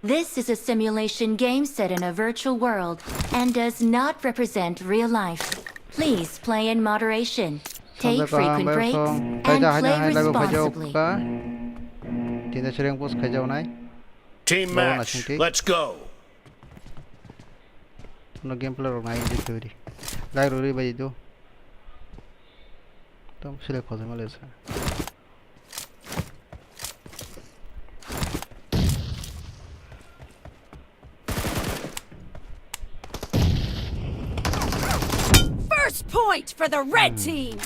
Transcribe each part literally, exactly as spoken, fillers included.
This is a simulation game set in a virtual world and does not represent real life. Please play in moderation. Take frequent breaks and play responsibly. Tini sering post khaijak nai. Team match, let's go. No gameplay rok nai je theory. Lag rori bai do. Tom sile khojma lesa. First point for the red team.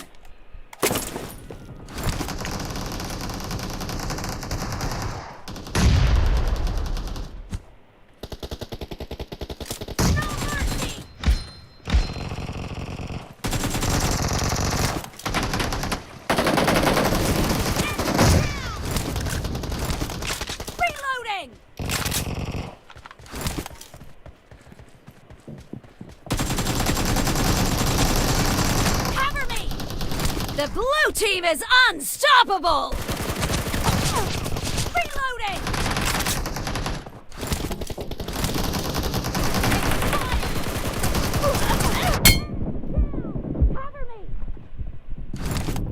Reloading! Cover me! The blue team is unstoppable! Reloading! Cover me!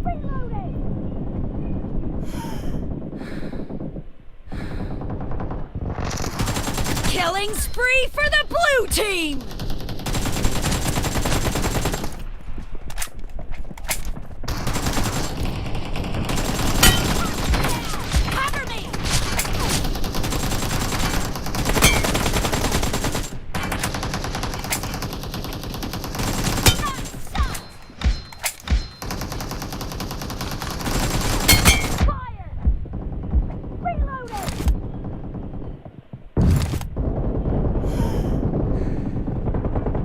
Reloading! Killing spree for the blue team! Cover me! Fire! Reloading!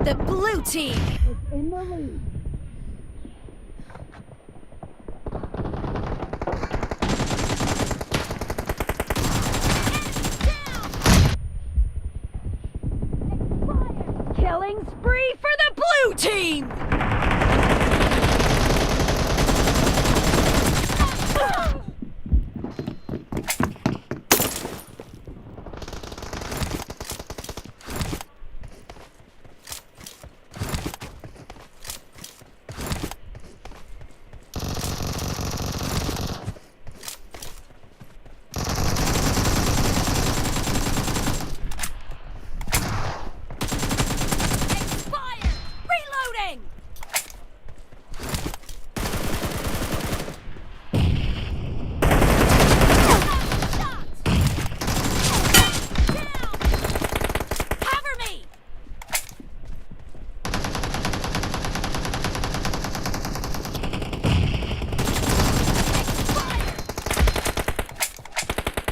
The blue team is in the lead. Killing spree for the blue team! Expired! Reloading! Cover me!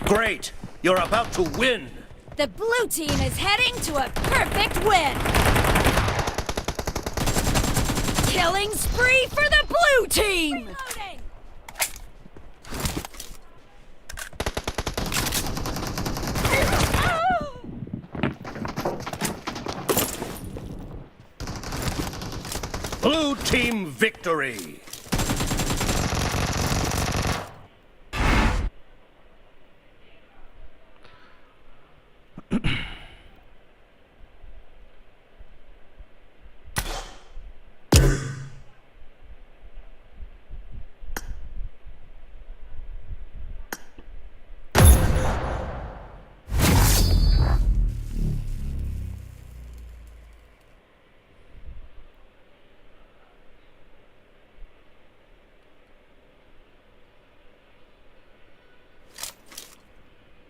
Great! You're about to win! The blue team is heading to a perfect win! Killing spree for the blue team! Reloading! Blue team victory!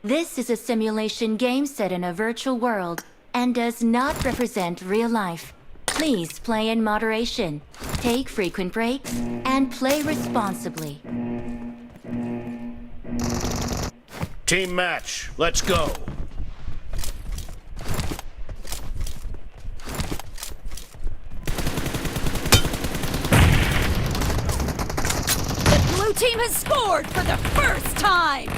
This is a simulation game set in a virtual world and does not represent real life. Please play in moderation, take frequent breaks, and play responsibly. Team match, let's go. The blue team has scored for the first time!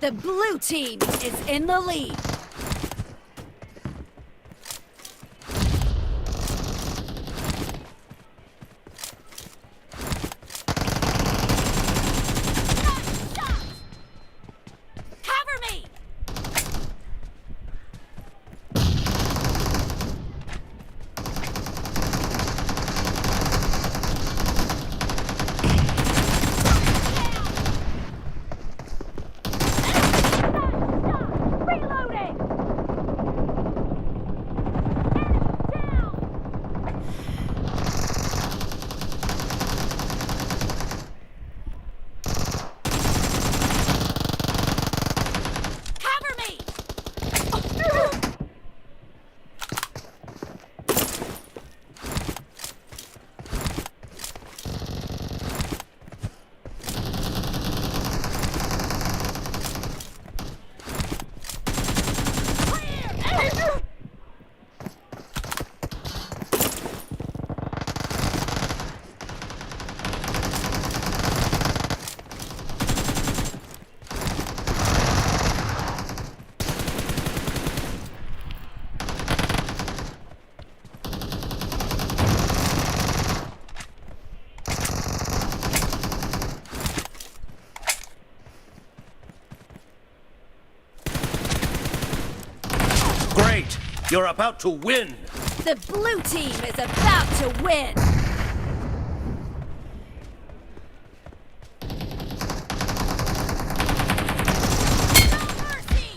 The blue team is in the lead. Cover me! Reloading! Enemy down! Cover me! Great! You're about to win! The blue team is about to win! No mercy!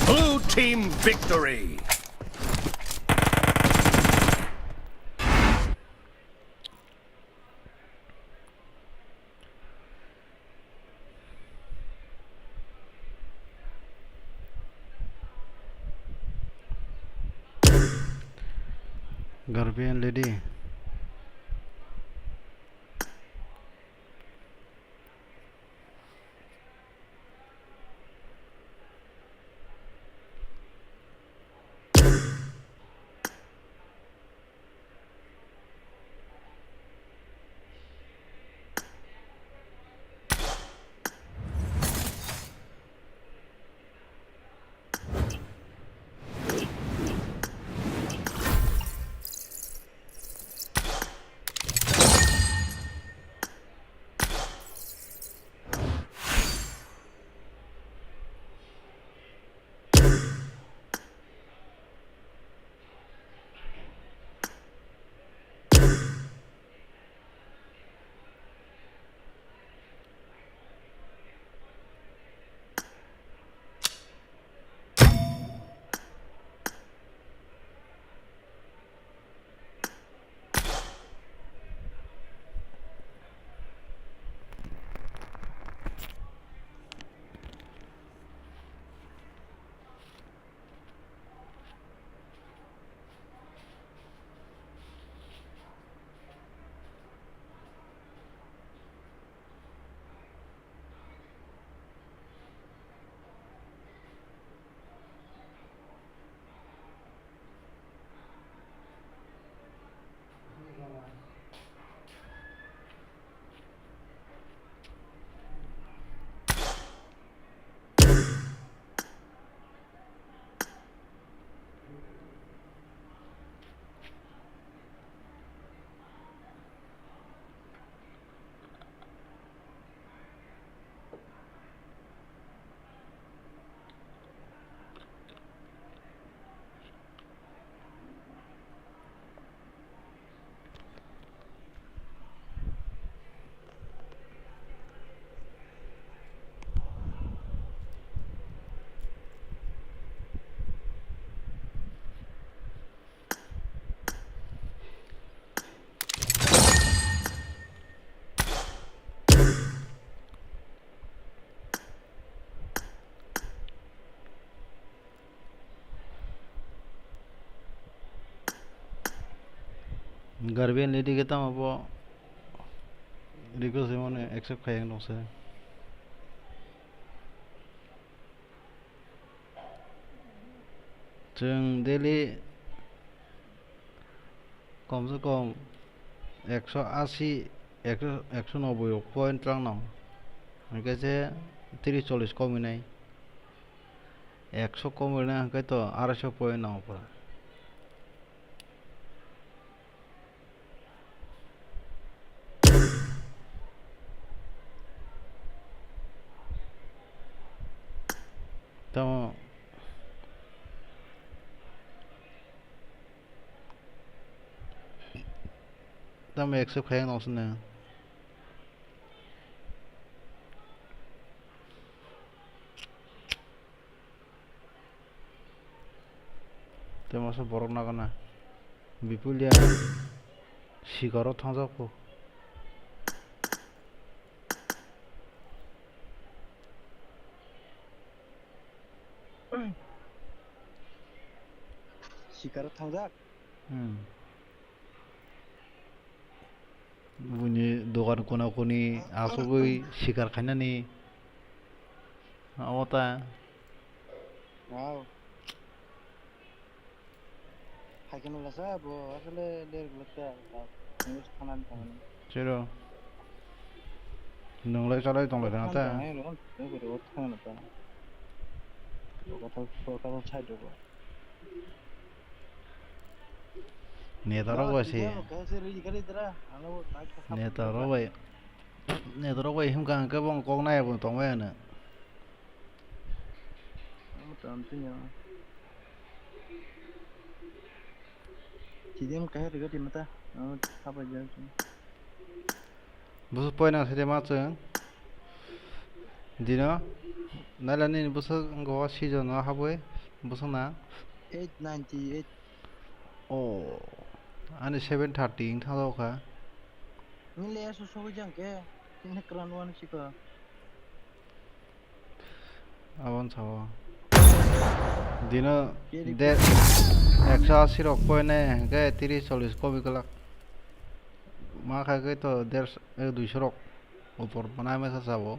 Blue team victory! Garbian lady. Garbi and Lady khe tamo bo request himani accept khai ang nokse. Chwng daily kom se kom ekso asi, ekso, ekso noboi rok point twlang nang. Hwnkhe se tris chollish kom hinai. Ekso kom hinai hwnkhe to araiso point nang pura. Tamo, tamo accept khai ang noksa na. Tei masa borok nagana. Bipulia sikaro thangjak po. Sikaro thangjak? Hmm. Bini dogan kona koni asugwi sikar khainani. Amo ta. Wow. Hai kheno lasa bo asole der glak ta. English khanan tangani. Chero. Nunglai chalai tonglai rang ta. Thangnai no, no gori o thangna ta. Kothal, kothal side o. Netarok bai se. Netarok bai. Netarok bai himkha hwnkhe bo kok nai bo tongbai ano. Chidem kahar riga di mata. Amo thapa jang. Bwswk poina se ma chwng. Dino naila nini bwswk wngkha o season o habwi bwswk na? Eight ninety eight. Oh, ani seven thirty wng thang kha. Nile so so jang ke. Tini kran wan sika. Abon sao. Dino de ekso asi rok poine hwnkhe tris chollish komi kwlak. Ma khai khe to derso, eh, duiso rok upor manai mesa sabo.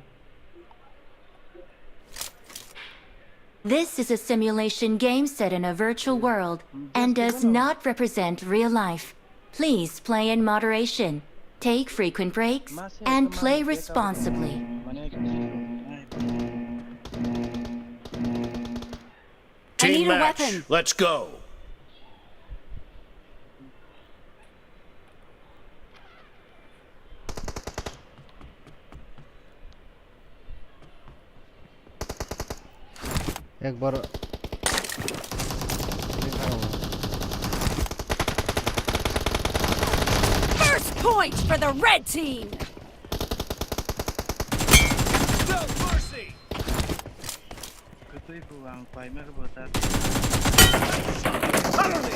This is a simulation game set in a virtual world and does not represent real life. Please play in moderation, take frequent breaks, and play responsibly. I need a weapon. Let's go. Ekbar. First point for the red team. No mercy. Kwtwi phu ang paima khe bo ta. Cover me.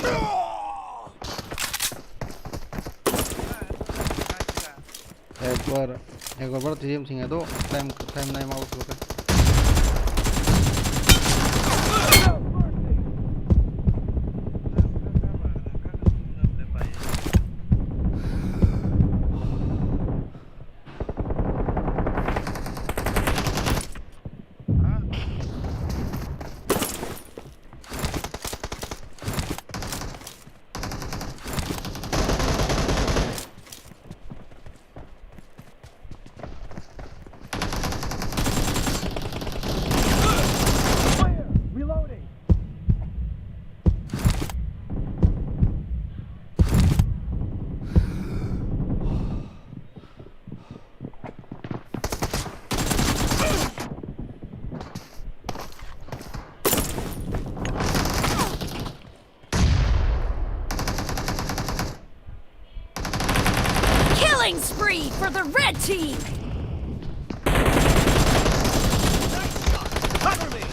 Ekbar, ekbar boro twijim singya do, time, time nai ma uslo khe. Killing spree for the red team! Nice shot! Cover me!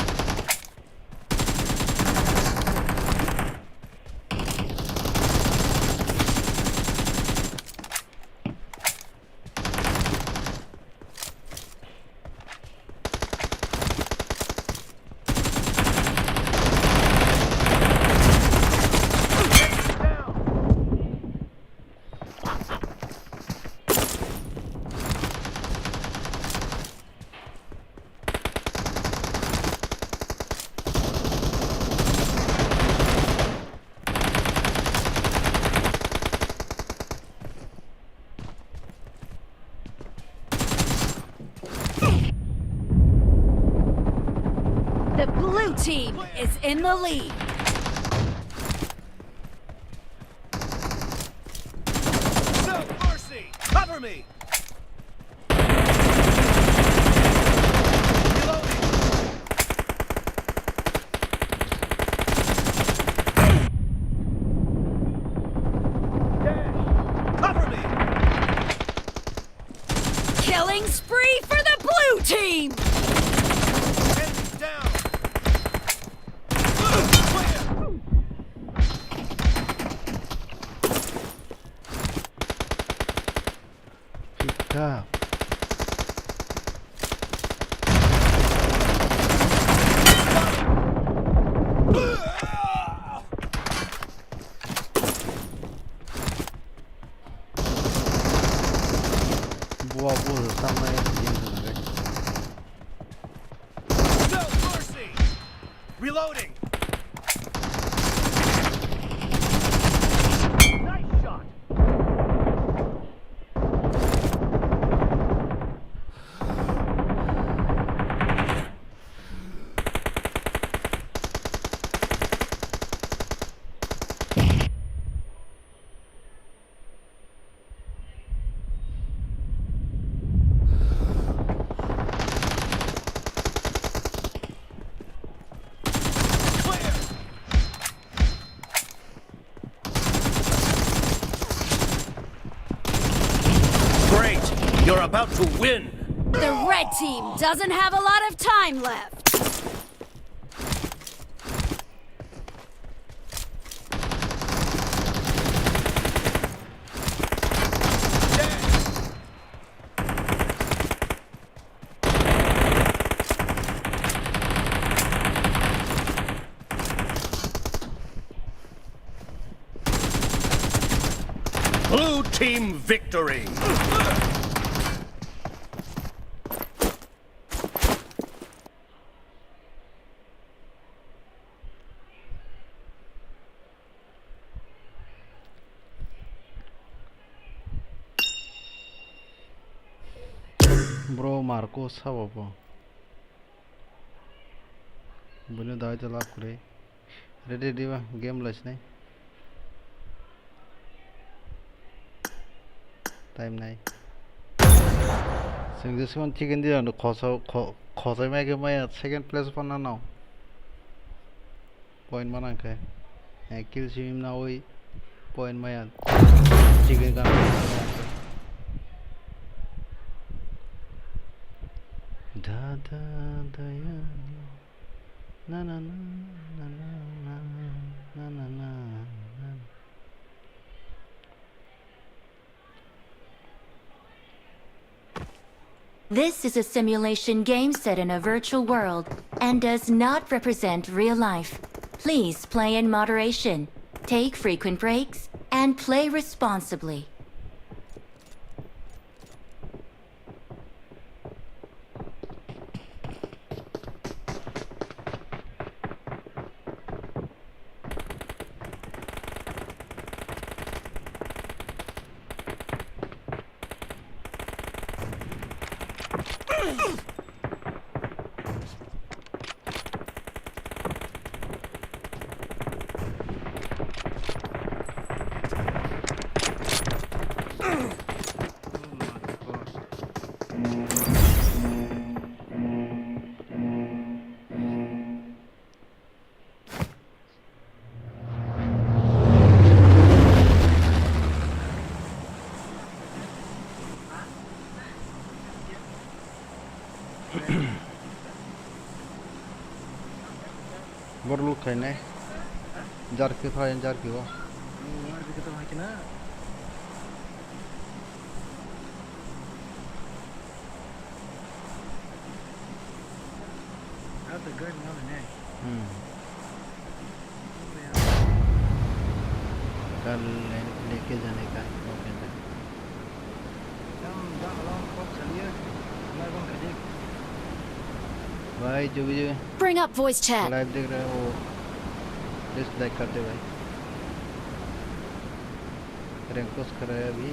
team is in the lead. No mercy! Cover me! Reloading! Dash! Cover me! Killing spree for the blue team! Enemy down! Clear! Pick up. Buah, buah, sama ya, dia sebenarnya. No mercy! Reloading! Nice shot! Great! You're about to win! The red team doesn't have a lot of time left. Blue team victory! Bro Marco sabo bo. Bini dai ta lab kwrwi. Ready, ready ba, game lai sinai. Time nai. Sengjesimon chicken di ano khosa kho-, khosai mai khe maya second place phan nano. Point mana khe. Eh, kill simi nawi point maya. Chicken kan. Da da da ya. Na na na na na na na na na. This is a simulation game set in a virtual world and does not represent real life. Please play in moderation, take frequent breaks, and play responsibly. Borok luk khainai. Jarki phai jarki o. Hmm. Kal le-, leke jane ka, okay, okay. भाई, जो भी, जो भी Bring up voice chat. Live देख रहे हो, please like कर दे भाई। Rank post kharai abi.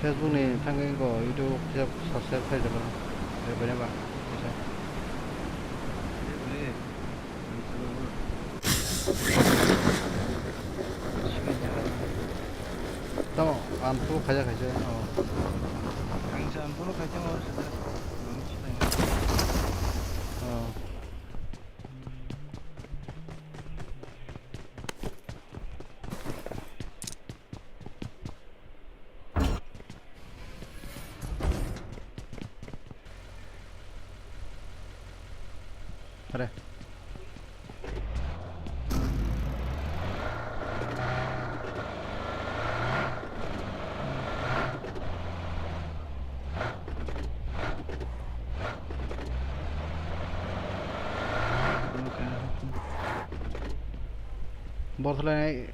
Facebook ni thangwi go YouTube kisa subscribe khai jalo. Bere ba. Tamo, ang phuru khaijak khaijak, oh. Ang sa ang phuru khaijak, oh, sa. Oh. Are. Borthalai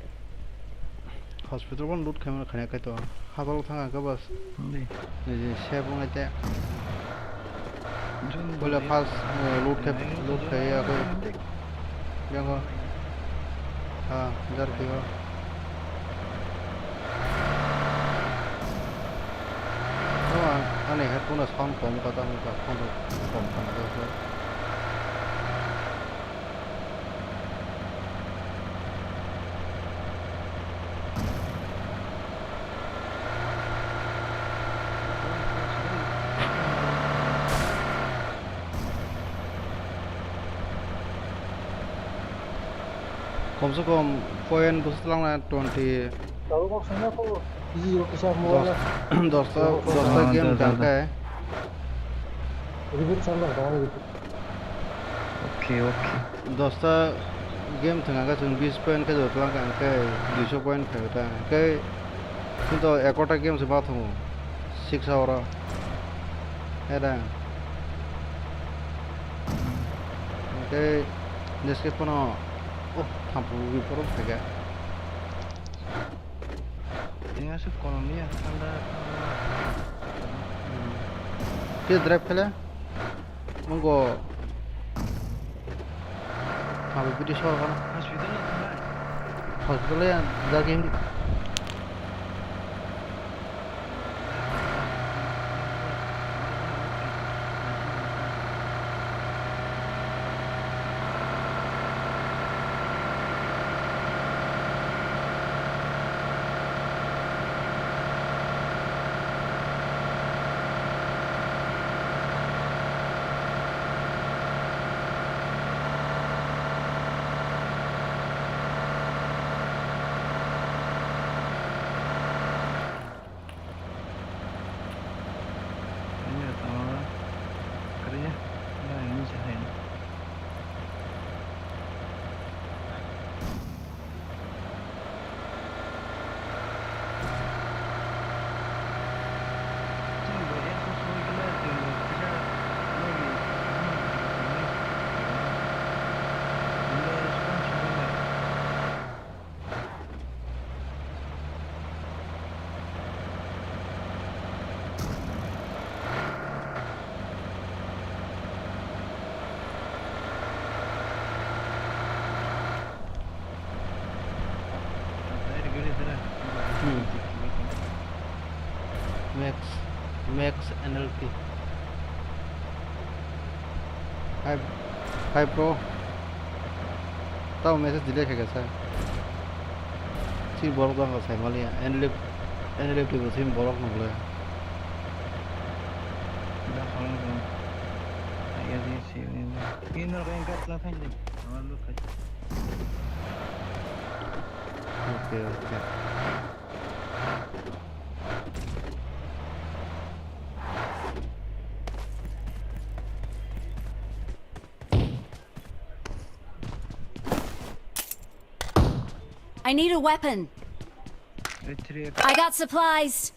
hospital bo loot khaima khaina khaito. Hospital thang ang khe bas. Hindi. Niji sep wngnai te. Jun Bola bole. First, eh, loot khe, hindi. Loot khe ya khe. Hindi. Yang ko. Ha, jar khe ho. Oh, ani headphone sound kom ka ta, kom kom ka na. Kom se kom point bwswk twlangna twenty. Tabuk kok sangna kok kisi kisa mobile. Dos, dosta, dosta game da, da, da. Kangkhe. Ribit sangna kok. Okay, okay. Dosta game thwngkha khe chwng bis point khe jotlang kha, hwnkhe duiso point khaio ta. Hwnkhe chwngto ekorta game se ma thwngo, six hour o. Era. Hwnkhe neskhe phano, oh, thampu wi phoro phaikha. Tini aswk kolom ya, thanda, thanda. Hmm. Ke drive khaile? Mungo. Abo bidi sor kana? Hospital na thangnai? Hospital ya, jagi hindi. Hmm. Max, Max N L T. Hi, hi bro. Tamo message delete khaikha sa. Chini borok dangka saimaliya. N L F, N L F T bo chini borok nukle. Da khalai bo. Aiya di si ni. Ini rok engkar na thang di. Awan lu khai. Okay, okay. I need a weapon. Three X. I got supplies.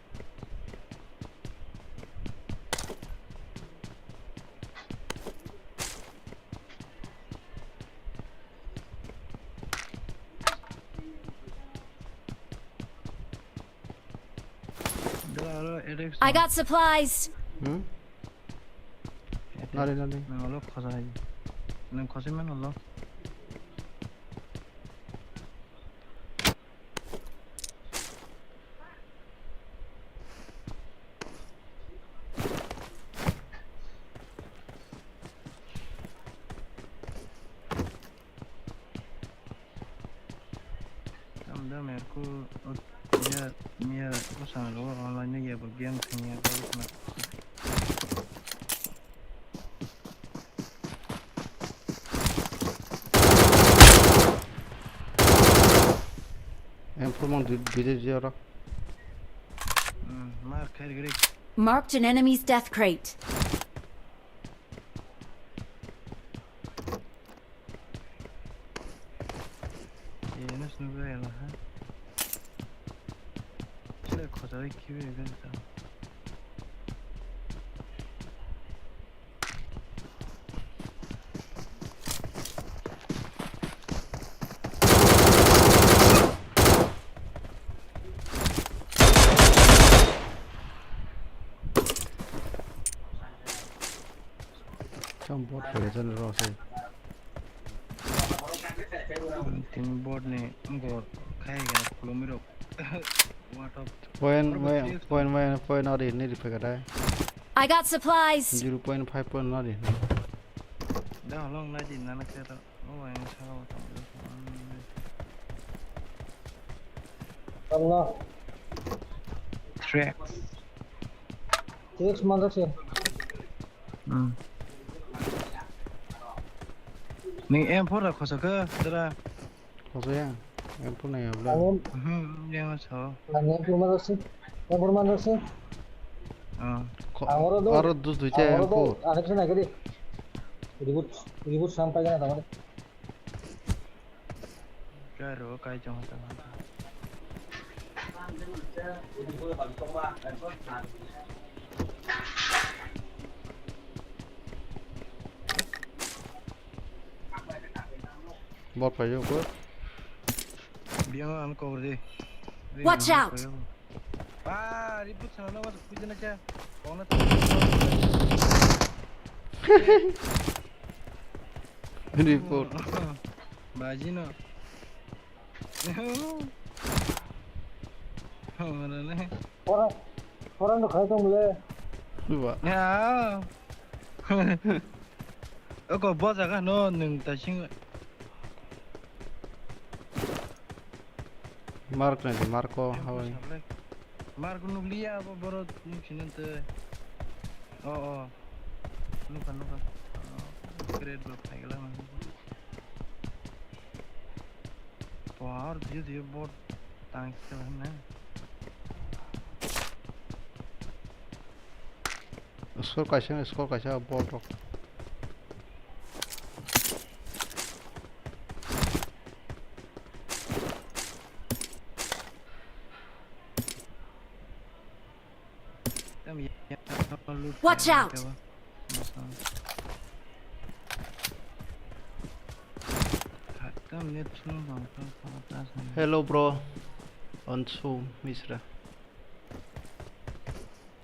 I got supplies. Hmm? Nari, nari. Nang olo khosa hai. Nang khosi man olo. Merku, ya, ya, usang lo, online ya, game thanya, M four mang dui, dui de jora. Hmm, mar khair gri. Marked an enemy's death crate. Ye, nas nubra ya la ha. Chile khosa de kibe ya gari ta. Chang bot khe jan ro se. Tini bot ni go khai ga khulumi rok. What of Point, point, point, point, point, ori ni ripe kadai. I got supplies. Zero point five point ori. Da holong na din na na khe to. O, ang sa o to. Tangna. Track. Tracks manjak se. Hmm. Ni M four da khosa khe, dara. Khosa ya? M four nai abla. Ang Hmm, yang so. Ang M four manjak se. M four manjak se. Ah. Kho-, Ang oro do. Aro dus duita Ang oro M four. Do. Ang khe nai kadi. Reboot, reboot sam pai gana tamare. Karo kai chong ta. Bot paiyok bo. Biang ang kau de. Watch out! Ba, ribut sana lo, mas kudu na cha. Kau na. Report. Baji no. Mana ne? Orang, orang tu kaya tu mule. Dua. Ya. Oko bo jaga no nwng ta sing. Mark na di, Marko, hawai. Marko nukliya, abo borok nuksinante. Oh, oh. Nukha, nukha. Oh, grade block phaigala. Power diyo, diyo, bot tang khe na. Score kaisa, score kaisa, bot rok. Watch out! Hello, bro. Ansu Misra.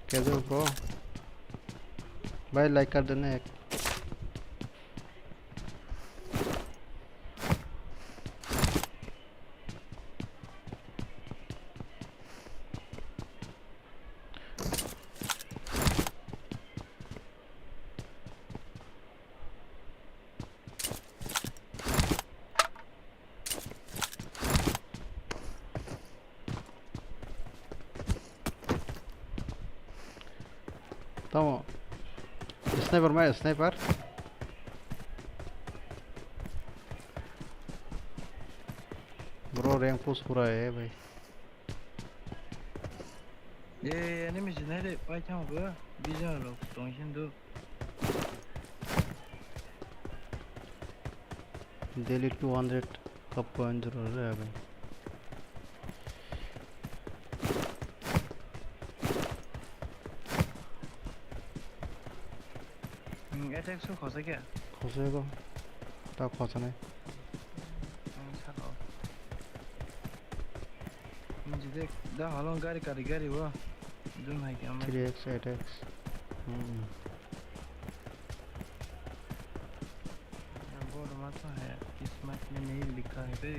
Kaisa bro. Bhai, like kar dena ek. Tamo. Sniper mai, sniper. Bro, rank push pura hai bhai. Eh, enemy jinai de, pai thang go. Bijan lo, tong sin do. Daily two hundred cup coin zero re abhi. Hmm, attack su khosa kya? Khosa ko. Ta khosa nai. Hmm, saka. Hmm, jide da halong gari kari gari wo. Dun hai kya. Three X, eight X. Hmm. Board में तो है, किस्मत में नहीं लिखा है बे।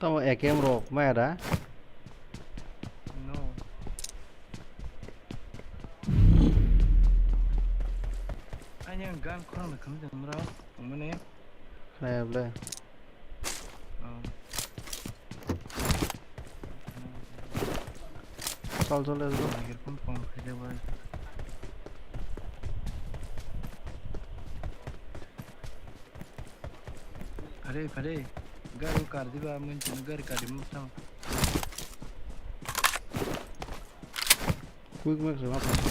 Tamo A K M rok maya da? No, Gan khorang da kham jang ra, tongmani. Khnaya ble. Oh. Chal, chal, let's go. Microphone kong khaide bai. Phare, phare. Gari kar diba, mun chini gari kar diba, mutang. Quick match ma pasa.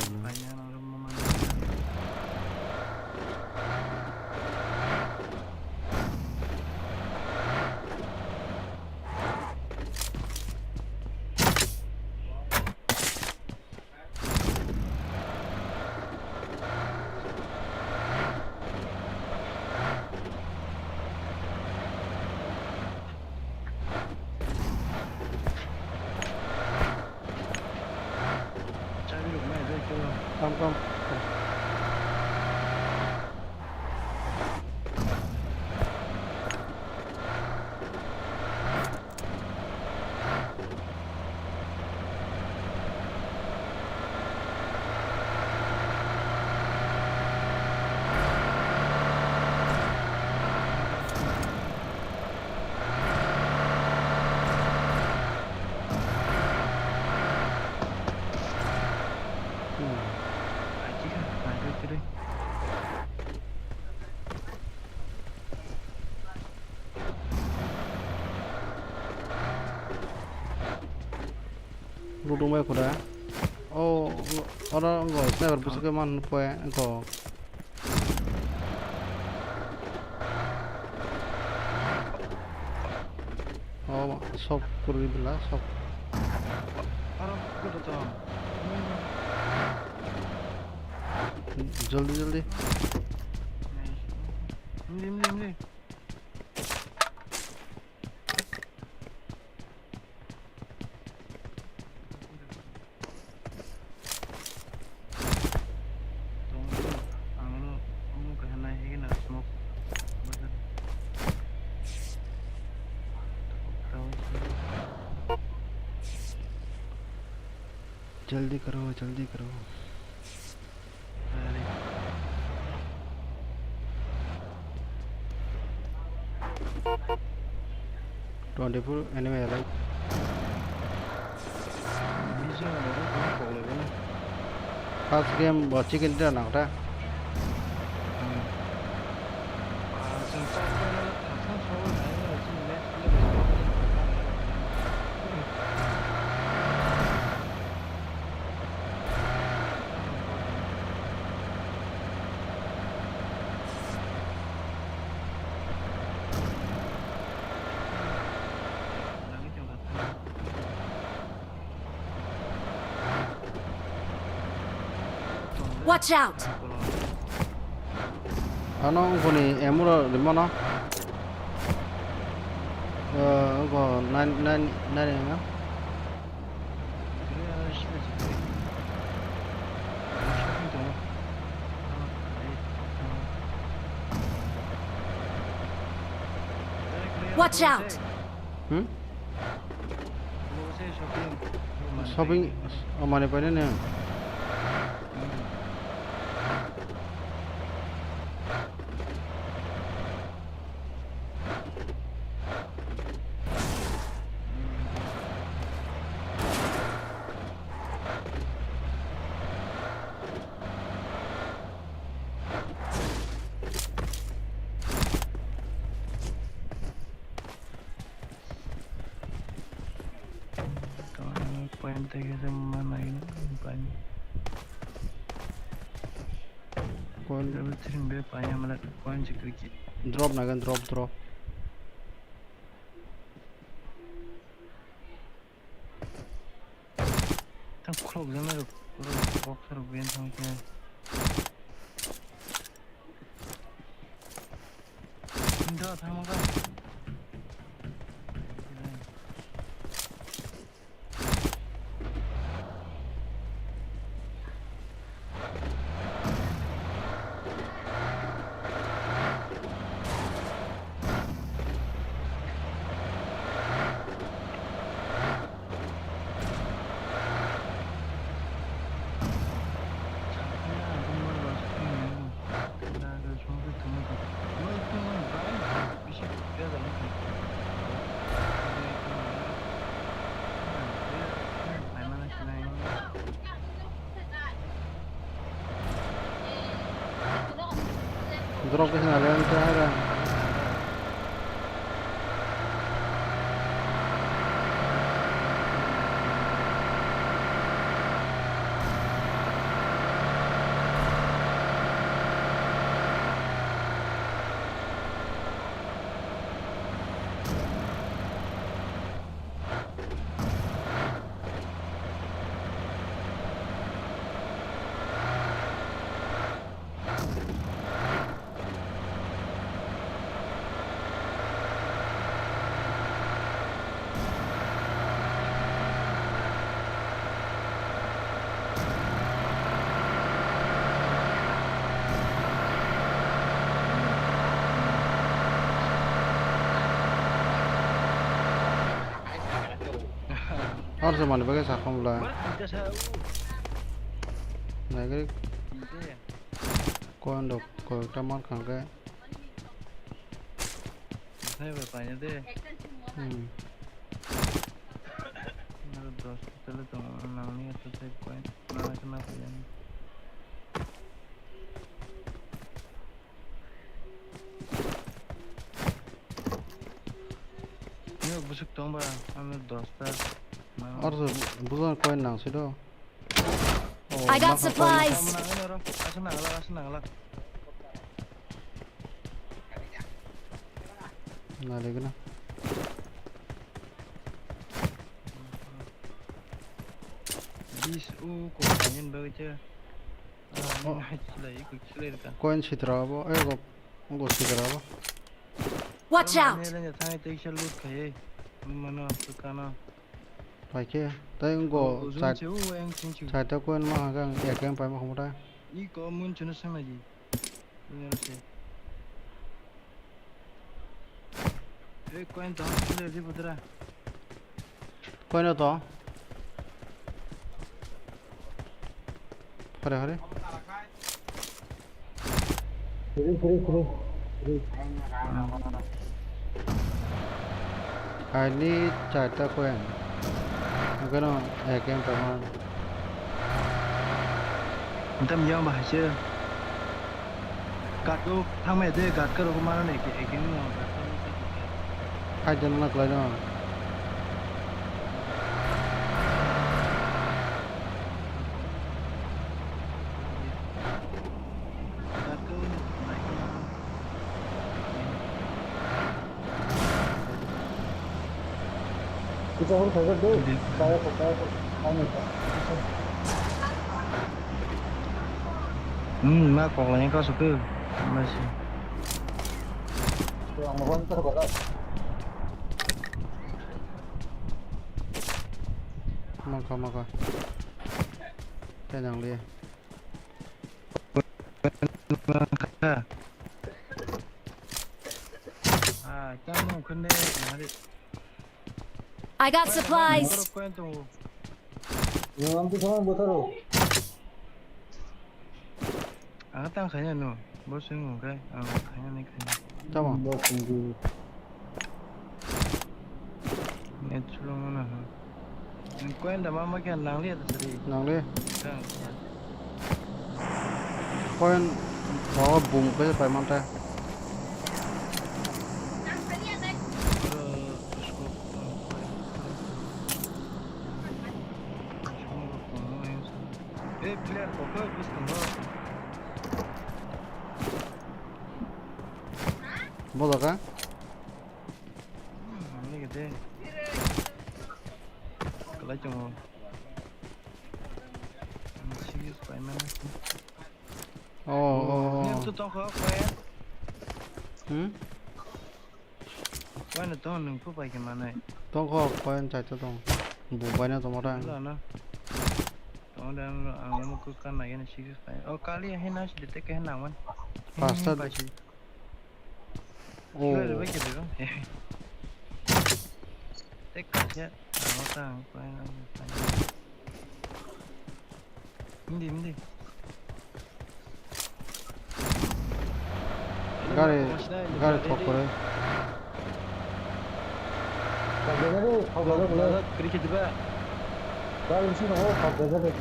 Chabi rok mai bai khe. Kam, kam. Lutungbai khuda. Oh, oro wngkha sniper bwswk khe man poe wngkha. Oh, sok kwrwi bwla, sok. Aro kudu to. Joldi, joldi. Mli, mli, mli. जल्दी करो, जल्दी करो। Twenty-four enemy alive. First game bo chicken dinner nang ta. Watch out! Ano ungkuni emuro rimano. Eh, ungko nine, nine, nine emo. Watch out! Hmm? Shopping, oh, mane paine ne. Point tei khe manai point. Coin. Level three be paya mala coin chikri ki. Drop nagan, drop, drop. Tang khulok jana rok, pura box rok ben thang khe. Hinta thang ka. Drop khe swnam le wngkha aro. Aro se mani bagwi sakhom bwla. Naigrwi. Koyan rok koyekta mankha hwnkhe. Hai bai paina de. Hmm. Nang dos tele tong nang ni ato sai koyan. Nang kena koyan. Ni busuk tong ba, ano dos ta. Nang. Aro se bujan koyan nang sido. Oh, I got ma kha supplies. Nang oro, aswk nang la, aswk nang la. Nari gana. Bis u ko panin bagwi che. Oh. Chilai, ko chilai ka. Koyan sitra abo, eh, go, go sitra abo. Watch out! Thang te loot khai. Mano, kana. Paikhe, tei wngko. Oh, ujung chai-, se, oh, yang sing chu. Chaita coin ma hwnka ang A K M paima khumui ta. I ko mun chuna sang lagi. Ini harus se. Eh, coin to, sila di putra. Coin to. Hore, hore. Free, free, free, free. Kaini charta coin. Gano A K M tongma. Ntam yang bahasa. Kat o thangmai de, kat karo ko mano ne, A K M no, kat karo ko. Hai jan na klai no. Hmm, ma kok laina kau sokhe. Masi. Maka, maka. Tenang dia. Ah, kamu kene hari. I got supplies. Yang nanti sama botol. Ang tang khaina no, bo swng hwnkhe ang khaina ni khaina. Tamo? Bo swng di. Net slow mana ha. Ang koyan da mama khe nang liya da sari. Nang liya. Tang. Koyan bawa bum khe pai manta. Eh, player kok bwskango. Bola ka? Hmm, ini gede. Kelai chungo. Serious payment. Oh, oh, oh. Ini tuh tongkho, koyan. Hmm? Wano tong nwng phu pai khe manai. Tongkho, koyan chaita tong. Bo baina tongma ta. Wala na. Tong da ang, ang mo ko kan na gene six five. Oh, kali he na si de ke na man. Pasta. Pai si. Oh. Sure, bai ke de. Tek ka se. Ang ta ang koyan. Hindi, hindi. Gari, gari thok kwrwi. Kwrwi khe diba? Gari bisi nogo thok dajak.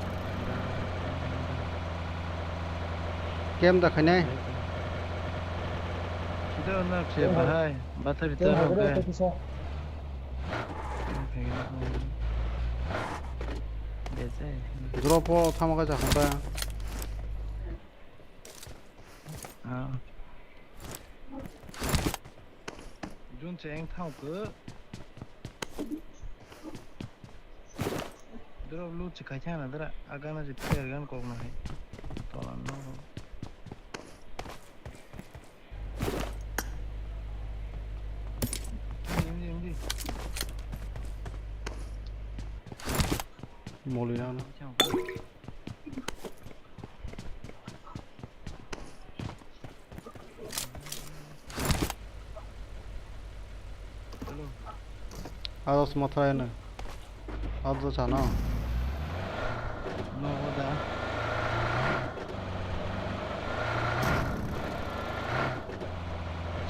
Kem da khainai. Teo na khe bahai, bathari teo na khe. Drop o thama kha jakhon ta. Ah. Jun cheng thang ko. Drop loot se kaisa na dara, agana je player gan kok na hai. Tola no. Moli na na. Ado smathai na. Ado chana. Nogo da.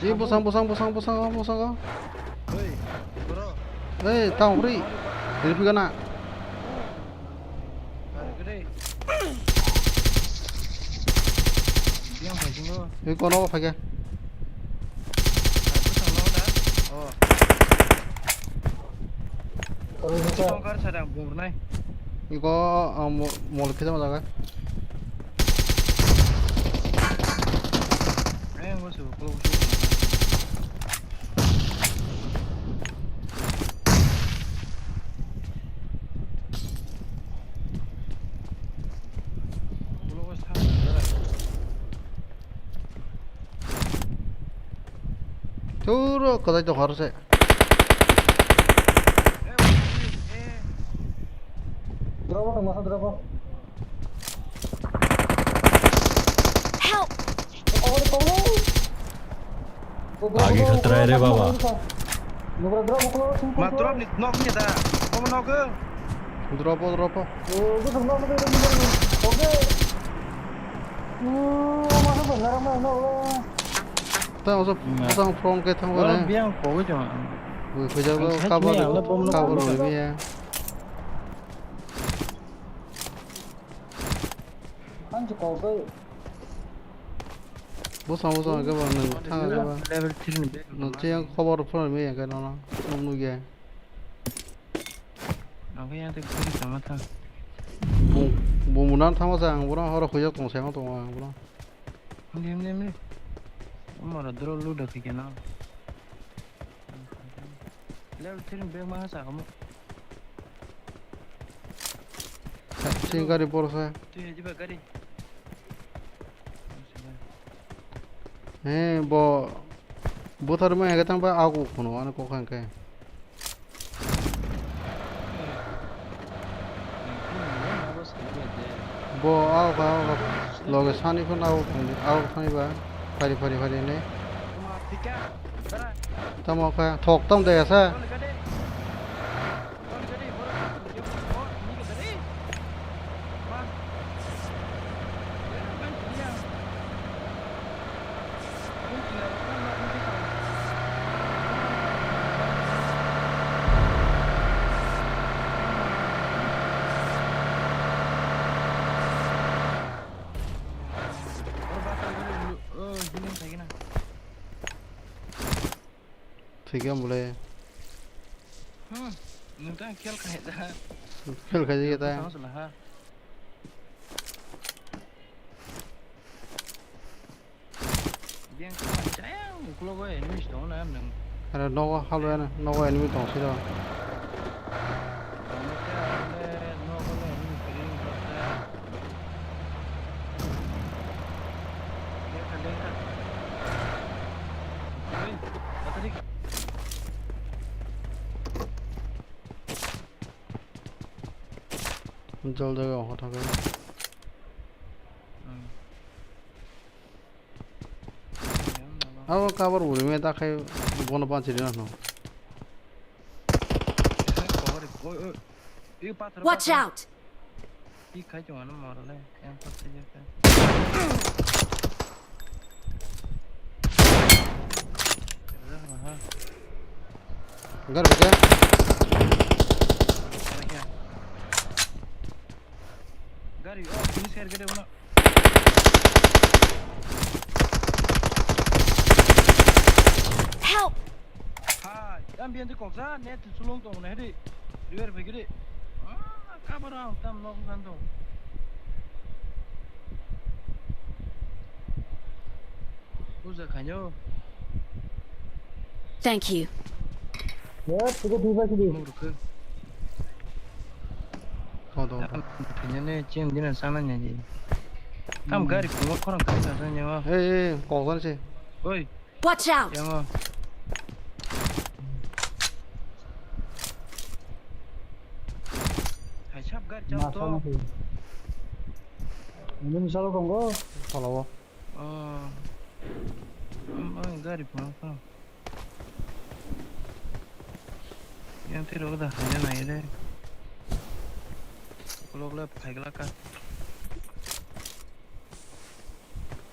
Ji bosang, bosang, bosang, bosang, bosang. Oi, bro. Ei, tang ri. Ripigana. Ui, kono phaikhe. Iko, ah, mo-, mol khe jama jaga. Turo kwdai tong hor se. Drop o tong masa drop o. Help! Agi khatrai re baba. Ma drop ni nok ni da. Komo nok. Drop o, drop o. Ta oso, oso front ke thang wala. Biang ko ge jong. Wi khujak lo cover, cover wi ya. Ang je ko ge. Bosong, bosong, ke bang nang thang ke bang. Level three ni bag. No, che yang cover phone me yang ke no, no, no, ya. Ang ke yang te kuri sama thang. Bung, bung munan thang sa ang bro, horo khujak tong sa tong ang bro. Dim, dim, dim. Umar dro lu da kike na. Level three ni bag ma sa kamu. Sing gari bor sa. Tu ya jiba gari. He, bo, bo thar ma hega tang ba agu kono ano ko khang ke. Bo agu ka agu ka loge sani phun agu khang agu khani ba phari phari phari ne. Tamo ka thok tam de sa. Thik ya bole. Hmm, nung tang khel khai da. Khel khai da. Tang sala ha. Biang kau cayang, ukulo bai enemy stone na nung. Are nogo halo ya na, nogo enemy tong siro. Tong na kya, ale nogo le enemy kering kota. Lekha, lekha. Oi, patari. Jol jaga ho thangkha. Hmm. Abo cover bo rime ta khai bono panchiri na no. Watch out! Pi khai chong ano moro le. Yang pasti ya kan. Gar bika. Gari, oh, finish kar gede bona. Help! Hai, tam biyan di koksa, net sulung tong na hedi. Duer begiri. Ah, kabar ang tam nok kan tong. Puja khanyo. Thank you. Ya, tiga tiga sini. Murukhe. Kodo. Tam kanya ne chem dina sana nya ji. Tam gari pungok khorang kari sa nya. Eh, eh, koksan se. Oi. Watch out! Yango. Hai sab gari chal to. Ini misal kong ko. Palawo. Oh. Am, am gari pungok. Yang tiro da hanya na ide. Kolok le phaigla ka.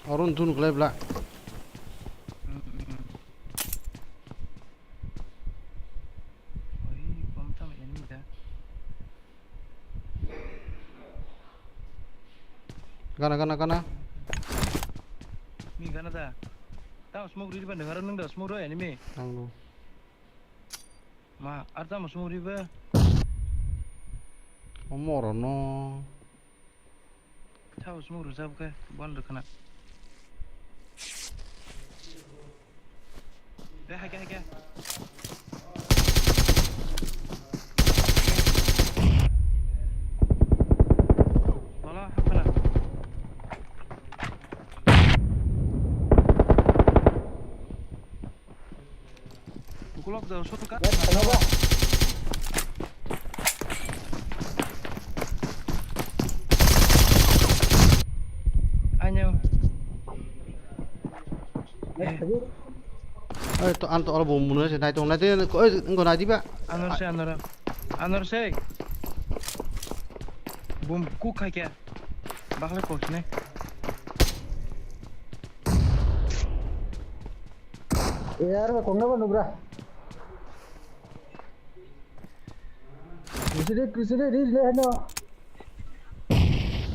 Arun dun glai bla. Gana, gana, gana. Mi gana da. Tamo smoke riri ba nung aro nung da smoke ro enemy. Nang no. Ma, ar tamo smoke riba. Omoro no. Tamo smoke ro jab khe bon ro khana. Be, hai khe, hai khe. Wala, hapala. Ukulok jao, soto ka? Anyo. Oi, to, ang to oro bom munu se nai tong nai te, oi, ngo nai diba? Anor se, anor. Anor se. Bom kuk khai kya? Bakle kok ne. Yar, kong na ba nubra. Kisiri, kisiri, ri le hano.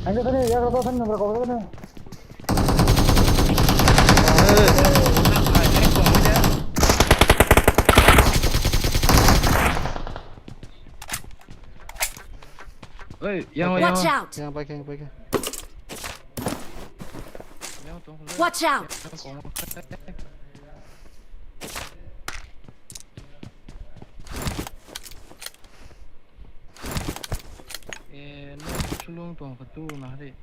Ang ka thani, ya ka thani, number ko thani. Oi, yang, yang. Watch out! Yang pakai, yang pakai. Watch out! Eh, no, chulung tong kha tu na hari.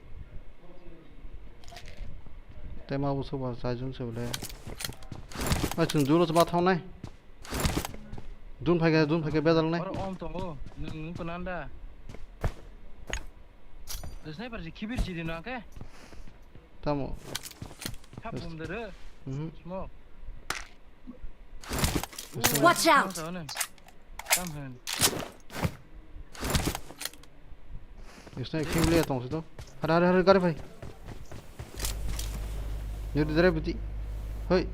Tema bu soba chai jun se bole. Ma chun julo ba thong nai. Dun phai khe, dun phai khe bedal nai. Oro om tongo, nung, nung kunanda. Sniper si khibir si dino angke. Tamo. Thap bum dere. Mhm. Smoke. Watch out! Tam hen. Isna ekhe ule tong sito. Hara, hara, hara, gari phai. Yuri dere biti. Hoi.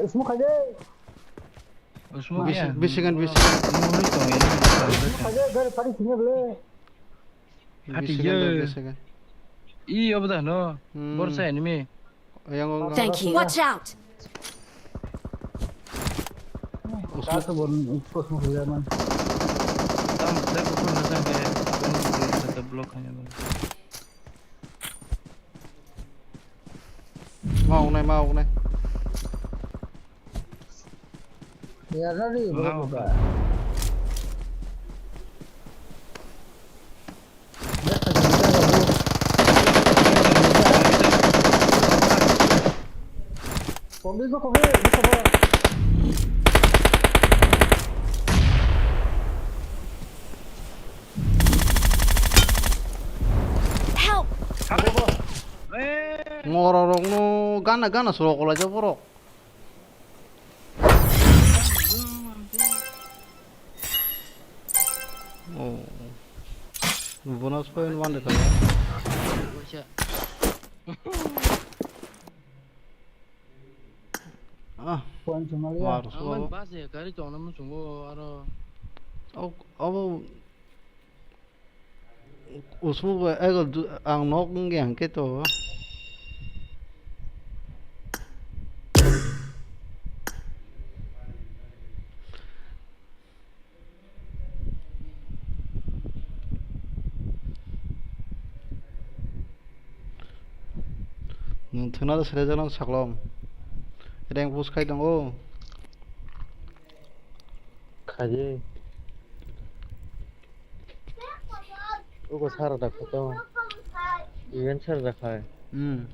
Smoke khai de. Smoke ya. Bis second, bis second. Smoke khai de, gari pari sini bole. Hati second, ye. Bis second. I, obo da no. Hmm. Borsa enemy. Yang, yang. Thank you. Watch out! Usmo. Tam, tam, block hanya. Ma, unai, ma, unai. Ya, tadi, bro, buka. Help! Ngororokno gana gana suro kolaijak borok. Oh. Bonus point one de kaya. Waisa. Ah. Point chuma ya. War so. Ang bas ya, gari tongna muchungo aro. Oh, abo. Usmu ba ego du-, ang nok wngya hwnkhe to. Nwng thwna da sere jano saklom. Rank push khai tongo. Khaji. Ugo sara da khato. Event sara da khai. Hmm.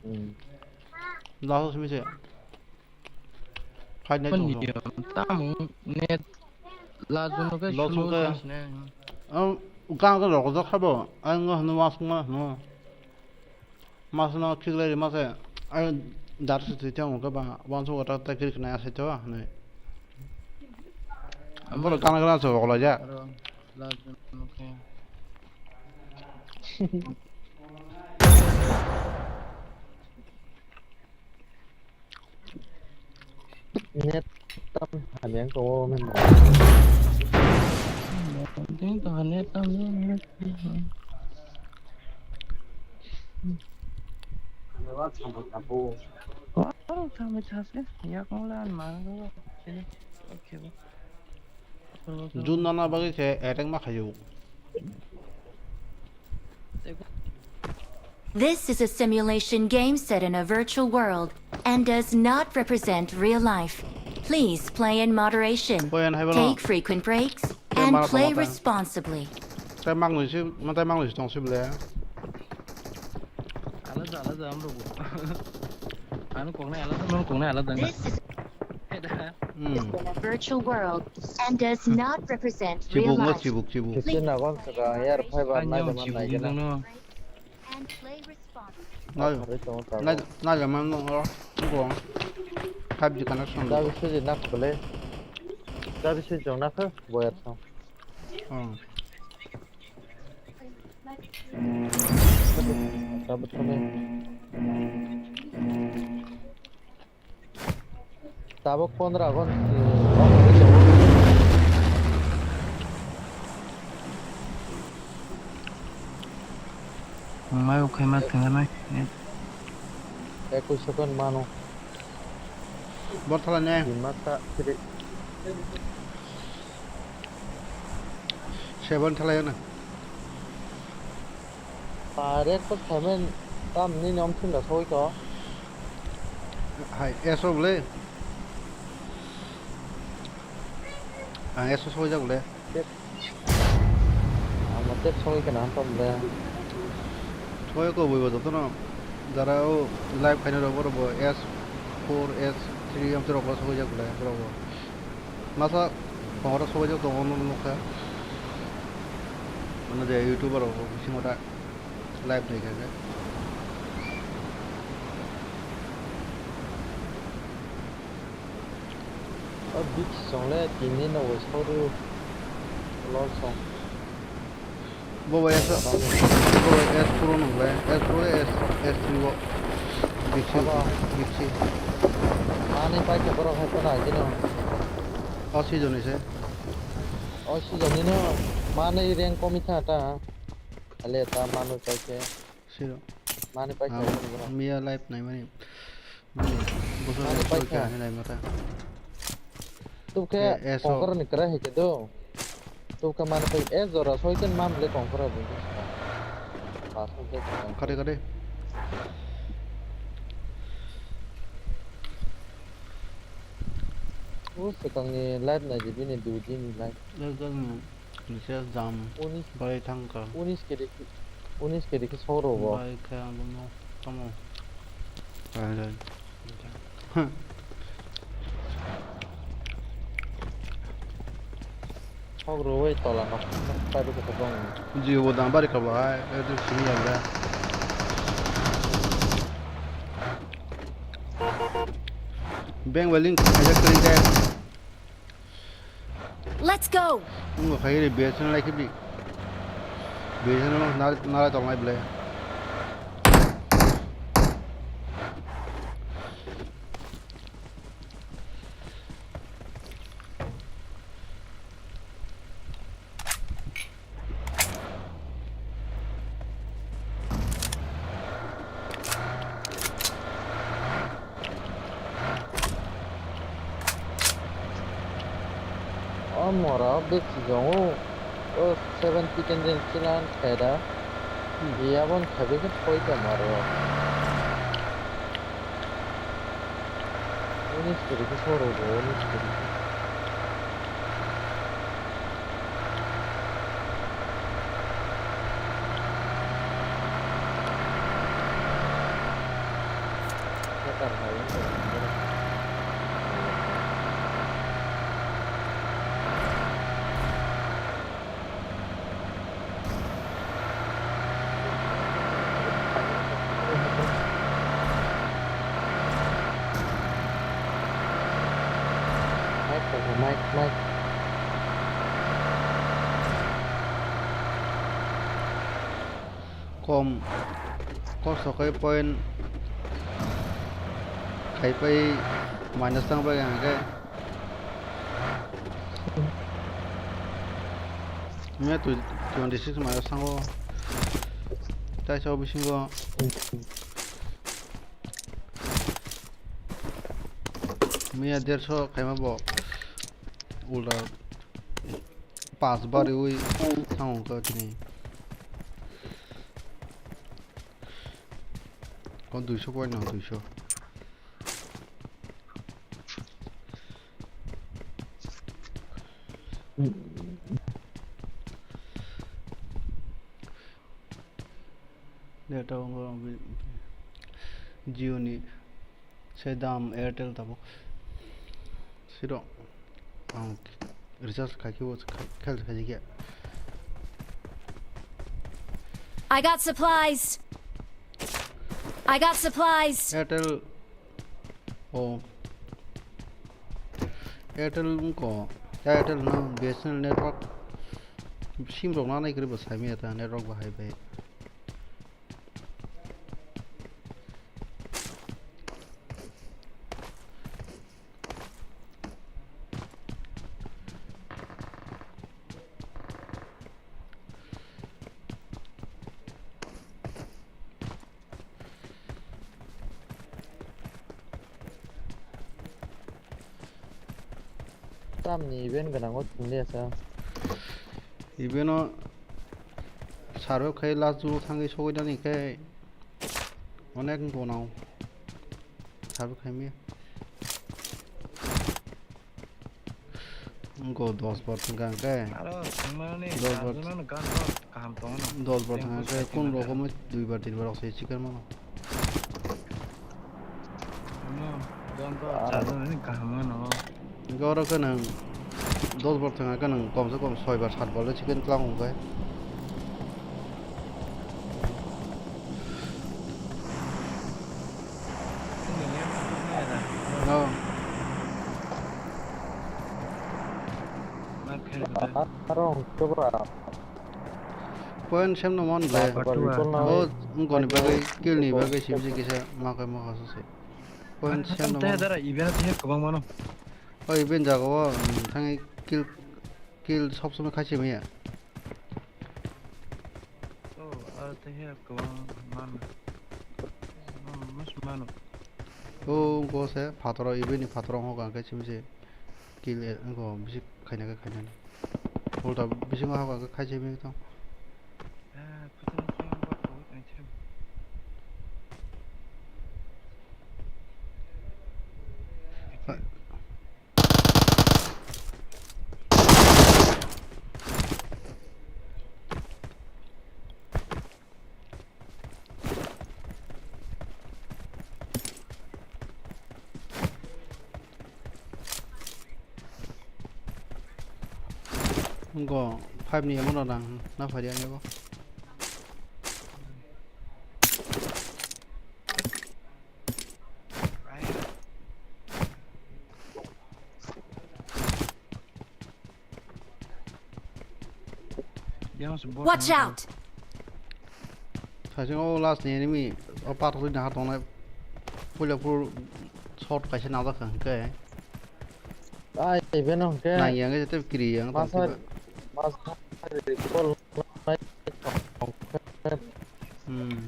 Hmm. Laho simi se. Khai nai tong. Tamung net la jono ke shuru khai sine. Am, kang ke rok jak khabo. Ang no hnu mas ma hnu. Masno khiklai rima se, ai dar se twi tamo khe ba wansuk ta ta kiri khna asai to hwnwi. Borok kana kana se bokla ja. Aro last jwn khe. Net tam hamya wng tongo men. Ding to net tam. Wah, sampai thas ya kong lan ma. Oke. Jun nana bagwi khe ereng ma khayo. This is a simulation game set in a virtual world and does not represent real life. Please play in moderation. Boyan hai bono. Take frequent breaks and play responsibly. Tei mang nui si, ma tei mang nui si tong si ble. Alada, alada, amro bo. Ano koknai alada, nono koknai alada. This is Hmm. in a virtual world and does not represent real life. Chibuk no, chibuk, chibuk. Sisi nagon saka, yar phai ba nai da man nai gana. And play responsibly. Nai, nai, nai, man no, no, no. Five G connection. Jabi suji nak bole. Jabi suji jong nak, boyar song. Hmm. Jabi thani. Tabuk pondro agon. Mai ukhai ma thwngya nai. Ekush second mano. Bor thala ne. Dimasa kiri. Seven thala ya na. Pare ko seven tam ni nom thim da soi ko. Hai, S O bole. Ang S O soi jak bole. Ang ma tep soi kana ham tam bole. Soi ko boi bo joto no. Jara o live khaina rok bo S four, S three am rok bo soi jak bole, borok bo. Masa kongora soi jak tongo no nukha. Mane je YouTuber rok bisingo ta. Live naikha khe. O big song le tini no bo soru. Lol song. Bo bai S, bo bai S Pro no bai. S Pro S, S three bo. Big si, big si. Ani pai khe borok hai phano agino. O season ni se. O season ni no mani rank komi tha ta. Ale ta manu pai khe. Siro. Mani paisa. Ang miya live naimani. Mani bosor mani bosor paisa. Khe hinwi naimata. Tubkhe eh, eh, so kongkhorni kwrai hai khe do. Tubkhe mani pai, eh, jora soi ken mam le kongkhor bo. Paso khe. Kare kare. O swkangni live naidi bini dui din ni live. Live jani. Nise jam unis, bai thangkha. Unis kedi, unis kedi khe soro bo. Bai khe ang bono tamo. Bai, bai. Hok rwui tola nok, nok pai bwkha tabang. Jio bo dam bari kha bai, eh, simi ya le. Beng welding khaijak kring khe. Let's go! Wngkha khairi B S N L laikhi bi. B S N L no nari, narai tongnai ble. O mora besi jongo, o seven pick and then chilan khaida. Hmm. Iya bon khabe ke poi ta maro. Unis kiri ke soro bo, unis kiri ke. Mike, Mike, Mike. Kom, kosto khe point khai pai minus tang bai hwnkhe. Miya twi twenty six minus thango. Taisa o bisingo. Miya derso khaima bo. Ulta. Pas bariwi thango wngkha tini. Kon duiso point no, duiso. Data wngkha Jio ni. Se dam Airtel tabuk. Siro. Ang recharge khai khe bo khai, khai, khai khe. I got supplies. I got supplies. Airtel. Oh. Airtel ko. Airtel no B S N L network. Sim rok na nai kri bo sai mi ta network bahai bai. Tamni event gwnango thumliya sa. Event o survive khai last juro thangwi sogwi nani khe onek wngkha nang survive khaimya. Wngkha dos bar thangkha hwnkhe. Aro thangmani dos bar, kaham tongo. Dos bar thangkhe kun rokomwi dui bar tin bar rok se chicken mano. Ano, don to chajani kaham mano. Hwnkhe oro khe nwng dos bar thangkhe nwng komse kom soi bar sat bar le chicken tlang hwnkhe. Oh. Aro hwnkhe bra. Point sem no mon ble. Ba, ba, ba. O wngkoni bagwi, kill ni bagwi sibisi kisa makai mokha sose. Point sem no mon. Tei dara event tei kwbang mano. O event jaga o, mm, thangwi kill, kill sob somoi khai se maya. O, aro tei kwbang mano. Mas mano. O wngkha se phataro, event ni phataro wngkha khe sibisi kill, wngkha bisi khaina khe khainani. Ulta bisingo haka khe khaisai bai tong. Go five ni amo rada na phari ani bo. Watch out! Thaichung o last ni enemy o pathor ni ha tongnai puila phuru shot kaisa najak kha hwnkhe. Ai, ibe no hwnkhe. Nang yang khe tei kiri yang tong masa, thiba. Masa recall nai. Hmm.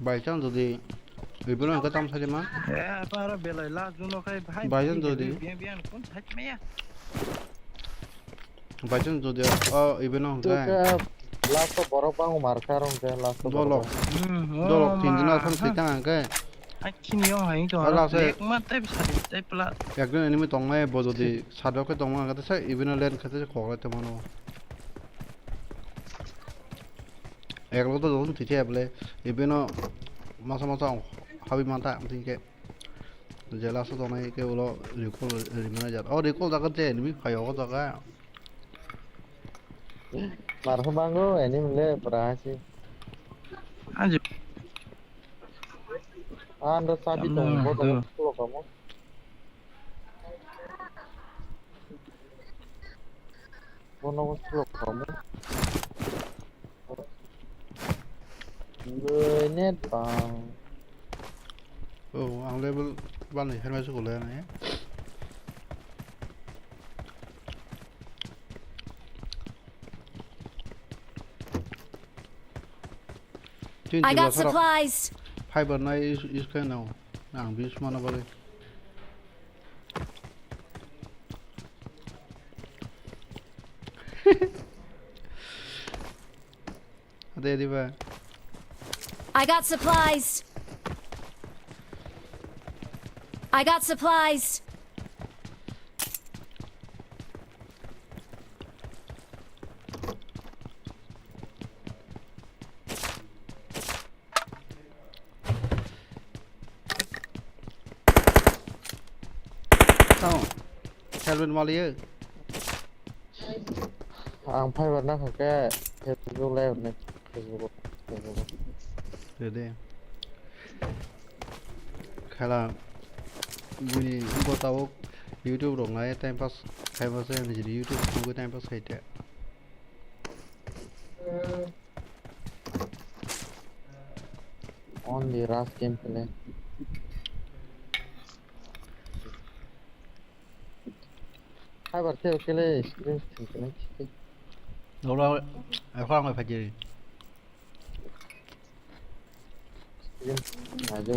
By chance jodi ibono hwnkhe tamo saima? Eh, apa aro belai last juno khai bhai. By chance jodi. Biang biang kun sai maya. By chance jodi o ibono hwnkhe. Last o borok bang mar kha rong khe last o borok. Dolok. Hmm, dolok oh, tin jona ma. Sam sitang hwnkhe. Ai, khini yo hai to. Ala se. Ek ma tei sari tei pla. Ekjon enemy tongnai bo jodi sadok khe tongma khe sa ibino len khe kokle tongmano. Eklo to don thikhe ble ibino masa masa habi manta thikhe. Jela so tongnai khe ulo recall rimana jat. O recall jaga je enemy phaio o jaga. Mar khe bango enemy le pura hasi. Anjir. Ando sabi tong bo tong do. Kulo kamo. Bono kulo kamo. Net bang. Oh, ang level one ni helmet ko le na. I got supplies. Fiber na use, use khe nao. Ang use mana bagwi. Ade, ade ba. I got supplies. I got supplies. Sao? Helmet maliyo? Ang fiber na kha khe Facebook live ni, Facebook, Facebook. Dede. Khala bini bo tabuk YouTube rok nai time pass khai masa nijini YouTube nugwi time pass khai te. Only Rust gameplay. Fiber khe kele screen screen kele khe. Dolo, ekho ang bai phaidi. Screen ajo,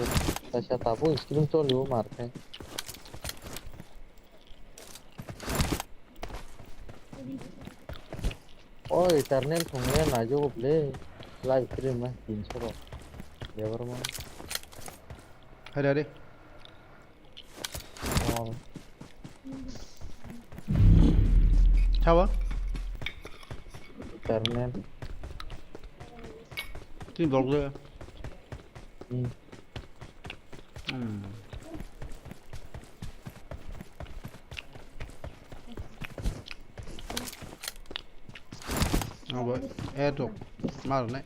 kaisa tabu screen choli o mar khe. O eternal thungle naijago ble. Live stream ma tinso rok. Lebar ma. Hari hari. Oh. Chawa? Eternal. Tin blok le. Hmm. Hmm. Abo, eh, to, mar ne.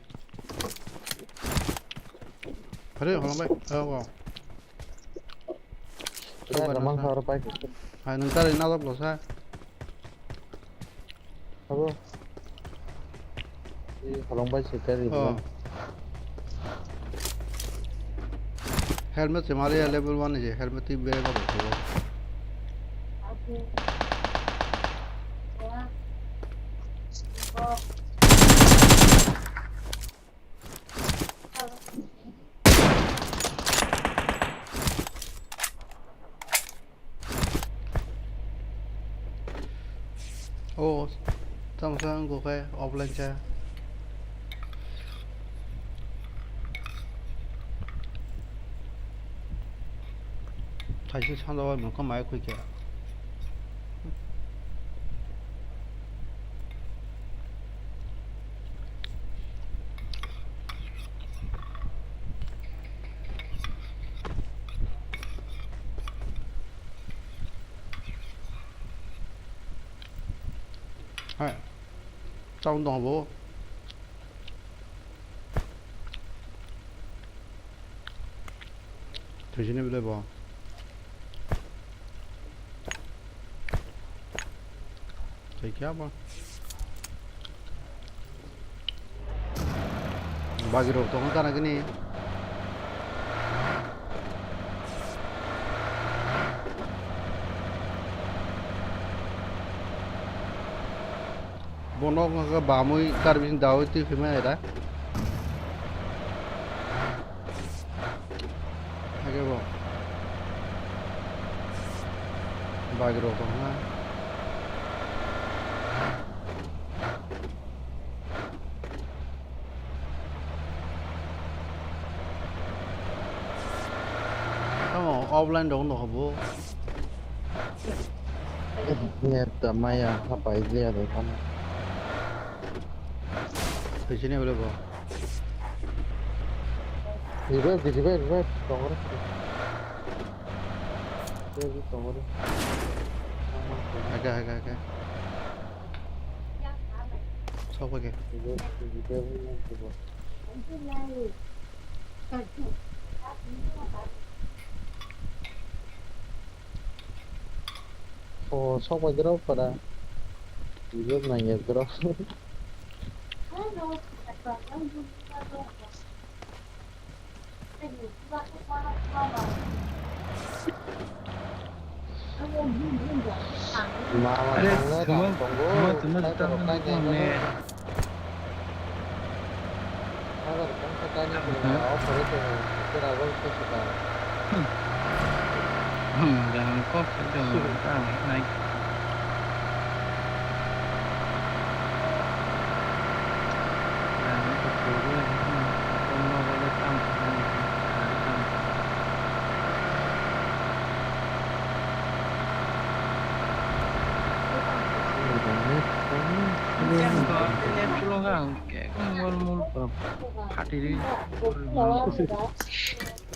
Hari, holong bai. Oh, wow. Ya, namang sar pai. Hai, nang kari nalok lo sa. Abo. Ih, halong bai se kari. Oh. Helmet se mari ya level one je, helmet ti bere ko. O, tamo sa wngkha khe offline cha. Thaising sanda bai mokol mai khuikhe. Hai. Chao tong bo. Thaisini bwlai bo. Tei khe abo. Bagirok tongo gana gini. Bono wngkha khe bamwi kar bising daui twi phima era. Hakhe bo bagirok tongkha. Tamo offline rok no habo. Net ta maya hapai liya de tamo. Sini boleh bo. Revive di, revive, revive. Tongore. Revive di, tongore. Aga, aga, aga. Sok pakai. Revive di, revive di, revive di. O, sok bai doro para. Video nang ya doro. Mama Are, thangnai thwma, rang tongo, thwma, thwma, tei thwma, borok thwma, nainai thwma, mano. Mano. Sagar kangkha kainwi kwrwngma offer khe kwrwngma offer khe se ta. Hmm. Hmm, jang kok se jang ta nai. Jang kok se jang kok se tam se tam. Yang kau ni pulang kang, kayak mul mul pati di.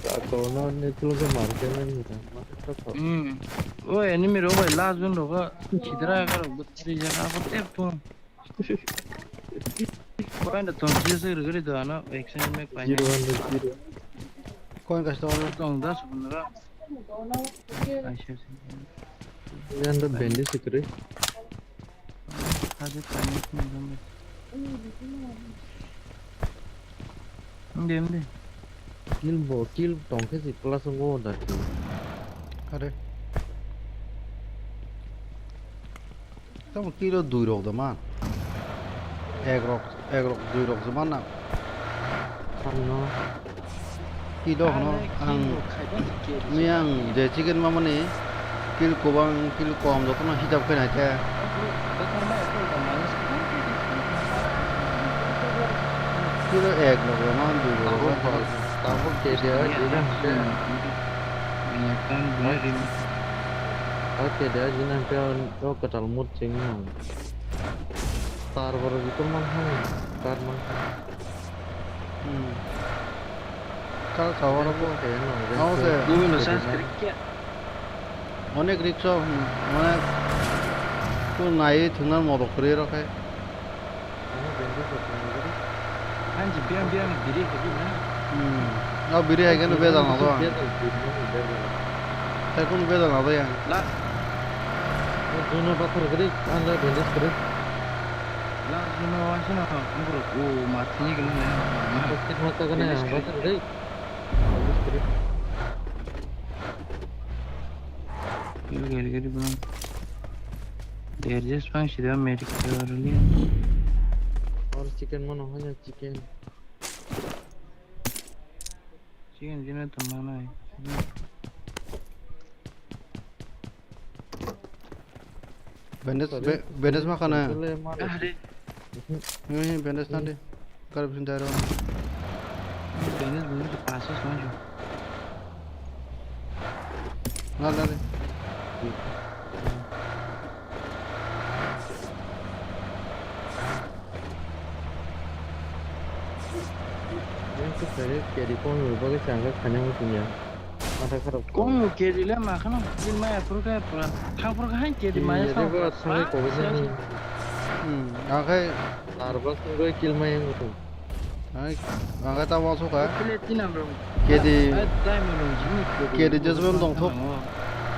Aku no ni pulang ke market lagi ni kan. Hmm. Oh, enemy rok bai last zone rok. Sidra ka rok butri jaga apa tep tu. Kau yang datang dia saya gede tu anak action me kau. Zero one zero. Kau yang kasih tahu. Tong das bener. Asia sih. Yang ada bandage sekali. Ada tanya sih. Inde, inde. Kill bo, kill tongkhe si plus wngkha da. Are. Tamo kill o dui rok da man. Ek rok, ek rok, dui rok da man na. Samno. Kill o hwno ang, miyang je chicken mamani kill kwbang, kill kom jotono hisab khe nai khe. Kill o ek logo man dui logo. Tabuk, tabuk K D A jina hwnkhe. O K D A jina hwnkhe o kwtal mut chengno. Tar borok jikon man hai, tar man hai. Hmm. Kal sawara bo. Oke, no, no, oke. Oke, Google no search kiri kya? Onek rikso, hmm, onek. Tu nai thungna modok kri rokhe. Ano bende ko tungna gari. Hanji biang biang biri kadi na. Hmm. O biri hai keno beda na to. Beda, beda, beda. Tai kun beda na to yang. La. O juna pathar gari, anda bende kri. Last no wansana, ang borok o ma thini gini na. Ang plastic ma ta gana, ang bathar dei. Gari, gari, gari, bang. There just pang sida medic really. Or chicken mano hanya chicken. Chicken jina to mana. Bandage, sorry. Ba-, bandage ma khana. Bandage le ma. Ah, re. Ni bandage na de. Kar bisin daro. Bandage bandage paso sonjo. Na na de. Yang tu kare kedi kon lupa ke changka khanya musunya. Mata kharap. Kong kedi le ma khano, kedi maya phuru khe pura. Thang phuru khe hai kedi maya thang phuru. Thang ko ni. Hmm, akhai. Arba singoi kill maya mutu. Hai, akhai ta waso ka. Kile tinam rong. Kedi. Ai, diamond rong jini kedi. Kedi judgment dong thok.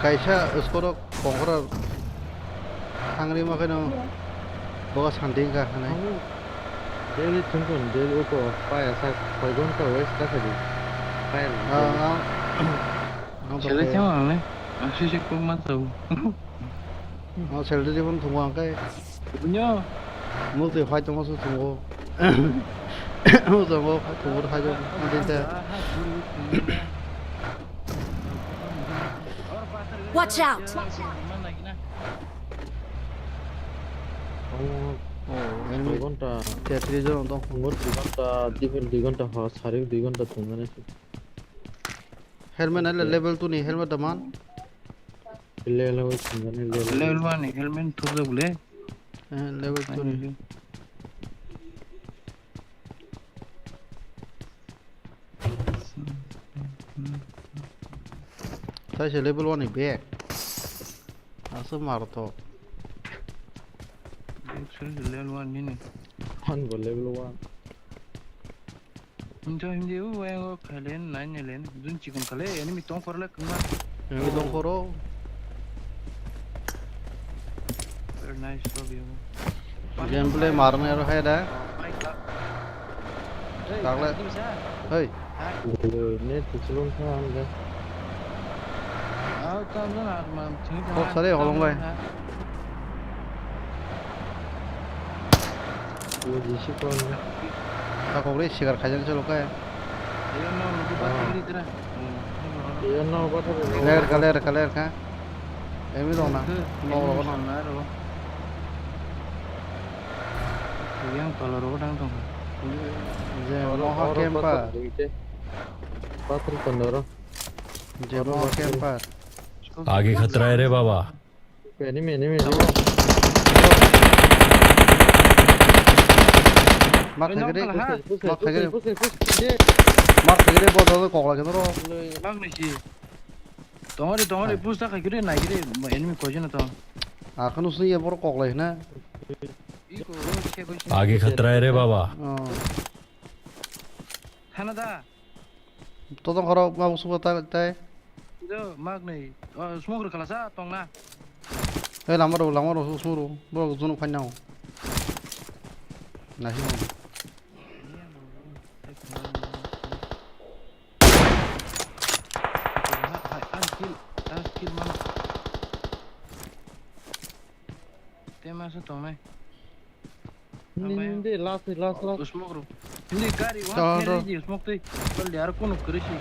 Kaisa score kongkra. Thangri ma kheno bogo santi wngkha hinwi. Daily thwngkon, daily uko paya sak soi ghonta waste ta khadi. Paya Ah, daily. Ah. Ang to Sele khe. Chama ang le. Ang sisi kok ma tau. Oh, salary phone thungo ang khe. Bunyo. Muk twi phai tongma su thungo. Muk twi phai tongma phai tong. Ang twi te. Watch out! Oh, Oh, enemy. Dui ghonta. Tetris jon tong. Mur dui ghonta, dibel dui ghonta, ha, sari dui ghonta thungo nai. Helmet ai le level two ni helmet da man. Level one ni helmet thurjak le. Eh, level two ni. Tai se level one ni bag. Asa mar to. Bag se level one ni ni. Hon bo level one. Himto himdi o wayango khailen, nine elen, jun chikon khale, enemy tong khorle kwma. Enemy tong khoro. Very nice job, yo. Gameplay marne aro hai da. Oh, my God. Hey, Tagle. Hey. Hey. Net chulung kha ang ga. Ah, tam jana, man, thing Kok sare holong bai. Ni jisi kon. Ta kok le sikar khaijak se lokai. Iyo no, bathar. Clear, clear, clear kha. Emi dong na. Nok rogo no. Yang tola rogo dang tong. Je moha camper. Bathar kondoro. Je moha camper. आगे खतरा है रे बाबा। Enemy, enemy, enemy. Mak thagre, mak thagre. Mak thagre, bo do kok lagi noro. Mak ni si. Tongari, tongari, push ta khai kiri, nai kiri, enemy koi jana tong. Akhanu sui ye bor kok lai na. आगे खतरा है रे बाबा। Oh. Thana da. Totong khoro ma busu ta tai. Do mak nei. Oh, smoke rwkhala sa tong na. Hey, lama ro, lama ro, smoke ro. Bro, zone khan nao. Nahi mo. Hai, hai, ang kill, ang kill mana? Tema sa tong nai. Nindi last, last, last. Smoke ro. Hindi gari wa khere di smoke tei. Tol di ar kono kere si.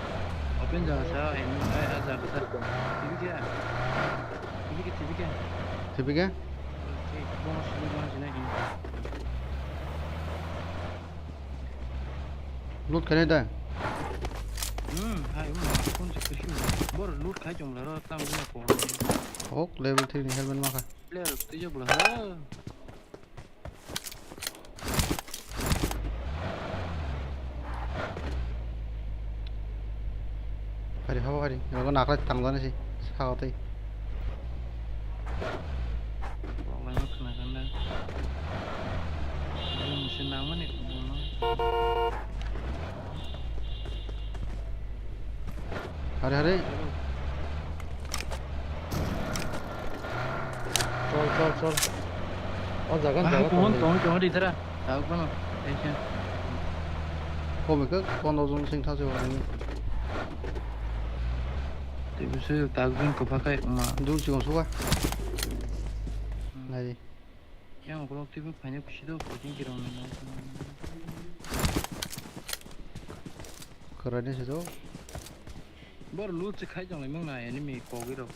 Open jaga sa, em, ai, a jaga sa. Tibi kya? Tibi kya, tibi kya? Tibi kya? Bonus, bonus, bonus, bonus. Loot khainai da? Hmm, hai, um, phone se kesi. Bor loot khai chom la ro, tam guna ko. Ok, level three ni helmet ma kha. Player twi jok la ha. Hari habo hari, nogo nakla tang jani si, sa tei. Wala no khna kanda. Ini musim nama ni kubono. Hari hari. Chol, chol, chol. O jaga, ah, jaga kubono tong, tong, tong, di tara. Tao kono, tension. Komi ke, kono jong sing thase wani. Tei bisu tao jong kopakai ma. Jong sing suka. Hmm. Nai di. Yang ukolog tei bo phaina kusi do, coaching kirong ni. Kwrai ni se do. Bor loot se khai jong lai mang na enemy kogwi rok.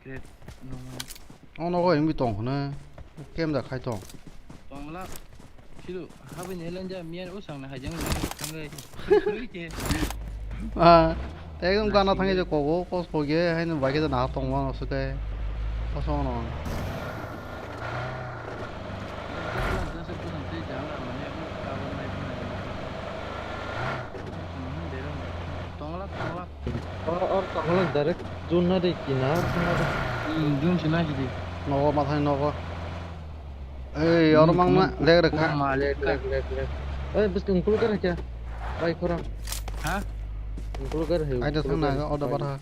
Kret no. Ono go enemy tong hwnwi. Kem da khai tong. Tong la. Silu, habini elanja miyan usang na hajang thangwi. Thangwi ke. Ah, ekdom gana thangwi je kogo, kos koge, haino bai ke na tong ma suke. Kos ono. Tongla, tongla. Or, or, tongla direct zone na de kinar, kinar. Hmm, zone sina sidi. Nogo, mathai nogo. Ei, oro mang na, leg rwkha. Ma, leg, leg, leg, leg. Ei, bwskang kulukar kya? Bai khorang. Ha? Kulukar hai. Ai, da thang na, order bar ha.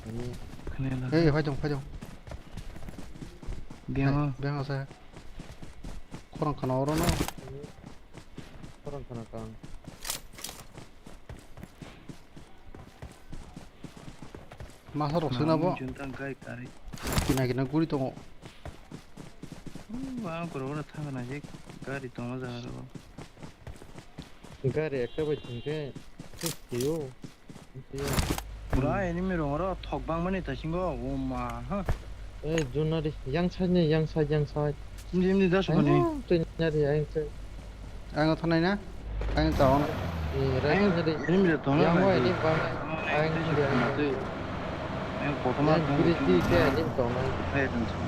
Ani. Hey, phai tong, phai tong. Biyang o. Biyang o sa. Khorang khana oro no. Khorang khana kang. Masa rok sina bo. Juntang kai kari. Kina kina guri tongo. Ang koro oro thang na je gari tongo jaga ro. Gari ekta bai thang ke. Yo. Pura enemy rong oro thok bang mani ta singo. O ma ha. Eh, junari yang side ni, yang side, yang side. Imdi, imdi, das bani. Ayo, twi nari, ayo, twi. Ang thonai na? Ang tawon. Eh, right nari. Enemy da tawon. Yang wa, ini bang. Ang twi, ang twi. Ang kothoma yang tong, bridge tong, di, tong. Di, ini tawon. Hai, tong.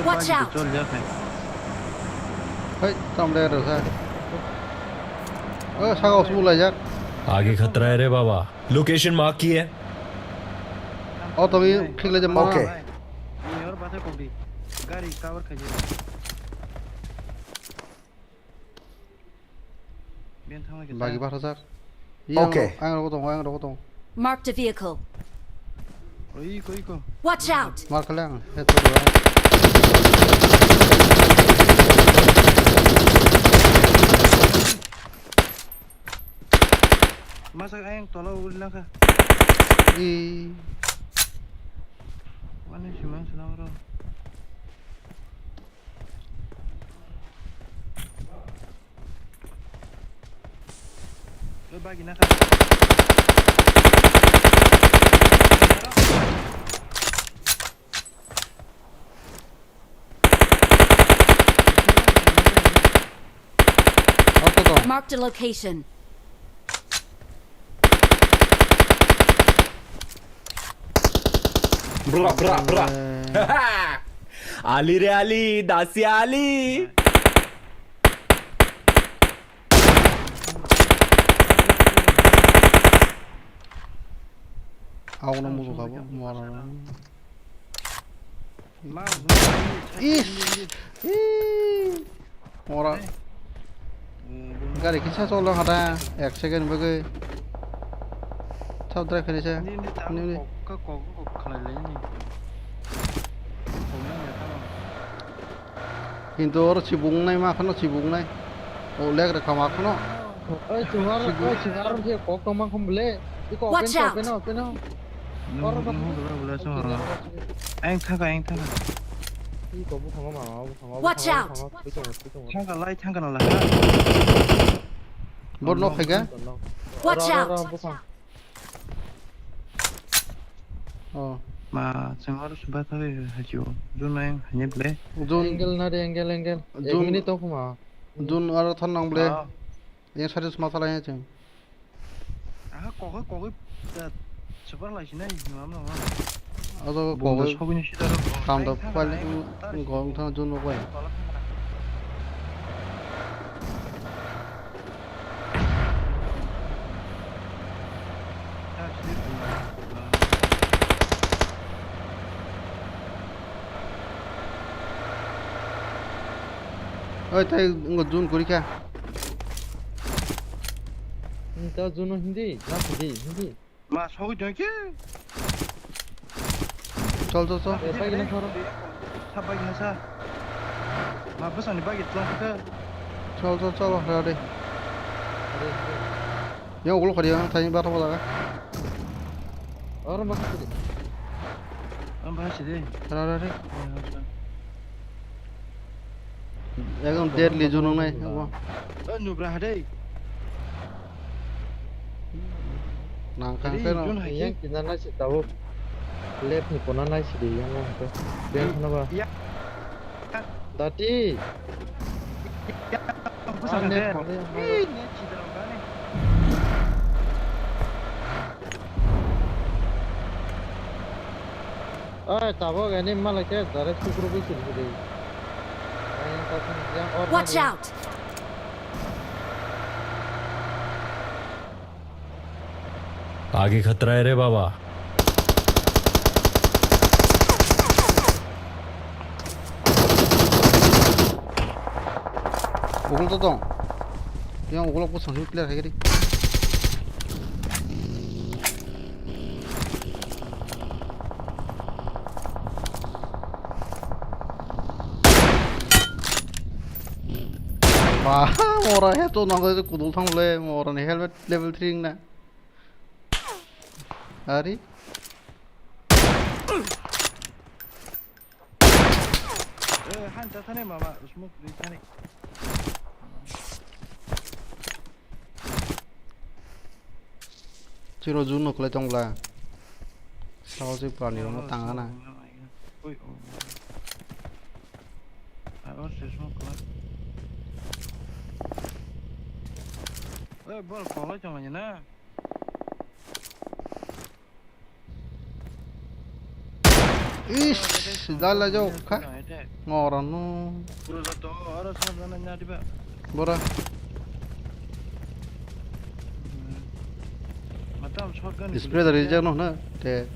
Watch out! Hey, tam le ro sa. Oh, saga usbu lai jak. आगे खतरा है रे बाबा। Location mark की है? Oh, to mi khikle jama. Okay. Gari cover khai. Bagi bathajak. Okay. Ang rogo tongo, ang rogo tongo. Marked a vehicle. Oi, iko, iko. Watch out! Mark lang. Heto dua. Masa ayang tolo uli langka. I. Mana sih mas lang ro. Marked a location. Bra, bra, bra. Ali re ali, dasi ali. Aw, no musu kabo, mora. Ish. Ih. Ora. Gari kisa cholo hada ek second bagwi. Thap dra khainai se. Nini. Kok kok kok khalai lai ni. Kintu oro chibung nai ma khano chibung nai. O leg rwkha ma khano. Oi chungar, oi chungar khe kok tongma khum ble. Iko open, open, open. Ang thaka, ang thaka. Iko bukhango mama, bukhango. Watch out! Thangka lai, thangka na lai. Bor nok phaiga? Watch out! Oh. Ma, chwng oro se bathagwi hachio. Jun nai hanye ble. Jun. Angle na de, angle, angle. Jun. Ek minute tong khuma. Jun aro thon nang ble. Ah. Yang sari sma salai chwng. Aha, kokoi, kokoi, eh, super lai sinai, nang nang. Ado kokoi. Bunda sogini sida ro. Kam da pali gong thang Jun bai. Oi, tai ngo Jun kuri kha. Ni ta Jun no hindi, na hindi, hindi. Ma sogwi tong khe. Chol, chol, chol. Eh, bagi na soro. Sa bagi na sa. Ma bwsani bagi tong khe. Chol, chol, chol, ra de. Yang ulo khari yang thani ba thok jaga. Oro ma khari. Ang ba si de. Ra, ra, ra. Ekdom deadly Jun nai. Abo. O nubra ha de. Nang kha khe no. Yang kina nai se tabuk. Left ni kona nai se de yang nang khe. Yang khana ba. Ya. Dati. Ya. Ang net phone. Oi, tabuk ani malai khe direct sukru bui siri siri. Watch out! आगे खतरा है रे बाबा। Ugul to tong. Yang ugul aku sangsi clear hai kiri. Ah, mora he to nang kudul thang le, mora ni helmet level three na. Ari. Eh, han ta thani mama, smoke di thani. Chiro jun no kle tong bla. Sao si pani ro tang ana. Ui, oh. Aro se smoke kla. Eh, bol kolai tong na. Ish, dala jok kha. Ngorano. Bora. Display dari jano na te.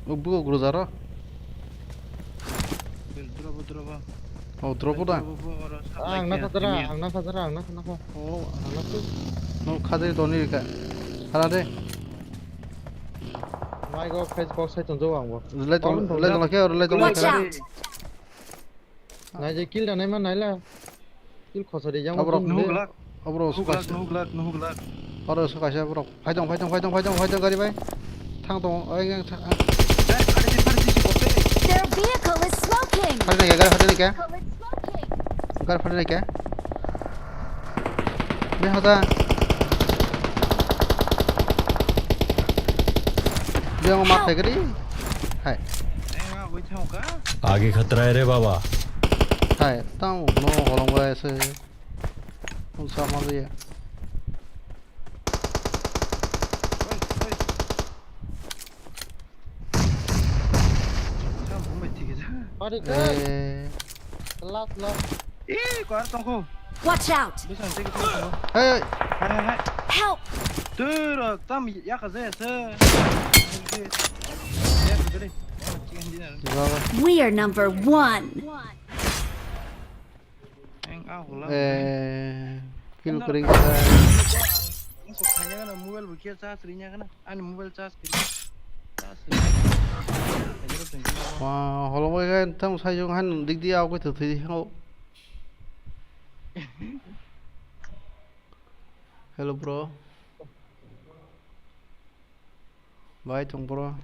O bugo guru jaro. Bil, drobo, drobo. Oh, drobo da. Drobo, oro, ah, ang na khatara, ang na khatara, ang na khatara. Oh, ang na tu. No khade doni ka. Hala de. Mai go Facebook sai tong jo ang bo. Lai tong, lai tong ke, lai tong. Watch out! Nai je kill da nai ma nai la. Kill khosa de jang. Aborok nuhuk lak. Aborok nuhuk lak, nuhuk lak, nuhuk lak. Oro sukaisa borok. Phaitong, phaitong, phaitong, phaitong, phaitong gari bai. Thang tong, ai, ai, thang, ai. Their vehicle is smoking. Phaitong ya, gari phaitong ya. Vehicle is smoking. Gari phaitong ya. Ni hoda. Dia mau makai gari. Hai. आगे खतरा है रे बाबा। Hai, tamo no holong bai se. Unsa ma ya. Pari ka. Eh. Last, last. Eh, kau tongko. Watch out! Bisa nanti kita tongko. Hei, hei. Hai, hai, hai. Help! Tur, tam ya ka zai se. Ya ka zai. Baba. We are number one. Ang ah, hola. Eh, kill kering sa. Ang kok kanya kana mobile bu kia charge rinya kana. Ani mobile charge kiri. Charge kiri. Wa, holong bai kai tam sai jong han dik di au kai thwi thwi ho. Hello bro. Bai tong bro.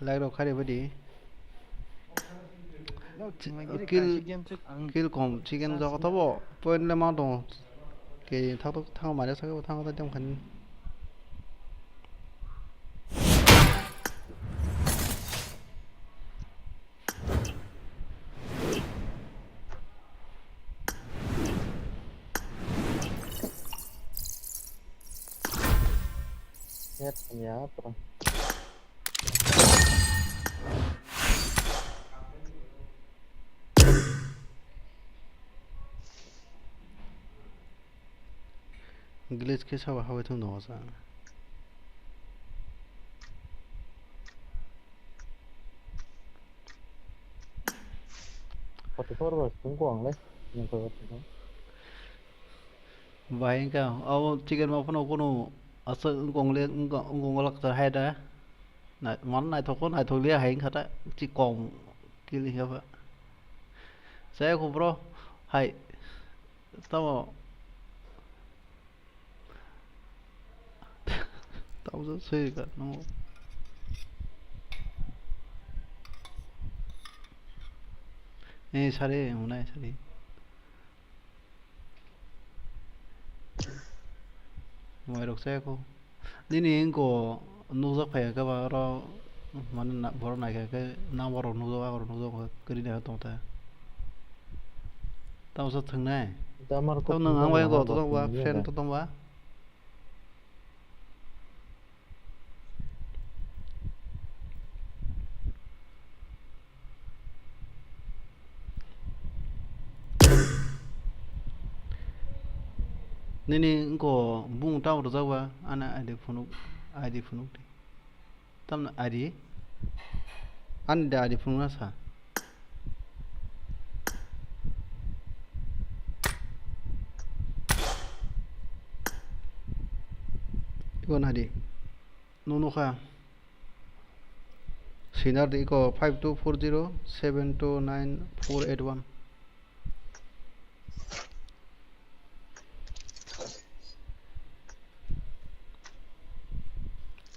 Like rok khairi badi. Kill, kill kom chicken jogo tobo point le ma dong. Ke thak thak thang mare sa thang ta jam khan. Net ya, bro. Glitch khe sabo habai thung tongo sa. Forty-four bas tungko ang le. Bai wngkha abo chicken ma phano kunu aswk wngkong le wngkong wngkong lakchar hai da. Nai-, mano naithok kho naithok liya hai wngkha ta, chi kong kill wngkha ba. Chaya kho bro hai tamo. Tamo se swi ka no. Eh, sari, unai sari. Mai rok se ko. Nini wngko nukjak phai khe ba oro mane na-, borok naikha khe number rok nukjak, abo rok nukjak khe kwrwi naikha tong ta. Tamo sa thwngnai. Tamo nwng ang bai wngko tong ba, friend to tong ba. Nini wngko bung tamo rwjak ba ani I D phunuk, I D phunuk di. Tamni I D? Ani da I D phunukna sa. Ibo nadi. Nukha. Sinar di iko five two four zero seven two nine four eight one.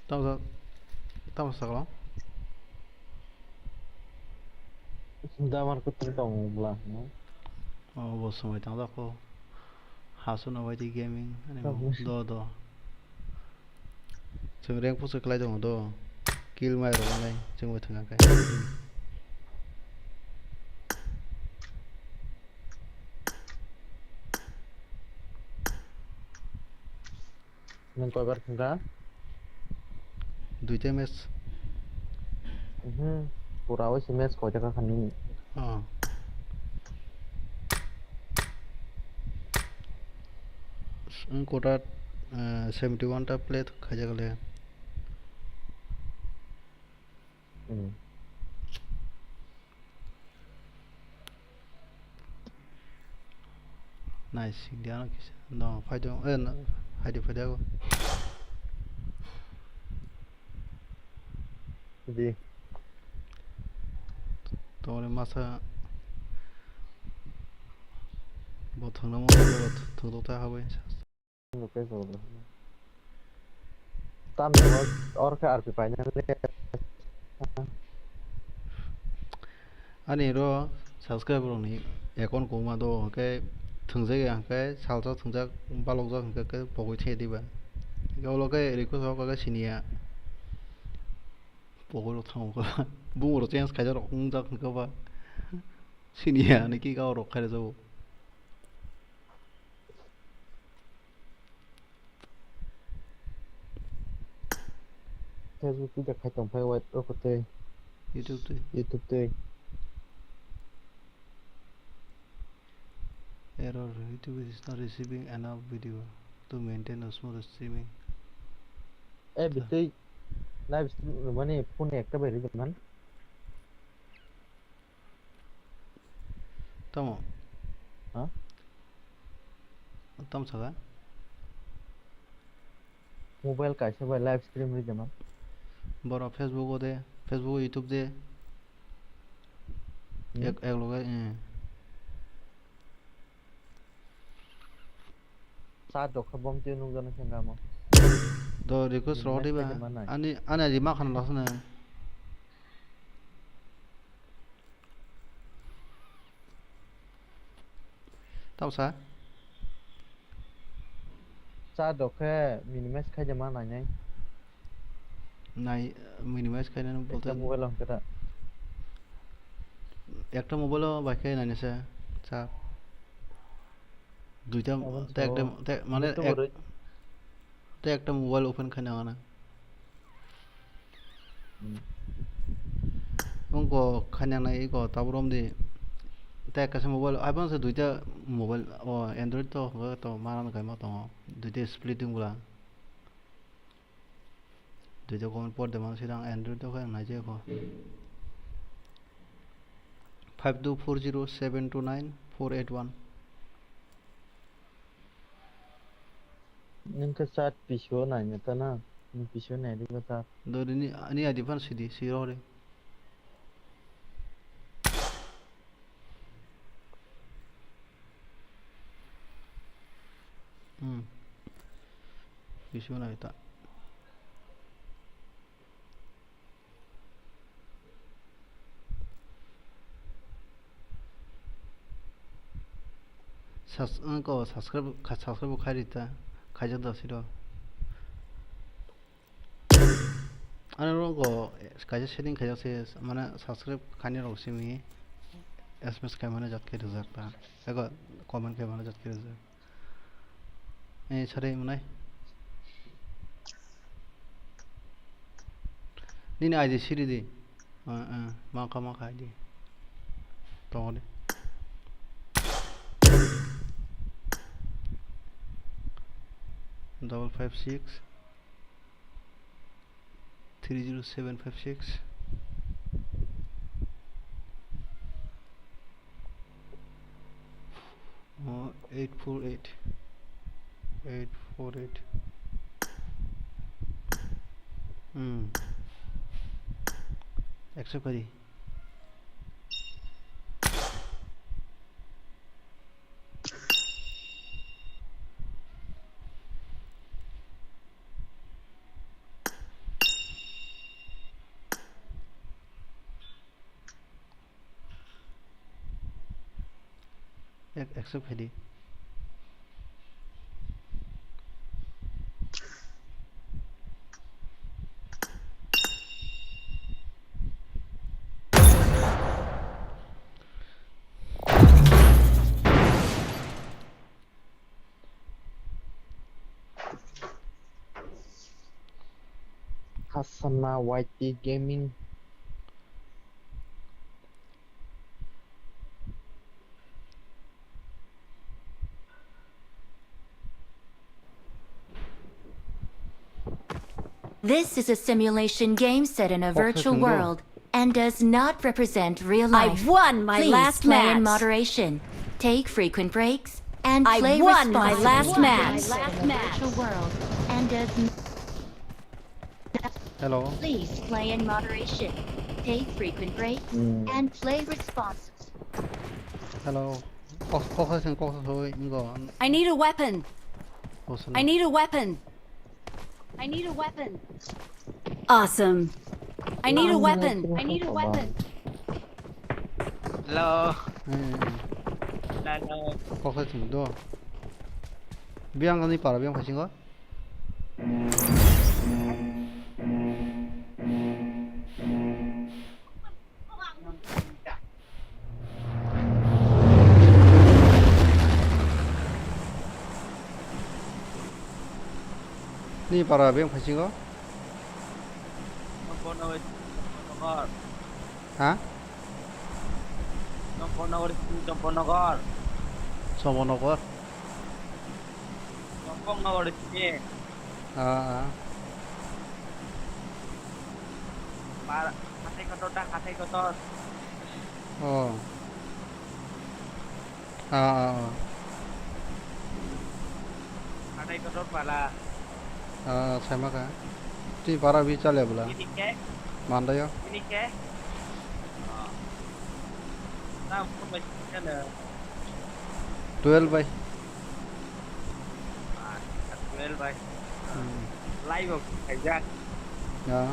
Tamo sa-, tamo saklo? Damar kutung tong bla, no? Oh, bo somoi tang da ko. Hasu no Y T gaming, ani mo. Tamo. Do, do. Chwng rank push khlai tongo do. Kill mai rok nai chwng bai thwngya khe. Nwng koibar thwngkha? Duita match. Mhm. Pura oise match koita kha khani. Oh. Wng kota, eh, seventy one ta play khaijak le. Hmm. Nice, India no kisa. No, phai do, eh, no, hai di, phai di ako. Di. Tongre masa bo thangna mo, bo thangdok ta habai. Tam tamo or khe R P painani. Ani ro subscriber rokni account koma do, hwnkhe thwngjak ya, hwnkhe salsa thwngjak, balokjak, hwnkhe khe pogwi thangya diba. Hwnkhe ulo khe request rok khe siniya. Pogwi rok thango khe. Bumung rok change khaijak rok wngjak hwnkhe ba. Siniya ani khe kau rok khairok jago. Facebook twi da khai tong phai, wait, rok twi. YouTube twi. YouTube twi. Error, YouTube is not receiving enough video to maintain a smooth streaming. Eh, bitwi live stream mane phone ekta bai ri man. Tamo? Ha? Tamo saka? Mobile kaisa bai live stream ri jama. Boro Facebook o de, Facebook, YouTube de. Hmm? Ek, ek loge, eh. Sa dokha bom twi nukjana khe gamo. Do request rw diba. Ani, ani aji ma khana lasana. Tamo sa? Cha dokhe minimize khai de ma nainai. Nai, minimize khai nani bolte. Ekta mobile o hwnkhe ta. Ekta mobile o bai khai nainai se cha. Duita, te ekta, te mane ek, te ekta mobile open khai nangana. Hmm. Wngkha khaina nai iko tabuk romdi. Tei kaisa mobile, iPhone se duita mobile, o Android to, to mana kai ma tongo. Duita splitting bwla. Duita comment por de mano sirang Android to khe nai je ko. Five two four zero seven two nine four eight one. Nwng khe chat P C o naina ta na? Nwng P C o nai di ba chat? Do rini ani adi phan sidi, siro re. Hmm. P C o nai ta. Subs-, ang ko subscribe, kha-, subscribe khai rita, khaijak da siro. Ano ro ko kaisa setting khaijak se, mane subscribe khaini rok simi S M S khai mane jat khe rijak ta, ego comment khai mane jat khe rijak. Eh, sari mwnai. Nini I D siri di. Ah, ah, maka, maka I D. Tongo de. Double five six. Three zero seven five six. Oh, eight four eight. Eight four eight. Hmm. Accept kari. Ek-, accept khaidi. Hasana Y T Gaming. This is a simulation game set in a virtual world and does not represent real life. I won my last match. Please play in moderation. Take frequent breaks and play responsibly. I won my last match. Virtual world and does n- Hello. Please play in moderation. Take frequent breaks and play responsibly. Hello. Kok, kok sing, kok soi, ingo. I need a weapon. I need a weapon. I need a weapon. Awesome. I need a weapon. I need a weapon. Hello. Eh, eh. Hello. Kok sing do. Biang kani para biang khasingo. Ni para beng phasingo. Ha? Champaknagar, Champaknagar. Champaknagar. Champaknagar sini. Ah, ah. Par, hathai kotor da, hathai kotor. Oh. Ah, ah, ah. Hathai kotor pala. Ah, sama ka. Twi para bi chale bwla. Ini ke? Mandayo. Ini ke? Oh. Tam phone bai chana. Twelve bai. Ah, twelve bai. Hmm. Live of khaijak. Ya.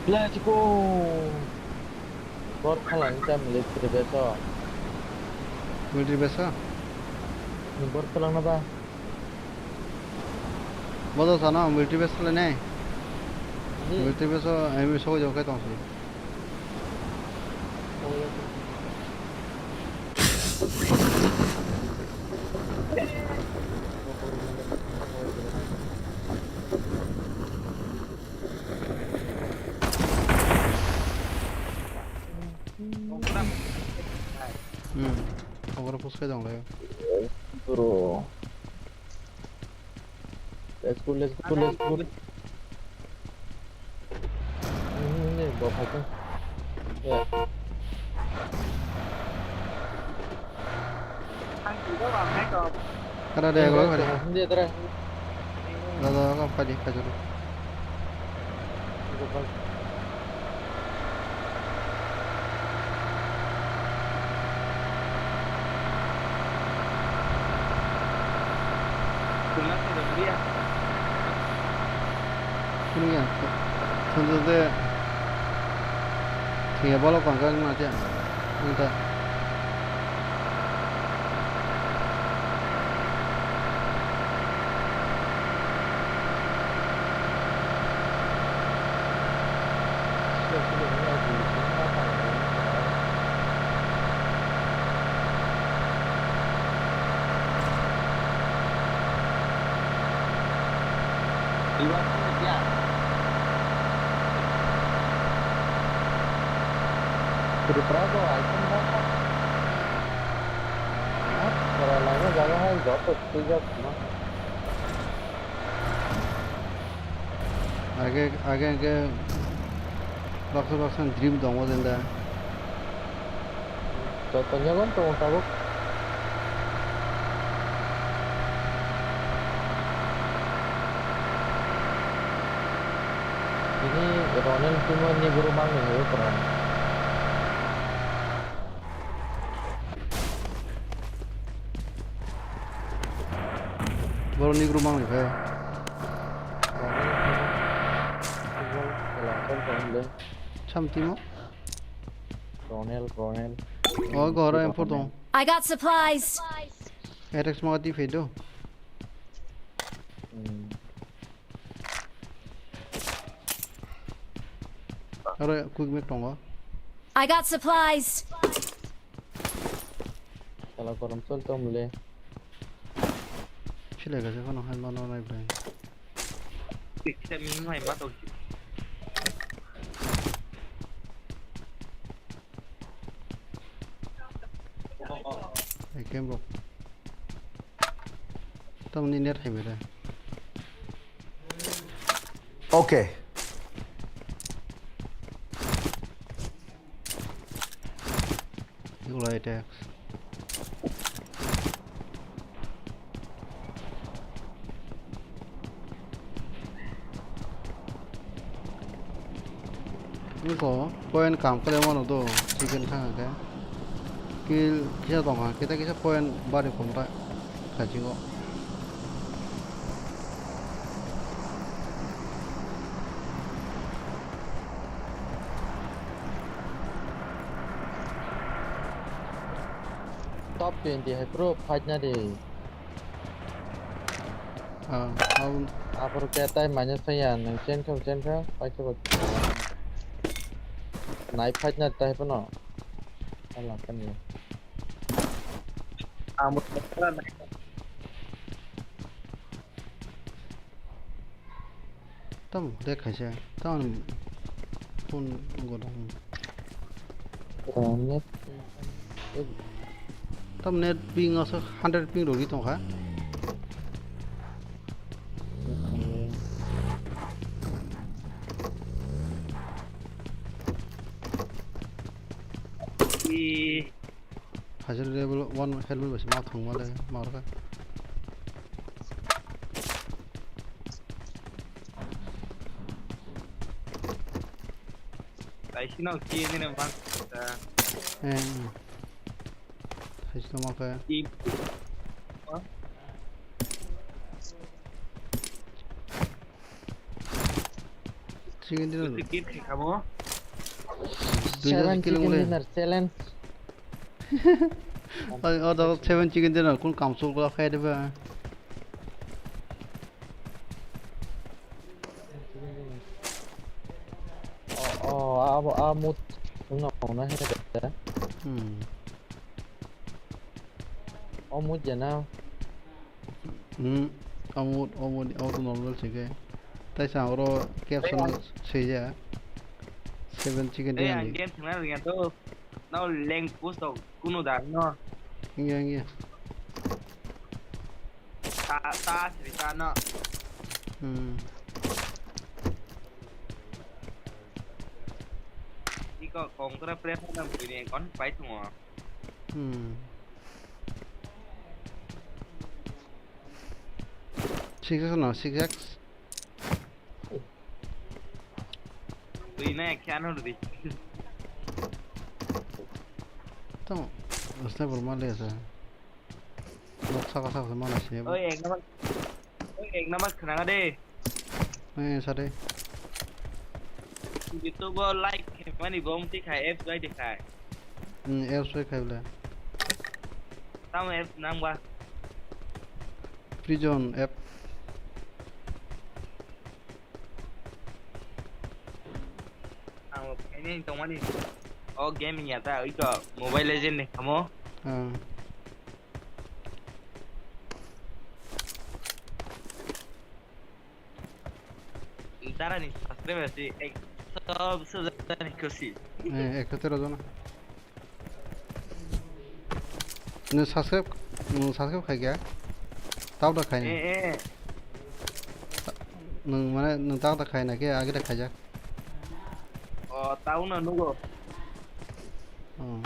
Let's go. Bor khalang ta military base o. Military base o? Bor khalang na ba? Bodo sana military base le ne? Hmm. Military base o ami sokoi jong kai tong si. Hmm. Oro push kai tong lai. Bro. Let's go, let's go, let's go. Ini, ini, bawa pakai. Ya. Ada, ada yang lagi, ada. Ini, ada. Ada, ada, apa di, apa di. Kunuya, thangjo de, thangya bolok kangkang ma je, ang ta. Tripura ko item ba kha. Ha? Pura laga jaga hai joto twijak ma. Age, age, age baksa baksa dream tongo jenda. Joto jaga tongo tabuk. Ni Ronel timo ni guru mang ni hayo pran. Boro ni guru mang ni khe. Ronel timo. Timo, timo le. Sam timo? Ronel, Ronel. Oh, goro M four tong. I got supplies. Atex ma di fedo. Hmm. Aro quick map tongo. I got supplies. Sala korom sol tom le. Chile gase kono hai mano nai bai. Kita ming hai ma to. Hai kem bro. Tamni net hai bere. Okay. Yulai text. Niko point kam kore mano do chicken thang ke. Kill kisa tong ha, kita kisa point bari khum ta khachigo. Top twenty hai pro fight na de. Ah, abun. Aboro khe tai manya saya nang chen thang chen thang paisa ba. Nai fight na tai pano. Ala kan ya. Amo. Tam de khaisa tam phone godong. Net. Tam net ping asa hundred ping rogwi tongkha. Hajar level one helmet bai se ma thangma le ma rwkha. Taisino kiyene ne bang ta. Eh. Taisino ma khe. Ki. Chicken dinner. Kit kamo. Duijon seven chicken dinner challenge. Oi, o da seven chicken dinner kun kam sul gula khai de ba. O, o, abo, a mut. Wngna wngna hai de. Hmm. O mut jana. Hmm, omo, omo, omo normal se khe. Tai sa oro caption swijak. Seven chicken dinner. Eh, ang game thangna rwngya to. Nao leng post to kuno da no. Iya, iya. Ta, ta, sri ta no. Hmm. Iko kongkra pre phana bini kon pai thungo. Hmm. Six X no, six X. Twi na khe ano di. Tamo, sniper ma le sa. Nok saka saka mana sini. Oi, ek number. Oi, ek number khna de. Eh, sare. YouTube o like mani bom ti khai apps bai de khai. Hmm, apps bai khai bla. Tamo apps nang ba. Prison app. Ang khaini tongmani. O gaming ya ta, oi to Mobile Legend ni kamo. Ah. Darani subscriber si ek sab sab jani khusi. Eh, ekso tero jona. Nwng subscribe, nwng subscribe khai khe? Tabuk da khai ni? Eh, eh. Nwng mane nwng tabuk da khai na khe age da khaijak? O, tabuk no nugo. Oh.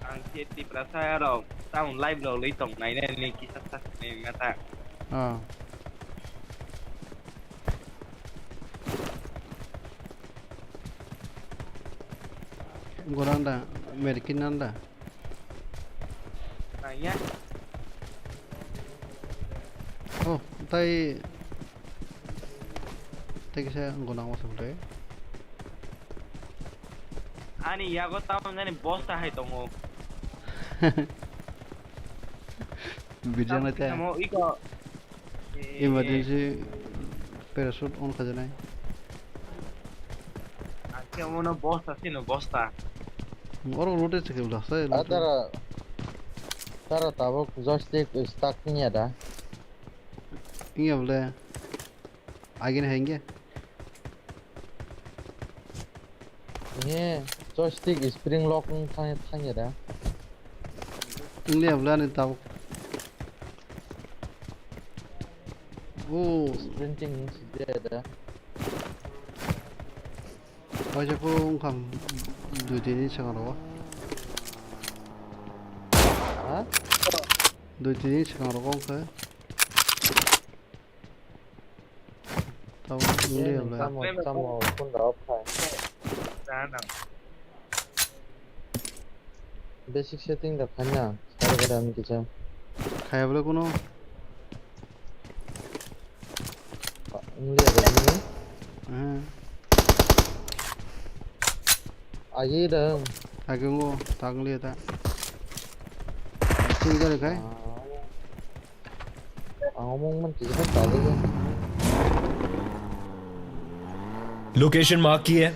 Ang khe Tiprasa rok town live rok lwi tong nai nai ni kisa sa ni mata. Oh. Goranda, Merkin nanda. Nangya. Oh, tai, tai kisa gonang masuk deh. Ani yago tamang jani bosta hai tongo. Bijang nai te. Tamo iko. Eh, emergency parachute on khajanai. Ake mono bosta sino bosta. Oro lote chike bla sai. Ah, lote. Tara, tara tabok joystick stuck niya da. Iya bole. Agin henge. Nge joystick spring lock wng thang, thangya da. Wng liya bwle ani tabuk. O. Sprinting wng si de da. Waisa ko wngkha dui tini swkang rogo. Ha? Dui tini swkang rogo wngkha. Tamo wngya bwle. Tamo, tamo phone da off khai. Basic setting da khaina, sar gada ang kisa. Khaya bwle kuno. Wngya da ni. Eh. Agi da. Agi ngo, tang le da. Sing gari khai. Ah. Ang omong man kisa khe tabuk. Location mark की है।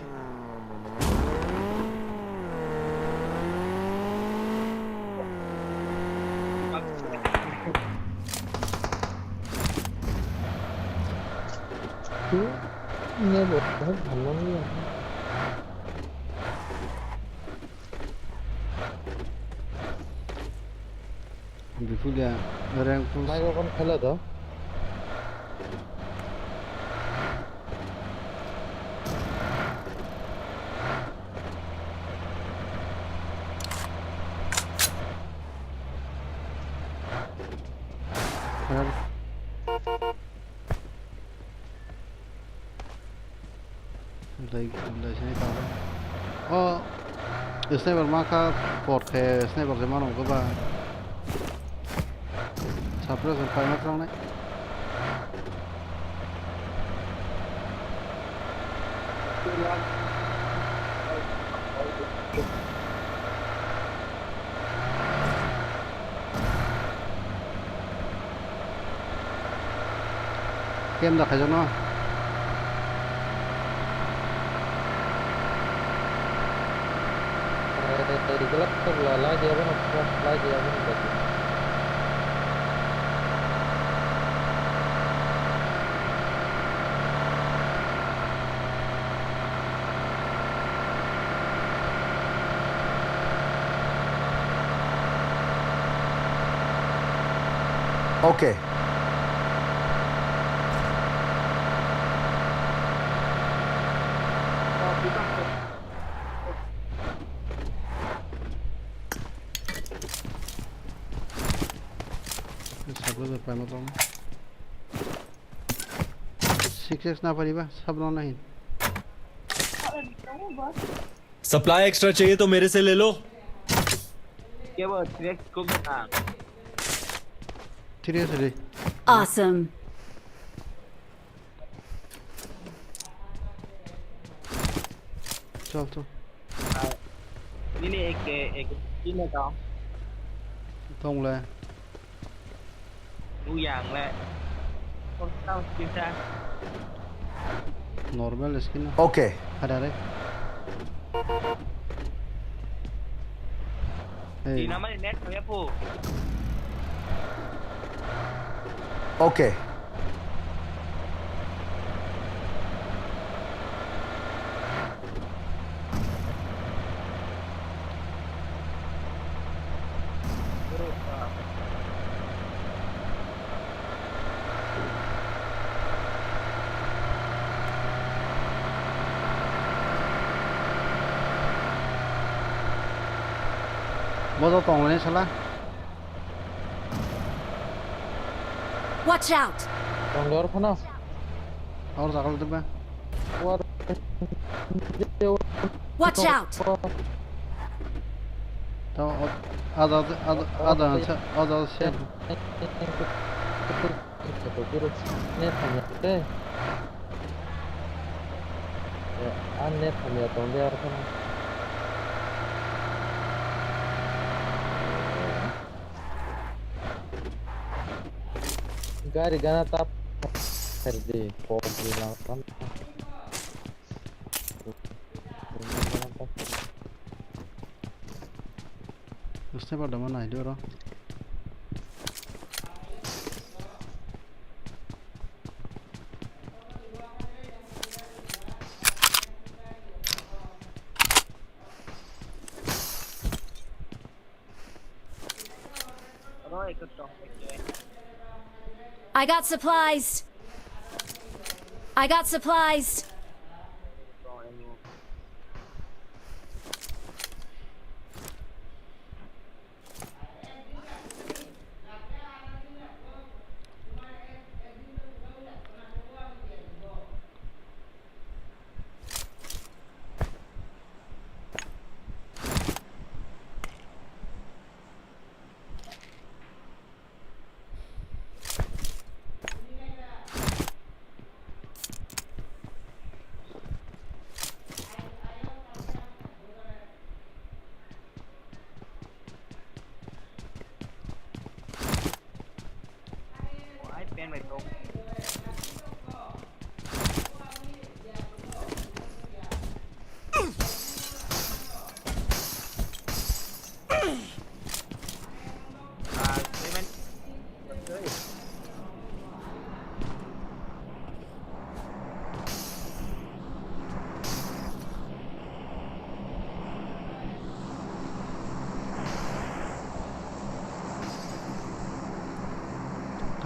तू ने बहुत बहुत ভালো नहीं है। Bipulia, rank push. Microphone khelo do. Dai, dai sini tang. Oh, sniper ma kha, por khe sniper se mano go ba. Surprise pai ma tang nai. Kem da khaijak no. Okay. Sabo da paima tong. Six X na pariba, sab no nahin. Supply extra चाहिए तो मेरे से ले लो। Kebo three X scope na. Three X re. Awesome. Chal, chal. Nini ek, ek, skin na tao. Tong le. Nuyang le. Kau tahu skin sa? Normal skin. Okay. Ada re. Hey. Di nama ni net kaya po. Okay. Bodo tong le sala. Watch out! Tong le or phano. Or jagal de ba. Or. Watch out! Tamo o, ada, ada, ada, ada, ada, ada, se. Net hamya tong de arokhe. Gari gana tap. Serdi, kok di lang. Sniper dama nai doro. I got supplies. I got supplies.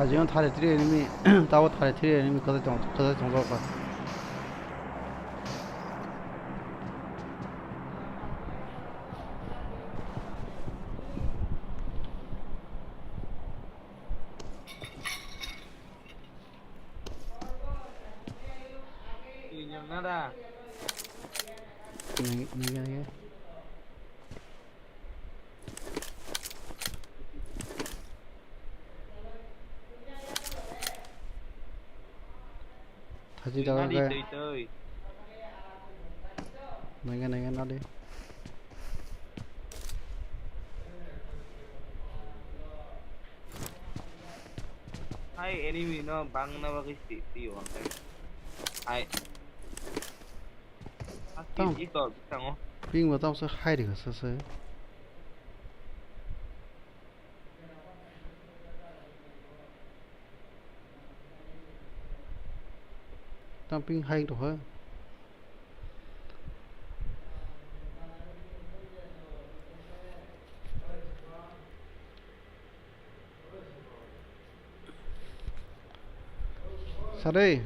Thajino thare three enemy, tabo thare three enemy kwthai tong, kwthai tongjak kha. Nada. Nge, nge, nge. Thachi daga Nadi khe. Twi twi. Nangya, nangya, nadi. Hai enemy no bangna bagwi si, si yo ang kai. Hai. Tam. Iko, bisango. Ping bo tam se hai ri kha se se. Tam ping hai rokha. Sari.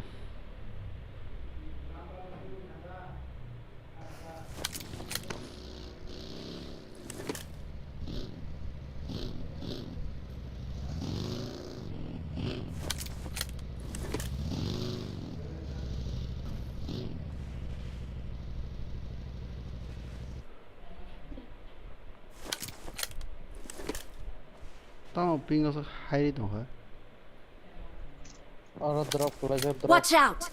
Tamo ping o hai tongkha. Oro drop, laser drop. Watch out!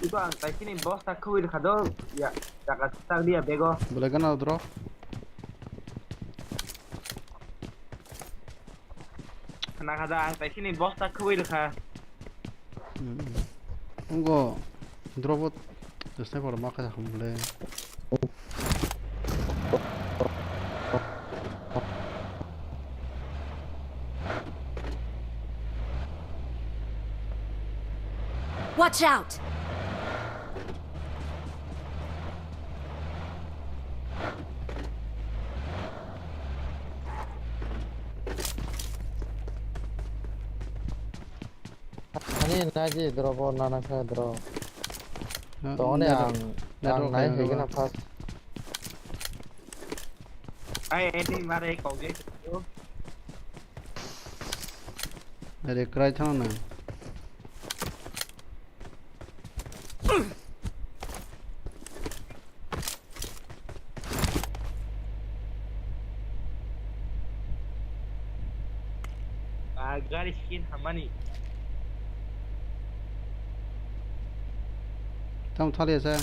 Iko ang taisini bosta khwi rwkha do, ya, jaga tak dia bego. Bolai gana drop. Khna kha da, ang taisini bosta khwi rwkha. Hmm. Wngkha drop o sniper ma kha khum le. Watch out! Ani naji drop o nana kha drop. Ah, tongoni network, ang, network ang nai hai hai gana ba. First. Ai, ai, ni mare kok je. Are, krai thang na. Gari skin hamani. Tam thali asa.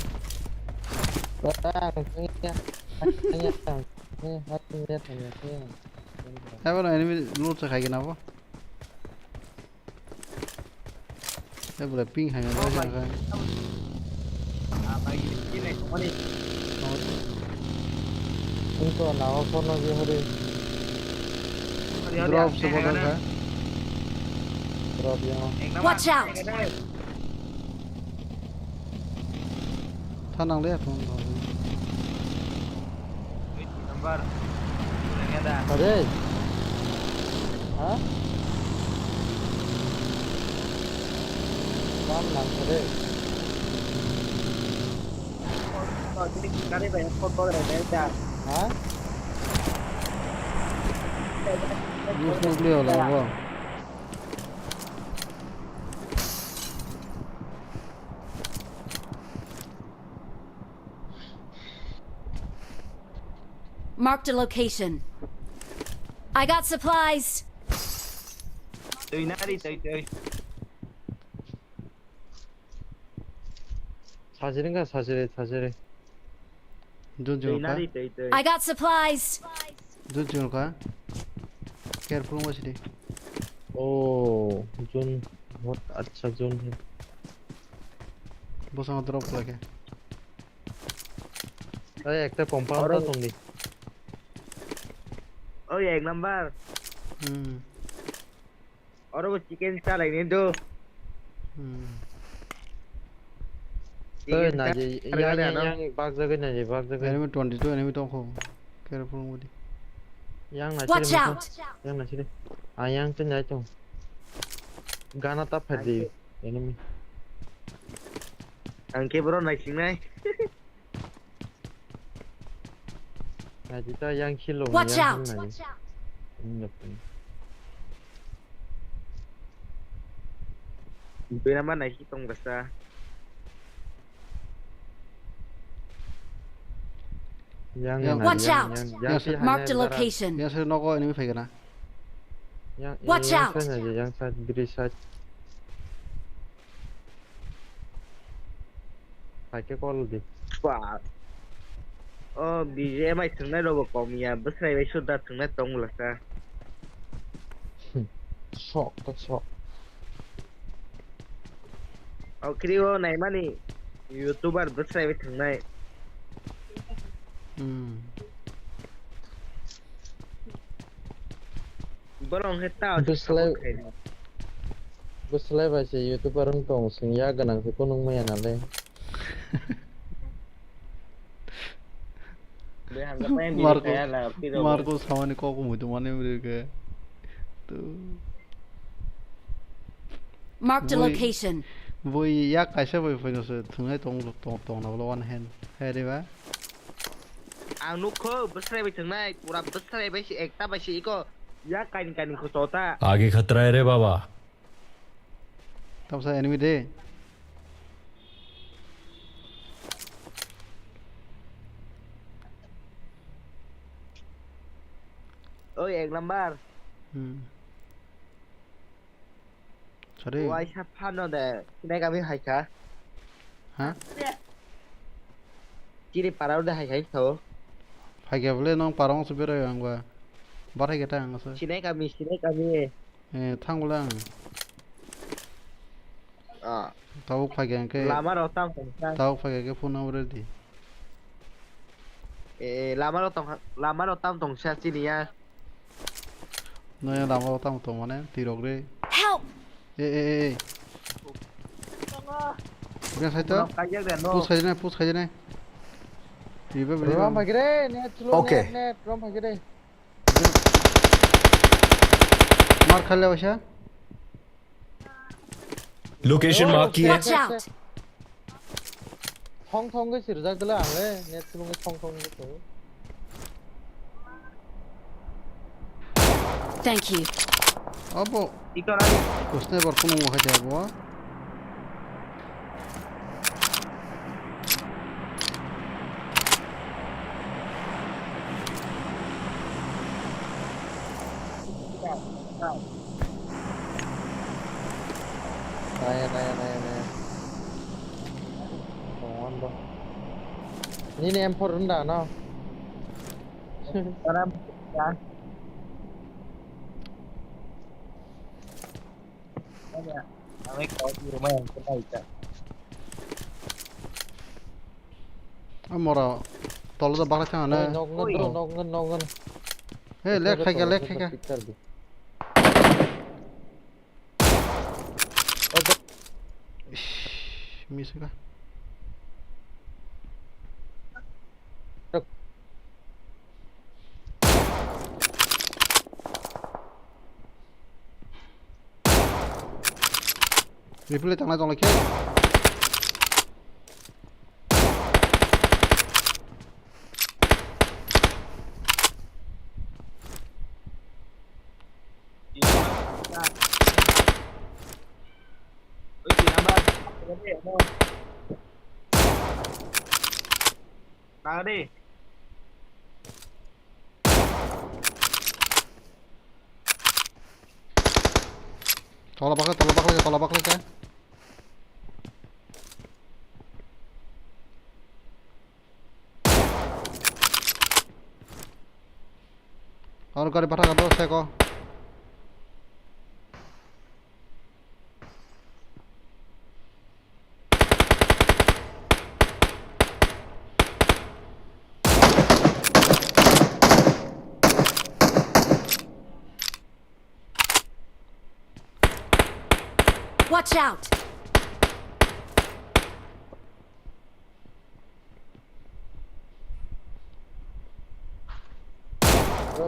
Abo no enemy loot sa khai gana bo. Abo ping hai. Hamani. Unko nawa porno je hori. Drop support ka. Drop yang. Watch out! Thanang le phone. Number. Are. Ha? Kam nang kare. Kare bai, kare bai. Ha? Ni phone play wala bo. Marked a location. I got supplies. Tui nari, tui, tui. Sajiri ka sajiri sajiri. Jun Tui jun ka. Nari, tui, tui. I got supplies. Jun jun ka. Careful mo sidi. Oh, June. What? Acha June hai. Bosong drop lage. Ei, ekta compound Oro- ta tongdi. Oh, ek number. Hmm. Oro bo chicken salai ni do. Hmm. Ei, naji, yang, yang, yang, bak jagai naji, bak jagai. Enemy twenty two enemy tong kho. Careful mo di. Yang naji. Watch out! Yang naji. Ah, yang tu nai tong. Gana ta phadi. Enemy. Ang ke bro nai sing nai. Naji ta yang kilo. Watch out! Bina ma nai si tong basa. Yang, Yang. Watch out! Yang, yang, Yang. Marked a location. Yang sir nogo enemy phai gana. Yang, Watch yang out! Side naji, yang side, bridge side. Hai ke call di. Ba. Oh, B G M I thwngnai rok bo kom ya, bwsrai bai suda thwngnai tong bwlasa. Sok to sok. Oh, kiri o naimani YouTuber bwsrai bai thwngnai. Hmm. Borok hwnkhe ta Bwswlai- support khaina. Bwswlai bai se YouTuber wng tong, swng ya gwnang se kunung maya nale. Marco, Marco samani kok mui tongmani wngkhe. Tu. Marked a Bui- location. Bui yak kaisa bai phaino se thwngnai tong tong tong na bolo one hand. Hai re ba. Ang nukho bwsrai bai thwngnai, pura bwsrai bai se ekta bai se iko. Ya kaini kaini kho chota. आगे खतरा है रे बाबा। Tamsa enemy de. Oi, ek number. Hmm. Sorry. Waisa phano de, sinai kami haikha. Ha? Chini parao de haikha sao. Phaikhe bole nong parong se berai ang ba. Bar haikhe ta ang se. Sinai kami, sinai kami. Eh, thang bole ang. Ah, Tabuk phaikhe ang khe. Lama rok tam tongsa. Tabuk phaikhe khe phone number di. Eh, lama rok tong, lama rok tam tongsa chini ya. Noya lama o tamo tong mane tirok re. Help! E e e e. Kena sai to. Rok kajak de no. Push khai jane, push khai jane. Ribe beli. Rom bhagi re, net slow, Okay. Net, net, rom bhagi re. Mar khalle waisa. Location mark की है। Watch out! Thong thong ke sirjak dala ang le, net slow ke thong thong ke to. Thank you. Abo. Iko rani. Kusne bar kuno mo khai jabo. Naya, naya, naya, naya. Tongo ando. Nini M four runda no? Karam ya. Naya, ang kau di rumah yang kena ikan. Amora tolo da bakla chang na. Nok ngan, nok ngan, nok ngan. Hey, lek khai kya, lek khai kya. Miss ka. Replay tangnai tong lai khe. Oi, di number. Nagade. Tola bakla, tola bakla, tola bakla khe. Aro gari bathang ado seko. Watch out!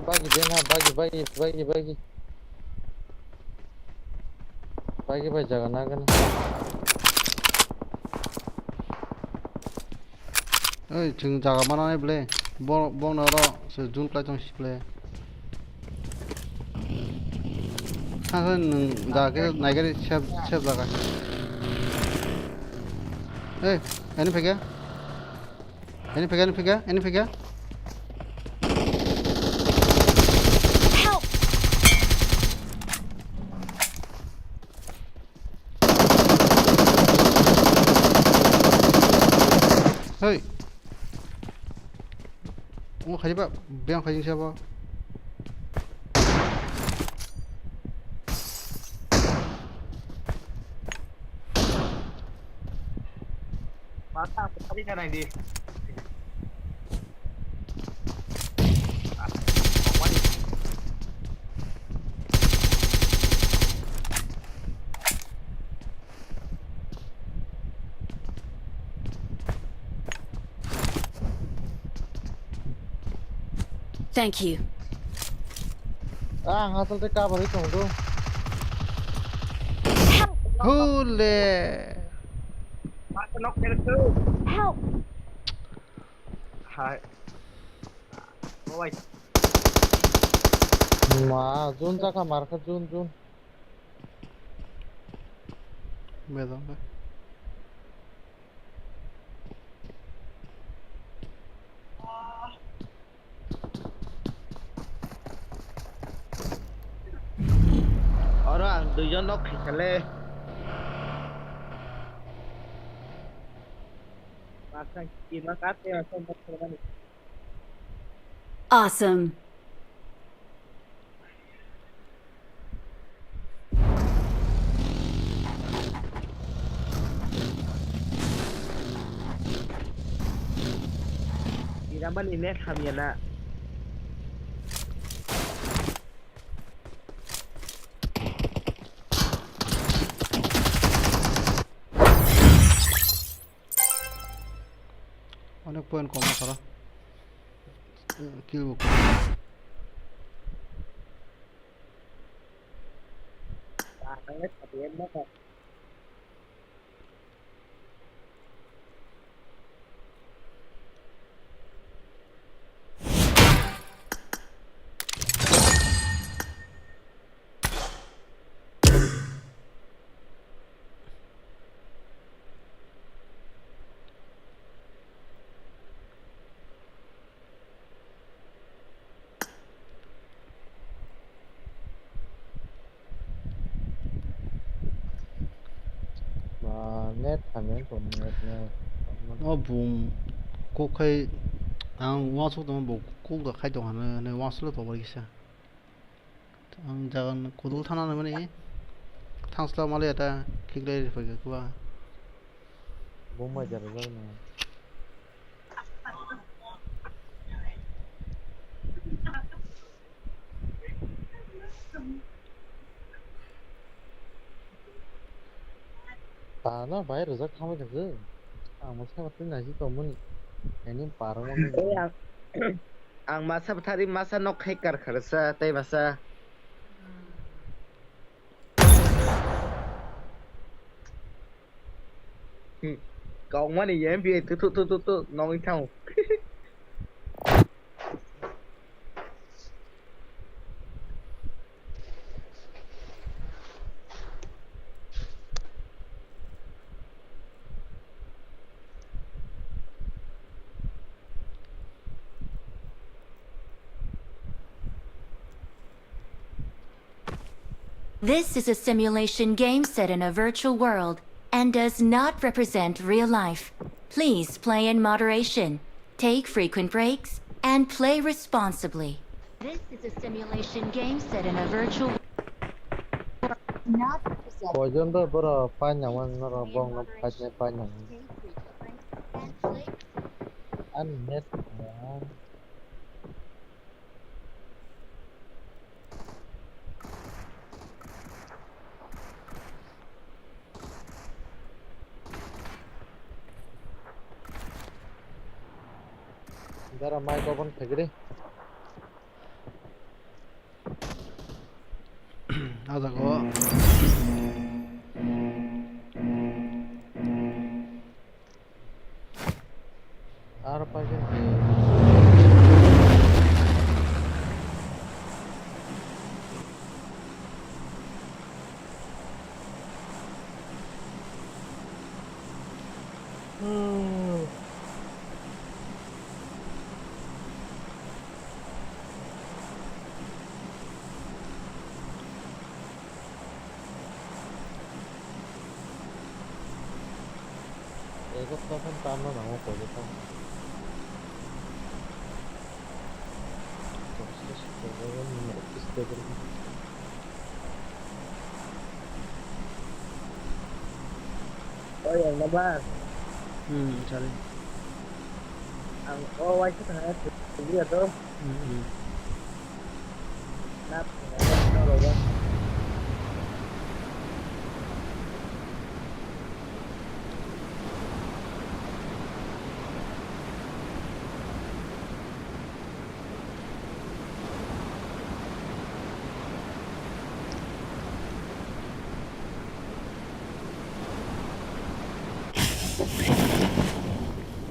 Bagi, bagi, bagi, bagi, bagi. Bagi bai jaga nangani. Oi, chwng jaga manani ble. Bo-, bongno oro se jun klai tong si ble. Thang nwng jaga khe naigari sep, sep jaga. Ei, ani phege? Ani phege, ani phege, ani phege? Help! Hei. Omo khajiba, beng khaji sabo. Mata, tadi kan di. Thank you. Ah, ang asal tei cover ri tong do. Help! Hule. Help! Hai. Oh, wait. Ma, jun jaka marka jun jun. Bedam be. Oro ang duijon nok khaisale. Baksa kima kate baksa nok khaimani. Awesome. Irambani net hamya na. Onek point kom asara. Kill bo. O bum kok khai ang uansuk tongma bo kok da khai tong hwnwi uansuk le tongbai kisa. Ang jaga kudul thana nangmani thangsla mali ata khiklai rifai kha kuba. Bomba jara jara nang. Tana bai rwjak thamwi thangkhe. Ang masa batwi naisi tongmani. Ani parwngmani. Tei ang, ang masa bwthari masa nok khai kar kharsa tei masa. Hmm. Kok mani M P A tu tu tu tu tu nongwi thango. This is a simulation game set in a virtual world and does not represent real life. Please play in moderation, take frequent breaks, and play responsibly. This is a simulation game set in a virtual not represent Poison bai boro paina man noro bong no fight ne paina man. Take frequent breaks and play Ani net. Dara mic open khaigri. Ah jaga o. Aro paikhe. Ego tokhan tamo nango koido tamo. Oi, ang nabar. Hmm, chale. Ang o waisa thangna thangya to. Hmm, hmm.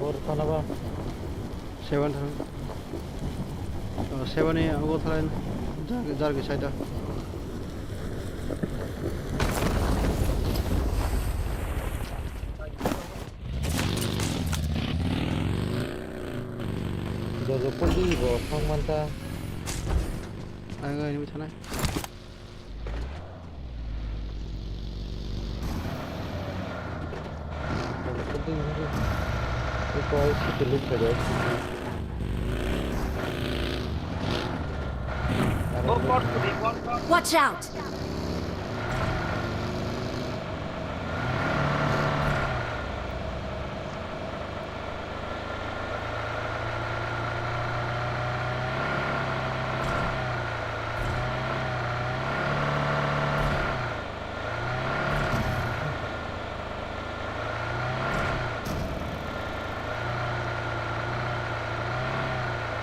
Bor thana ba? Seven thana. Oh, seven ni abo thalai jar, jar ki side o. Jojo podi bo thang manta. Ang ini thana. Watch out!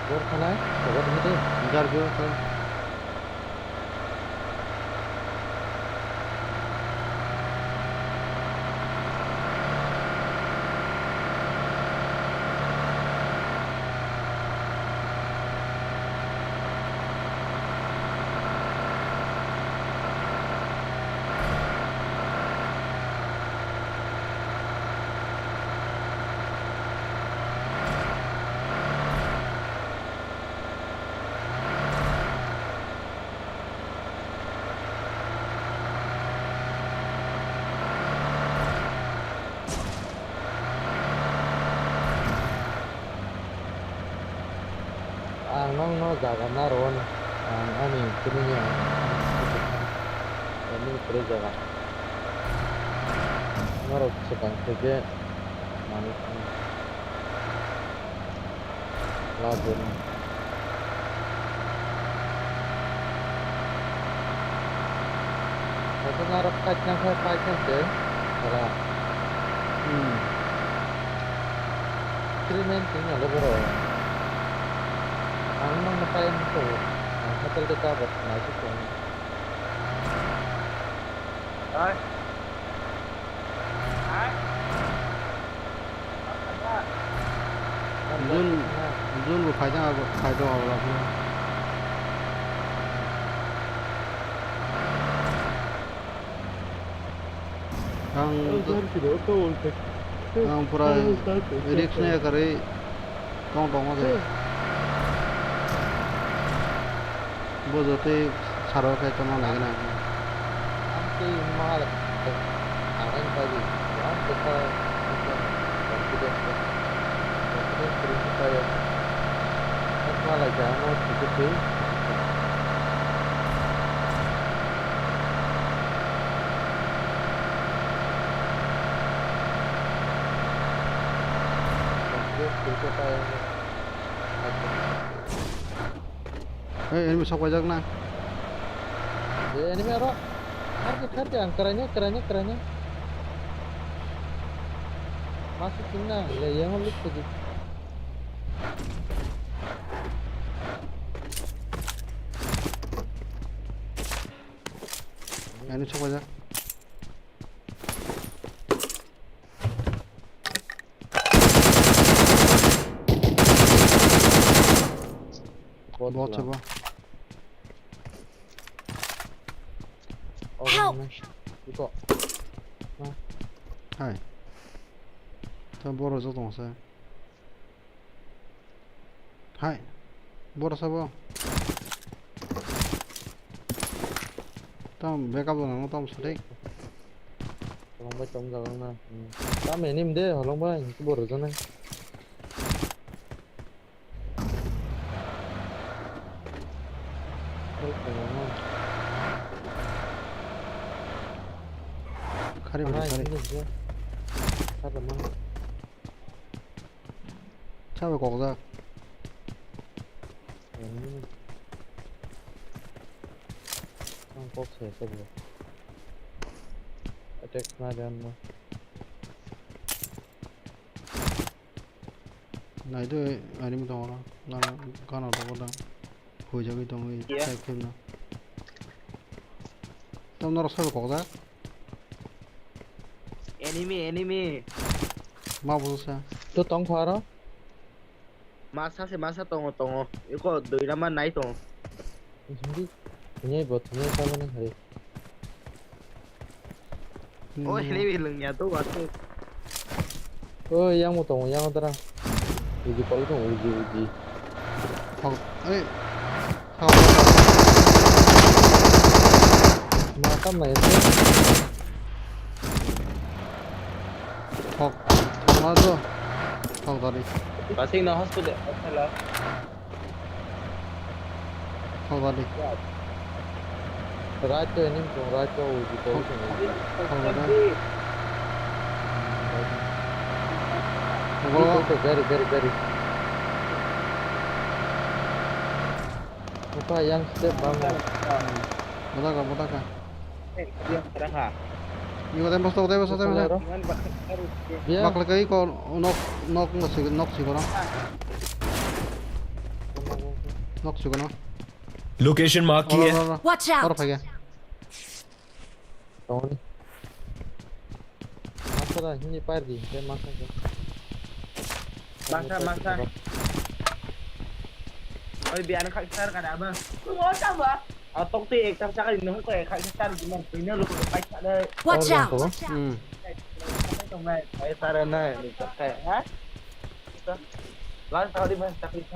Bor khanai, khobor hwnwi twi. Jar bo kha. Ang nokno jaga narwknw, ang ani kwrwngya, ani kwrwngya, ani kwrwi jaga. Norok swkang khe je manwi thangno. Lajeno. Jotono aro fight nang khe fight nang se, sala. Hmm. Three nine three nalo borok. Ang nokno tai wng tongo. Ang hotel de cover naisuk tongo. Hai. Hai. Jun, Jun bo phaijak abo, phaijak abo. Ang, ang pura risk nai kwrwi tong tongo je. Bo jotoi saro khe tongma nai gana. Ang tei mal ang bai di. Ang tei sa confidence ko. Confidence ko rin ko tayo. Ang malai ja mo tiki tei. Confidence ko tayo. Hey, enemy sok paijak na. Ye, enemy aro. Thardi, thardi, ang kwraini, kwraini, kwraini. Masuk sini na, ye, yang loot tadi. Enemy sok paijak. Bot Bot lang. Sabo. Oh, help! Iko. Hai. Tam boro jo tong sa. Hai. Boro sabo. Tam backup dong, tam sari. Holong bai tong jalang na. Hmm. Tam enim de, holong bai, boro jana. Kari bari kari. Sabe kokjak. Ang kok se se bo. Attack na dan no. Naidi, ani motong oro, gana, gana rogo da, huijagwi tongwi, yeah, type khe no. Tamo norok sabo kokjak? Enemy, enemy. Ma busa. To tong kho aro? Masa se masa tongo, tongo. Iko dui rama nai tongo. Hindi. Thunai bo, thunai sabo ni hari. Oi, hmm, ini bilung ya tuh, waktu. Oi, yang mo tongo, yang mo tara. Uji kol tongo, uji, uji. Thok, eh, thok. Ma kam na ese. Thok, thok na to. Thok dari. Pasing na hospital, hospital. Thok dari. Right to enim tong, right to uji kol tongo. Thok dari. Very, very, very. Buka yang step bangun. Buka ka, buka ka. Ini kau tembak, tembak, tembak, tembak. Dia. Bakal kai kau nok, nok, nok sih, nok sih kau. Nok sih kau. Location mark किया है। Watch out! Oro phai khe. Tongoni. Masa da hini par di, hini masa da. Masa, masa. Oi, biar khak sar kada abang. Mau tambah? Ah, tok ti ek tam sakali nung ko ek khak sar di man, pina lu ko pai sa dai. Watch out! Hmm. Pai tong nai, pai sar nai, lu tak kai, ha? Lan tau di man, tak kai.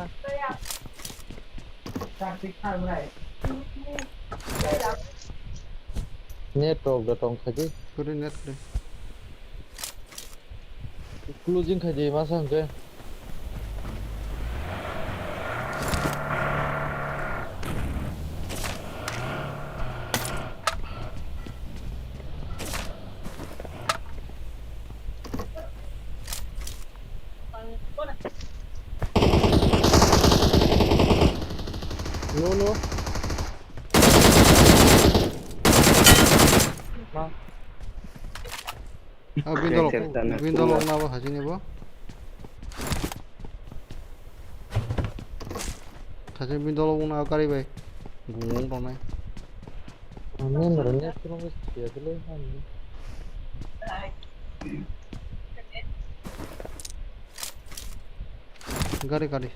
Net rok da tong khaji. Kuri net kuri. Closing khaji masa hwnkhe. No, no. Ma. Ah, bini dolok, bini dolok na bo hajini bo. Hajini bini dolok na kari bai. Bung tongnai. Ani nrwngya phuru siya dile ani. Gari, gari.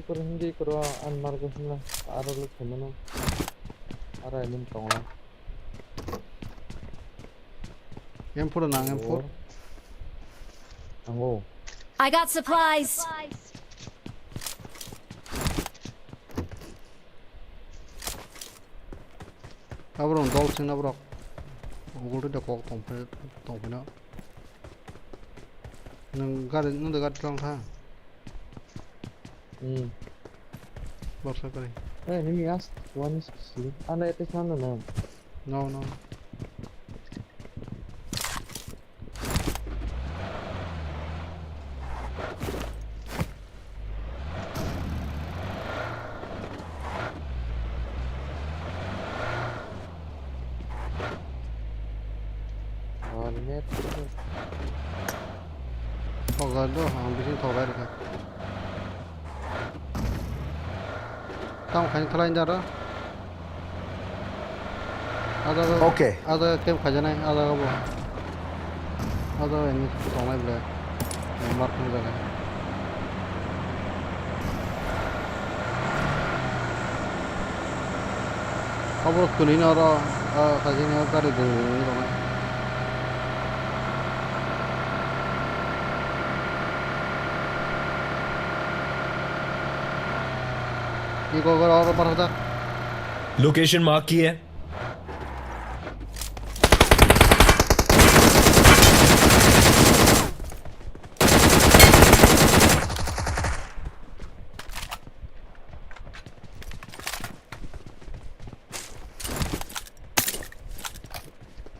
Ikoro hindi ikoro an margo himla aro lo khemano. Aro emin tongla. M four nang, M four. Nango. I got supplies. Aborok dol sing aborok. Ugurti de kok tongphai, tongphai na. Nang gari, nang de gari tong kha. Hmm. Borsa kari. Eh, nini as, one is sleep. Ana ete sana na. No, no. Thok jai do, ang bising thok jai rikha. Tamo khaini thalai da ro. Ada. Okay. Ada kem khajanai, ada bo. Ada ini tonglai ble. Mark ni jaga. Abo kuni no ro, ah, khaji ni gari gung gung ni tongnai. Ni go go ro ro par hoda. Location mark की है।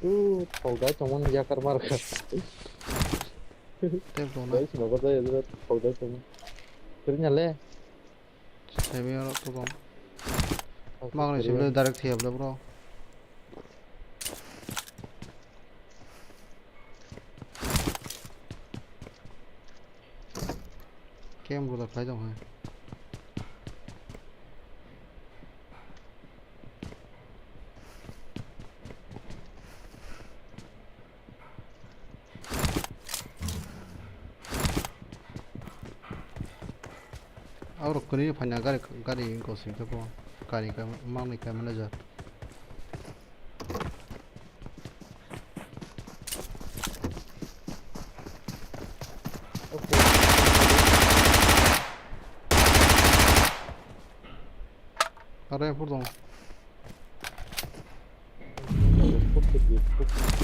Uh, thok dai tongmani yakar markha. Tep tongna. Dai sima ba dai, thok dai tongmani. Kiri nyale. Semi oro to tong. Magni simi direct thiyab le bro. Kem bro da khlai tong hai. Aurok kuni phaina gari, gari gosing khe bo. Gari ka, mangni ka manager. Aro yang pur dong.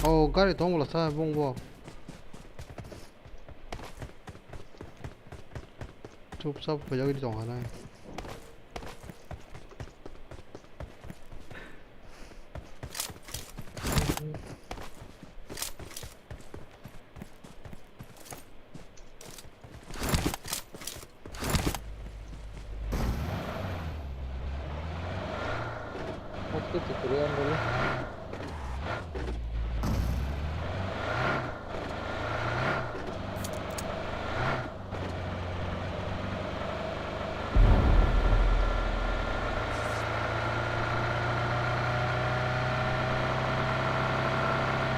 Oh, gari tong bola sa bong bo. Chup chap kujak di tong hanai. Aske chikri ang dulu.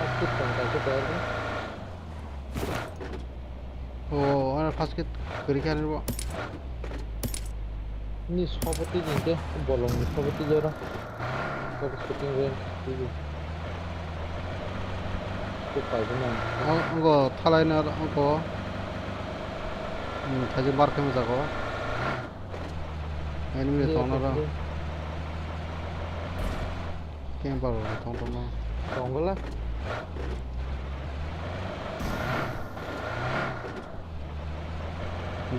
Aske tong kaisa bayar ni. Oh, ano first kit kiri khe ani bo. Ni soboti jingke bolong ni soboti jora. Soboti shooting range tigi. Ko paibuna. Oh, ngo thalai na ngo. Hmm, thaji bar khe mo jago. Enemy tong na ra. Camper rok tong tong no. Tong gala.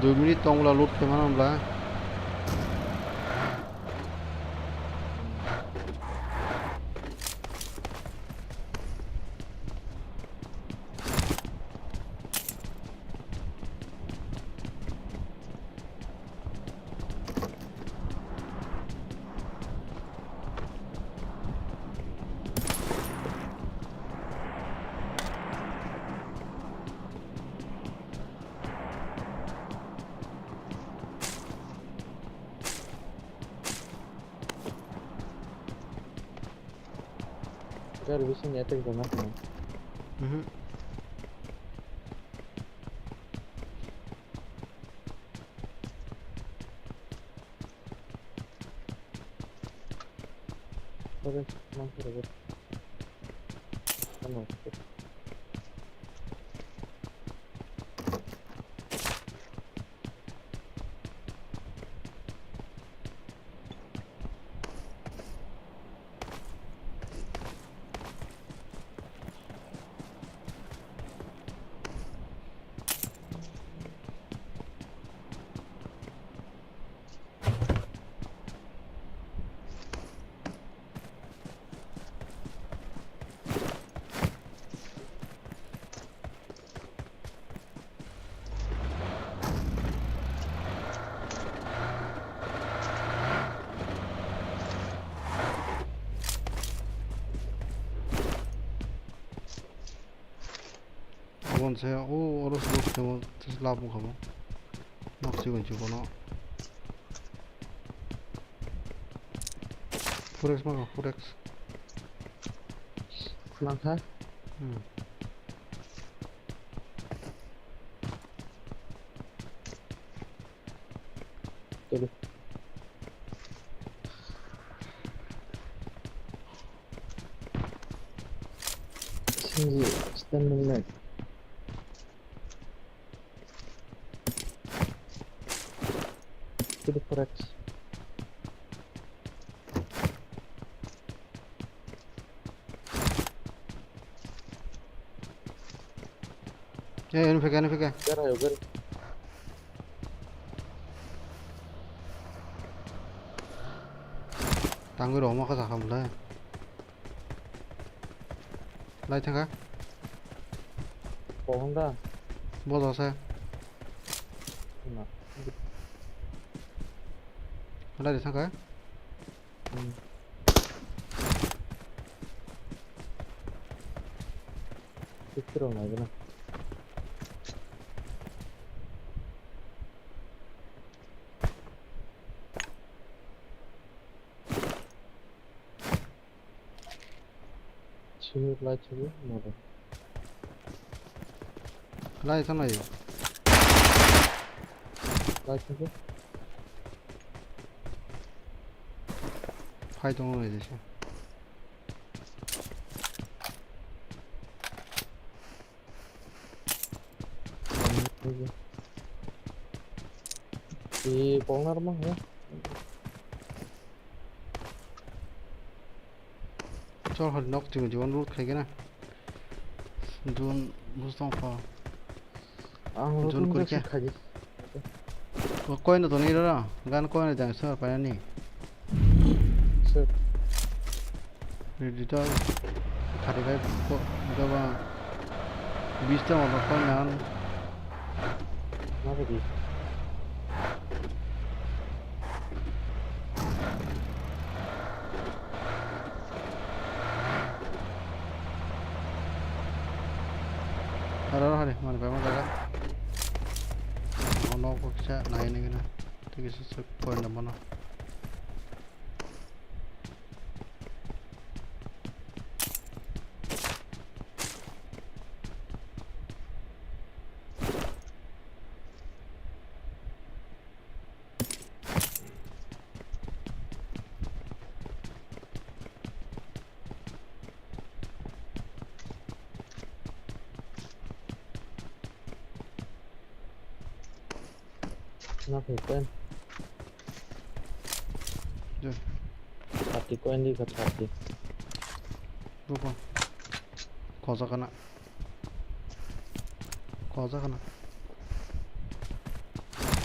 Dui minute tong bwla loot khe mano bwla. Gari bising attack dona kano. Mhm. Orange, man, orange. Ano. Aboni saya, o, oro se box temo, tes lab wngkha bo. Nok chikon chikon o. Four X mano, four X. Mangkha? Hmm. Tuli. Sini standing light. Tuli four X. Eh, ini fake, ini fake. Gari, gari. Tangwi rok ma kha sakha mwnai. Lai thangkha. Pohon da. Bodo se. Na. Lai thangkha. Hmm. Picture rok nai gana. Sini lai chini moro. Lai thang lai. Lai chini. Phai tongo lai desi. Ee, corner ma he. Chol, hor nok chini jiban loot khai gana. Jun bus tong kho. Ang Jun loot kuri khe khai. Ko koi no toni ro, gan koi no jang sar pa ni. Sir. Ready to thirty-five ko, jaba bish ta order ko nan. Mana di? Aro hari, mana pai mana jaga. Ono ko kisa nai ni gana. Tei kisa se point da mano. Nothing pen. Thirty coin di ka thirty. Rupa. Khoja kana. Khoja kana.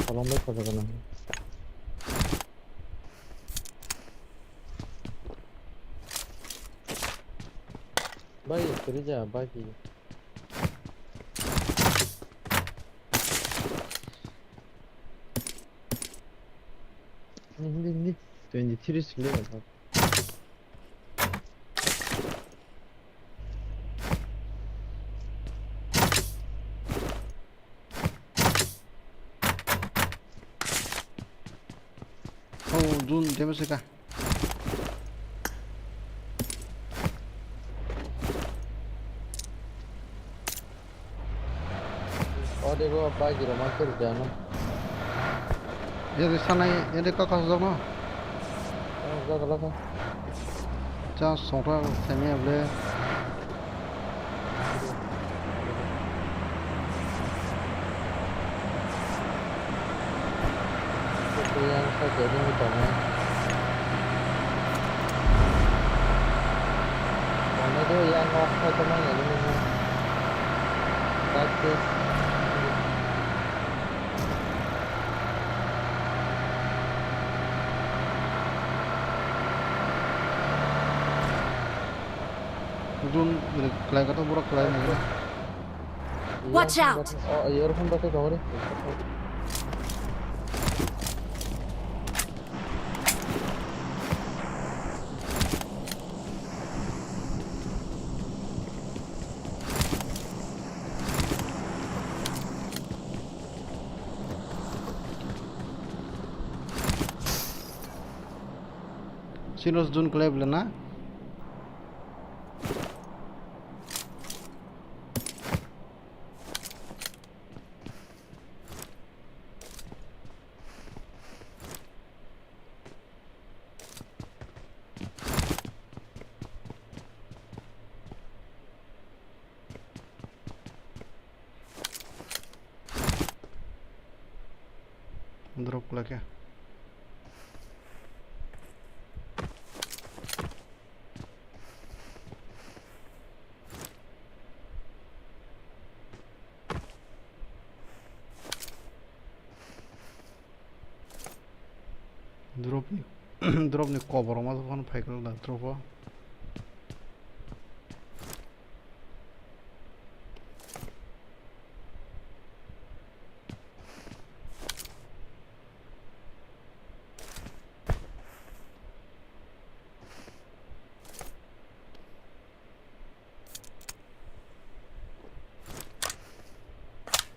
Kolom bai khoja kana. Bai, kiri ja, bai ki. Hindi, hindi. Twenty-three sile. Oh, Jun, dia masih kah? Ode go bagi roma kiri jano. Yedi sanai, yedi kaka sojak no. Jaga laka. Chance songkha semi able. Yang saja ini tong. Yang itu yang waktu teman ini. Bagus. Jun, khlai ka to, borok khlai nai. Watch out! Oh, earphone pakai kau ni. Sinos Jun khlai bela na? Drop lagi. Drop ni, drop ni kobor ma phano phaikal da drop o.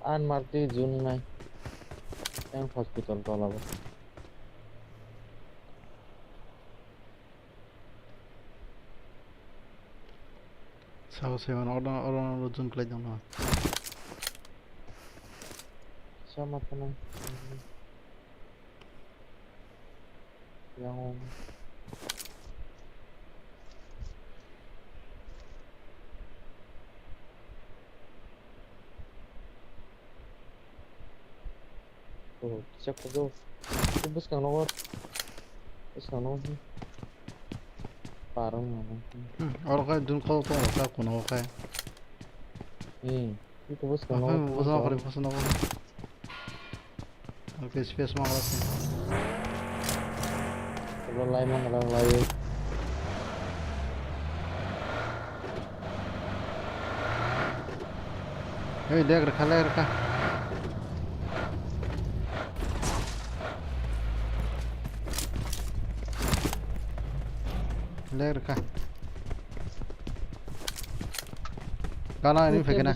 An marti Jun nai. Yang hospital tola bo. Sao seven order order Jun khlai dong no. Sama tanang. Yang. Oh, kisa kudo. Itu bwskang nogo. Bwskang nogo. Parang nogo. Hmm, oro khai dun kau tongo ta kuno khai. Hmm. Iko bwskang nogo. Bwskang nogo, bwskang nogo. Oke, space ma wala sini. Kalau lai mana orang lain. Hei, lag rwkha, lag rwkha. Lag rwkha. Gana ini phekena.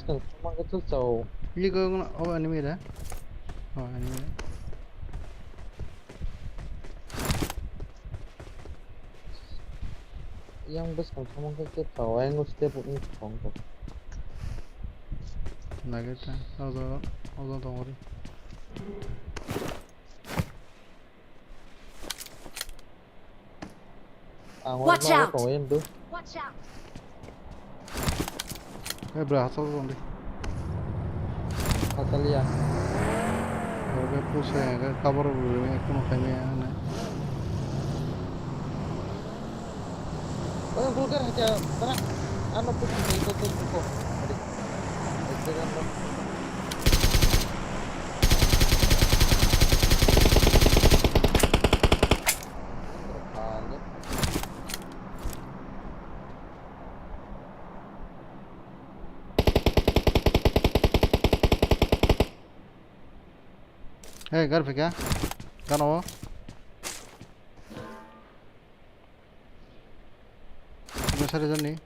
Ini kau gana, oh, enemy da. Oh, enemy. Yang bwskang thangma khe khe thawa, yang step wng thong kho. Nageta, ojo, ojo tongori. Ang watch out! Tongo yang tu. Watch out! Eh, bra, hachal tong di. Hachal ya. Oke, push hai, oke, cover bro, ini kuno kami ya, na. Oh, gulgar hacha, tara, ano push hai, itu tu, tu, tu. Tadi. Itu kan, lo. Terpalit. Hey, gar phika. Gano. Besari jani.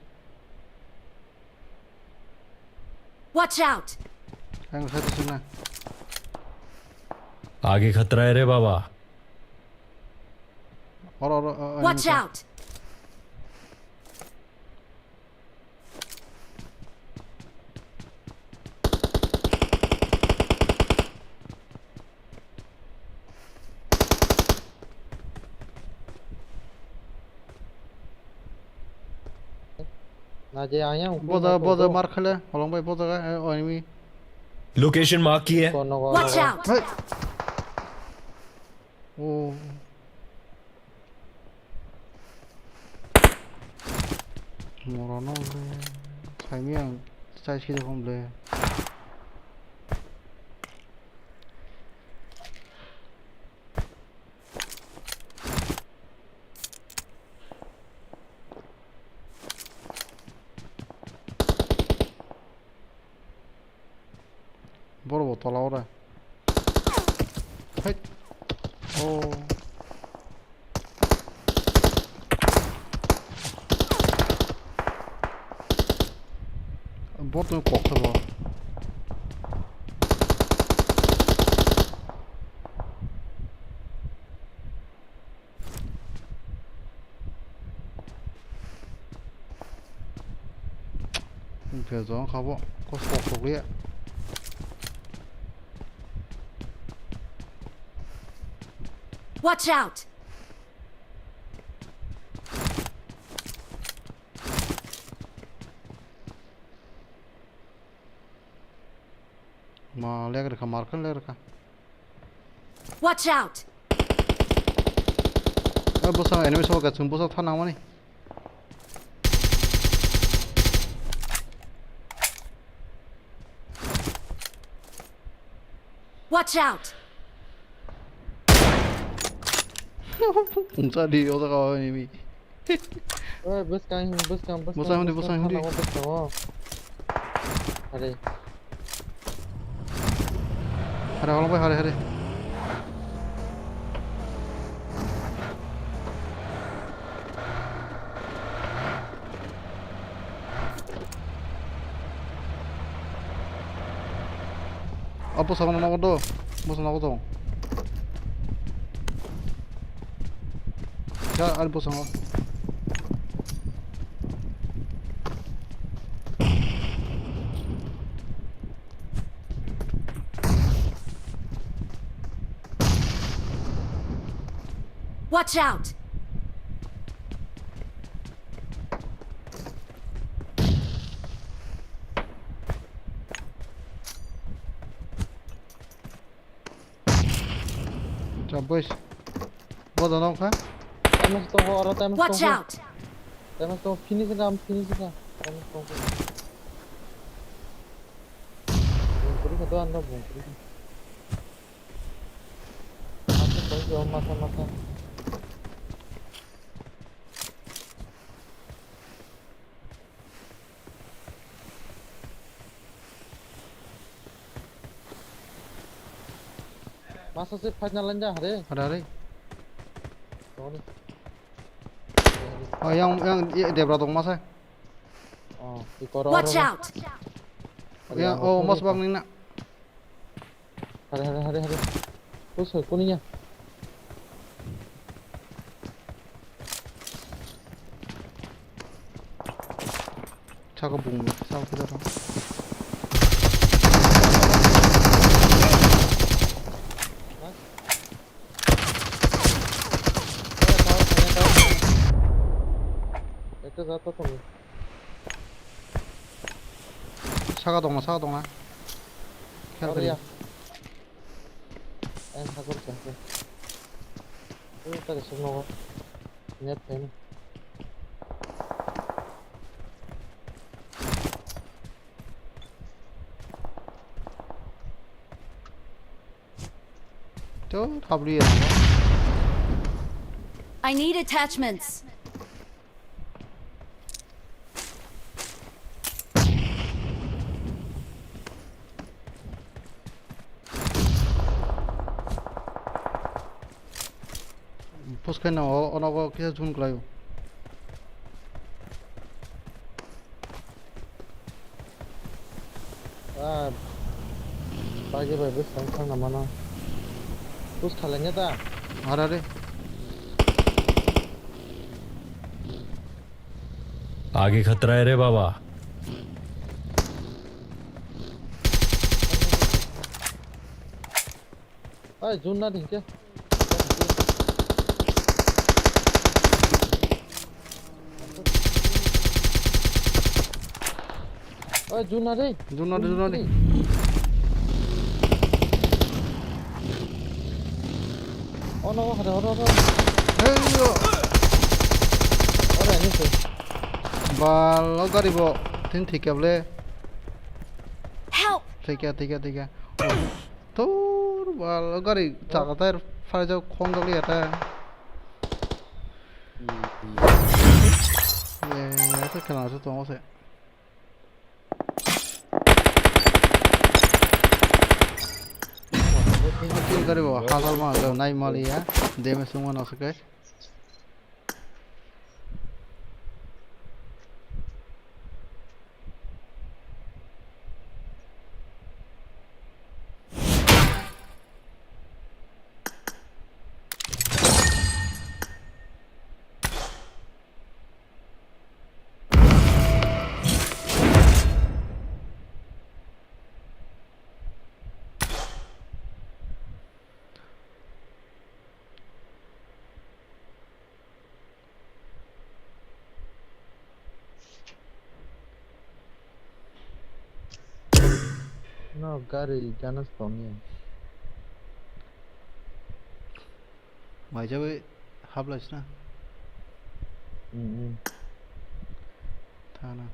Watch out! Ang sari sana. आगे खतरा है रे बाबा। Oro, oro, oro, watch out! Na je ayang. Boda, boda, mar khale, holong bai boda ga, eh, o enemy. Location mark ki hai? Kono go. Watch out! Hey! Oh. Morono le, saimi ang, sai sida kom le. Borok bo tola ore. Hai. Oh. Bot no kok khe bo. Wngkhe jong kha bo, kos kok kok ya. Watch out! Ma lek rwkha, mar khe lek rwkha. Watch out! Eh, bwsa enemy sobo ka chwng bwsa tha nangmani. Watch out! Wngsa di o jaga o enemy. Oi, bwskang, bwskang, bwskang, bwskang, bwskang, bwskang, bwskang, bwskang, bwskang, oh. Hari. Hari, holong bai, hari, hari. Apo sama nama do, bos nama do. Ya, ada bosong. Watch out! Jump, boys. Bodo nong kha. Time tongo, oro time tongo. Watch out! Time tongo, finish ka, finish ka. Time tongo. Bung kuri kha to, ando bung kuri kha. Masa, masa, masa. Masa se fight na lanja hare. Hare, hare. Sorry. Oh, yang, yang, iya, debra dong masa. Oh, di koror. Watch out! Yang, oh, mas bang nina. Hare, hare, hare, hare. Bus, kuni ya. Saka bung, saka kita dong. Ekta jata tong. Saka dong, saka dong. Khel kari. Ang sakor changkhe. Ui, tare sung nogo. Net phaini. To, thabli ya. I need attachments. Push khaina o, o nogo kisa zoom khlaio. Ah, bagi bai bwswng thangna mano. Push khalengya ta? Ara re. आगे खतरा है रे बाबा। Ai, zoom na ding ke. Oi, juna de. Juna de, juna de. Oh no, hada, hada, hada. Hey, yo. Ore, ani se. Bal, o gari bo. Tin thik kable. Help! Thik ya, thik ya, thik ya. Tur bal, o gari chaka tire phai jak khong jak ya ta. Ye, ya ta khela se tongo se. Kill gari bo, hazar ma, nai mali ya, damage wngma no se kai. No, gari gana songya. Mai jabai hablai sna. Mm, mm. Thana.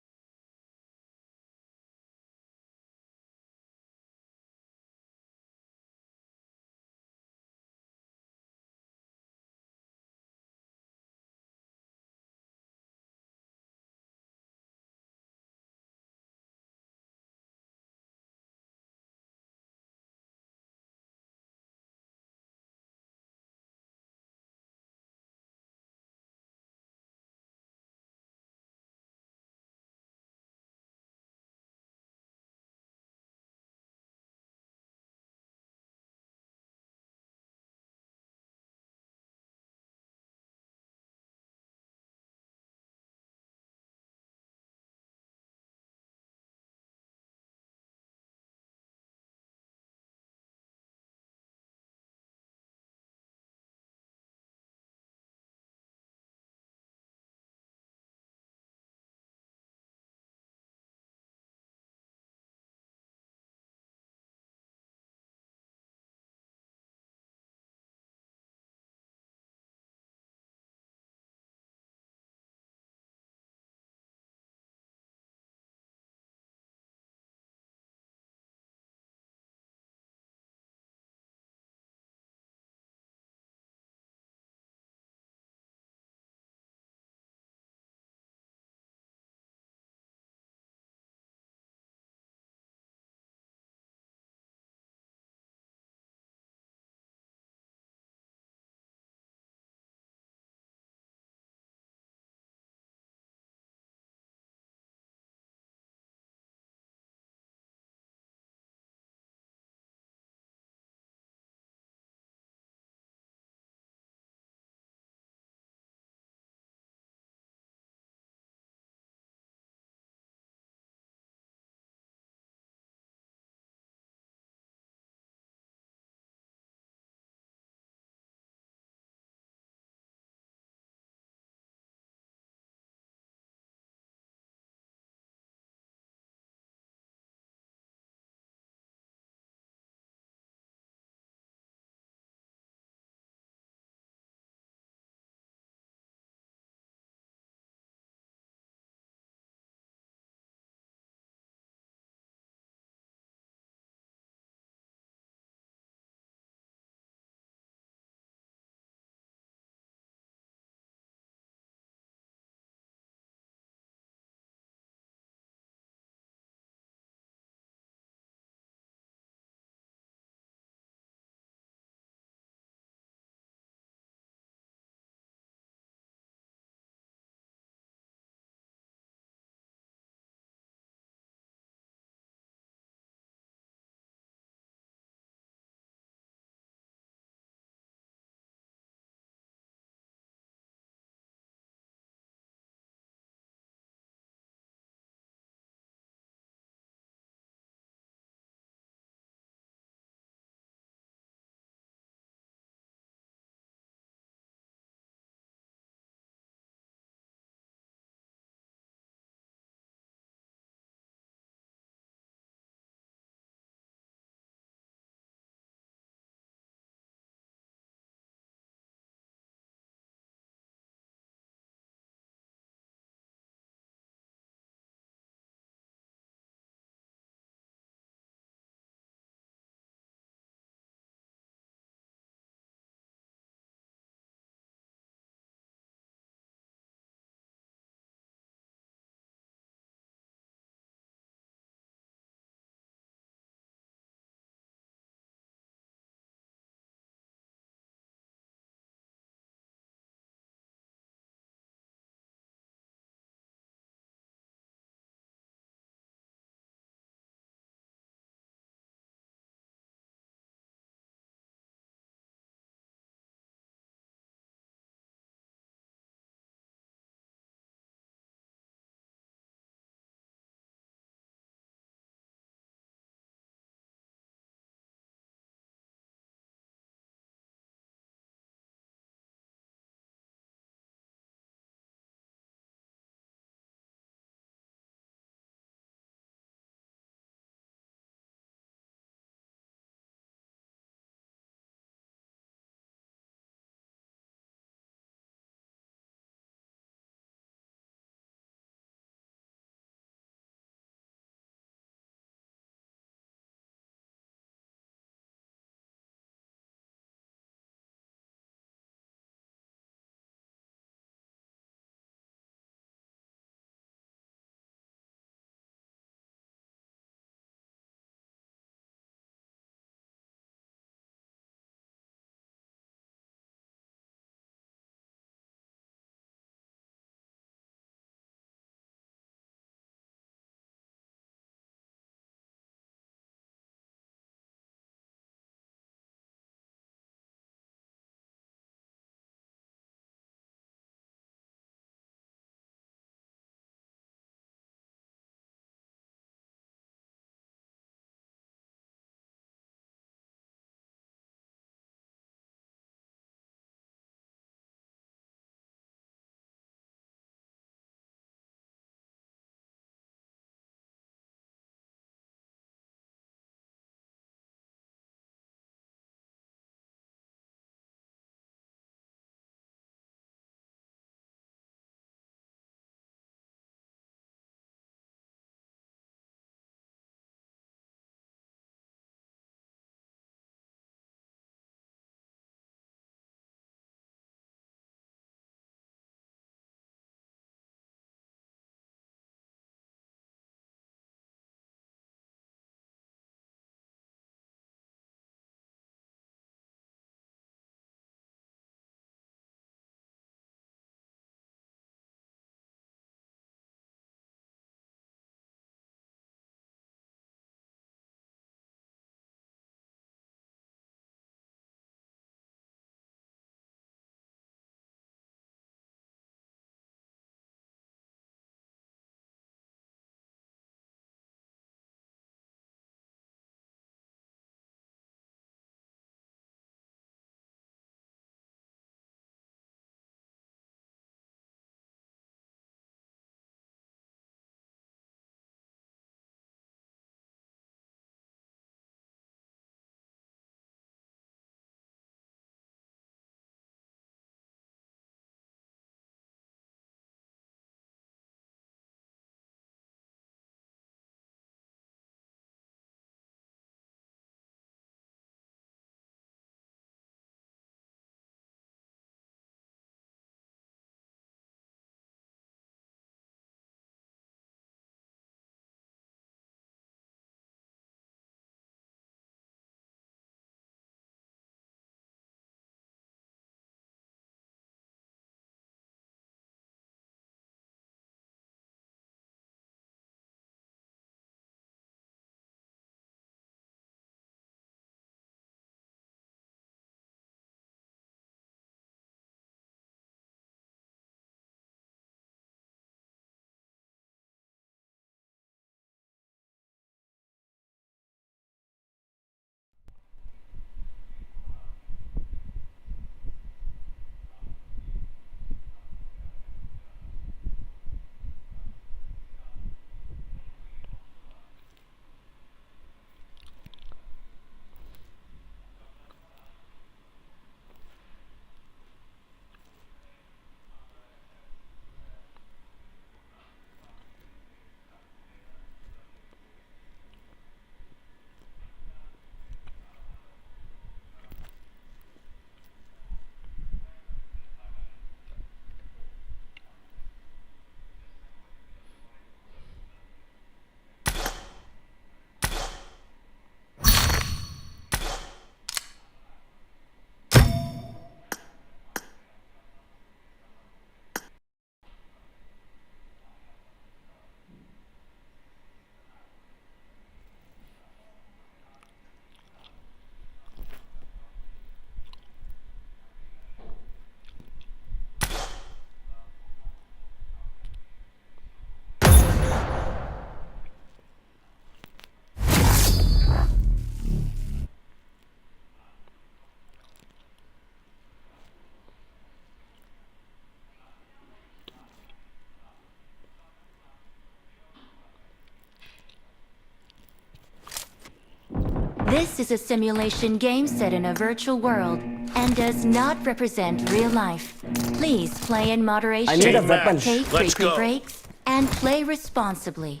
This is a simulation game set in a virtual world and does not represent real life. Please play in moderation, I need a weapon. Take frequent breaks, and play responsibly.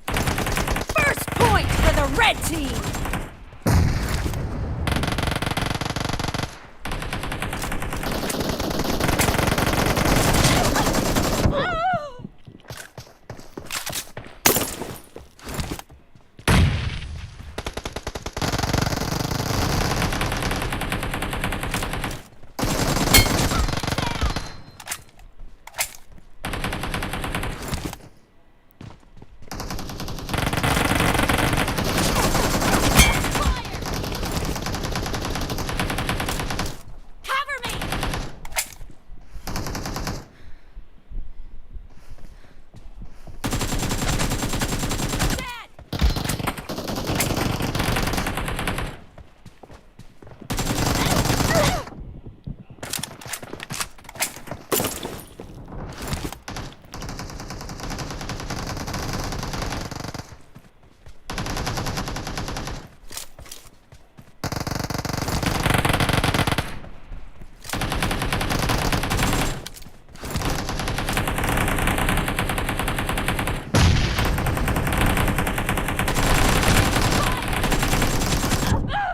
First point for the red team!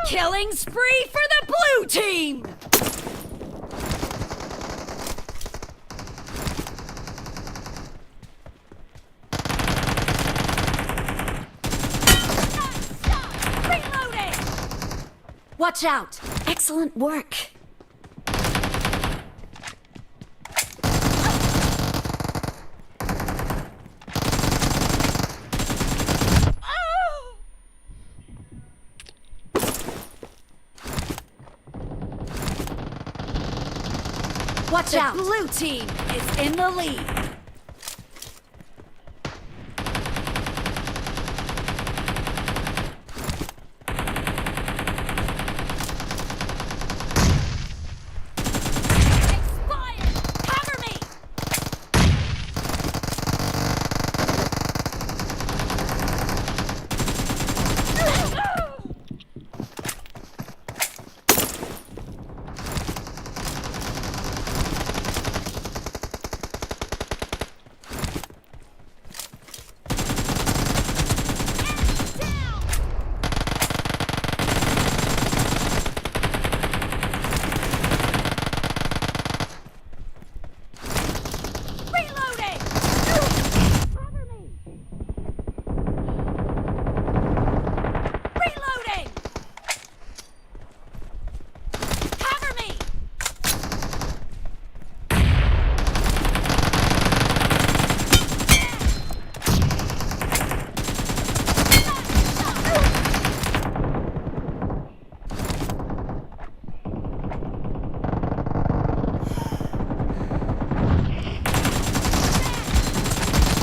Killing spree for the blue team! Watch out! Excellent work! Watch out! The blue team is in the lead.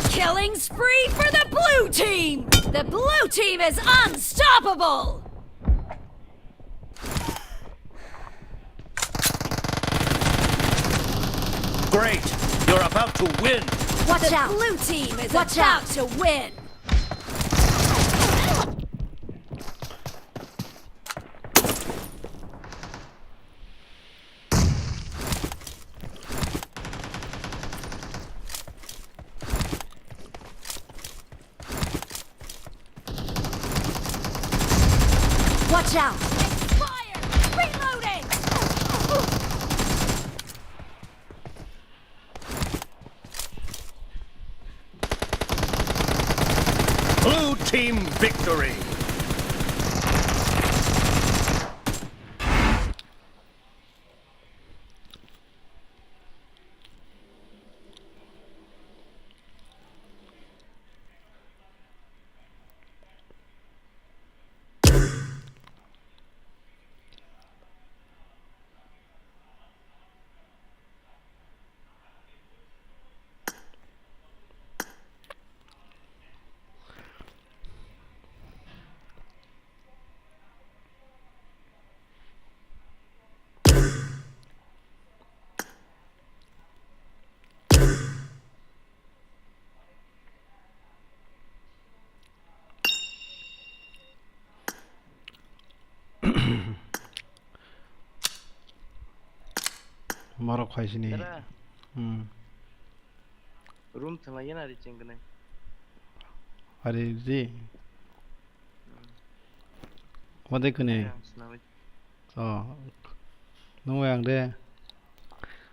Killing spree for the blue team! The blue team is unstoppable! Great! You're about to win! Watch out! The blue team is about to win! Watch out! Expired! Reloading! Blue team victory! Borok khai sini. Dara. Hmm. Room thwnglaina ri chengknai. Ari ri. Hmm. Wadai kwnwi. Ang swnamwi. Oh. Nung yang de.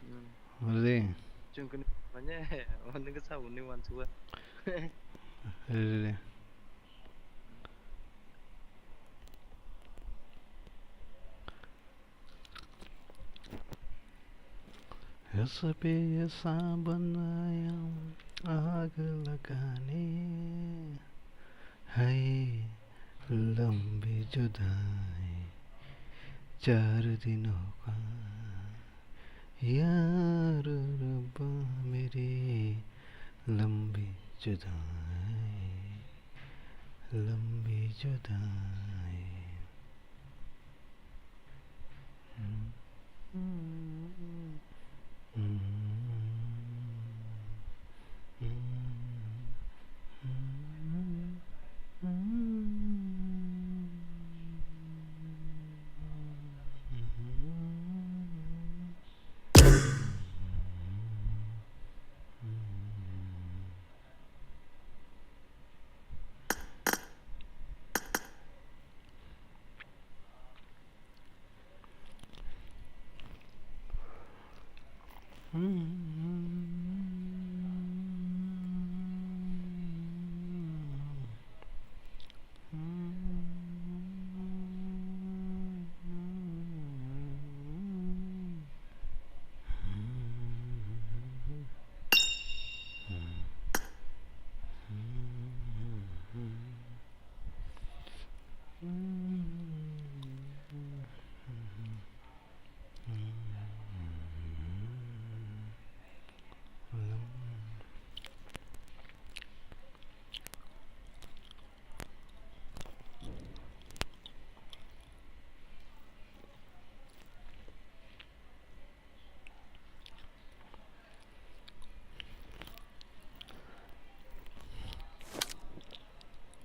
Hmm. Ari. Chengknai manya, wani ka sa uni wan suwa. Ari ri. इस पे ये सावन आया, आग लगाने, है लंबी जुदाई, चार दिनों का यार रब्बा मेरी लंबी जुदाई, लंबी जुदाई।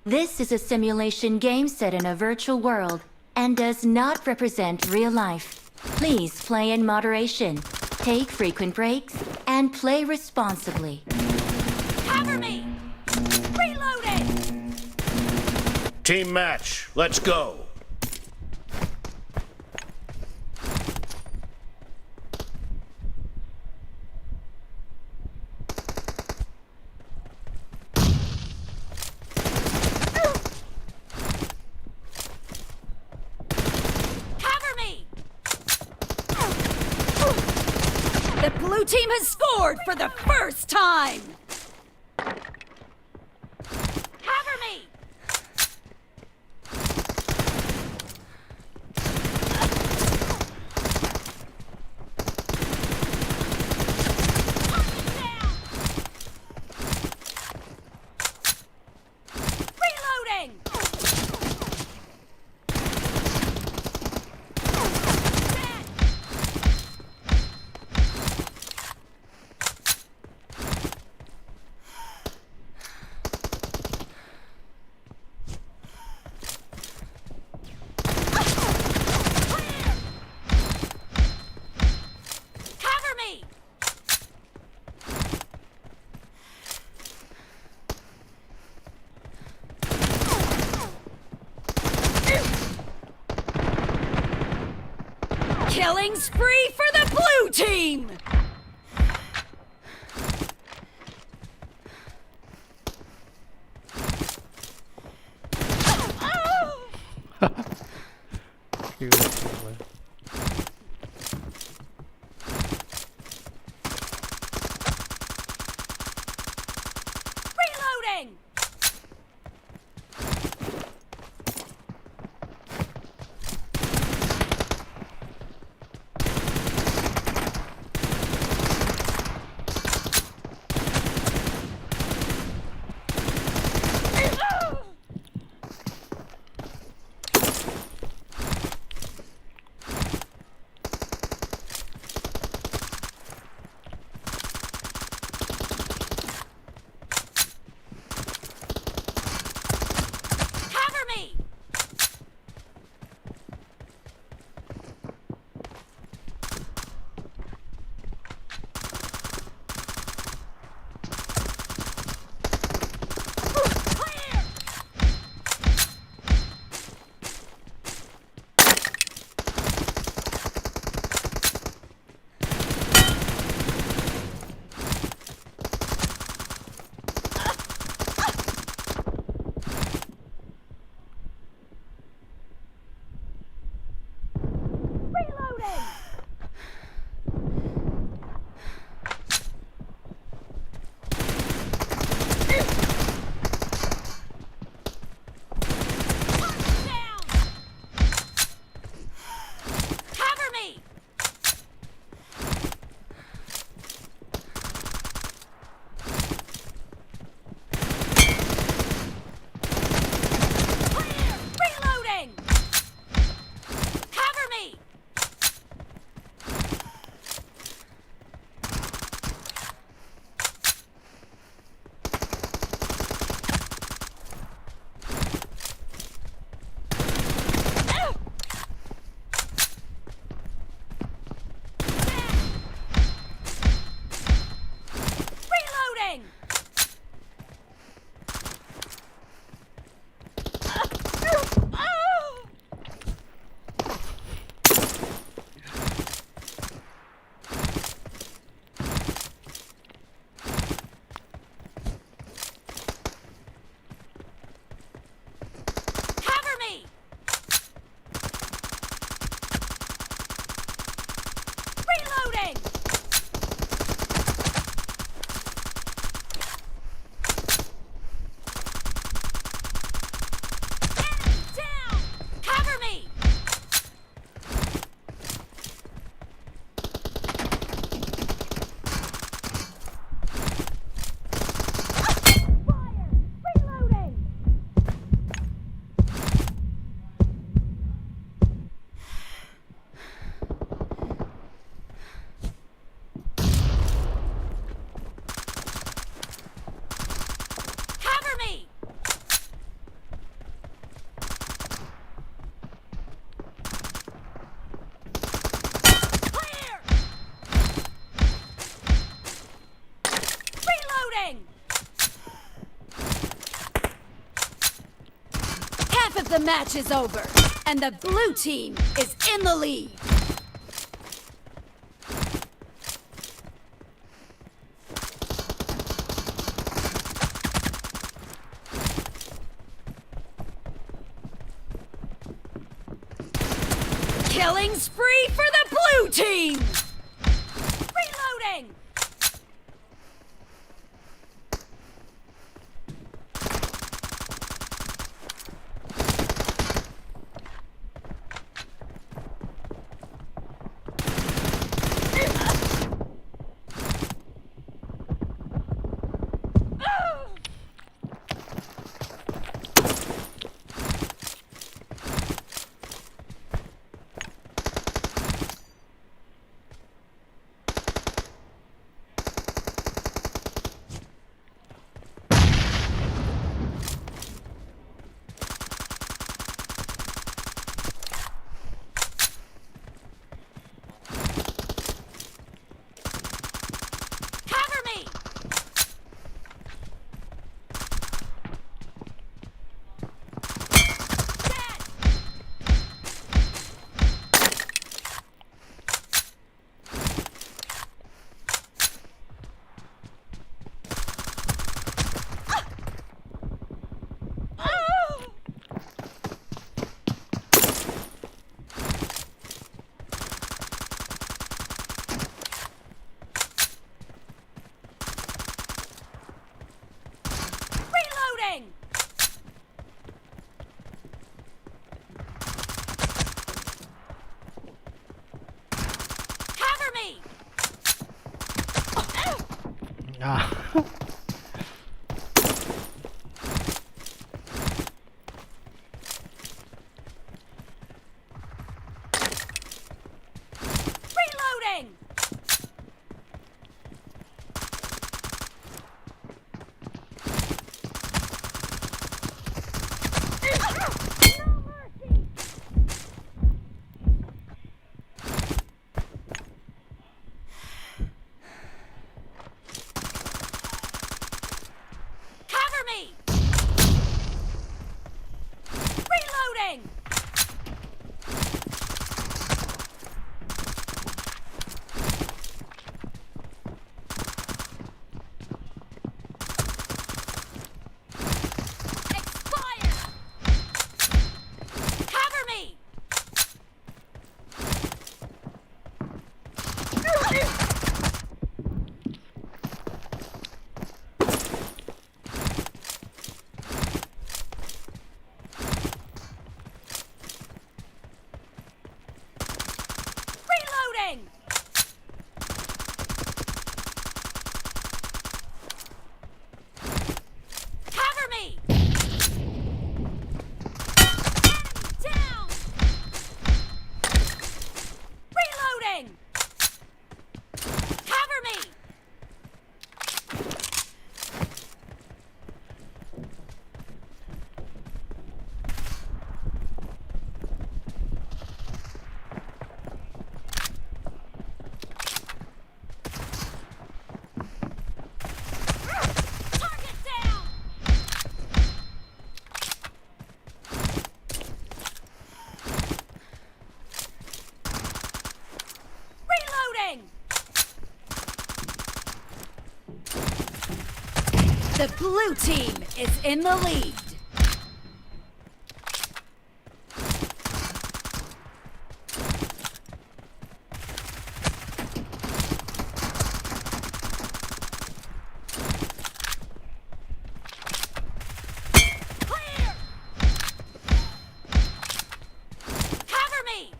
This is a simulation game set in a virtual world and does not represent real life. Please play in moderation, take frequent breaks, and play responsibly. Cover me! Reloading! Team match, let's go! Cover me! The blue team has scored for the first time! Cover me! Reloading! Cover me! Killing spree for the blue team! Reloading! The match is over, and the blue team is in the lead. Killing spree for the blue team! Reloading! Cover me! Dead! Reloading! Cover me! Ah. Reloading! Cover me! Reloading! Expired! Cover me! Reloading! Cover me! Enemy down! Reloading! Cover me! Target down! Reloading! The blue team is in the lead. Clear! Cover me!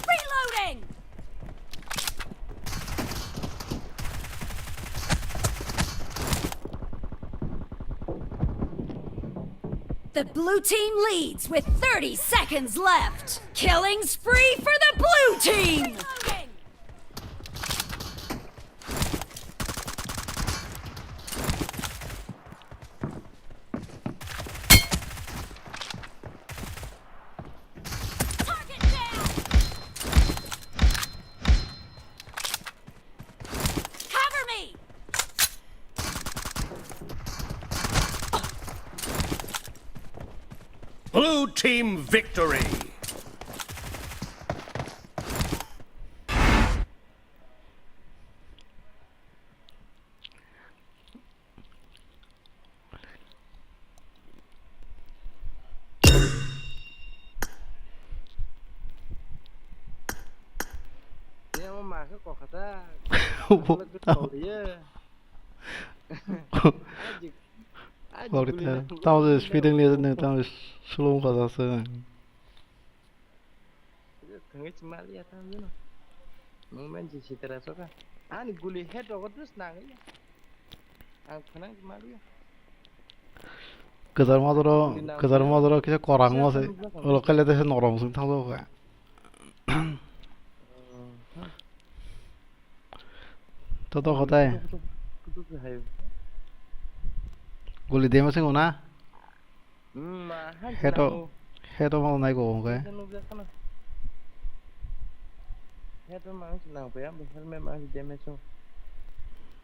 Reloading! The blue team leads with thirty seconds left. Killing spree for the blue team! Reloading! Target down! Cover me! Team victory. Tamo speeding liya nang tamo slow kha sa. Thangwi chwmaliya tamo no. Nung men je sitera soka. Ani guli head rogo dus nangwi. Ang phanang chwmaliya. Kwchar mojoro, kwchar mojoro kisa korang mo se. Ulo khaile te se norom sung thang kha. To to khotai. Guli dema sing una. Heto, heto mo nai ko hwnkhe. Heto mang se nang paya, helmet mang se damage o.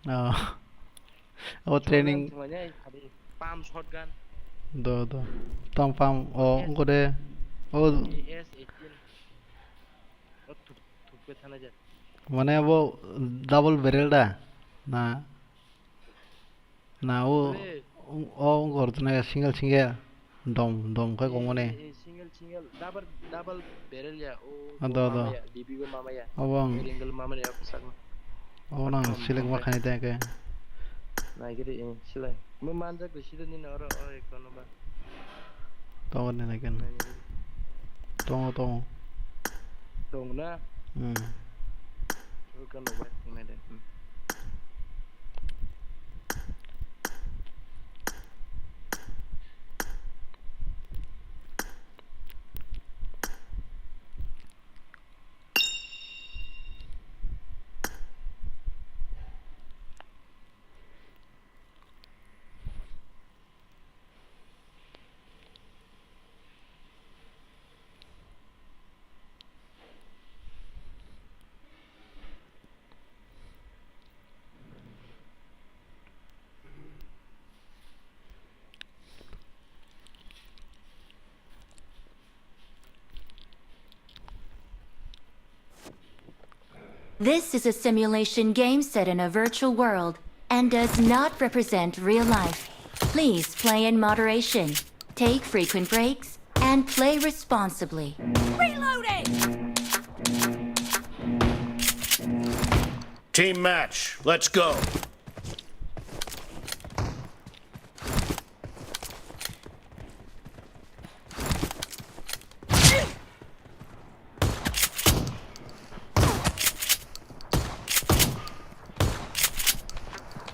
Ah. Abo training. Pump shotgun. Do do. Tam pump o ngode. O S eighteen. O thuk thuk pe thana ja. Mane abo double barrel da? Na. Na o, o gorjna single single dom dom khe kongmani. Single single double double barrel ya o. Ado ado. Dibi go mama ya. Abo ang. Single mama ya sak. Abo nang select ma khani ta ke. Nai giri silai. Mo manjak go sida ni oro o ek number. Tongo nini khe. Tongo, tongo. Tongo na? Hmm. Tongo bai tongnai de. Hmm. This is a simulation game set in a virtual world and does not represent real life. Please play in moderation, take frequent breaks, and play responsibly. Reloading! Team match, let's go!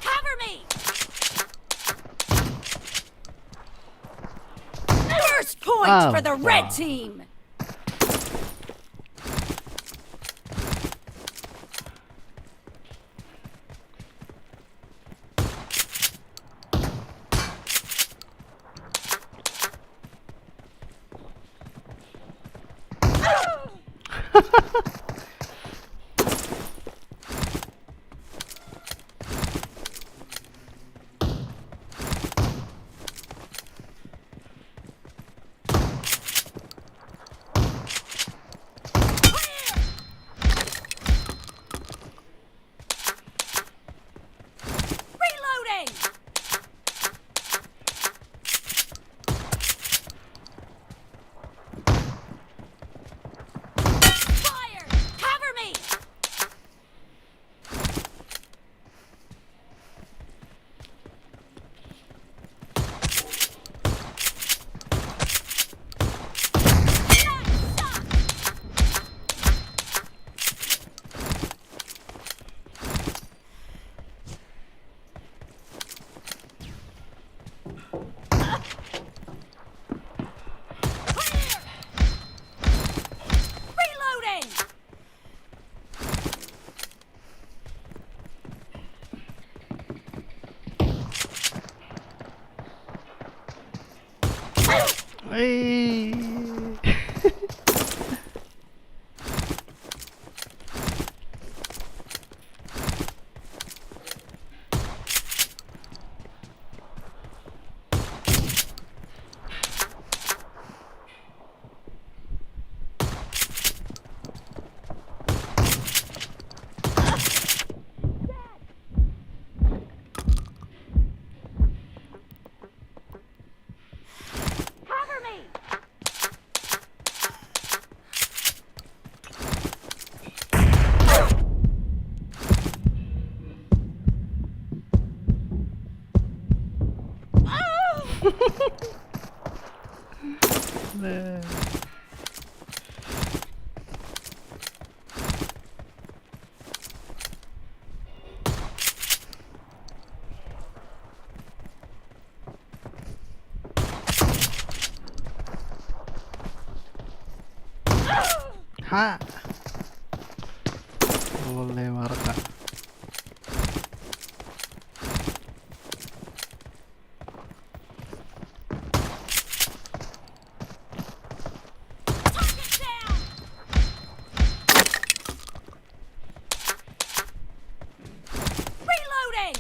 Cover me! First point for the red team! Reloading! Fire! Cover me! Reloading! Hey. Eh. Ha. Ole marka. Reloading!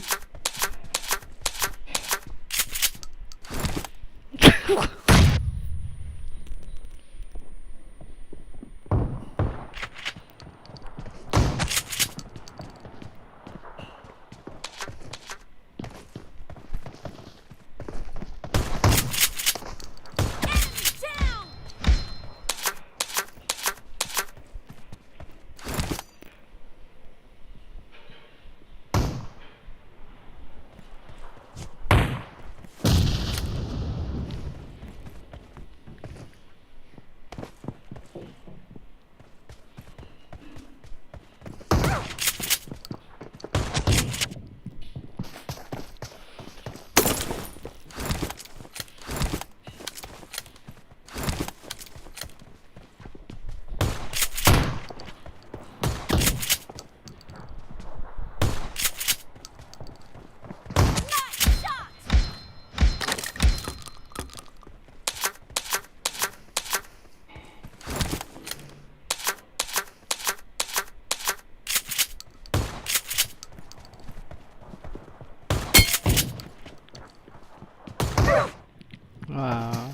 Ah.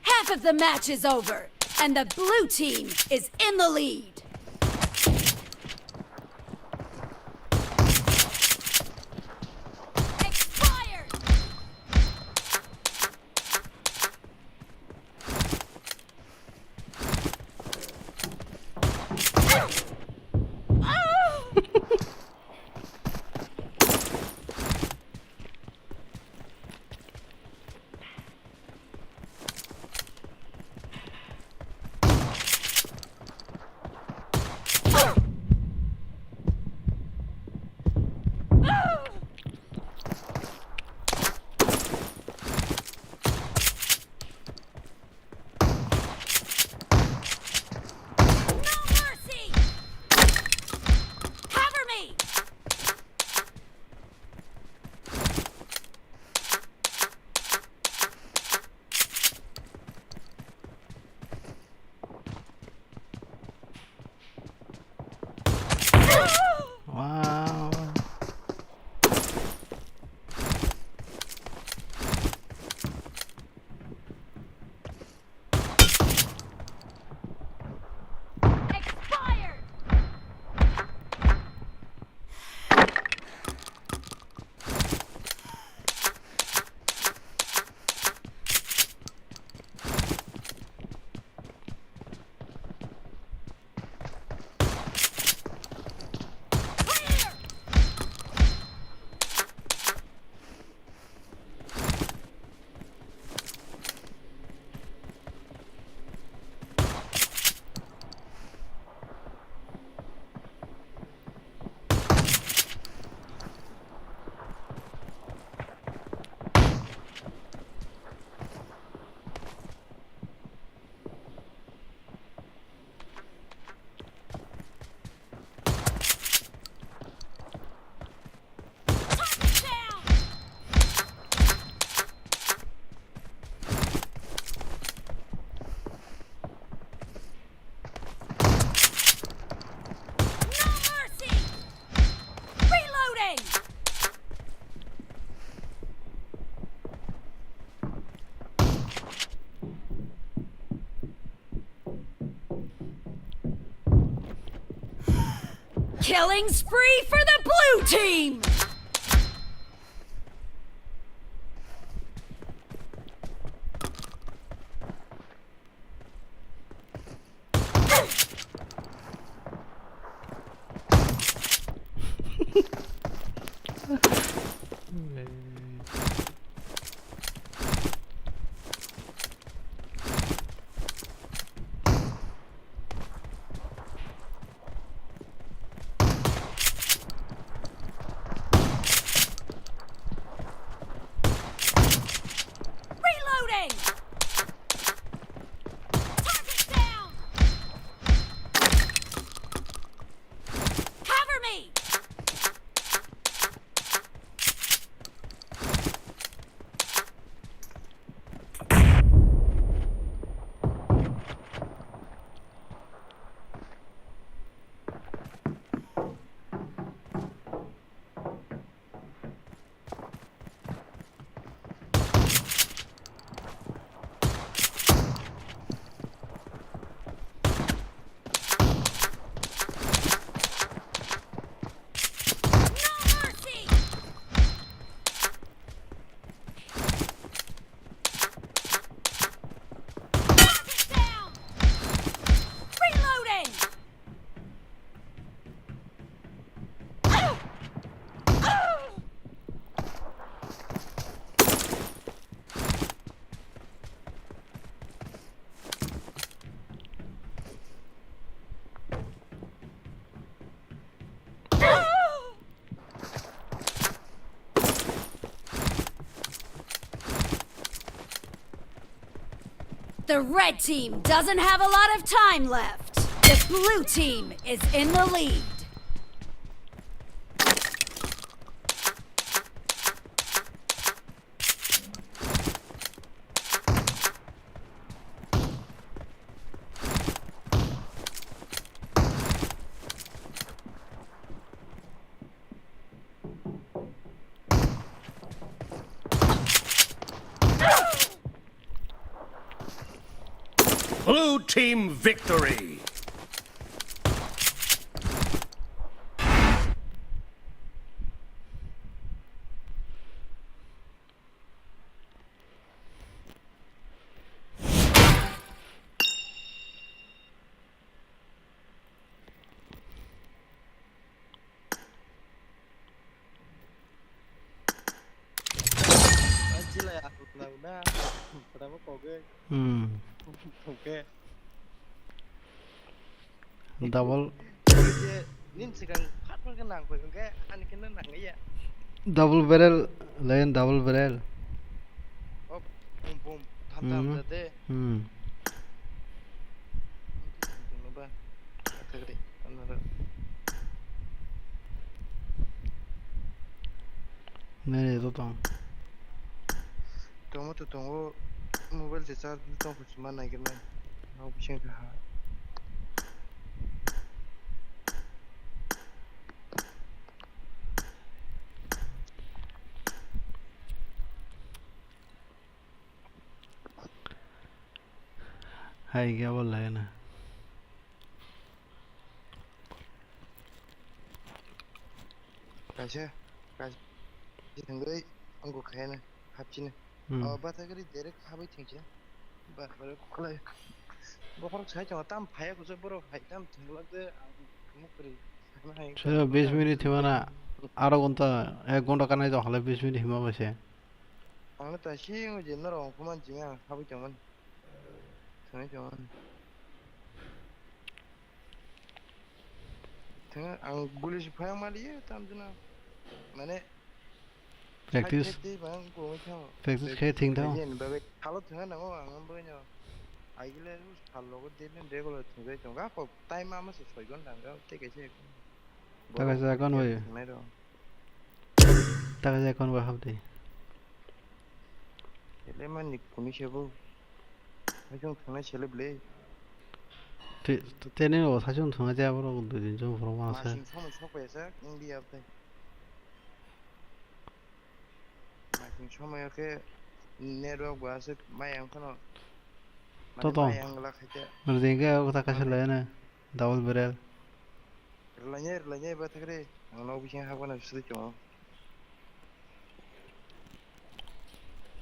Half of the match is over, and the blue team is in the lead. Expired! Killing spree for the blue team! Reloading! Target down! Cover me! The red team doesn't have a lot of time left. The blue team is in the lead. Blue team victory! Chilai aswk nang na, phramo kogwi. Hmm. Tongkhe. Double. Ye, nin sikang phat phat khe nang koi, hwnkhe ani khe nang nang ya. Double barrel, lion double barrel. Oh, boom, boom, tham tham. Hmm. Jate. Hmm. Tongno ba, athagri, anara. Nere to tong. Tongma to tongo, mobile se charge ni tong kuchima nai khe nai. Nok bising kha ha. Hai khe abo lai na. Kaisa, kaisa thangwi angkuk khaina hapchina. Hmm. O bathagri direct habwi thangchina. Ba, ba, khwlai. Bokhorok sai tongo, tam phaiya kuchuk borok hai tam thwnglak de, ang thwngmung kwrwi sakna hai. Chwla bis minute himana, aro gonta, ek gonta kanai tong khalai bis minute hima bai se. Ang ta si wng je norok ongkhuman jimya ang habwi tongmani. Thangwi tongmani. Thang ang guli si phayang mali ye tam juna. Mane practice, side side de bang gongwi thango. Practice khe thing thango. Yen bagwi salo thangna nango ang bagwi no. Aigile sal logo de regular thungjai tongo. Ako time ama se soi ghonta ang tei kaisa. Taka se account bai. Thungnai rw. Taka se account bai habdi. Ele mani kuni sebo. Haichung thungnai sele ble. Te, te, tene o saichung thungnai je aborok dui din chong phuru ma se. Masing samung sok paisa, India bai. Masing somoi o khe network bo aswk mai ang phano. Mane toto. Mai ang la khaite. Rjing khe o kota kaisa lai na. Double barrel. Rwlainai, rwlainai, bathakre. Ang nok bising habana sudi tongo.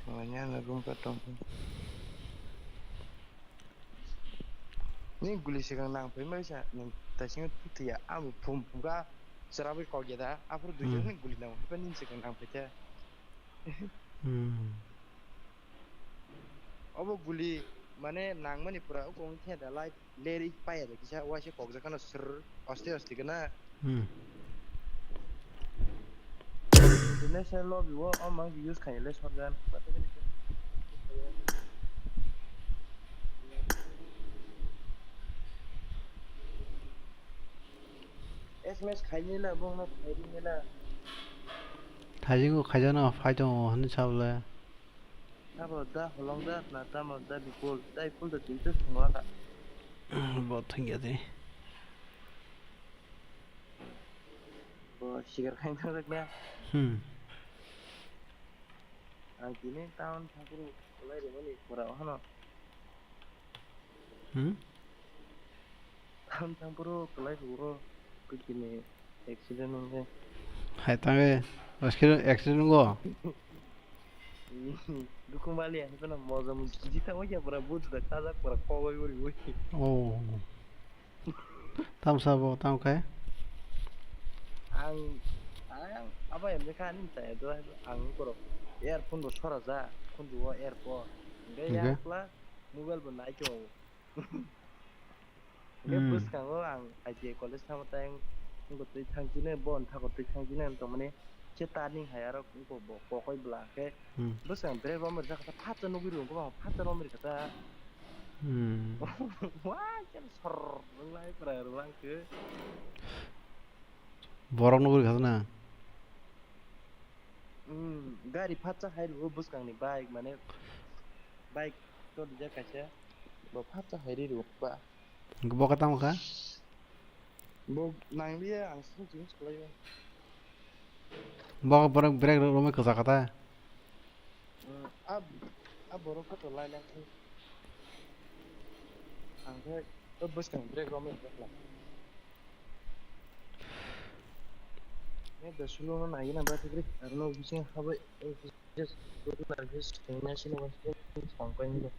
Rwlainai, ano room ka tong. Ni guli sikang nang phai mai sa, ni taising thuthiya, amo phum phum ka, chwrabai kok ya da, aphuru duijon ni guli nang phai, ni sikang nang phai ta. Hmm. Obo guli, mane, nangmani pura, o kong khe da, light leri paya da, kisa waisa kokjak khano srrr, oste oste gana. Hmm. International lobby o, o mang use khai le shotgun. S M S khainila, bongno khainila. Thaijingo khaijano phai tongo hwnwi sabole. Abo da holong da na tamo da bikul, da bikul da tinta thwngla ka. Bo thwngya de. Bo sigar khain thang rek na. Hmm. Ang tini town thangkuru kolai rimani pura hano. Hmm? Thang thang puro kwlai puro kwchini accident wngkhe. Hai tangwi accident, accident wngkho? Dukung bali hai phano moja muji tangwi ya pura buj da kajak pura kogoi uri ui. Oh. Tamsa bo tamo khe? Ang, ang abo emni kha ani mchai do ang korok earphone bo sora ja khundu o earphone. Hingke? Hingke yakla mobile bo nai khe. Hingke hmm. Bwskango ang I T I college thangma tei wngkha twi thangchini, bo wngkha twi thangchini wng tongmani. Khe turning hai aro wngkha bo kokoi bwla khe. Hmm. Bwskang brake romwi rijak kha, phatsa nugwi rw wngkha, phatsa romwi rikha ta. Hmm. Wa khe sor wng lai pura rw lang khe. Borok nugwi rikha na? Hmm, gari phatsa hai rw bwskangni bike mane bike to dijak kaisa. Bo phatsa hai ri rw ba. Bo khe tamo kha? Bo nangliya, ang sung sung se khlaio. Bo borok brake rok romwi kwchak kha ta? Mm, a, a borok khe to lai lai khe. Ang khe to bwskang brake romwi kwchak kha. Ne da sulu no nai na ba thik ri, arno bising habai. Just go to the address, khe machine was tongpai ni.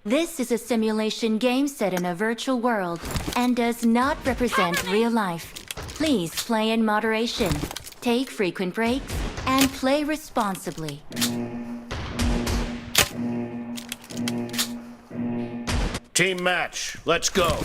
This is a simulation game set in a virtual world and does not represent real life. Please play in moderation, take frequent breaks, and play responsibly. Team match, let's go.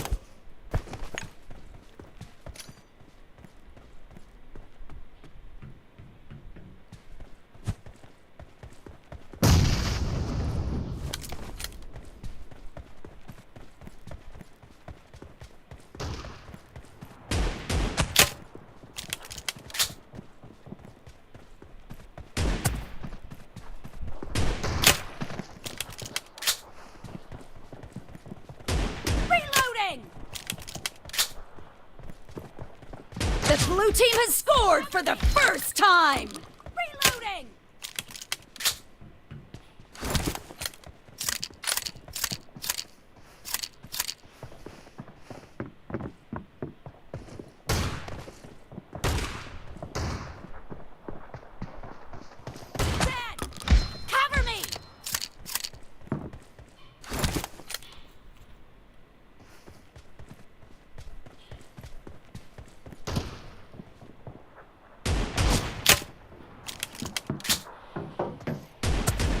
Blue team has scored for the first time! Reloading! Dad! Cover me!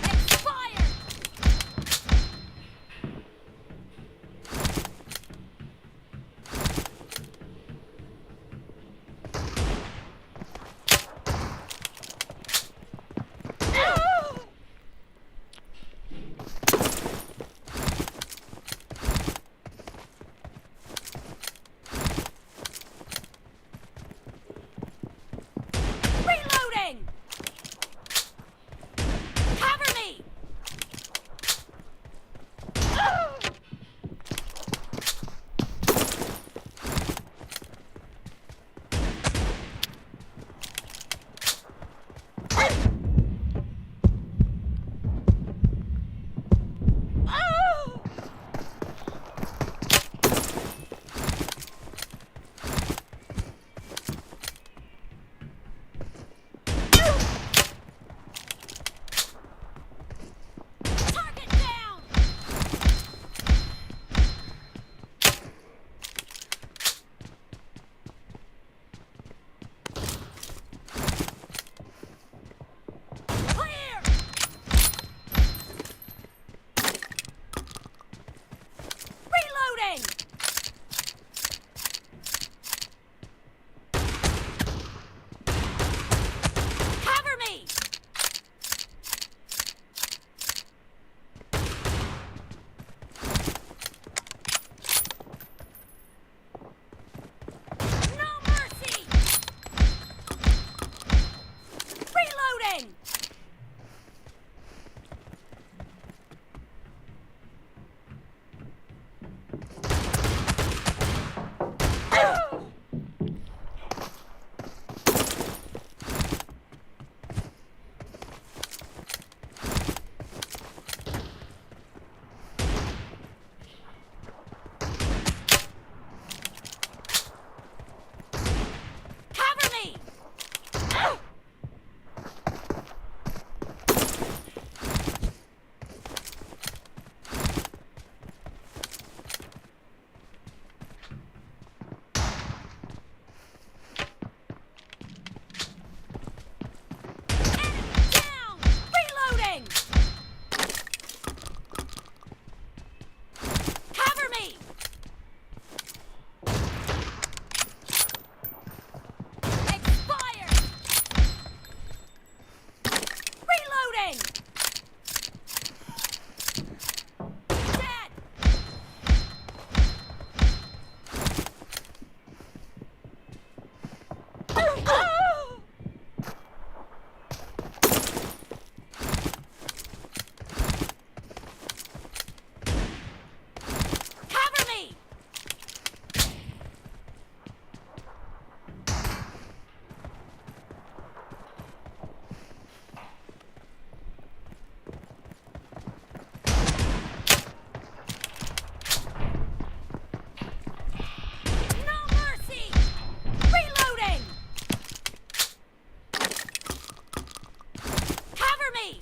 Expired! Reloading! Cover me! Target down! Clear! Reloading! Cover me! No mercy! Reloading! Cover me! Enemy down! Reloading! Cover me! Expired! Reloading! Dead! Cover me! No mercy! Reloading! Cover me!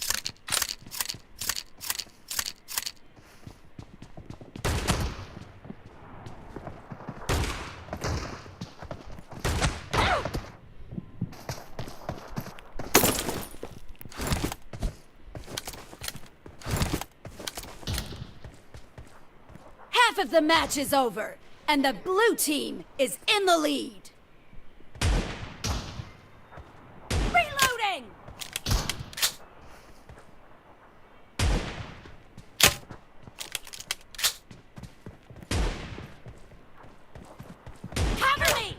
Half of the match is over, and the blue team is in the lead. Reloading! Cover me!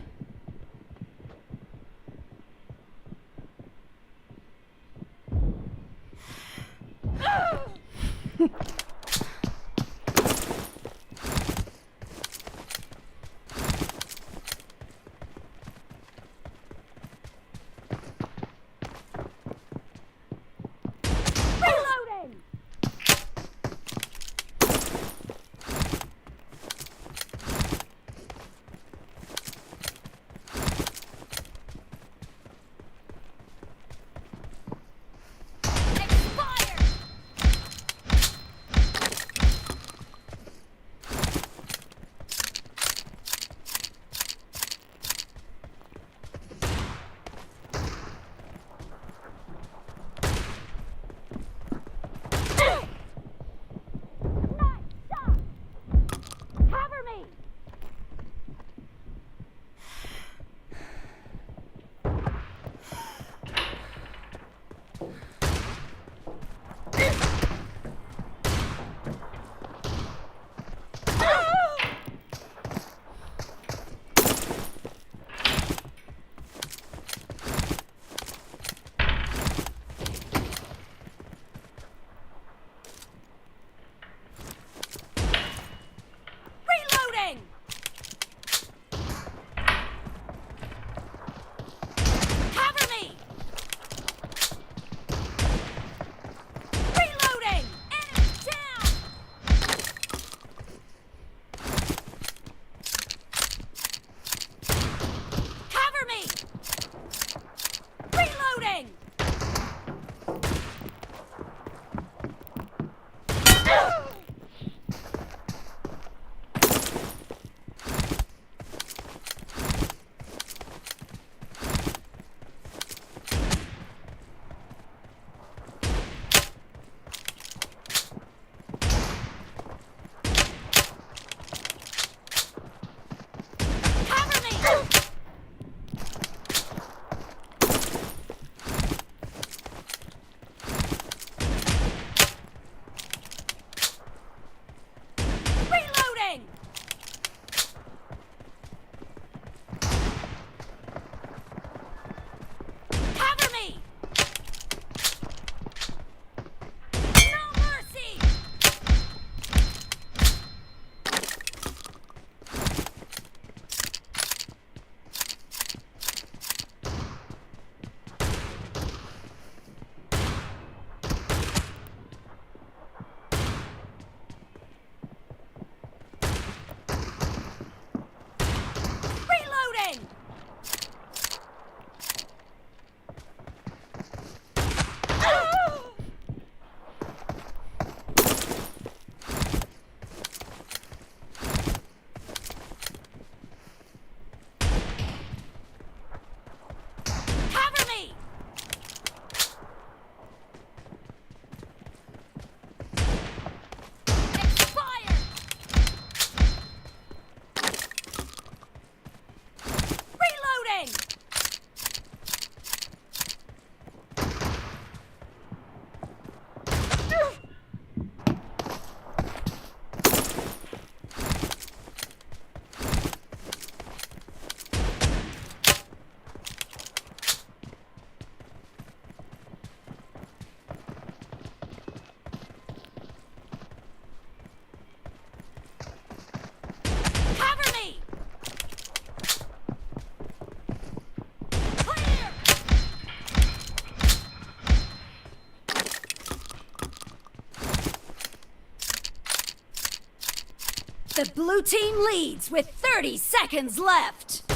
The blue team leads with thirty seconds left.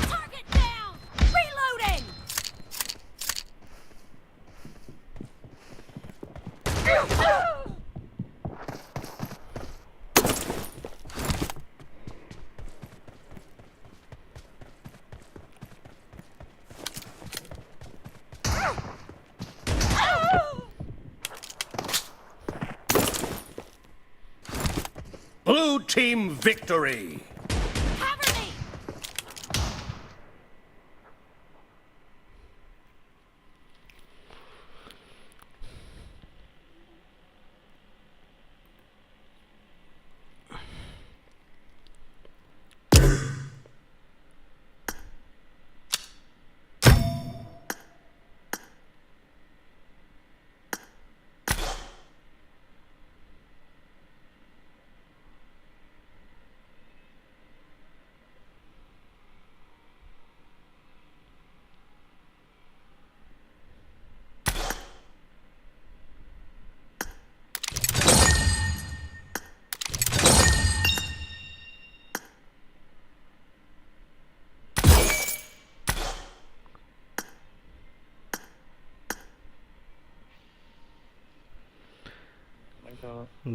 Target down! Reloading! Blue team victory! Cover me!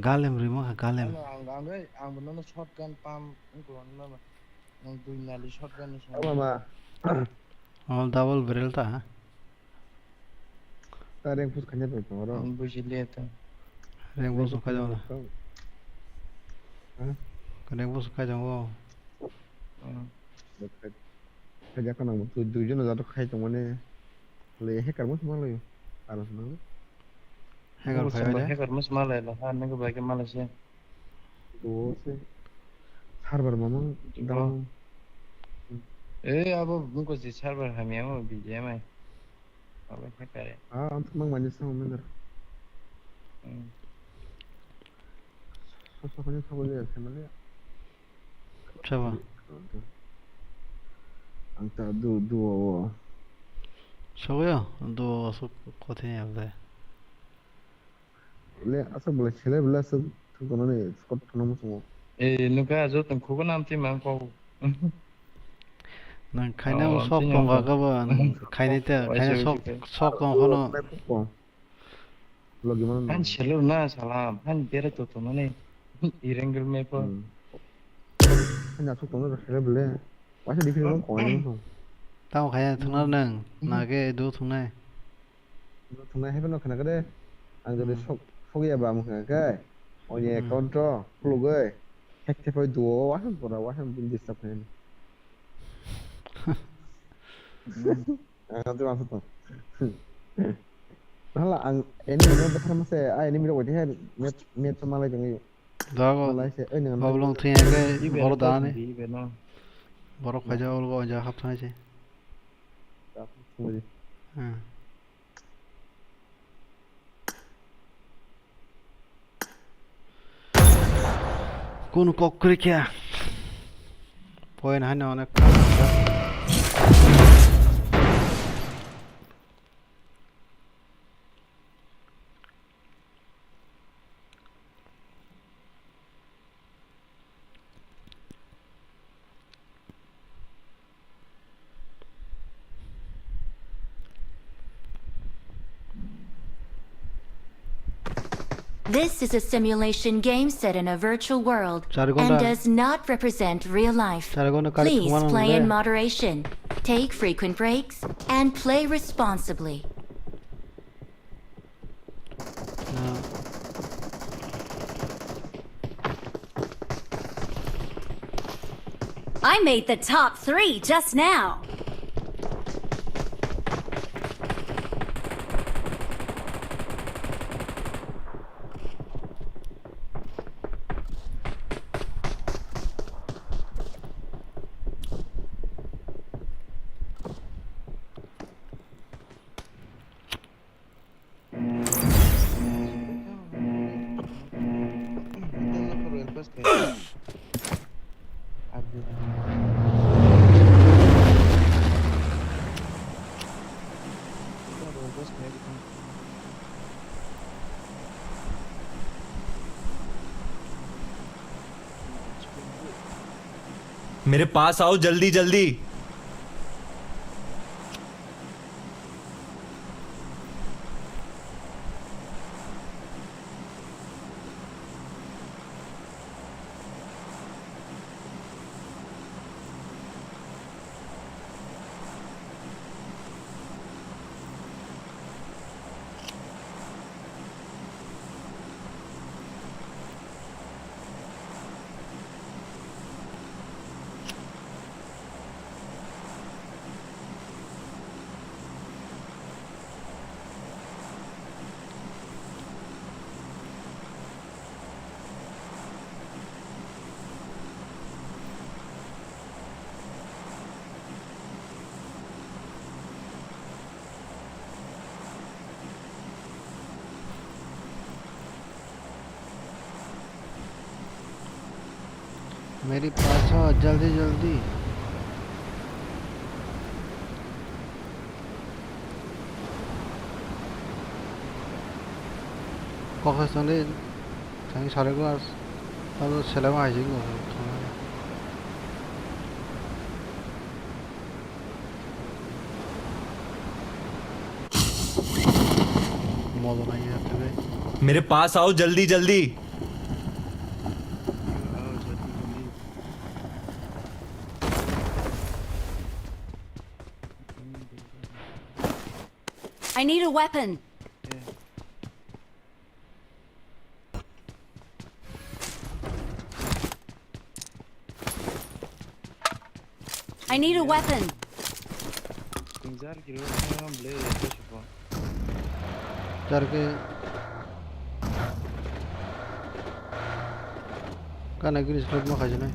Galem rimo ha, galem. Ano ang, ang, ang bo nono shotgun pump wngkha, nono. Ang dui nali shotgun ni simi. Mama. Oh, double barrel ta. Ta rank push khaina pai tongo ro. Ang buji le ta. Rank push khaina tongo. Ha? Rank push khaina tongo. Hmm. Khaja kana mo tu dui jona jato khai tongmani. Le hacker mo sma lo. Aro sma lo. Hacker mo phai sma, hacker mo sma le lo. Ha, nang bai ke mala se. Duo se. Server mamang dam. Eh, abo bungko si server hamya mo B G M I. Abo hacker. Ah, ang mang mani sang mendar. Hmm. Sosa kanya sabo le family. Chaba. Ang ta du duo. Sogo yo, duo so kothe ya le. Le, aswk belai selai belai aswk thwngkha nani squad thwngna muchungo. Eh, nukha, joto khukuna amtwi mang kok. Nang khaina sok tongkha kabo, khaini te, khaina sok, sok tongkha no. Logi mano. Phan selo na sala, phan bere to to mane. Irengel me po. Hmm. Phan aswk tongna selai belai. Waisa dikhi rong koi no. Tamo khaya thwngna nang, na ke do thwngnai. Thwngnai hai phano khna khe de. Ang jodi sok, sok ya ba, ang khna khe. Oini account o khulugwi. Hack khe phai duo, wa ham pura, wa ham disturb khe. Ang jodi ma photo. Hala ang enemy no bwthar ma se, a enemy rok bai khe net, net malai tongwi. Dago. Malai se, oi nang. Bablong thwngya khe borok danani. Borok khaja olgo oja hap thanai se. Hmm. Kun kok kri kya? Point haino onek. This is a simulation game set in a virtual world and does not represent real life. Please play in moderation, take frequent breaks, and play responsibly. I made the top three just now. मेरे पास आओ जल्दी जल्दी। मेरे पास आओ जल्दी जल्दी। Kok hai sandi, thani sare ko as, alo selama hai jing ko. Mol na ya te. मेरे पास आओ जल्दी जल्दी। I need a weapon. I need a weapon. Jar kilo ble ete supo. Jar ke kana giri slot ma khajanai.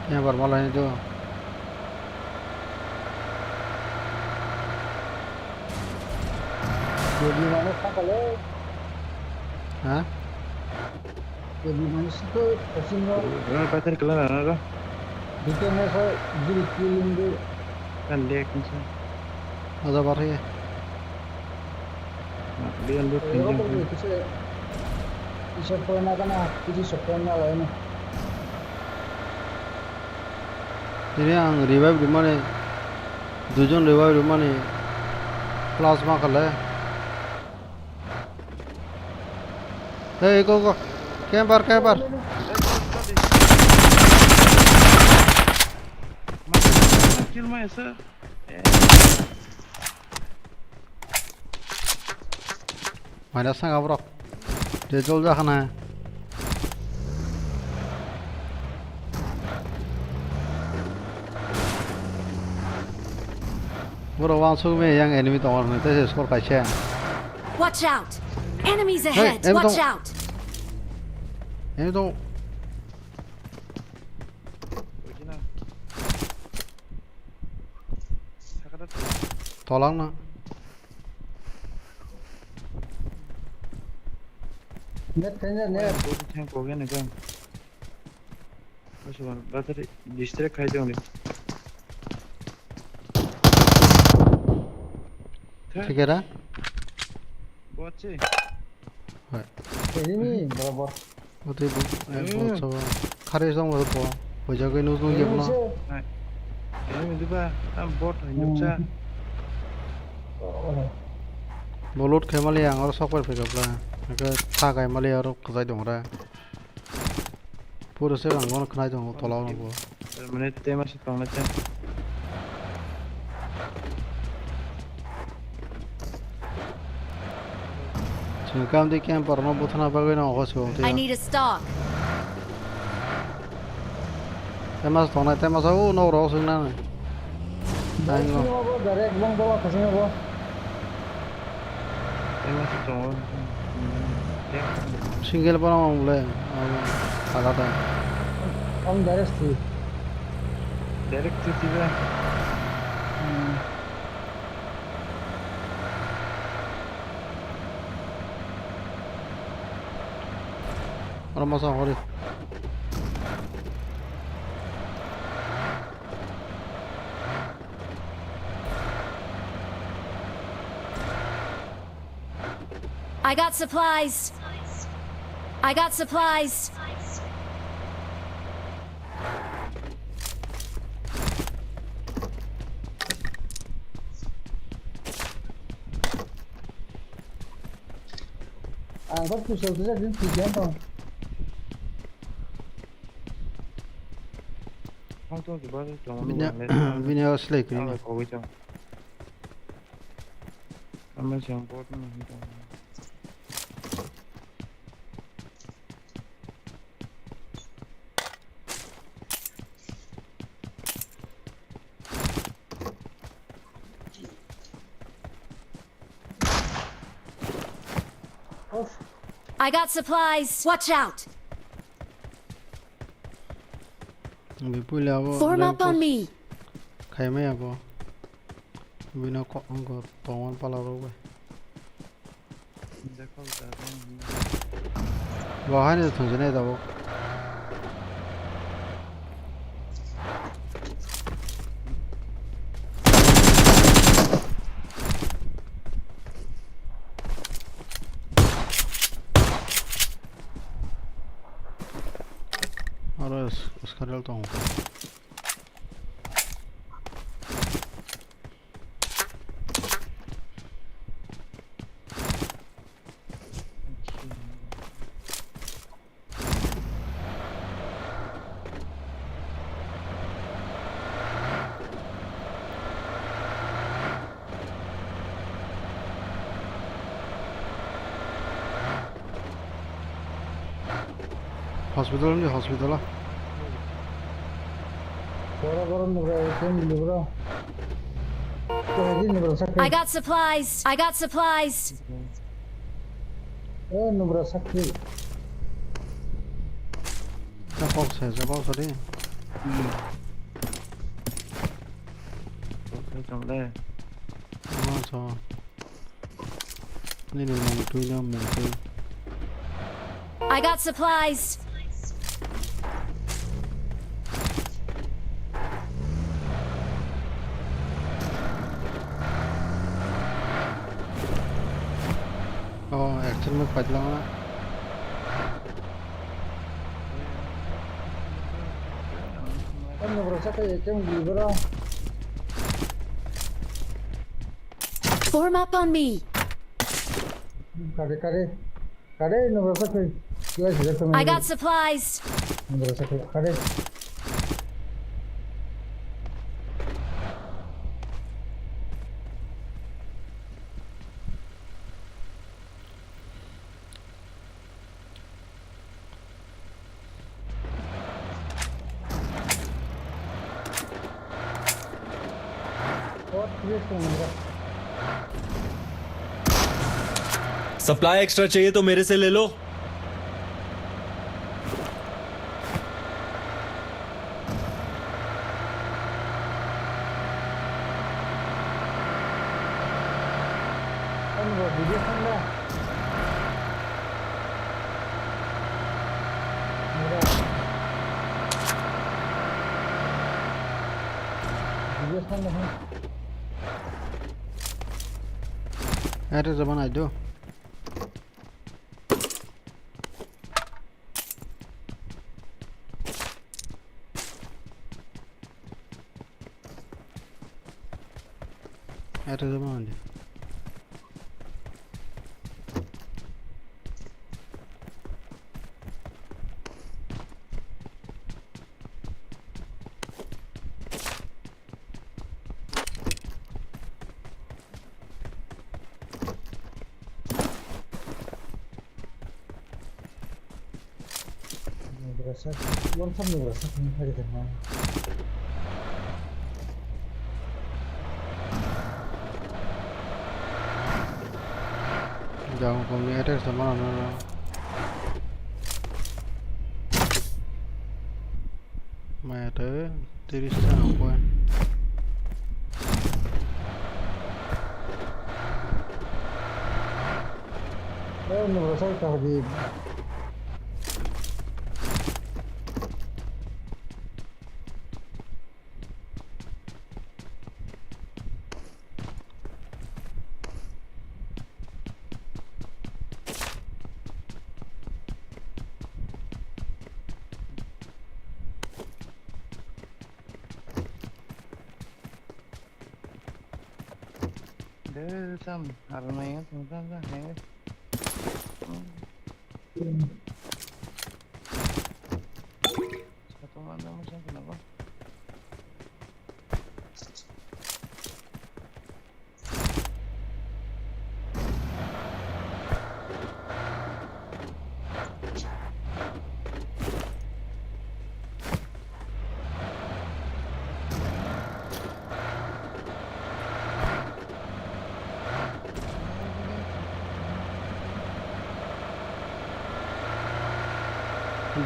Yang bermalah itu. Jadi mana sakale? Hah? Jadi mana sih tuh kasih nggak? Kenapa tadi kelar ada? Dito na sa giri kiling do. Kan dia kan sa. Ada bar ya. Dia lu Pero pinjam. Kung kisa isa po na kana kisi sa po na la na. Ini ang revive di mana? Dujon revive di mana? Plasma kale. Hey, go, go. Camper, camper. Kill my sir. Minus sang abrok. Jejol jakhana. Boro wansuk me yang enemy tongo hwnwi tei se score kaisa. Watch out! Enemies ahead! Hey, enemy Watch tong- out! Enemy tong- Tolang na. Net kanya net. Thang ko gene kang. Bas bas battery distract khai jong ni. Thik era? Boche. Hai. Ini borobar. Oti bo, eh, hmm. Bocho. Khare jong bo. Bojagoi nung nung yebno. Hai. Ini juga tam bot hai nuksa. Bo loot khai mali ang oro sok pai phai kha bla. Ake tha khai mali oro kwchai dong ra. Pura se rang gonokhnai tongo tola o bo. Mane tema se tongnai te. Chwng kam di camper no buthana bagwi no oho se bo. I need a stock. Tema se tongnai tema se o no ro sung na. Dai no. Direct bong bola khasing bo. Single bono ang le, ang alada. Ang direct si. Direct si si ba. Hmm. Oro masa hori. I got supplies. I got supplies. Ang kok pistol tisa din tiga tong. Bini, bini o slay kwrwi. I got supplies. Watch out. Bipul abo. Form up on me. Khaimai abo. Bino ko angko tongon pala rok bai. Bo haino thwngjani tabuk. Oro skarel tongo. Hospital ni hospital. Bora bora nubra tem nubra. Ko hadi nubra sakhe. I got supplies. I got supplies. Eh, nubra sakhe. Sa kok sa, sa kok sa de. Hmm. Kok sa chong le. Oh, so. Nini mungtwi no mungtwi. I got supplies. Oh, action mode paitlang na. Ano bro, sa kay item libro. Form up on me. Kare, kare. Kare, no, bro, sa kay. Kaya sila sa I got supplies. No, bro, sa kay. Kare. Supply extra चाहिए तो मेरे से ले लो। Ano ba, video song da? Mura. Video song da, ha? Ere zaman aido. Ere zaman aido. Berasa, one time ni berasa kami hari dengan. Jauh kami ada sama na. Maya tei tris ta nang koi. Eh, nubra sai ta di. Eh, tam, arnai ya, tungtang ka, eh. Satu mana macam kenapa?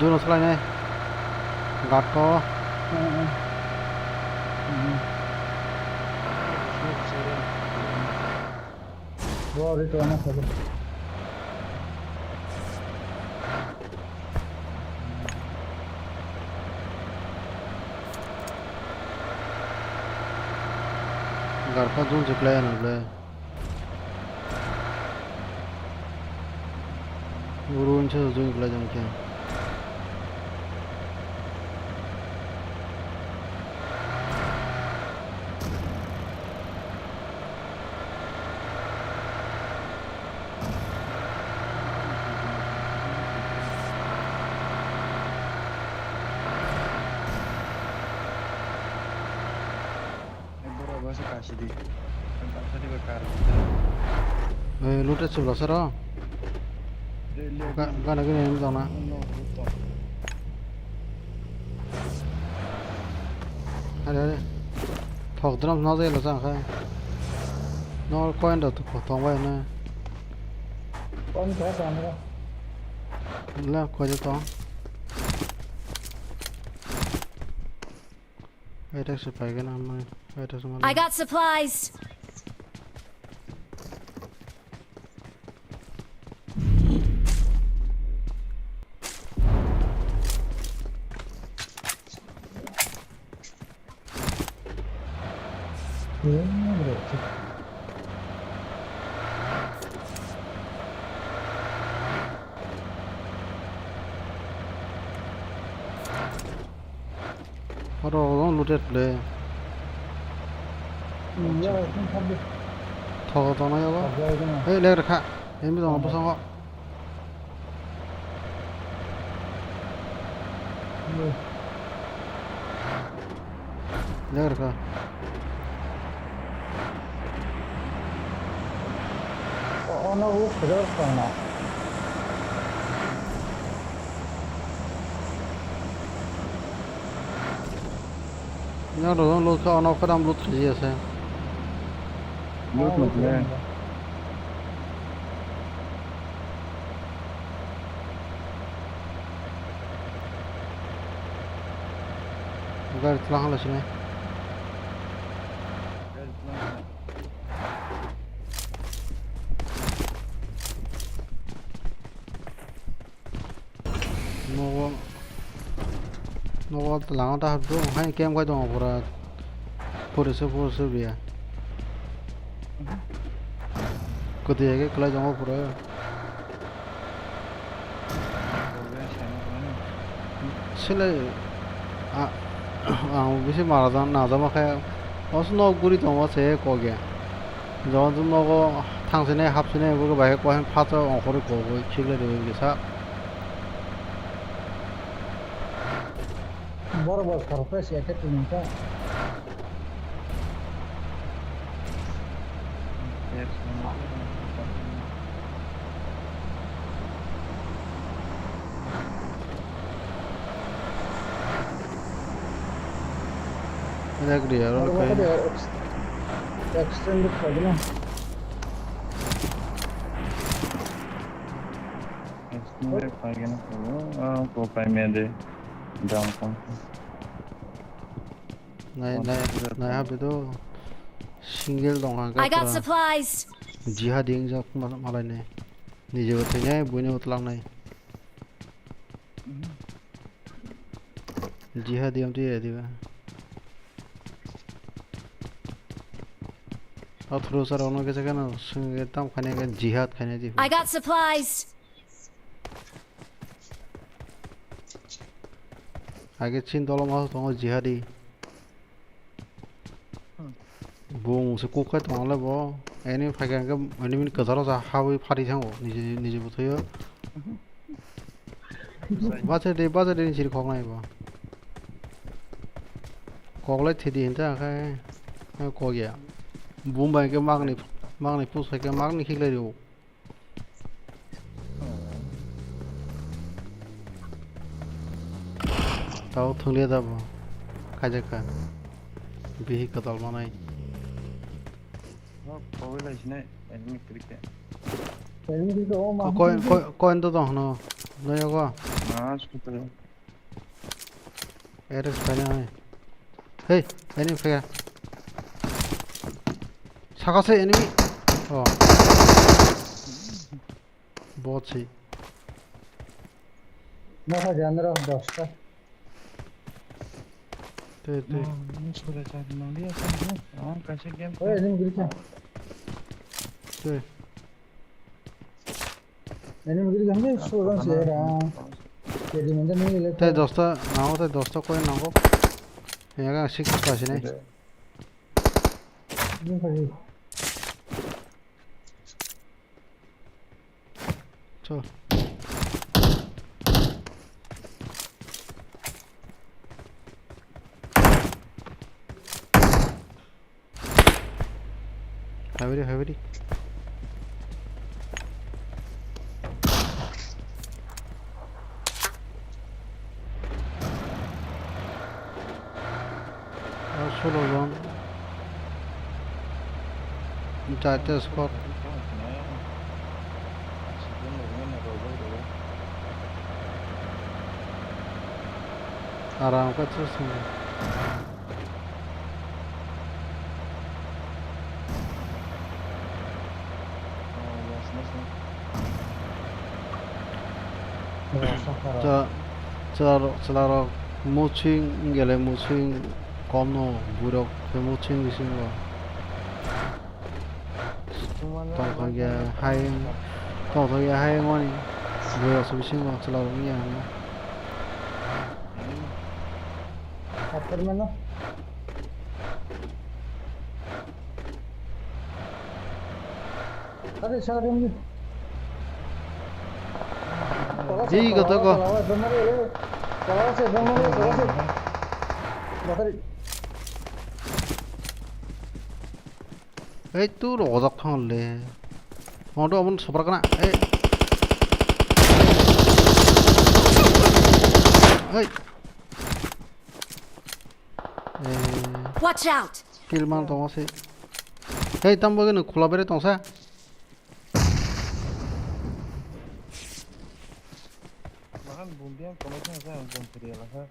Juno swlainai. Gatko. Bo ri to na sabo. Garkha jun jiklai ano le. Uru unsa jun jiklai jang khe. Lute chwla saro. Gana gini ini dona. Are, are. Thok drum no jai lo jang khai. No coin da to thong bai na. Coin kha jang ra. La ko je to. Ai tak se pai gana mai. Ai tak se mai. I got supplies. Oro o looted le. Hmm, ya, ya, ya. Thogo tongnai abo. Thogo tongnai. Hei, leg rekha. Hei, mi tongo bosongo. Hmm. Leg rekha. O, ono o khajak tongna. Yang rojong loot kha, ono khe dam loot khaji ase. Loot no khe. Gari tlang hala sini. Nogo, nogo lama ta habdo, hai kem kai tongo pura. Pura se, pura se biya. Koti age kelai tongo pura. Sele, a, ang bisi mara jang, na jama khe, os nok guri tongo se koge. Jon nogo thang sene, hap sene, bo bai khe koi phato ongkhorwi kogwi khiklai de kisa. Borok bo surprise ya khe tini ta. Yak di aro kai. Extended kagina. Extended kagina ko, ah, ko kai me de. Down kong. Nai, nai, nai, habi do. Single dong ha. I got supplies. Jihadi wng jak malai nai. Nije bo thai nai, buino utlang nai. Jihadi amti ya diba. Athro sar ono kisa kana, single tam khane ka jihad khane di. I got supplies. Age chin dolom aso tongo jihadi. Bung se kuk khai tongo le bo. Enemy phaikha hwnkhe enemy ni kwcharo ja hawi phari thango niji niji bwthaio. Bacha de bacha de ni siri khoknai bo. Koklai thidi hinta khe kokya. Bumbai hwnkhe magni magni push khaikhe magni khiklai rio. Tao thwnglia da bo. Kaijakha. Bihi kwtal manai. Oh, kowai lai sinai, enemy krikia. Enemy krikia, oh, ma. Ko, ko, ko endo dong no. No yogo. Ma, sutra. Ere spider hai. Hey, enemy phaikha. Sakase enemy. Oh. Bot si. Nokha jandra dosta. Tei, tei. Oh, ini sudah cari nang dia kan, oh, kasih game. Oh, enemy krikia. Tei. Enemy guri gambe sugan sera. Jadi mana ni le. Tei dosta, nango tei dosta koi nango. Ya kan sik pa sini. Ini kali. Chal. Habiri, habiri. Ah, solo jon. Jaite squad. Aram khe chwng. Chwla-, chwlarok, chwlarok muching wngya le muching komno, buirok khe muching bisingo. Tongthokya hai, tongthokya hai wngmani buirokso bisingo chwlarok wngya hwnwi. Aphirmano. Adi, sakha dum di. Di, kota ko. Ei, tu rojak thang le. Modo abon sopar kana. Ei. Ei. Eh, Watch out! Kill man tongo se. Hei, tambo gano khula bere tongsa. Mahan bumbiang komai thang sa, bum kriya lakha.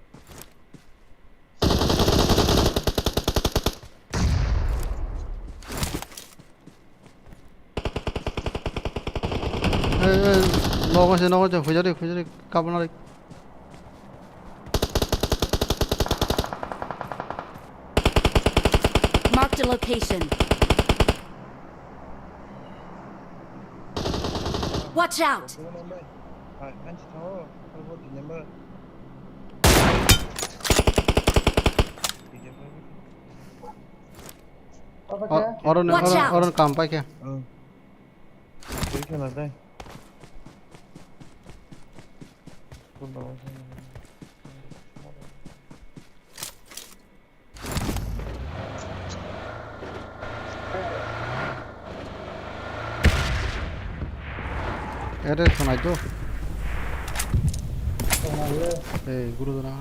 Ei, ei, nogo se, nogo se, huijari, huijari, kabana ri. Marked a location. Watch out! O-, oro ni, Watch oro, out! Oro ni kam paikha. Oh. Twi khela dai. Ere khwnai do. Khwnai le. Ei, guru dana.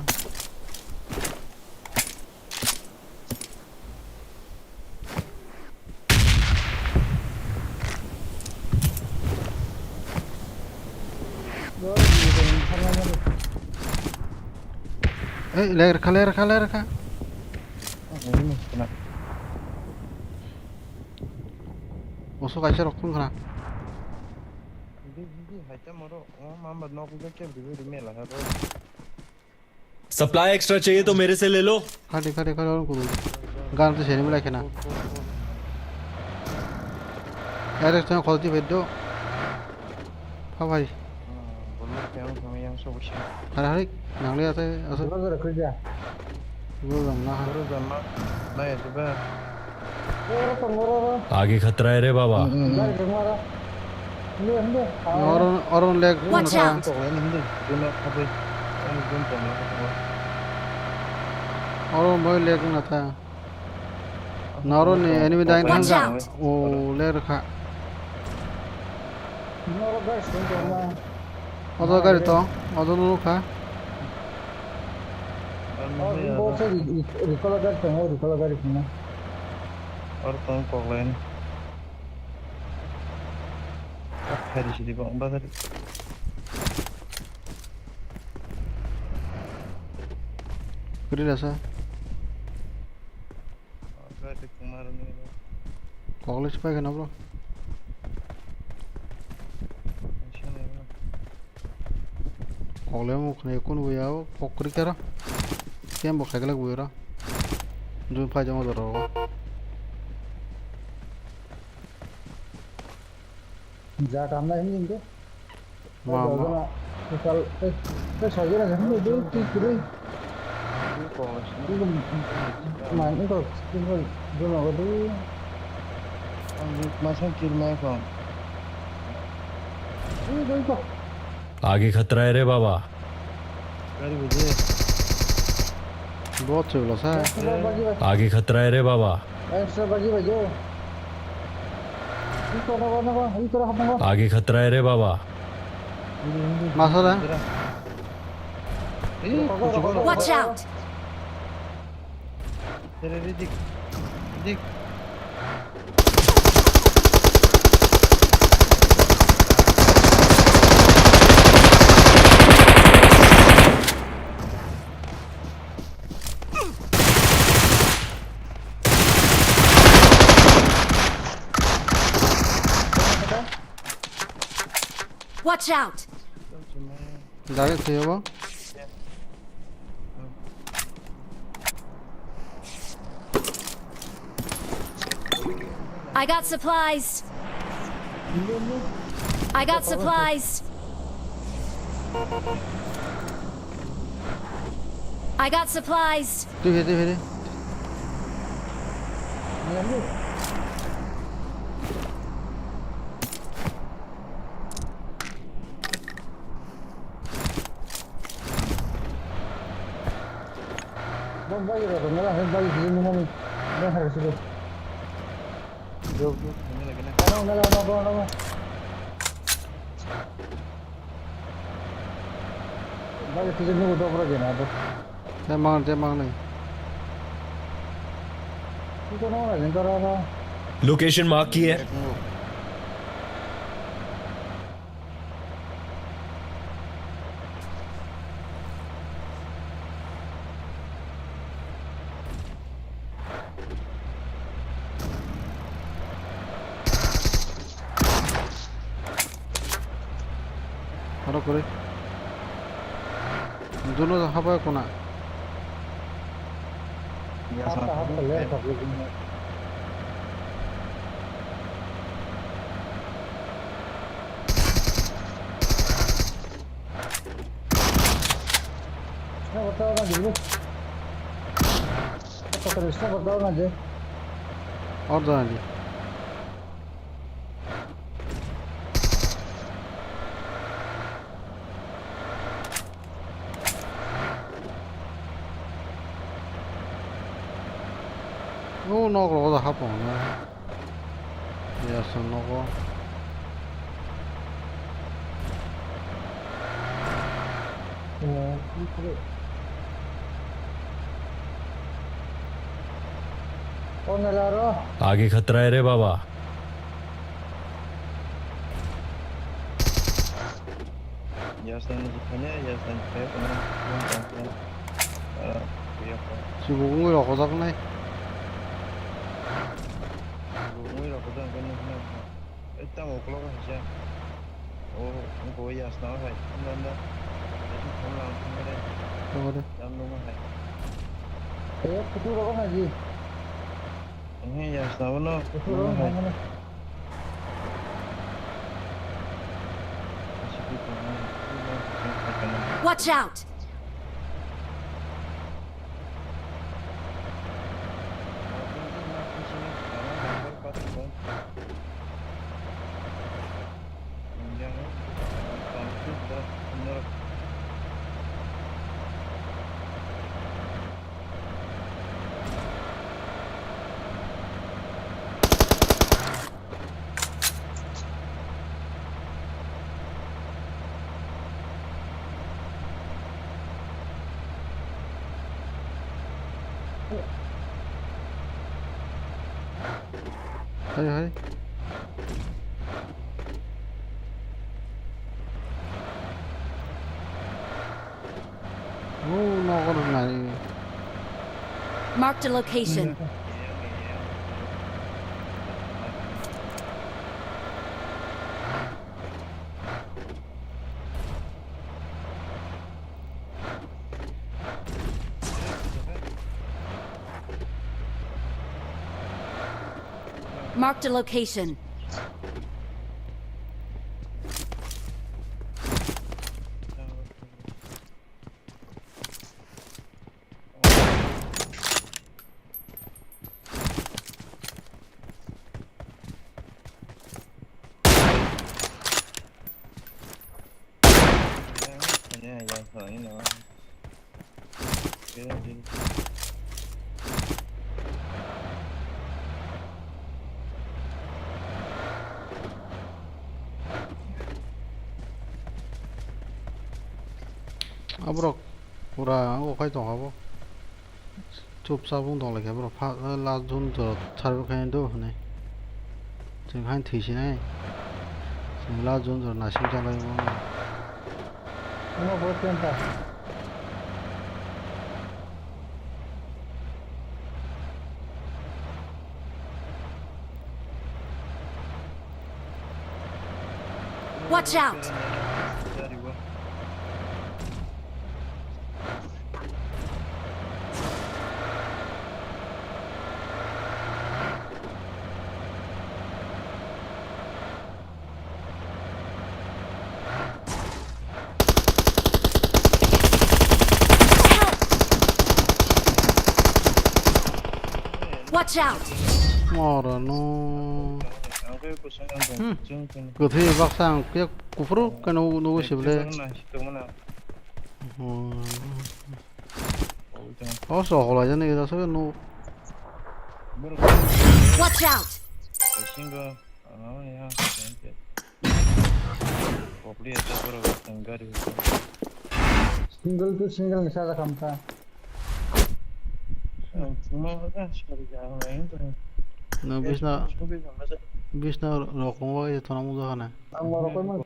Ei, ler kha, ler kha, ler kha. Oso kaisa rok phun khna. Hindi, hindi, hai ta moro. O mamba nok uga ke bibi ri mela ha ro. Supply extra चाहिए तो मेरे से ले लो। Khadi, khadi, khadi, oro kudu. Gan tu seni belai khena. Ere tong khol ti beddo. Pha bhai. Hari hari, nang le ate, ase. Guru jam na ha. Guru jam na, na ya jiba. Agi khatra hai re baba. Oro, oro leg. Watch out. Oro moi leg na ta. Noro ni enemy dai. Watch out. O leg kha. Ojo gari tong, ojo nukha. Recoil gari tongo, recoil gari tongo. Oro tong kok lain. Phari sidi bang bazar. Kuri rasa. Kokle sipai khe nabro. Kokle mo khne kun buya o pokri kero. Kem bo khaglak buya ro. Jun phai jamo doro. Ja tamna hini ke. Mama. Total, eh, eh, sajana jani dei, twi kwrwi. Twi kok. Twi kok, man, twi kok, twi kok, jono go dei. Ang masang kirma kong. Twi kok. Agi khatra hai re baba. Gari bujhe. Bahut chula sa. Agi khatra hai re baba. Extra bagi bagi. Ito na na na, ito na na. Agi khatra hai re baba. Masala. Watch out. Dik. Dik. Watch out! Direct to you. I got supplies. I got supplies. I got supplies. Twi phi, twi phi, twi. Bom bai rw rw, nela hai bai rw rw, nungani. Nela hai rw rw. Jog, jog, nela gana. Ano, nela, ano, ano, ano. Bai rw rw, nungani, dobro gana, dobro. Te mang, te mang nai. Ito no na jeng kara na. Location mark की है। Haro kore. Duno haba kuna. Hapta, hapta, le, hapta, le. Sniper tower na jibru. Sniper tower na je. Order na je. O nok rogo da hapong na. Yaso nogo. Agi khatra hai re baba. Yasnani jikhanya, yasnani jikhanya, kono, kono, kono, ah, kuya ko. Sibo wngwi rokojak nai. Sibo wngwi rokojak, kono, kono, kono. Eh, tamo ukolog hai sa. Oh, wngkha o yasna hai. Anda, anda. Yasna phone lang phone re. Tamo de. Tam nung hai. Eh, kutu rogo na ji. Ini yasna bono. Kutu rogo na hai. Watch out! Hai, hai. Oh, no, no, no. Marked a location. Marked a location. Aborok pura okai tongkha bo. Chupchap wng tong lai khe borok pha-, last jun jora serve khe do hwnwi. Chwng haino thwi sinai. Chwng last jun jora naising cha lai bo. Omo bo center. Watch out! Watch out! Moro no. Hmm. Kwthwi baksa ang khe kuphuru khe nugo, nugo sibole. Hmm. O so hola jani gida so no. Watch out! Single to single ni saja kamta. No, bisna, bisna rokong wa ye thona muja khana. Ang rokong man.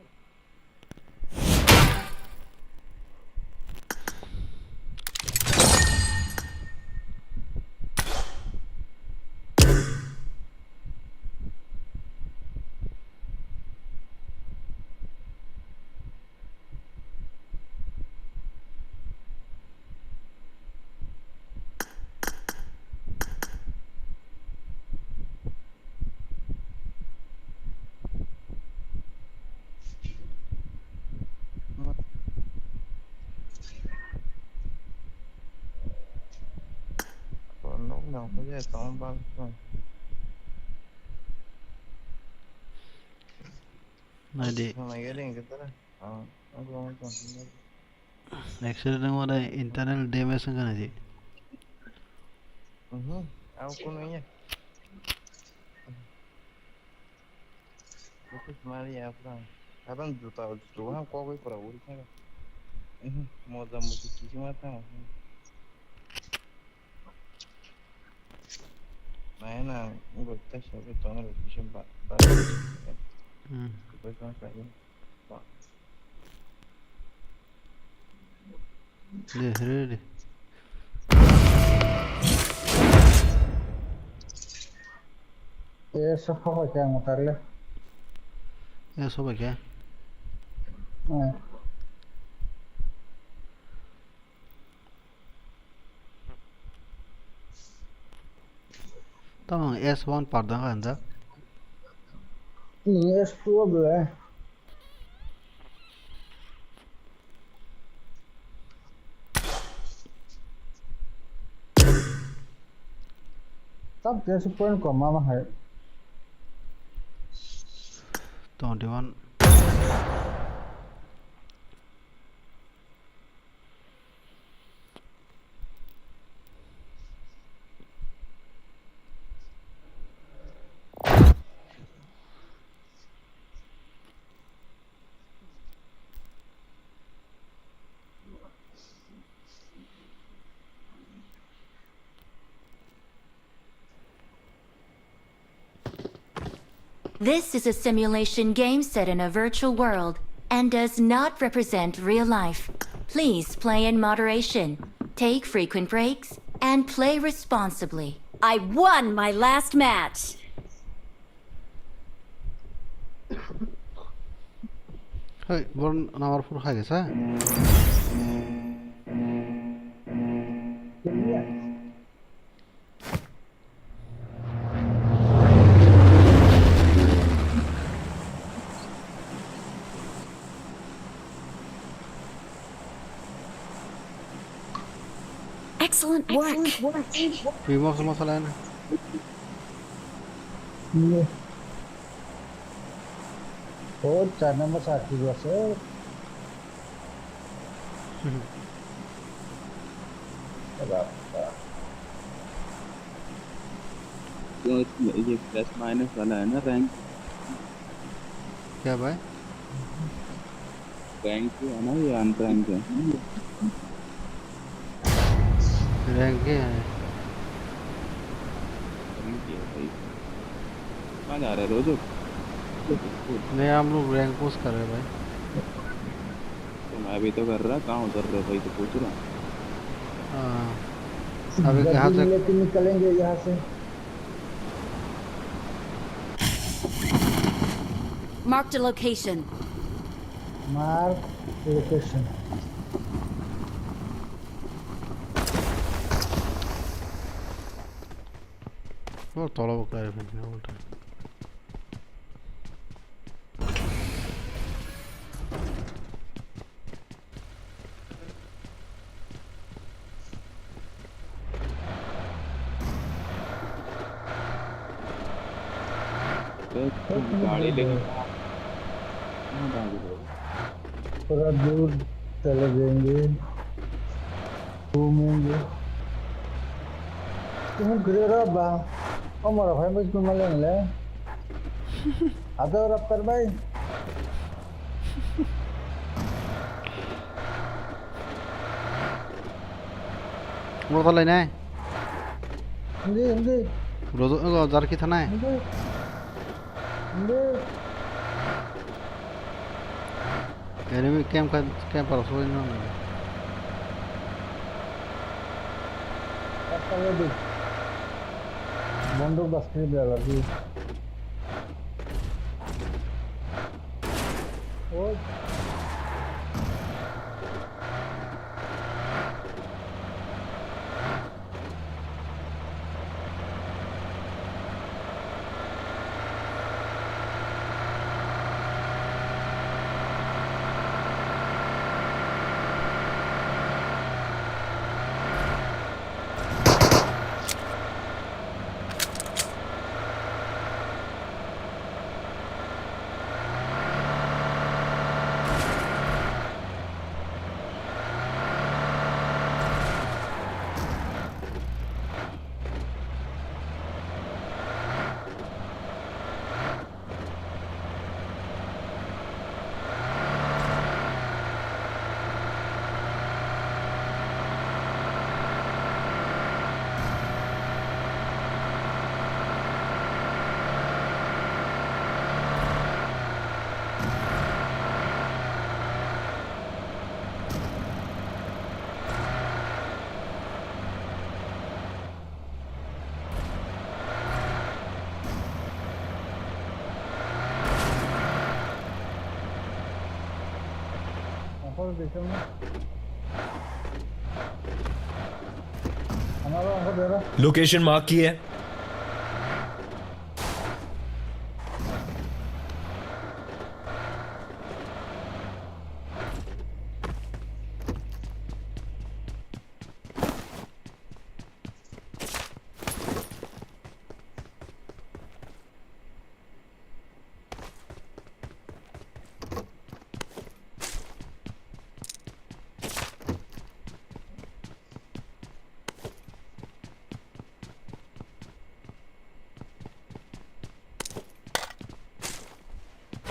Nai di. Accident wngmani internal damage wngkha nai di. Mhm. Ang kuno ya. Itu semari ya, Bang. Abang juta, juta, kok gue kurang urus nih. Mhm. Mau jamu cuci mata. Nah, enak. Gue tes tapi tongo bisa ba, ba. Hmm. Gue kan kayak. De, ready. Eso hoba kya mutarle? Eso hoba kya? Hmm. Tamo S one par dang kha hinjak. Hmm, S two o bwle. Tam khe se point kom ma hai. Twenty one. This is a simulation game set in a virtual world and does not represent real life. Please play in moderation, take frequent breaks, and play responsibly. I won my last match. Hey, bor number four hai gese. Excellent work. Twi mos mos lai na. Iya. Oh, chana masa ki biasa. Ada apa? Yo, ये plus minus वाला है ना रैंक। क्या भाई? रैंक है ना, ये अनरैंक है? रैंक ही है। रैंक ही है भाई। कहाँ जा रहे हो रोजो? नहीं, हम लोग रैंक पुश कर रहे हैं भाई। तो मैं भी तो कर रहा, कहाँ उतर रहे हो भाई, तो पूछ रहा। हाँ। अभी यहाँ से लेके निकलेंगे यहाँ से। Marked a location. Mark location. Oh, tola bo kaya phai na ulta. गाड़ी लेके कहाँ भाग रहे हो? थोड़ा दूर चले जाएंगे, घूमेंगे। तुम गिरे रहो बा, ओ मोरा भाई मुझको मलेंगे। Ado raptor bai. Ulo talai nai. Hindi, hindi. Ulo do, ulo jar ki thanai. Hindi. Hindi. Enemy camp ka, camp para soi no. Rasta ready. Bonduk bas khe bela di. Oi. Location mark की है।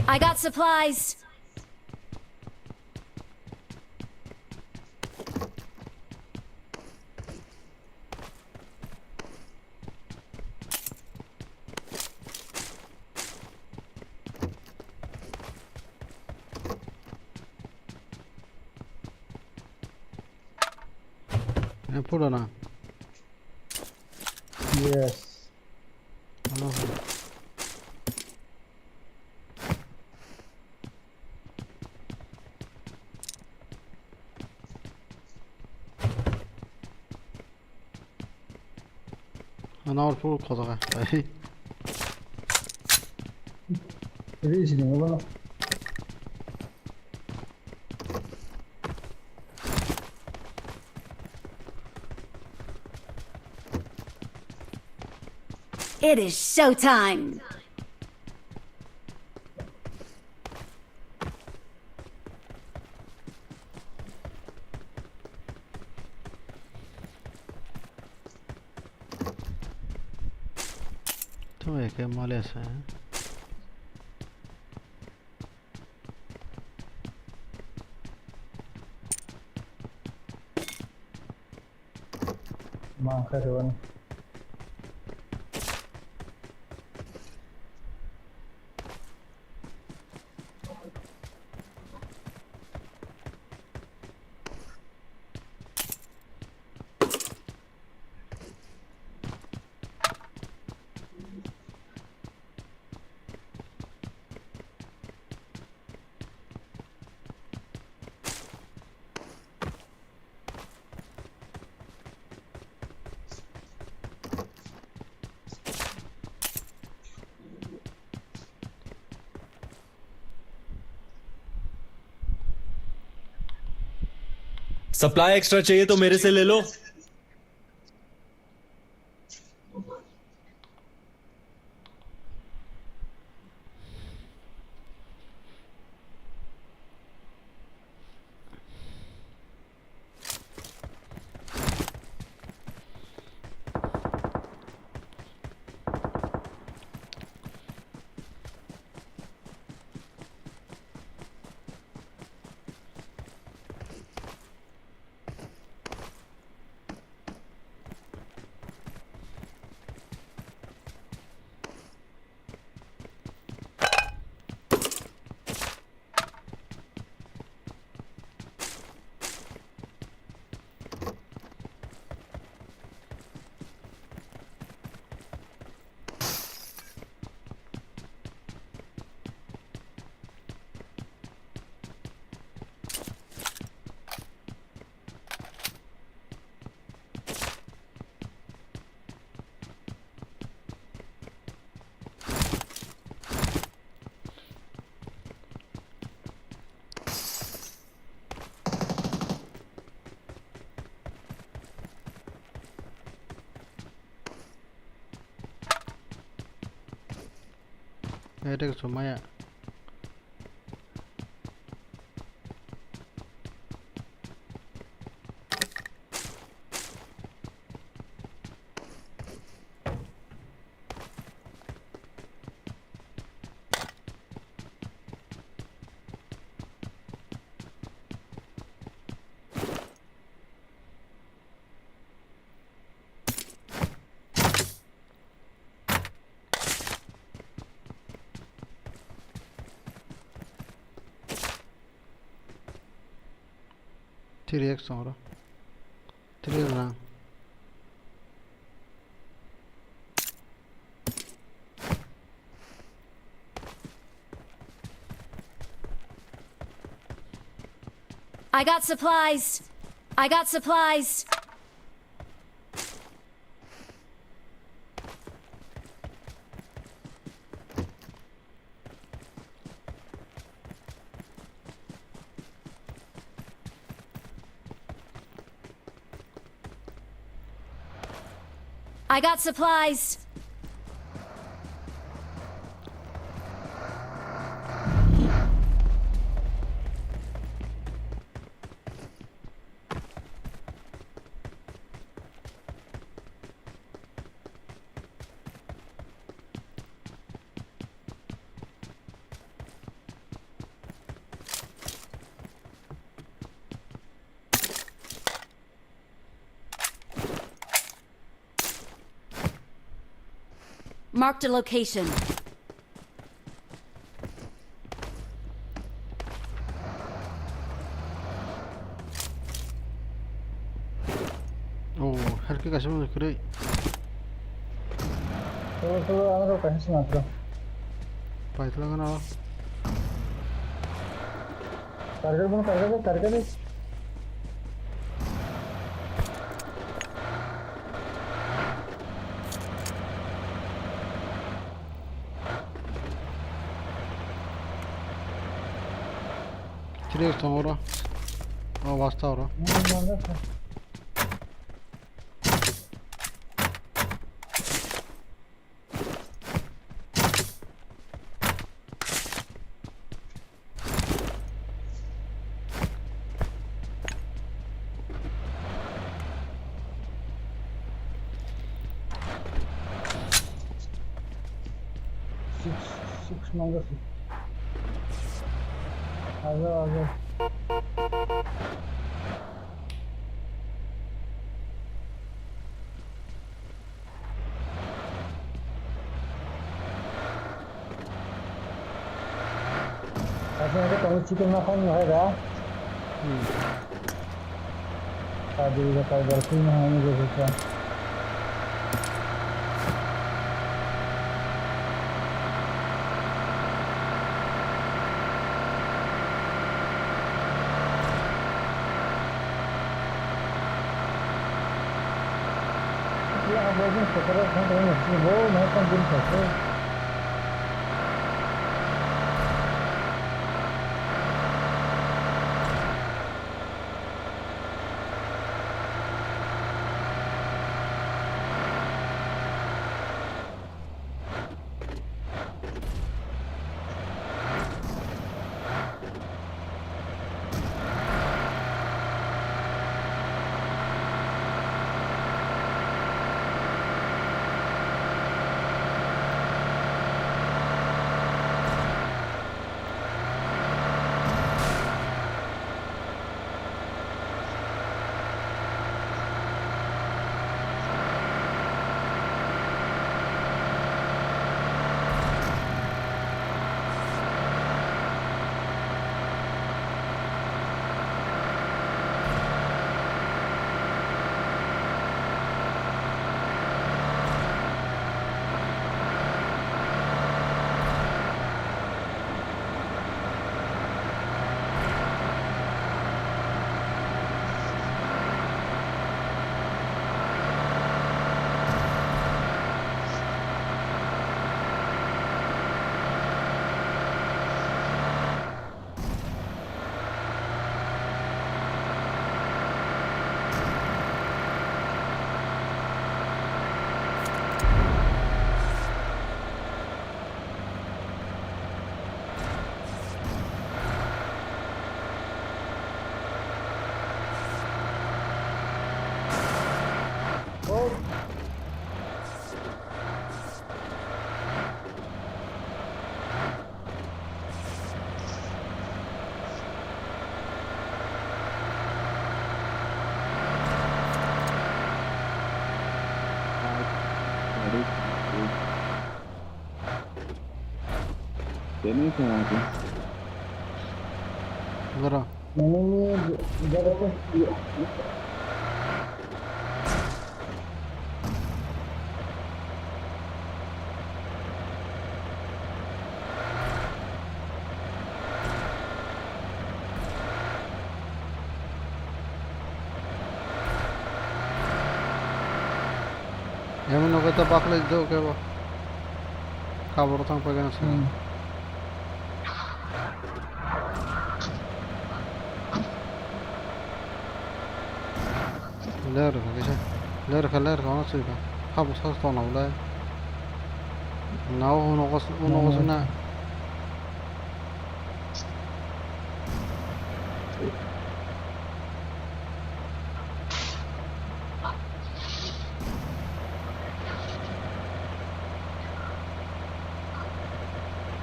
I got supplies. Eh, pura na. Yes. Ano. Ano, pura khojaga. Reasoning ba. It is showtime! Tamo ya khe mole sa. Ma khe rwani. Supply extra चाहिए तो मेरे से ले लो। Attack sumaya. Three X song ro. Three X rang. I got supplies. I got supplies. I got supplies. Marked a location. Kaisa mwnwi kwrwi. Solo, solo, ano kaisa swnam, bro. Paithla gana. Target bono target de, target de. Chiri tongo oro. O, wasta oro. Hmm, wasta. Six, six minus. Ajo, ajo. Asal ada kamu chicken makan nggak ada? Hmm. Tadi udah kayak berarti mahal juga. Tene kaya tu. Goro. Ini ni, Emon nogo ta baklai do kebo. Kaboro thang paigana sa. Hmm. Ler kha kisa. Ler kha, ler kha, ono sui kha. Habo sa tong nang le. Nao uno kos, uno kos na.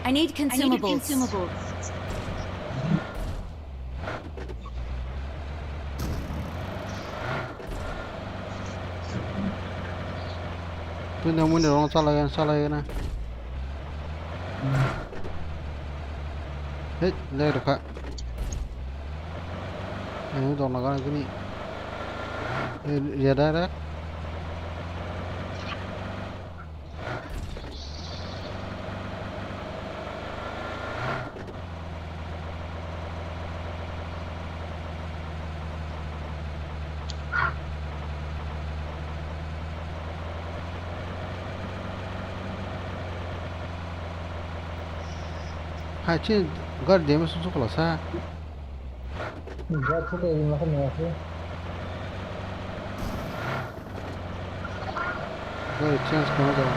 I need consumables. Twi nang muni rong chalai, chalai na. Hei, le rwkha. Ang dong laga gini. Ya direct. Achi, gari damage suk la sa. Gari suk la sa. Gari change kama jao.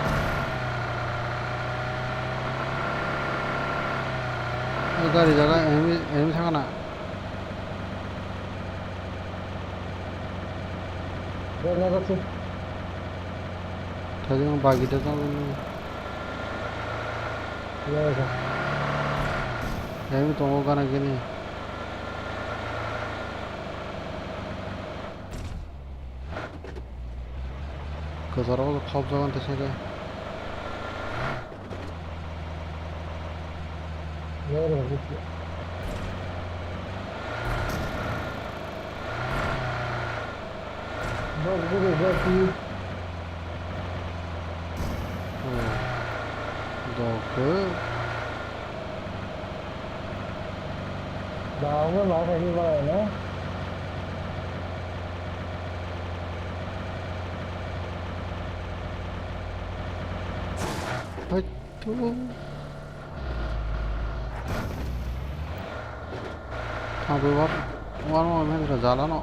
Gari jaga enemy, enemy thangana. Thajang bagi thajang. Enemy tongo gana gini. Kwcharo khopjago tesa khe. Bok bwrwi bok hi. Dokhe. Daungno ma khaini malai no. Hai tu. Thangwi war, war mo men ra jala no.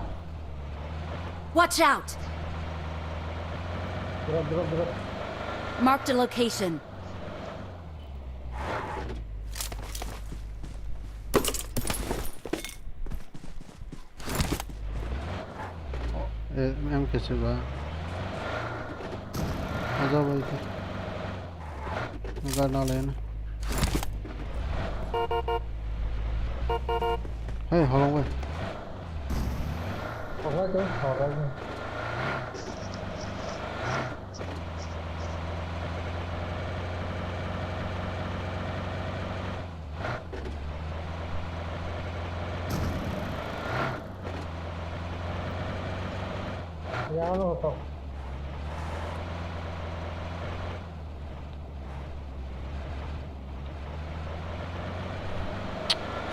Watch out! Drop, drop, drop. Marked a location. Eh, M K se ba. Aja bai ke. Gar na le na. Hey, holong bai. Hokai ke, hokai ke. Yano to.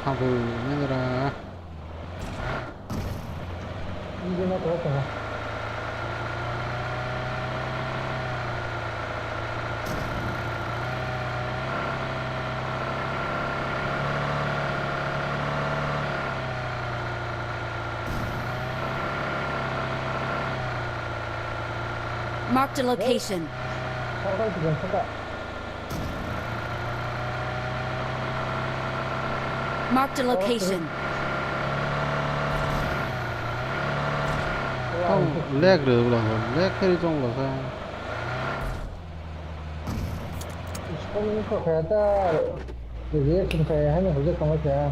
Thabu nang ra. Marked a location. Marked a location. Tong lag rw ulo, lag khe ri tong ulo sa. Scrolling kok kaya ta, reaction kaya, hanya hujak kama kaya.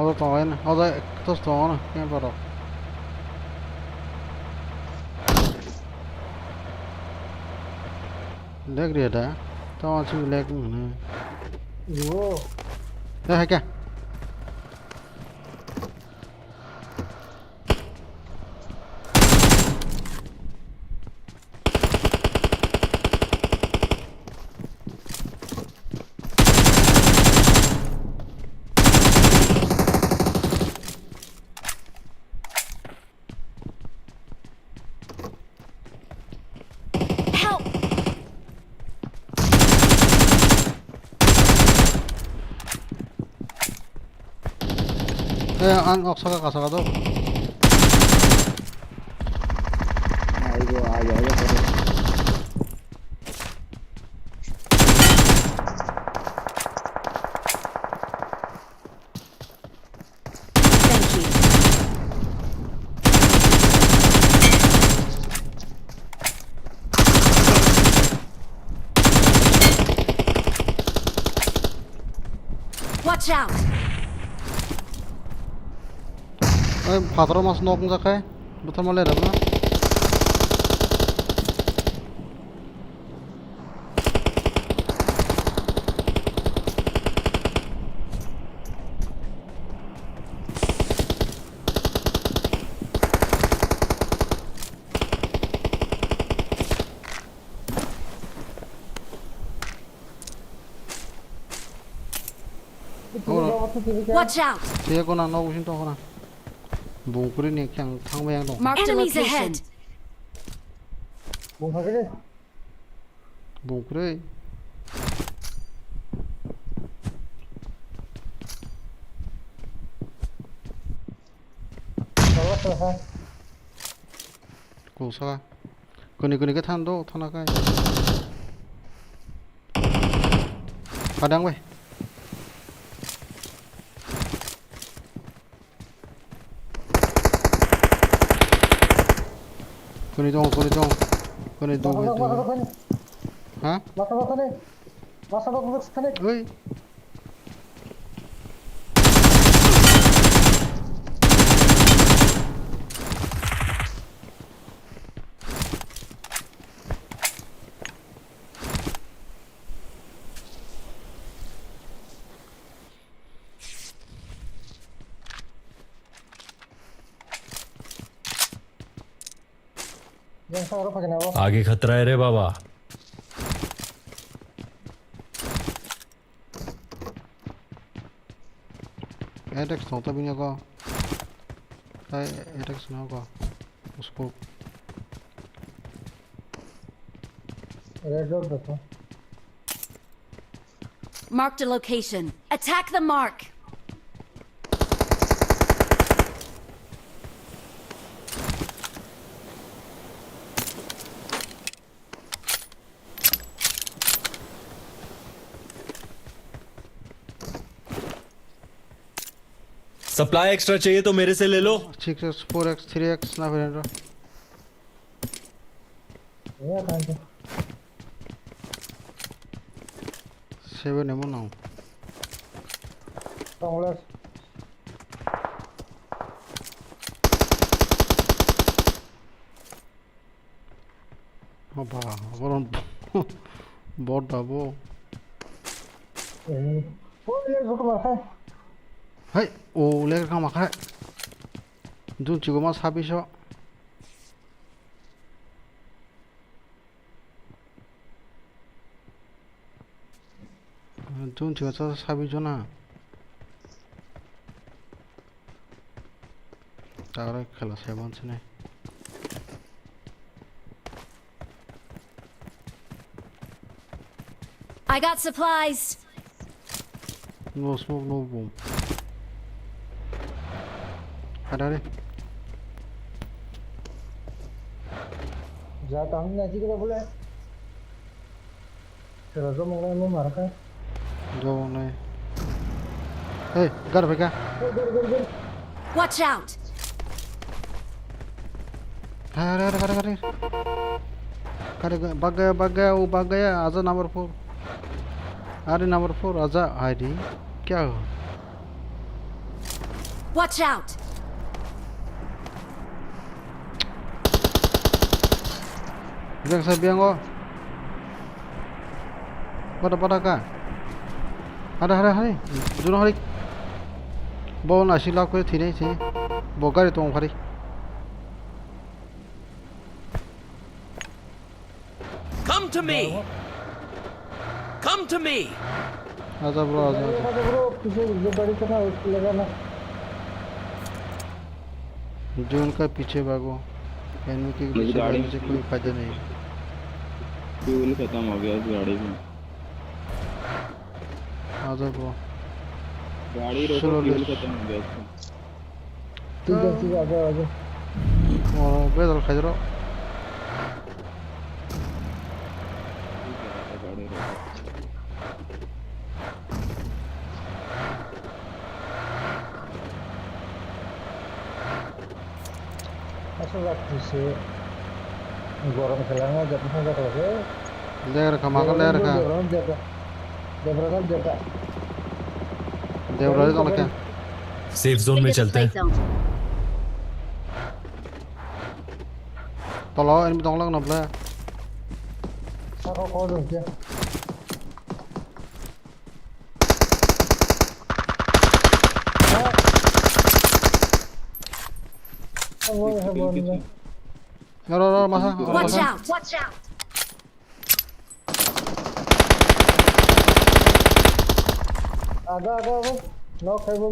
Odo tongo na, odo tos tongo na, kaya borok. Lag ri da, tong si lag na. Yo. Eh, hai kya? Help! Eh, ang ok saka ka saka do. Aibo, aibo, aibo, aibo. Thank you. Watch out! Oi, phataro mas nok wngkha khe, bwtharma le rwkna. Watch out! Siya ko na, nok bising tong ko na. Bungkuri ni khe ang thangbai ang dong. Marked a Enemies location ahead. Bungkuri. Bungkuri. Kusaka. Kuni kuni khe thang do thana kai. Padang bai. Kuni dong, kuni dong. Kuni dong, kuni dong. Ha? Masa masa ni. Masa masa ni. Oi. Yang sa oro phagina bo. आगे खतरा है रे बाबा। Attack song ta bini ko. Tai attack song ko. Uspok. Red dot dekho. Marked a location. Attack the mark. Supply extra चाहिए तो मेरे से ले लो। Six X, four X, three X na phainai rw. Seven emo nang. Congrats. Oba, obo bot da bo. Hai, o leg kama khai. Jun chigo ma sabiso. Jun chigo sa sabi jona. Tara khela seven sene. I got supplies. No smoke, no bomb. Ada re. Ja, tahun ngaji kita boleh. Sera jomong lai mo mar kha. Jomong lai. Hey, gar bhai ka. Hey, gar, gar, gar. Watch out! Hai, hai, hai, hai, hai. Kare ga-, bag gaya, bag gaya, wo bag gaya, aja number four. Are number four, aja, hai di. Kya ho? Watch out! Jang sa biang o. Pada, pada ka. Hada, hada, hari. Juno hari. Bo nasi lak kore thini, thini. Bo gari tong hari. Come to me. Come to me. Aja bro, aja, aja. Aja bro, pise je bari kana lega na. जो उनका पीछे भागो, एनिमी के पीछे भागने से कोई फायदा नहीं। फ्यूल खत्म हो गया उस गाड़ी में। आ जाओ ब्रो। गाड़ी रोको, फ्यूल खत्म हो गया उसका। ठीक है, ठीक है, आ जाओ, आ जाओ। ओ, बेदल खाई रहो। Aswk jak khe se gorom khe langma jat wngkha jak khe. Ler kha, ma khe ler kha. Debra jak, Debra jak. Debra jak khe. Safe zone में चलते हैं। Tolo enemy tong lang na ble. Saka kok jong khe. Ro, ro, ro, masa, ro, masa. Watch out! Watch out! Aga, aga, aga. Knock hai bo.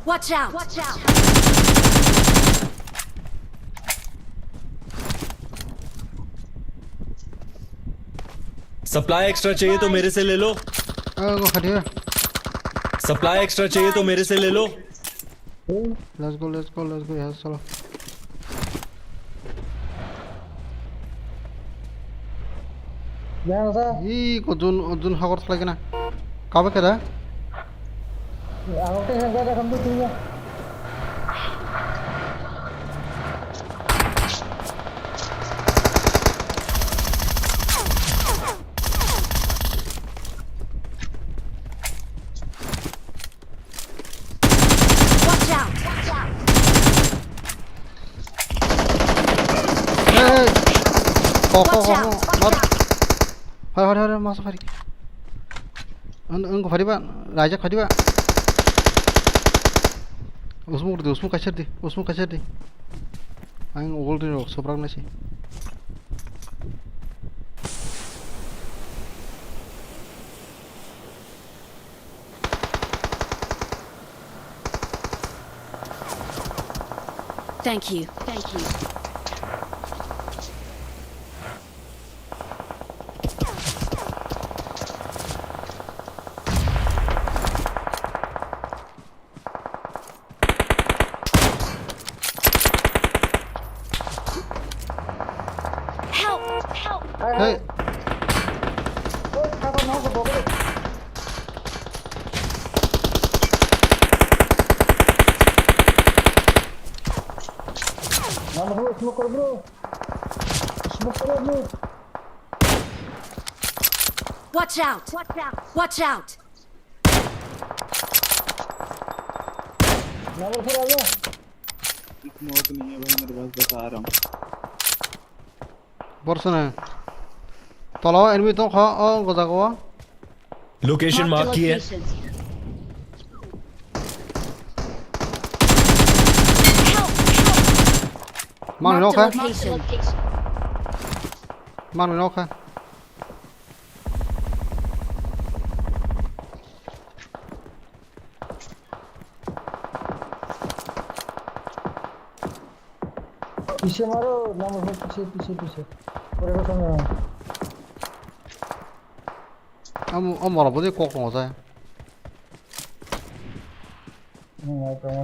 Watch out! Watch out! Supply extra चाहिए तो मेरे से ले लो। Ah, go khadia. Supply extra चाहिए तो मेरे से ले लो। Let's go, let's go, let's go, yes, chalo. Yang sa? Ih, ko Jun, Jun hagor thalai kena. Kabe keda? Ang teh yang gada kamu tuh ya. Watch out! Hey, hey. Ko, ko, Watch ko, out! Ko. Watch out! Hari, hari, hari, masa hari. Ang, ang ko hari ba, raja hari ba. Usmu di, usmu kacir di, usmu kacir di. Ang ugol di, sobrak nasi. Thank you. Thank you. Help! Help! Hey. Mano bro, smoke kor bro. Smoke kor bro. Watch out! Watch out! Watch out! Number four आ गया। Smoke नहीं है भाई मेरे पास, बस आ रहा हूँ। Borsana. Tolo enemy tong kha, o go jaga o. Location mark किया है। Marked a location. Mano nokha. पीछे मारो, नंबर फोर, पीछे, पीछे, पीछे। पूरे को समझ में। Amo, amo rok bwdwi kok tongo se. Hmm, ai tongo.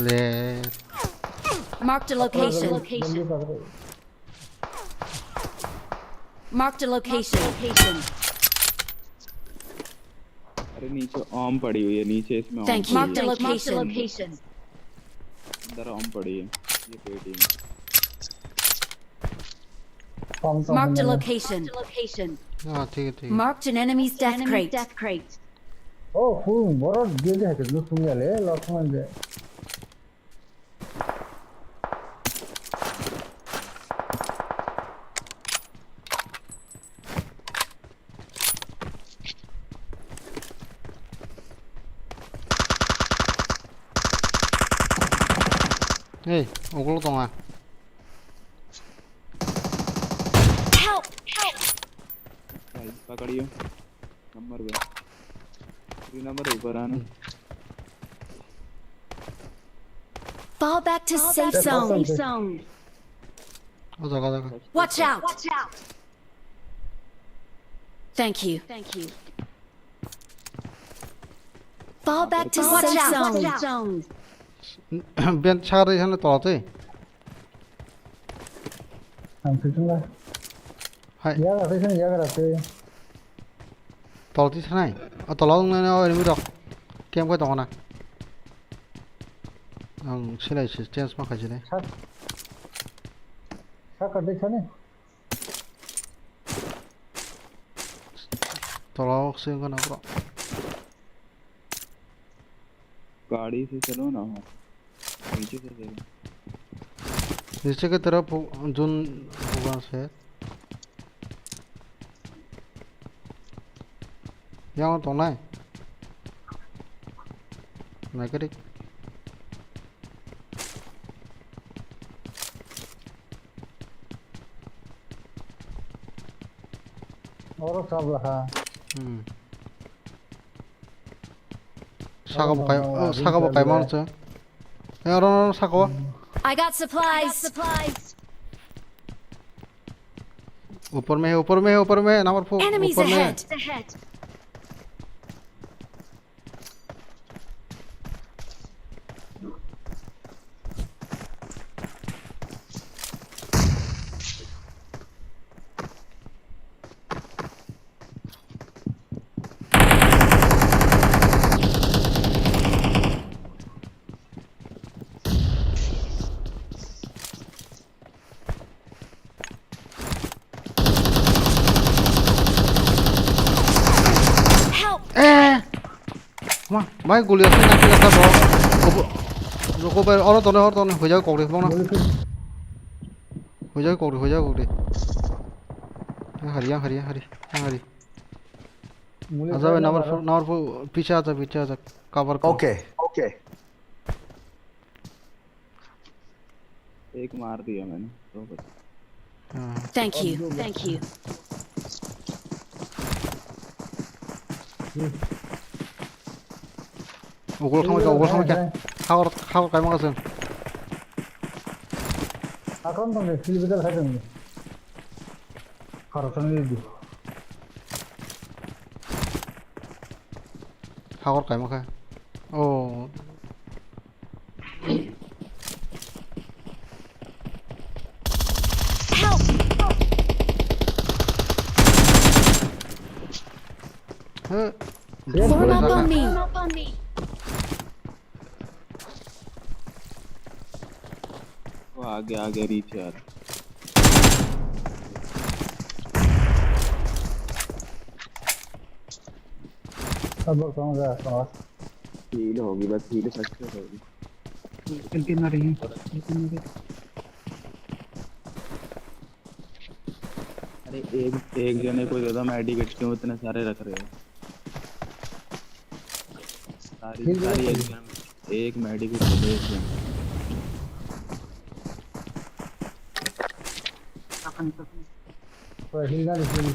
Le. Marked a location. Marked a location. अरे नीचे ओम पड़ी हुई है, नीचे इसमें ओम Thank you. पड़ी Marked a हुई है। Location. अंदर ओम पड़ी है, ये पेटी में। Marked a location. Ah, ठीक है, ठीक है। Marked an enemy's death crate. Oh, full borok dia dia ke lu sung ya le, lo sung ya le. Hey, ogulo tonga. Help! Help! भाई, पकड़ियो। नंबर पे। थ्री नंबर ऊपर आना। Fall back to safe zone. Safe zone. O jaga, jaga. Watch out! Watch out! Thank you. Thank you. Fall back to safe zone. Ben chari hano tolate. Ang sising la. Hai. Yagra sising, yagra se. Tolati sanai. O tolong nai o enemy rok. Kem kai tongona. Ang silai se chance ma khai sinai. Sak. Sak ka dekha ne. Tola o se wngkha na bro. गाड़ी से चलो ना, हाँ। नीचे से चलो। नीचे की तरफ जून होगा शायद। Yang tongnai. Naikhe dik. Oro sabla ha. Hmm. Saka bo kai, oh, saka bo kai man se. Eh, oro, oro, saka o. I got supplies. Upor me, upor me, upor me, number four, Enemies upor me. Ahead. Help! Eh! Ma, bai guli asai na kila ta bo. Obo, roko bai oro tone, oro tone, hojai kokri bong na. Hojai kokri, hojai kokri. Yang hari, yang hari, yang hari, yang hari. Aja bai number four, number four, piche aja, piche aja, cover kor. Okay. Okay. एक मार दिया मैंने, दो बचे। हाँ। Thank you, thank you. Ugol thangma kha, ugol thangma kha. Hagor, hagor kaima kha chwng. Akon tong de, fil bidal khai tong de. Kharo tong de di. Hagor kaima kha. Oh. Help! Huh? Form up on me. वो आगे, आगे reach यार। सब लोग कहाँ गया? Heal होगी, बस heal success होगी। इनके मारे हैं, इनके मारे। अरे एक, एक जने को दे दो, medic क्यों इतने सारे रख रहे हो? सारी, heal सारी एक जने, एक medic को दे दो, एक जने। Heal ना दे, heal।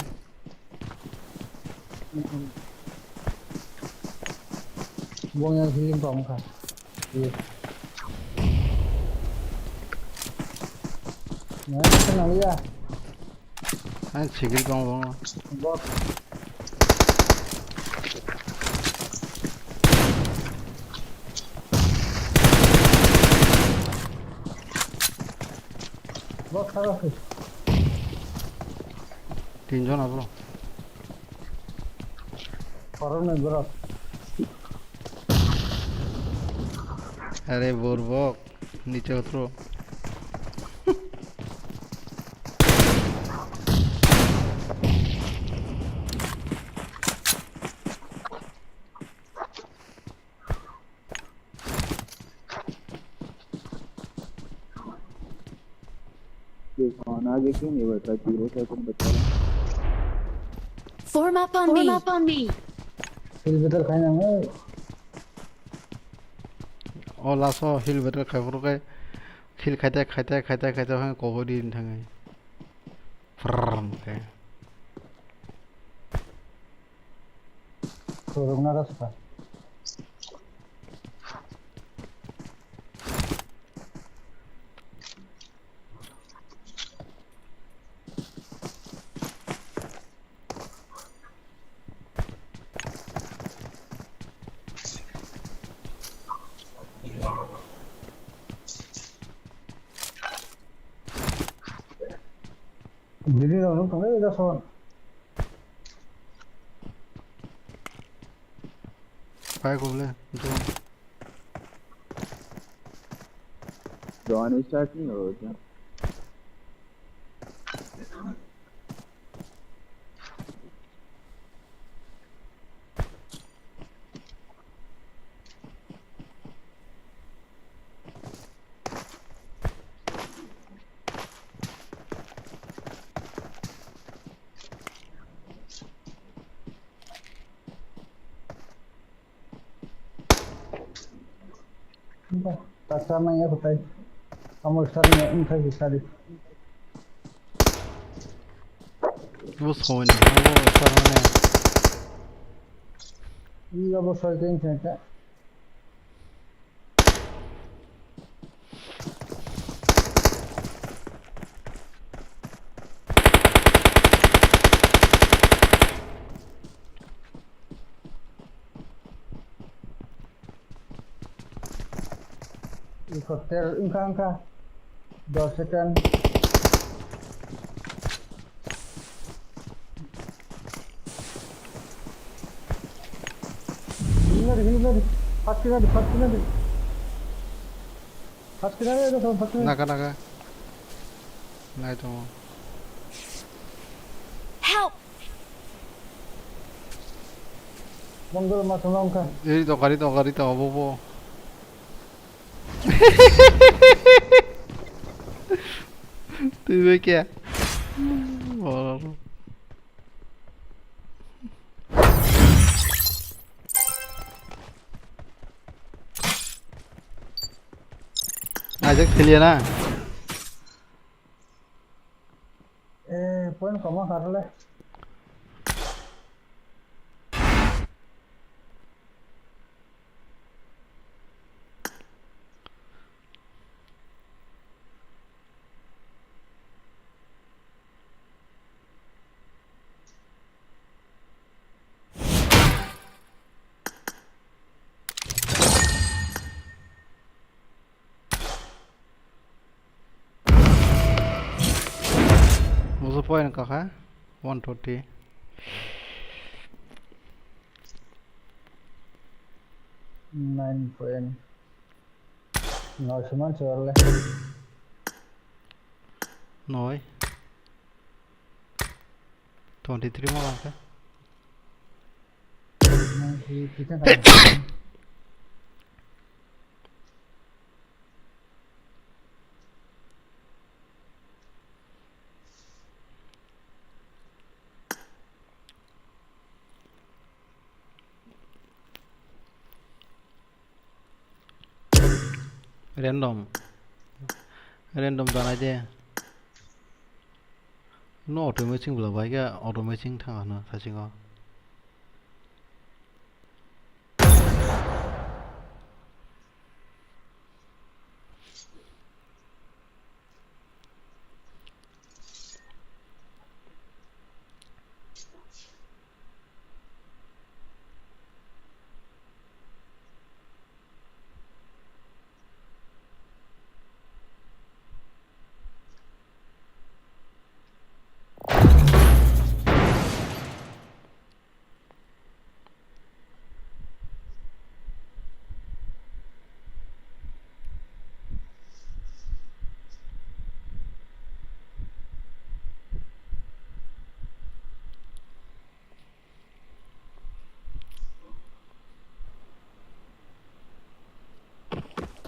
Bong yang healing tong kha. Iya. Nah, tenang ya. Ang sigil tong bong. Bot. Bot kha kha. Tinjon abo. Koroknwi borok. Are borbok, niche utro. ये कौन आगे क्यों नहीं बढ़ रहा? जीरो सेकंड बचा रहा। Form up on me. Form up on me. Heal better khai nang, eh. O last o heal better khai phuru khai heal khaite, khaite, khaite, khaite, hai koboi di thang hai. Frrrm khai. Khoroknaro swkang. Didi rok nung tongo, ida son. Pai kobole, John. John start नहीं हो रहा क्या? Taksa nang ya kutai. Amo start ni wngkha kisa di. Bo soi ni, bo soi ni. Iya, bo soi ni, soi ni. Iko ter, wngkha, wngkha. Dos second. Hini nadi, hini nadi. Fast hini nadi, fast hini nadi. Fast hini nadi, fast hini nadi. Naga, naga. Nai tongo. Help! Mongol ma tongo wngkha. Ri tongo, ri tongo, ri tongo, bo, bo. Twi bai khe. Ajak thiliya na. Eh, point koma kharle. Musu point kakha one twenty. Nine point. Noi se manse orle. Noi. Twenty three mo langkhe. Nine three, kita kan. Random. Random danai de. No auto matching bwla bai khe auto matching thang hano sachingo.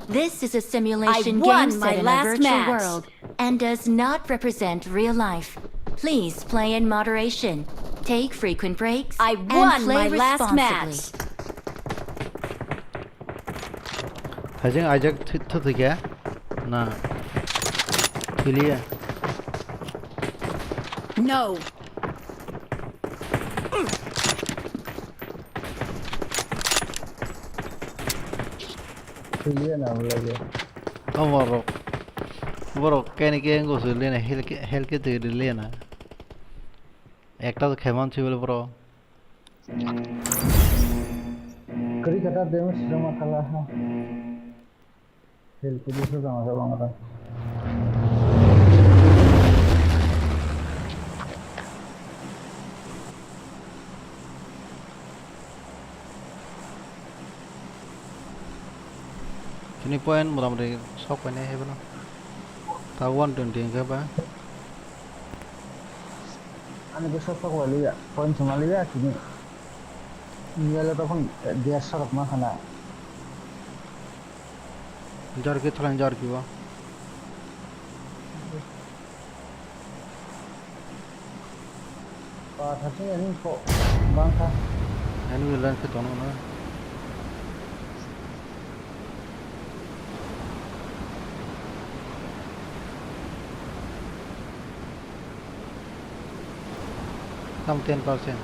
This is a simulation game set in a virtual world and does not represent real life. Please play in moderation, take frequent breaks, and play responsibly. Hajeng ajak thut thut ya. Na. Thiliya. No. Thiliya na lagi. Borok. Borok kene ke ngo su lena hel ke hel ke de lena. Ekta to kheman chibel bro. Kri kata demo sijama kala ha. Hel kiri se jama jama ngata. Chini point mota moti sok painai hai bono. Ta one twenty hingke ba. Ani bwsa sok waliya, point se maliya chini. Yalo tokon gas sorok ma khana. Jar khe thalang jar khe o. Pathar se ani kok bangkha. Ani line khe tono na. Tam ten percent.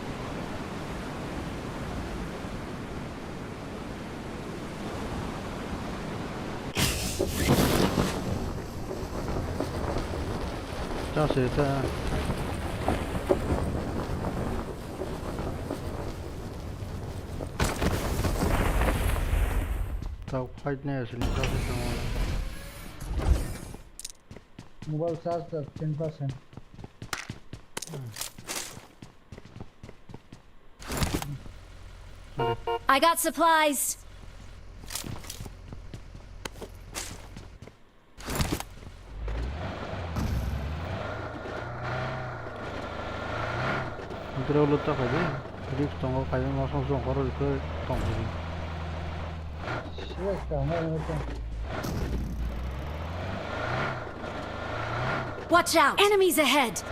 Ta se ta. Tao fight ne asini ta se tamo. Mobile charge ta ten percent. I got supplies. Hwnkhe ulo ta khaidi, risk tongo, khaidi mosong song khoro rikhe tong khaidi. Watch out! Enemies ahead!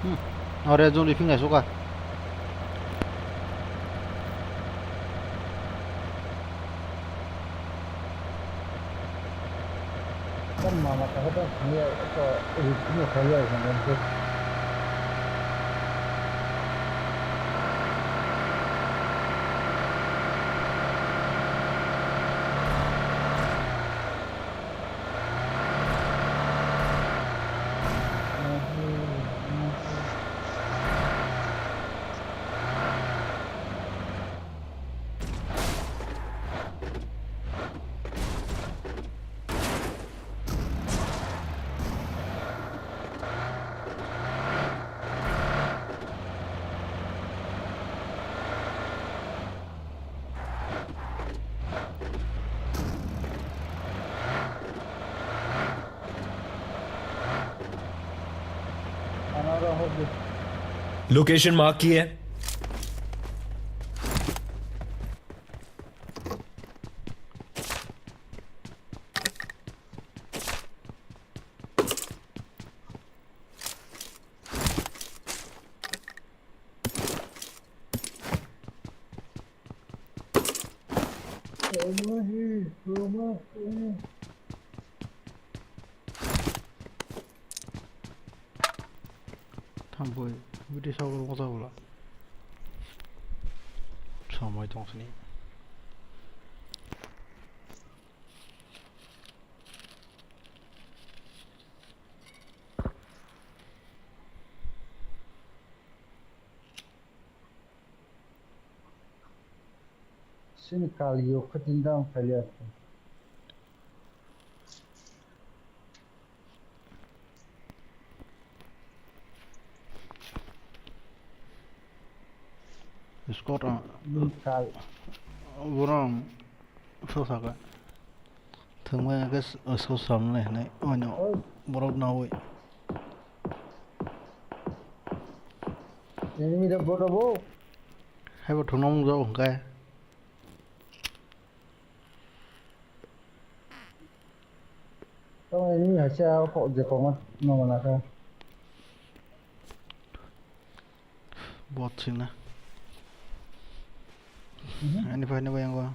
Hmm. Ore jong rifing nai suka. Kan mama ka hoda sini ya, ito rifing nai kaya ya, kan. Location mark की है। Thambui, bwtwi sago wngkha bwla. Somoi tong sini. Sini kal yo khatin dam khalia. Squad ang. Ni kal. Borok ang so saka. Thwngmaya khe s-, so samnai hinwi oino. Oi. Borok nawi. Enemy da boto bo. Haibo thwngna mung jago hwnkhe. Tamo enemy hacha kok je kokma nongma naka. Bot singna. Mhm. Ani phai ni bai ang.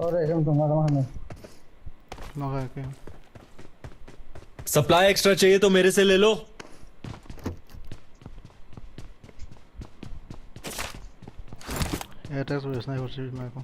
Ore, ekdom tongma tongma hwnwi. Nokha khe. Supply extra चाहिए तो मेरे से ले लो। Attack with sniper si mai ko.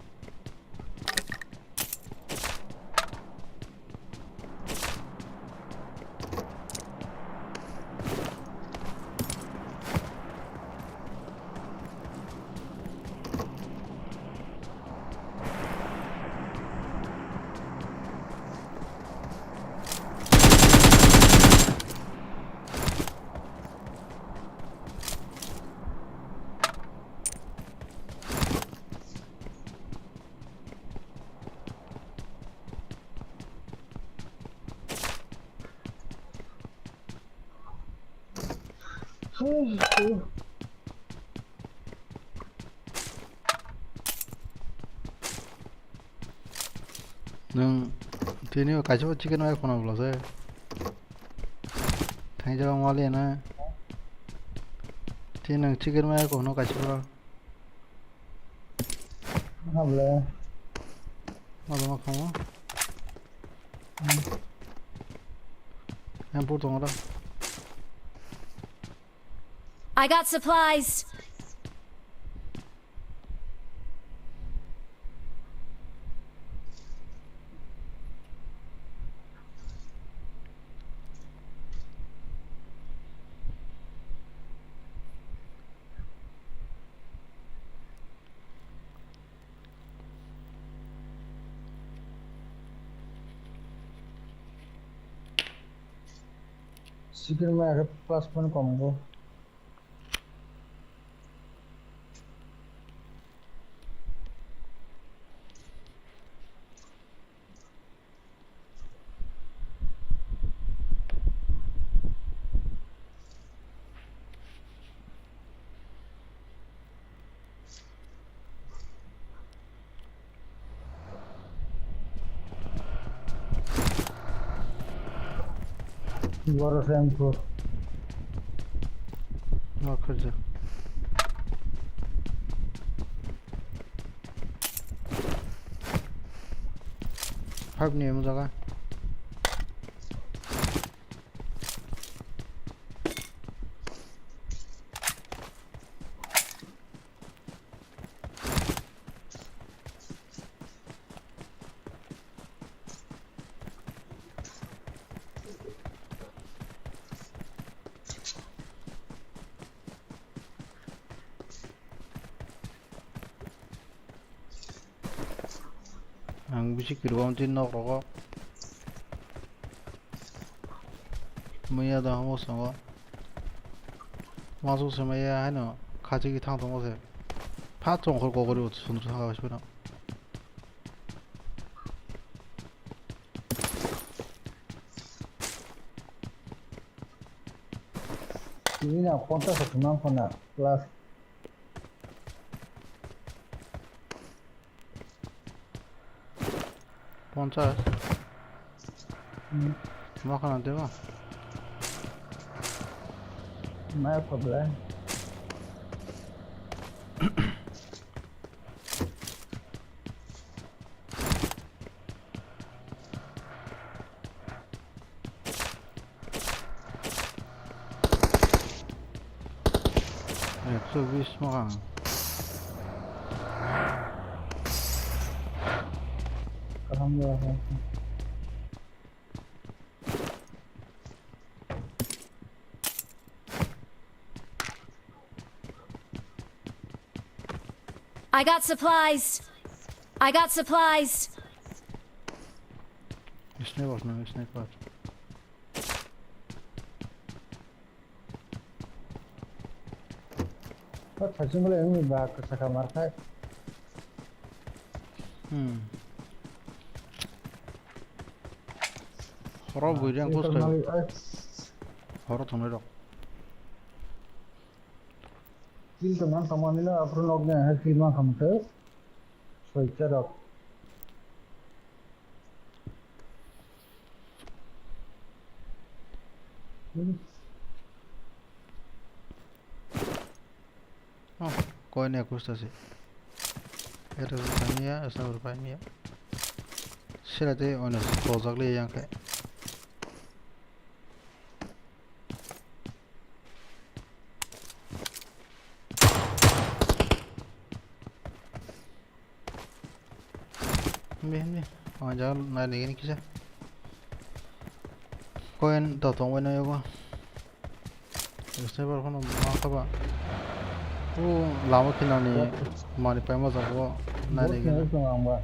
Nwng tini o kaisa bo chicken bai khuna bwla se. Thaijak wng wali na. Tini nwng chicken bai khuna kaisa bo. Hable. Wala ma khamo. Hmm. Yang pur tongo da. I got supplies. Sikir ma khe plus point kom bo. Boro se ang kho. Ma khajak. Five ni emo jaga. Ang bisi kwrwi o tini nok rogo. Maya da hamo sango. Masu se maya haino khachi ki thang tongo se. Pha chongkhor kokori o sundru thang basi phano. Ini na konta sa tunang kona plus. Ponchas. Hmm. Ma khana deba? Ma problem. Kaham ya. I got supplies. I got supplies. Sniper, no, sniper. O thaichung bwlai wngwi ba kwchaka markhai. Hmm. Horo buirang post khai. Horo thwngnai rok. Kill to man tongmani no aphuru nok ni hai kill man khamkhe. Soita rok. Oh, koin ekus ta se. Era paimya, esa ur paimya. Sila te oina sojak le yang khe. Hindi, hindi. Oh, jangan naik lagi nih kisah. Koin totong wena yogo. Sniper kono ma khaba. O lama kinani mani paima jago nainai gana.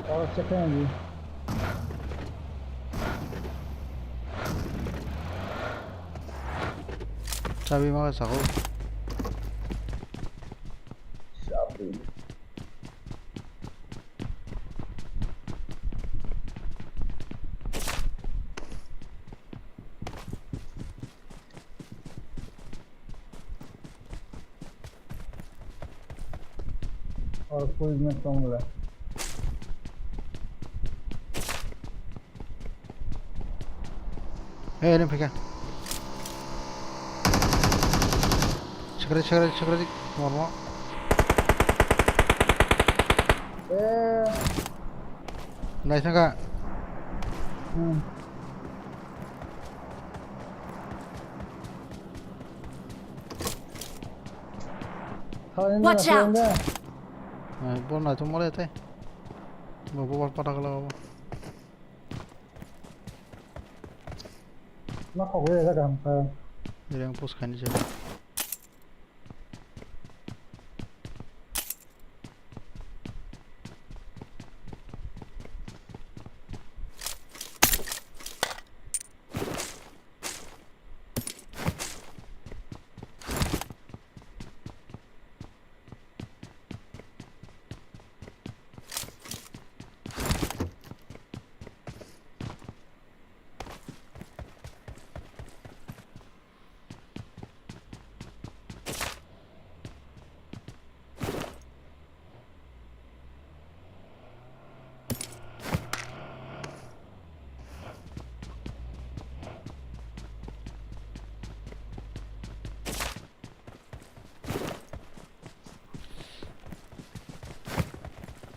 Oh, second. Chabi ma sako. Chabi. Or full match tong le. Hey, ini pika. Sekali, sekali, sekali, normal. Eh. Nice, enggak? Hmm. Watch out! Nah, bol nah, cuma lihat eh. Bawa, bawa, patah kalau bawa. Nak kok gue ya kan? Jadi yang push kan aja.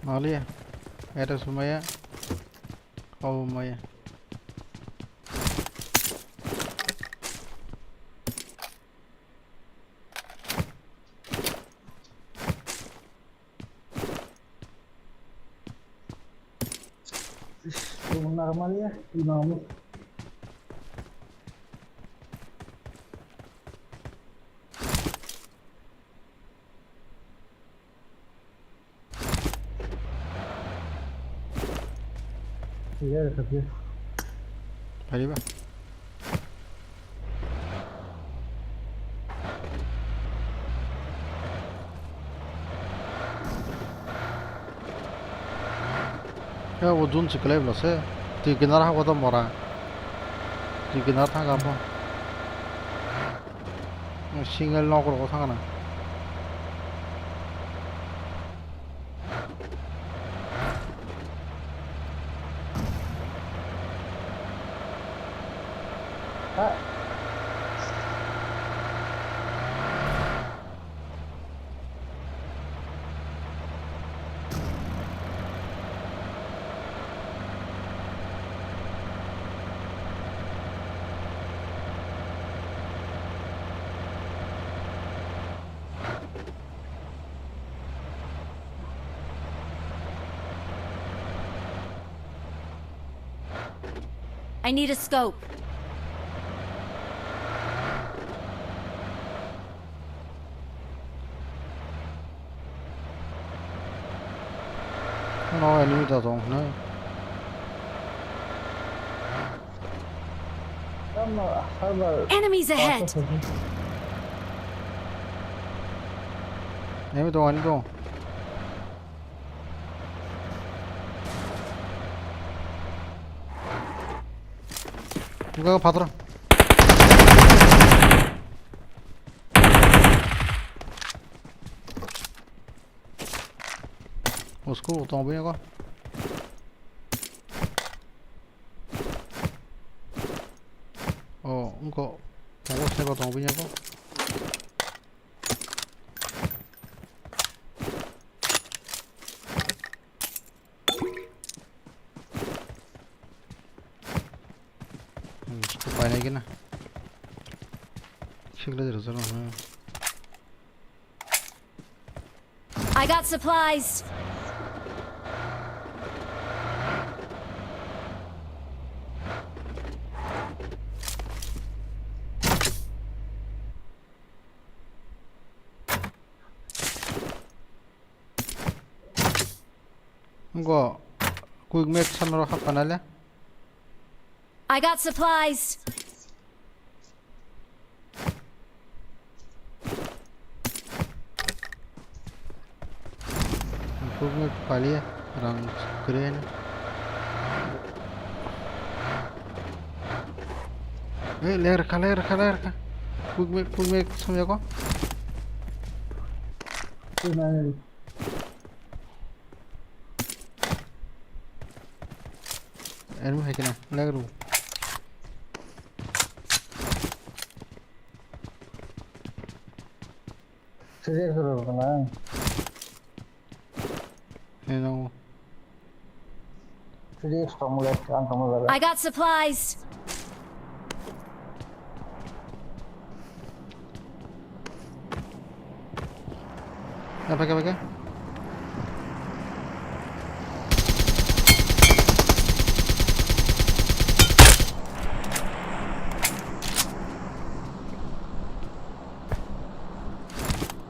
Malia, ada sumaya, kau maya. Normal ya, normal. Iya, tapi. Pariba. Khe bo jun si kwlai bwla se. Twi kinar ha koto mora. Twi kinar thang abo. Single nok rogo thang na. I need a scope. No, enemy da tong na. Enemies ahead! Enemy tong, enemy tong. Enggak, patro. Usko utong punya ko. Oh, engko. Engko saya ko tong punya ko. Hmm, cukup banyak gini. Sikla jelas jelas. I got supplies. Go quick match samro hapana le. I got supplies. Quick match pali rang kren. Eh, ler ka, ler ka, ler ka. Quick match, quick match samya ko. Enemy hai kena, lag ru. Serious ro na. Hello. Serious tong le, ang tong le. I got supplies. Apa ke, apa ke?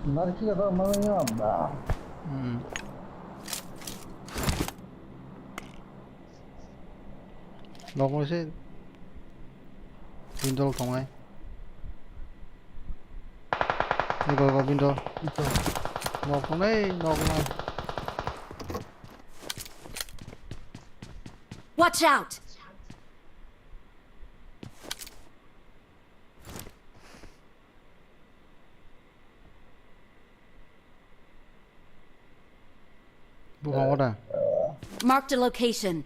Narki kata mana ni apa? Hmm. Nok mo se. Window tongnai. Ego, ego, window. Nok tongnai, nok tongnai. Watch out! Buphang ora. Marked a location.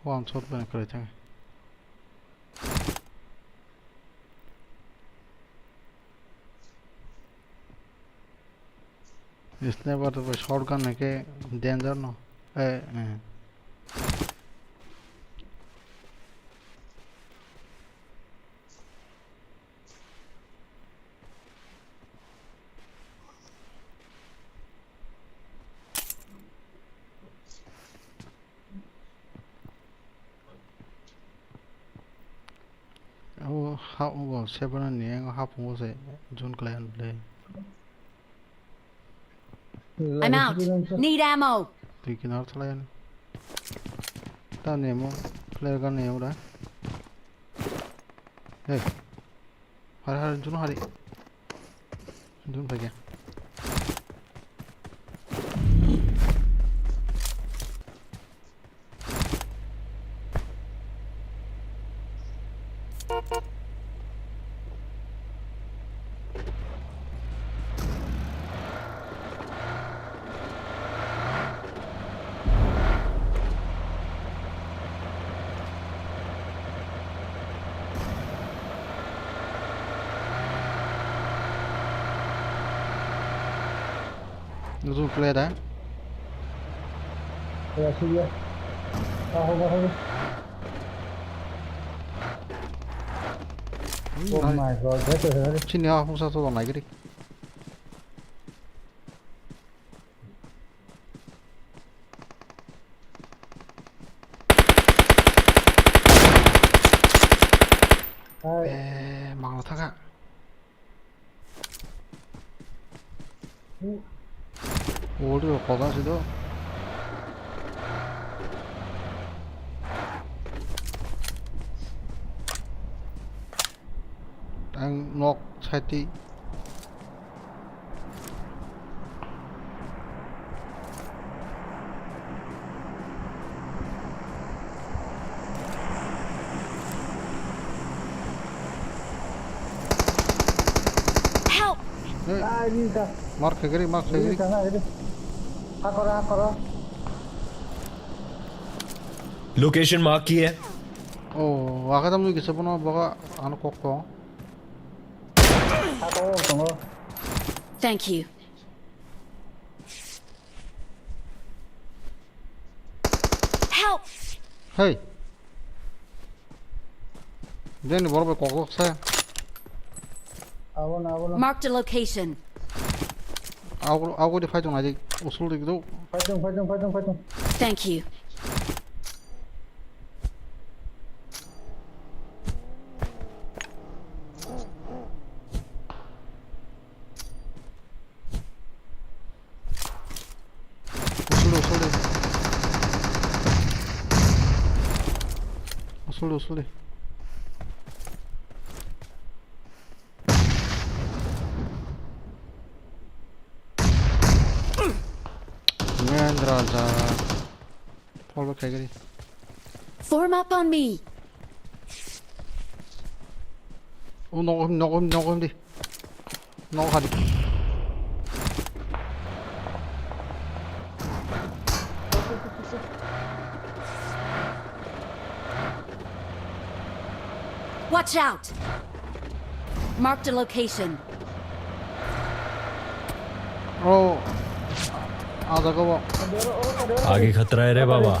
One shot ban kare thang. Sniper to shotgun hai khe danger no. Eh, eh. Abo ha, abo seven ni, abo hapungo se, June khlai ang le. I'm out. Need ammo. Twi kinar thalai ang. Ta nemo. Flare gun ni ora. Hey. Hari hari, junu hari. Junu bhai. Nujung play da. Ya, sih, ya. Ah, hoba, hoba. Oh my God, that's a very Chini ha, hung sa to nai giri. Hai. Eh, mangla thaka. Ori rok koda sido. Ang nok side ti. Help! Hey. Ah, ini kah? Mark kegeri, mark kegeri. Ini kah, ini. Hakora, hakora. Location mark kiya hai. Oh, agam lui kisa bono boga ano kok to. Hakora tongo. Thank you. Help! Hey. Deni borok bai kok kok sa. Abo na, abo na. Marked a location. Ago, ago di fight nai di. Usul di do. Fight dong, fight dong, fight dong, fight dong. Thank you. Usul di, usul di. Usul di, usul di. Ngendra ja. Fall back khaigari. Form up on me. O nogo him, nogo him, nogo him di. Nogo hadi. Watch out! Marked a location. Oh, ada kau. आगे खतरा है रे बाबा।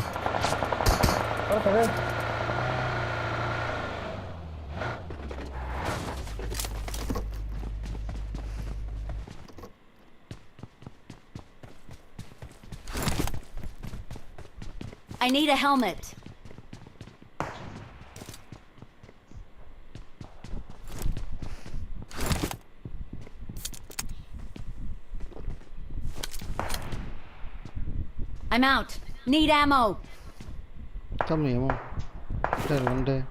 I need a helmet. I'm out. Need ammo. Tamni ammo. Tei rwng de.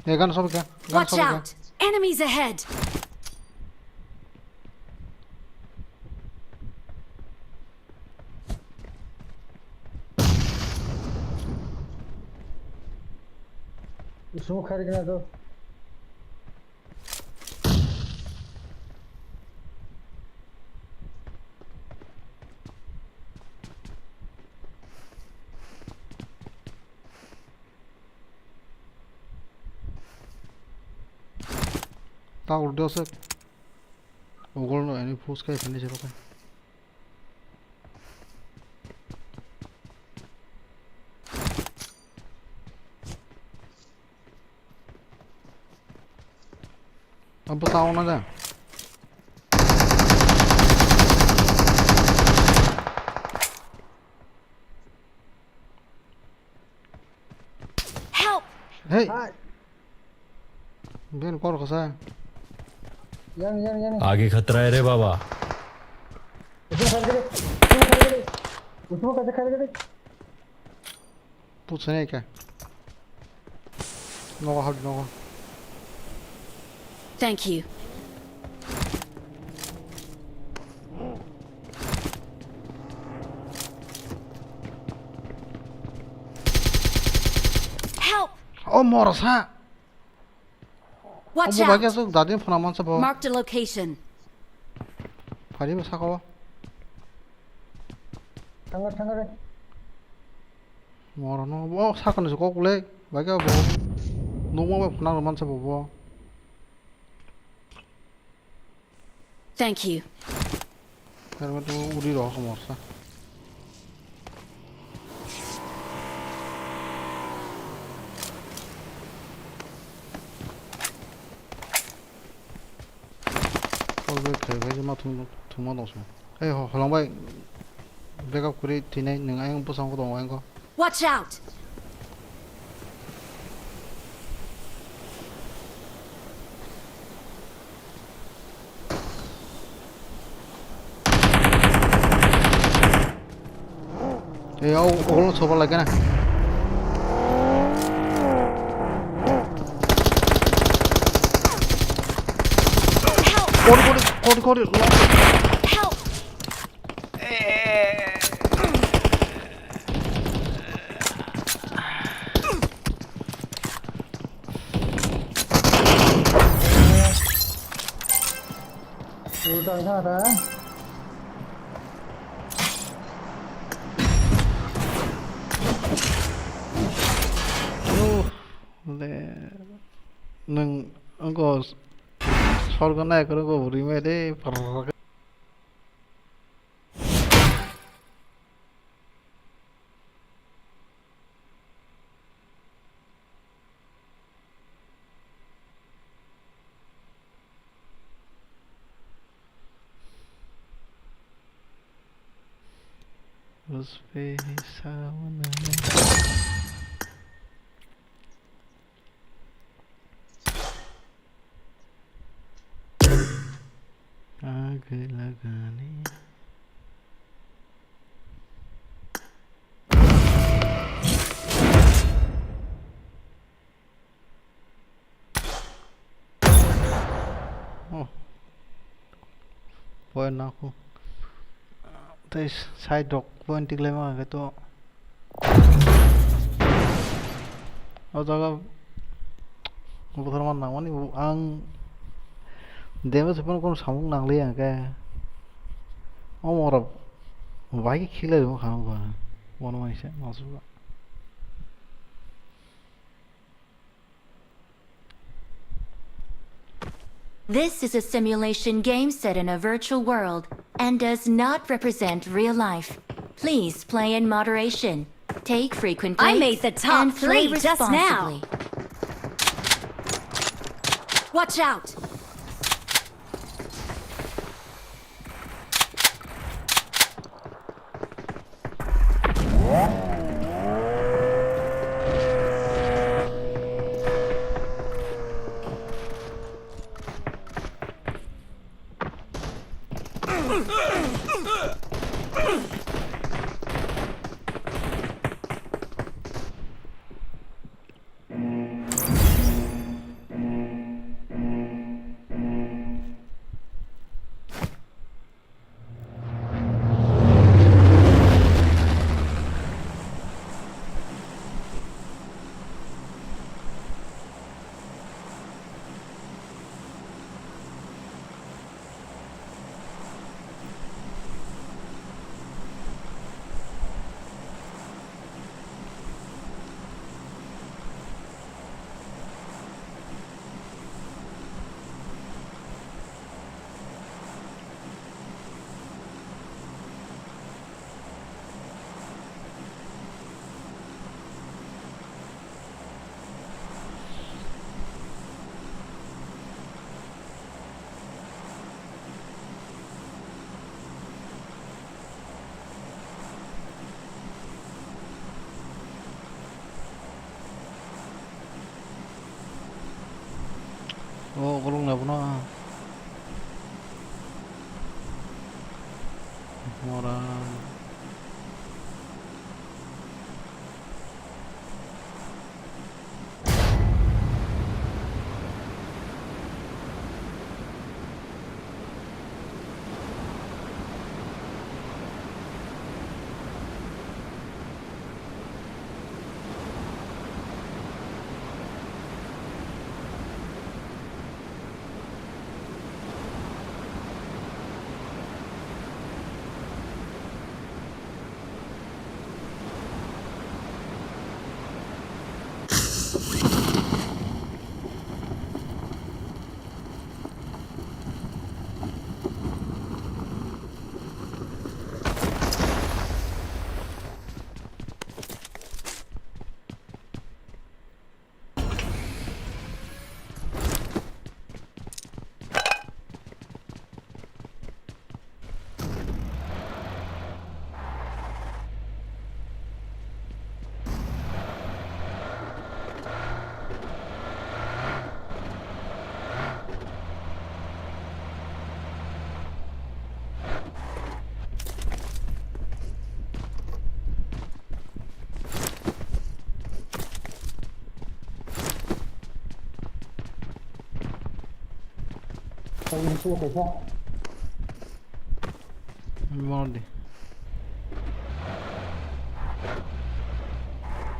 Hey, gun shot kya? Gun Watch shot kya? Out! Enemies ahead! Smoke kharikna do. Ta urdo se. Ugol no ani push kai finish rokai. Abo tao na da. Hey. Hai. Ben kor kasa. Yang, yang, yang. आगे खतरा है रे बाबा। Usung kari kari. Usung kari kari. Usung kari kari. Putsune ka. Nogo hab nogo. Thank you. Help! Oh, morsa. Watch out! Obo bagya sok dadin phona mansa bo. Marked a location. Phari bo saka o. Thanga thanga re. Moro no bo saka ni kok le bagya bo. Nungma ba phona mansa bo bo. Thank you. Helmet o uri rohor morsa. All back khai khai ma thung thungma dongso. Ei ho holong bai backup kuri tinai nung ayang bosong ko dong ayang ko. Watch out! Ei, au, au, soba lagi na. Help! Kori, kori, kori, kori. Help! Utang sana ta. Le, nung, angko, sorgo nai koro ko buri mai de, parrrr. Uspe sauna. Ag lagane. Oh. Point nangkho. Tei side rok point tiklai ma khe to. O jaga buthar man nangmani ang damage phano kono samung nangliya hwnkhe. Omo rok bai khe khilai rwma kha wngkha. Bono waisa masuk. This is a simulation game set in a virtual world and does not represent real life. Please play in moderation. Take frequent breaks. I made the top and play three just now. Responsibly. Watch out! O, golok na bono. Mora.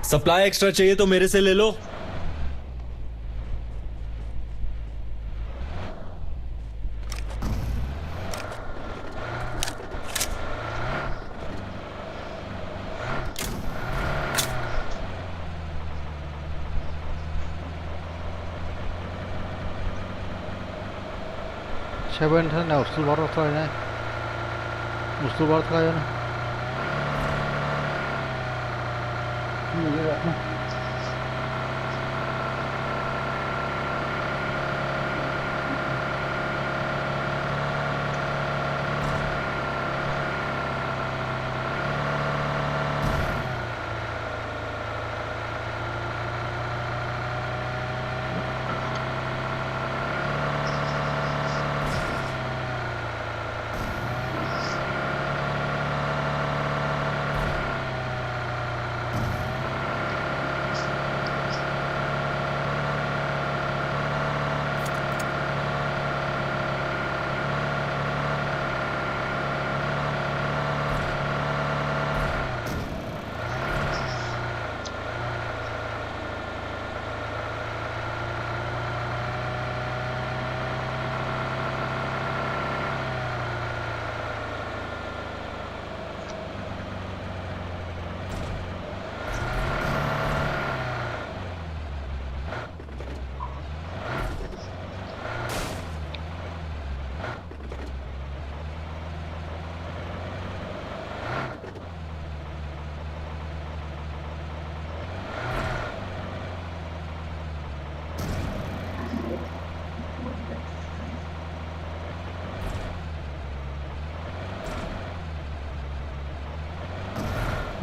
Supply extra चाहिए तो मेरे से ले लो। Seven thani usul bar thani, usul bar thani.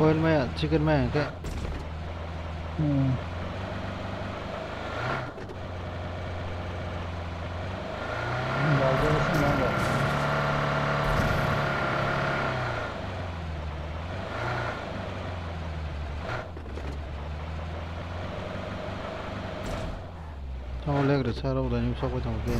Oil maya, chicken maya, ke. Hmm. Tamo leg resa rok dani sok bai tamo khe.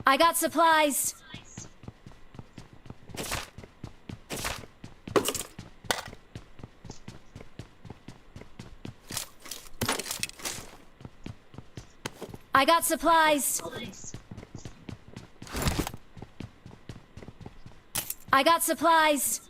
I got supplies. I got supplies. I got supplies.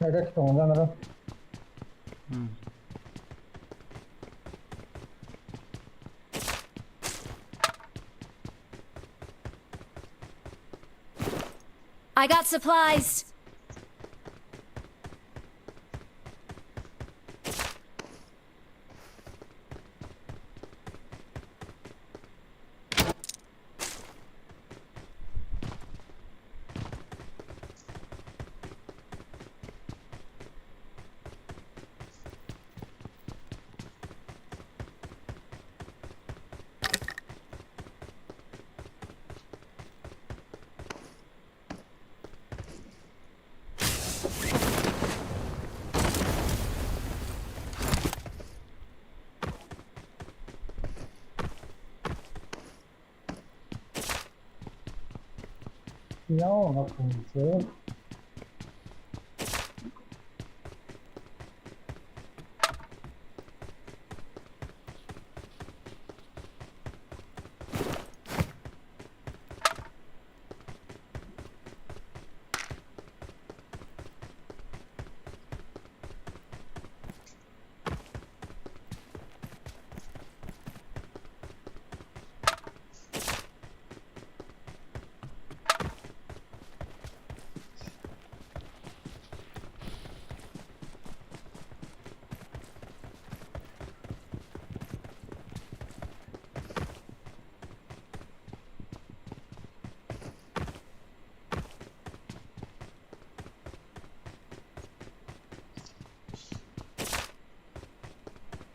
Direct tongo jana ro. Hmm. I got supplies. Yaw, no khungse.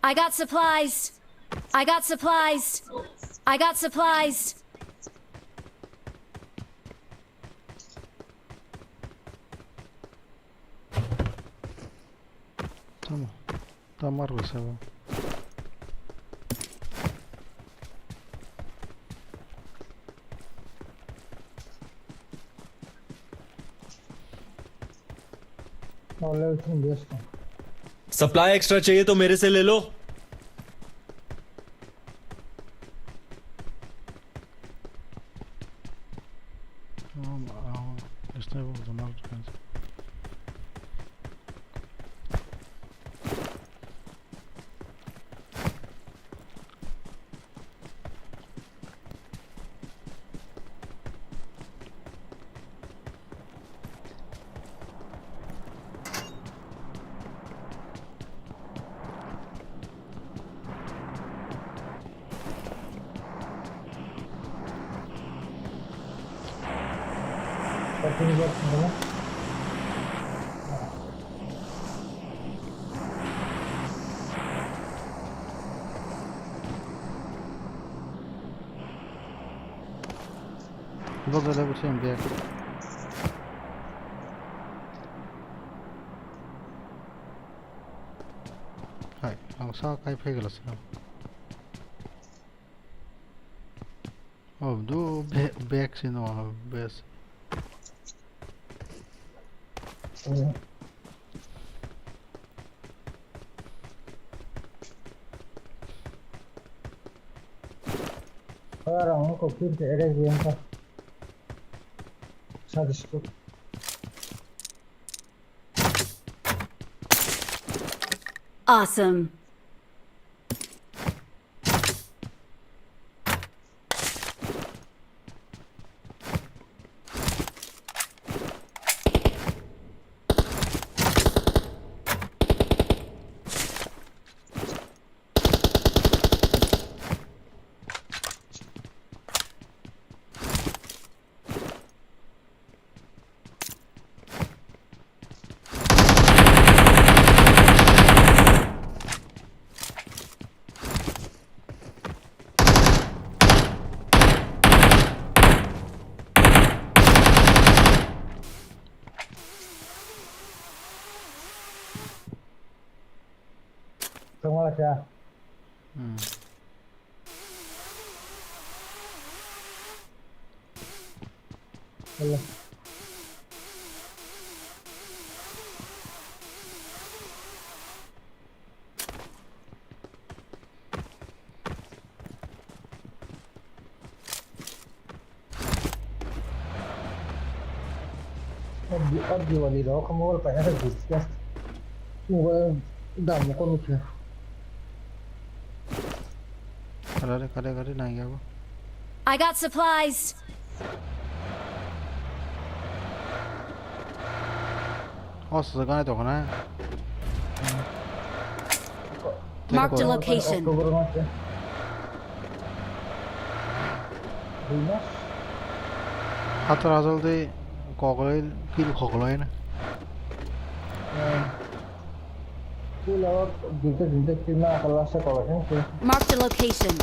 I got supplies. I got supplies. I got supplies. Tamo, tamo rwsa bo. Supply extra चाहिए तो मेरे से ले लो। Bo gele bo se ang bag. Hai, ang sa kai phai gala sa. Oh, do be-, bag sino, bes. Ora, ang ko kir te ere bien ka. Sa disco. Awesome. Tongwala kya? Hmm. Hello. Diwali rok mobile paina khe buji kha. Mobile dam kono khe. Kare kare kare nai yabo. I got supplies. O sujak ganai tongkha na. Marked a location. October mas ya. Dui mas. Hator ajol de kokolai, pil kokolai na. Hmm. Pil aro dinta dinta pil na akala sa kokolai na. Marked a location.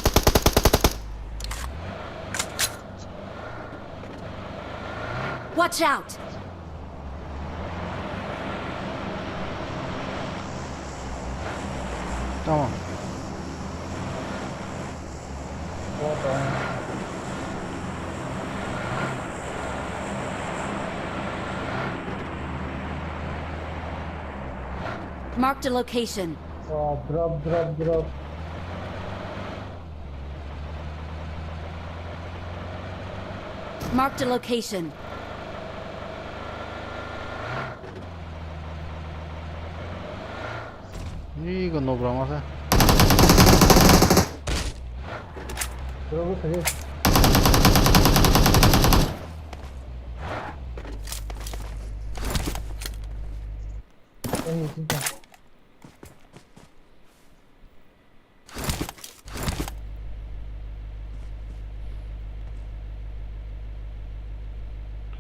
Watch out! Tamo. Marked a location. Oh, drop, drop, drop. Marked a location. Ni go no bro masa. Bro, bro, kage. Ani, tinta.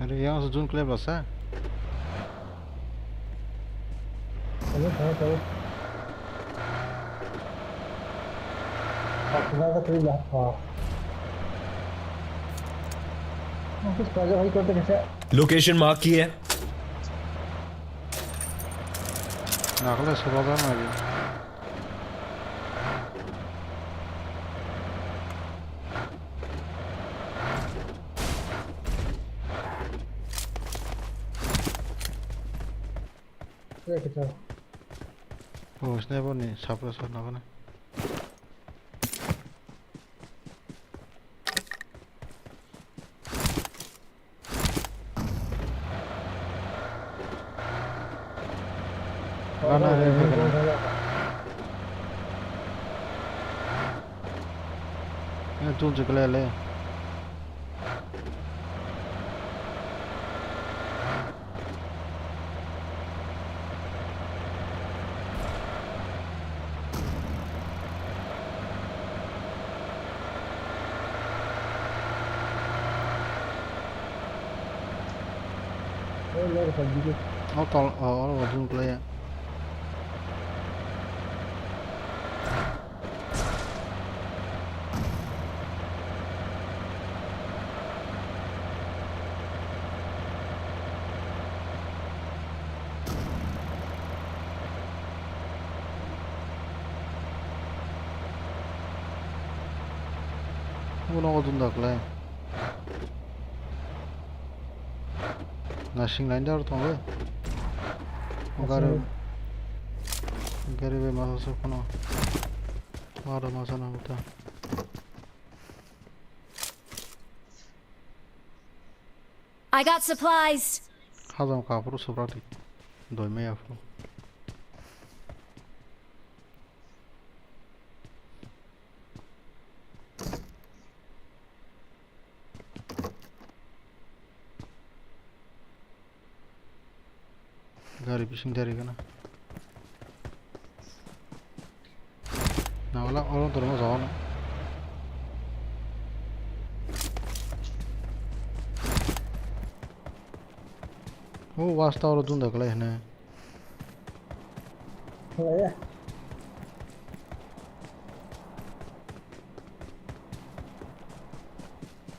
Are, yang se jun klep rasa. Thank you, thank you, thank you. Location mark ki hai. Nakle subaga mari. Oh, sniper ni suppressor nangkha na. Gana re, re, gana. Eh, tu je kale le. O tol, o, o, o, jun play ya. Bono o dun da khlai. Nasing line da tongo. Gari, gari be masa sukno. Mara masa na uta. I got supplies. Hajam kaphuru subra di. Doi maya phuru. Gari bising dari gana. Na wala oro dormo jago na. O wasta oro dunda kalai hene. Kalai ya.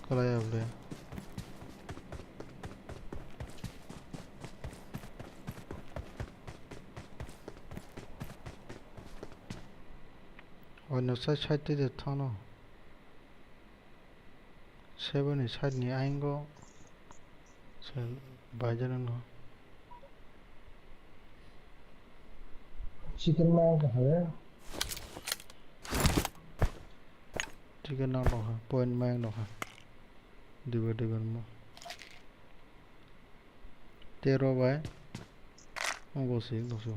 Kalai ya bole. Oino side side twi de thano. Seven ni side ni ayang go se bai jana no. Chicken ma wngkha hale. Chicken no nokha, point ma wngkha. Diba diba mo. Tero bai. Obo se, obo se.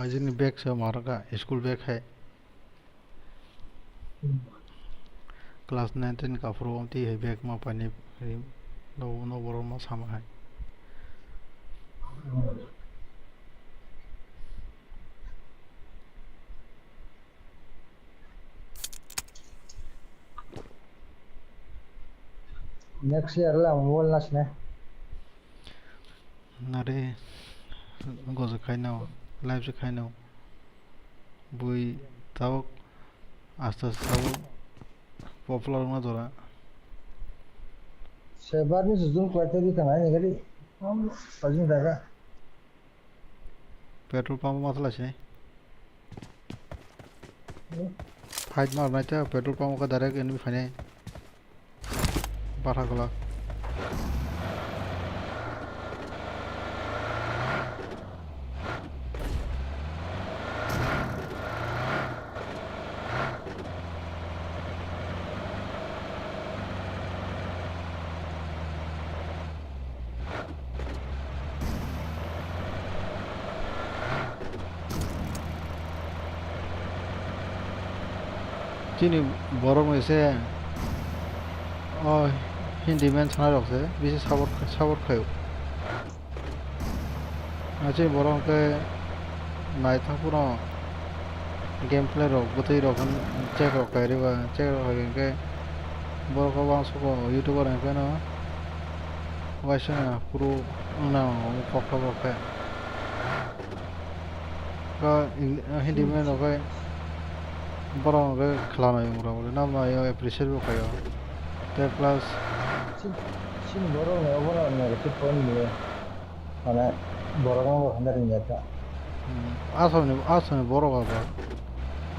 Ajini bag se marga, school bag hai. Class nine ten kaphuru amtwi hai bag ma painai ri, no, no borok ma sama hai. Next year la mobile nasne. Nare gojo khaino, live se khaino. Bui tabuk aste aste tabuk popular wngna jora. Se bar ni sujun kwlai tei bwkha nai ni gari. Pajin daga. Petrol pump o ma thalai se. Fight ma rwnai tei petrol pump o khe direct enemy phainai. Bara gola. Chini borok ni se o Hindi men sana rok se bisi support, support khaio. Chini borok hwnkhe naithok phano gameplay rok bwtwi rok check rok khairwi ba check rok khairwi hwnkhe borok o uansukgo youtuber hwnkhe no waisa phuru wngna nango kokthok rok khe. Hindi men rok khe borok hwnkhe khwlana yung rok nang ma appreciate bo khaio tei plus. Chini borok ni obo no negative point ni. Mane borok no bo hwnna ringya ta. Hmm. Aswkni, aswkni borok abo.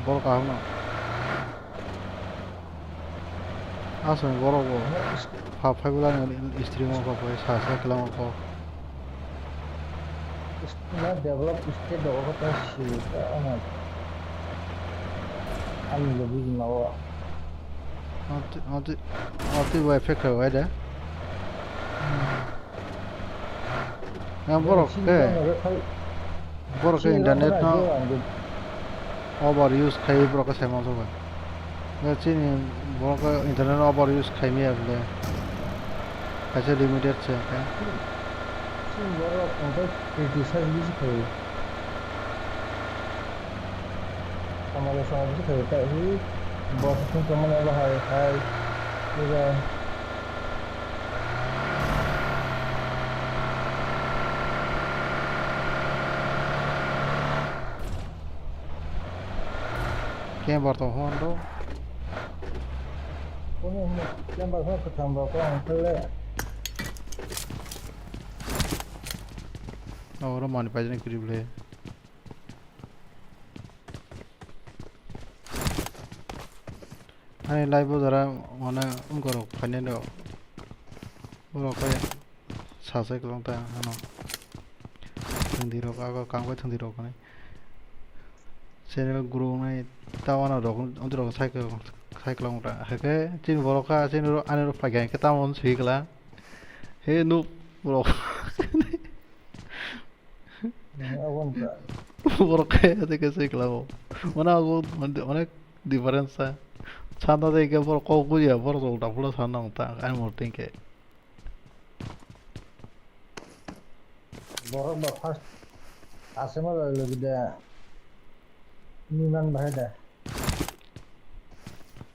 Borok kaham no. Aswkni borok bo. Pha phai bwlani stream o kok bai sa sa kwlamo kok. Na develop state dogo kok ta si ta ano. Ani lo bujima o. Ati, ati, ati bai effect khai bai de. Hmm. Yang borok ke, borok ke internet no over use khai borok ke saiman soba. Chini borok ke internet no over use khai miya bole. Kaisa limited se. Chini borok ang khe criticize bisi khai. Kamala sama bisi khai ta hi. Borok sung kamala bahai hai. Ira. Camper tong hwn do. Kono hwn camper hwn kwthang rok ang khle. Oro mani paijani kwrwi bwle. Ani live o jora mane wngkorok phainai rok. Borok khe sasai kwlwng ta ano. Thwngdi rok ago kang bai thwngdi rok hinwi. Channel grow wngnai ta wano rok, amtwi rok sai kwlwng, sai kwlwng ta. Hakhe chini borok kha, chini rok, ani rok phai khe tamo hwn swi kwlwng. He nuk rok. Borok khe ate khe se kwlamo. Mane abo onek difference sa. Santa de khe borok kok bujiya, borok ulta phulo sana nang ta, ani mor tingkhe. Borok ba first asema logi de. Niman bahai de.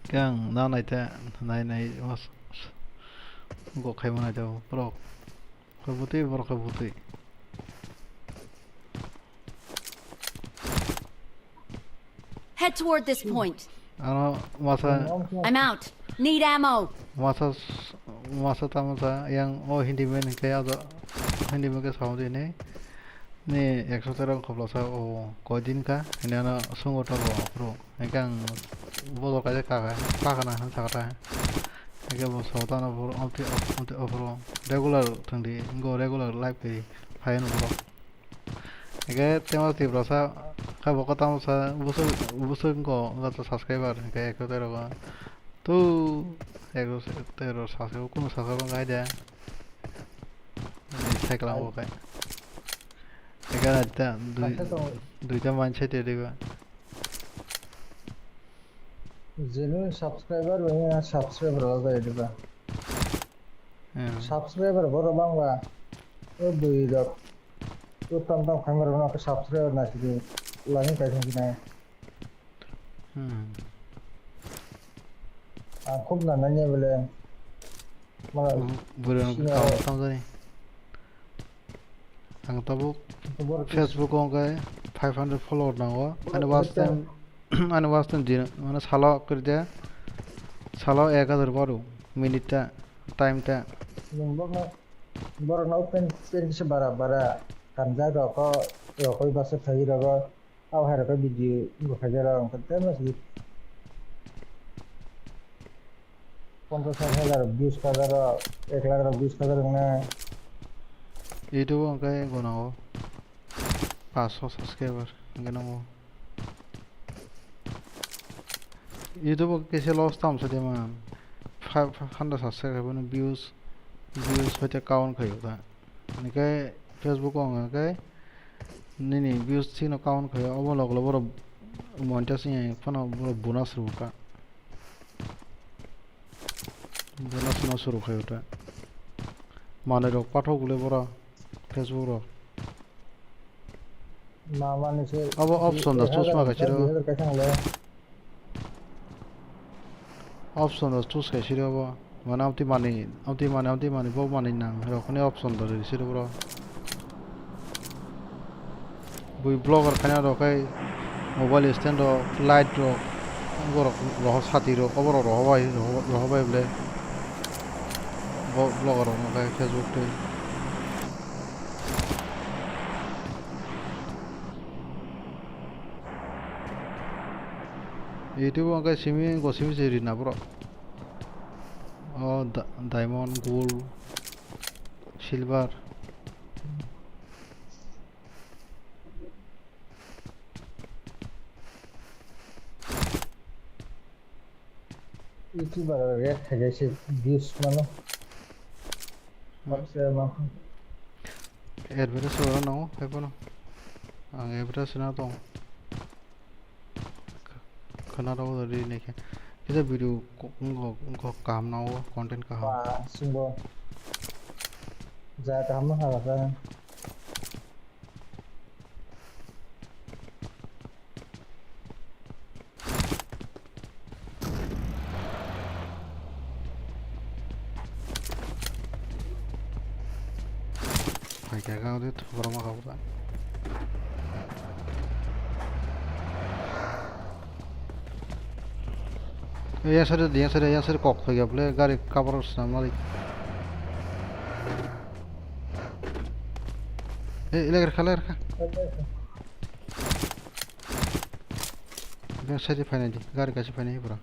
Kang na naita nai nai mas go khai manai ta borok. Khe butwi borok khe butwi. Head toward this point. Ano masa I'm out. Need ammo. Masa masa tamo sa yang o hindi men ke ada hindi men ke sound ini. Ni ekso tero khoblosa o koidin ka, hini ano sungo tongo aphuru. Hingke ang bodol kaisa kaka, pakana hinwi sakha ta. Hingke bo sotano aphuru, amtwi, amtwi aphuru regular thwngdi, wngkha regular live khe phaiano borok. Hingke temo Tiprasa khe bo kwtal sa bwswk, bwswk wngkha o, wngkha subscriber hingke ekso tero o. Tu ekso tero subscriber, kunu subscriber wngkha de. Ni cycle ang bo khai. Ekara ta dui, kaisa tongo. Duita manse te diba. Genuine subscriber bai ya subscriber rok bai diba. Hmm. Subscriber borok bangba. O bui rok. O tam tam khamar rok subscriber na sidi. Lani kaisa sini. Hmm. Ang khub nanani bole. Mala. Hmm, bwrwi rok sini tamo tamo jani. Ang tabuk borok Facebook o hwnkhe five hundred follower nango. Borok ani watch time, ani watch time din, mane salo kwrwide, salo ek hajar baru minute ta, time ta. Borokno, borokno open, open kisa bara, bara kanjak rok, rokoi basa thagi rogo. Abo hai rok video bo khaijak rok, ang khe tei masa ponchash hajar views khaijak rok, ek lakh rok views khaijak rok na. YouTube o hwnkhe gwnango paanch subscriber hwnkhe nango. YouTube o kisa loss tam sa de man, five hundred subscriber no views, views hoite count khaio ta. Hingke Facebook o hwnga khe nini views chino count khaio, obo log log borok monetize wngya phano borok bonus rwkha. Bonus no suru khaio ta. Manwi rok pathok bole borok Facebook rok. Mamani se obo option da, chusma kaisa rw. Option rok choose khai siri obo. Mane amtwi manwi, amtwi manwi, amtwi manwi, bo manwi nang rokni option rok rw siri boro. Bui vlogger khaina rok khai mobile stand rok, light rok, borok rohor sati rok, oborok rohor bai, rohor bai bole. Bo vlogger rok khai Facebook tei. YouTube o hwnkhe simi, go simi se rina borok. O da-, diamond, gold, silver. YouTuber rate khaijai se views mano. Hmm. Baksa ma. Advertise ora nango, hai bono. Ang advertise na tong. Khana rok ri ne khe. Kisa video ko-, ko-, ko-, kaham nango, content kaham. Ba, singbo. Ja kaham no hala ka. Hai kha kha de thubra ma kha bwsa. Ei, yang side de, yang side de, yang side kok phai ya bole, gari cover swnam nai. Ei, leger kha, leger kha. Yang side phainai di, gari kaisa phainai pura.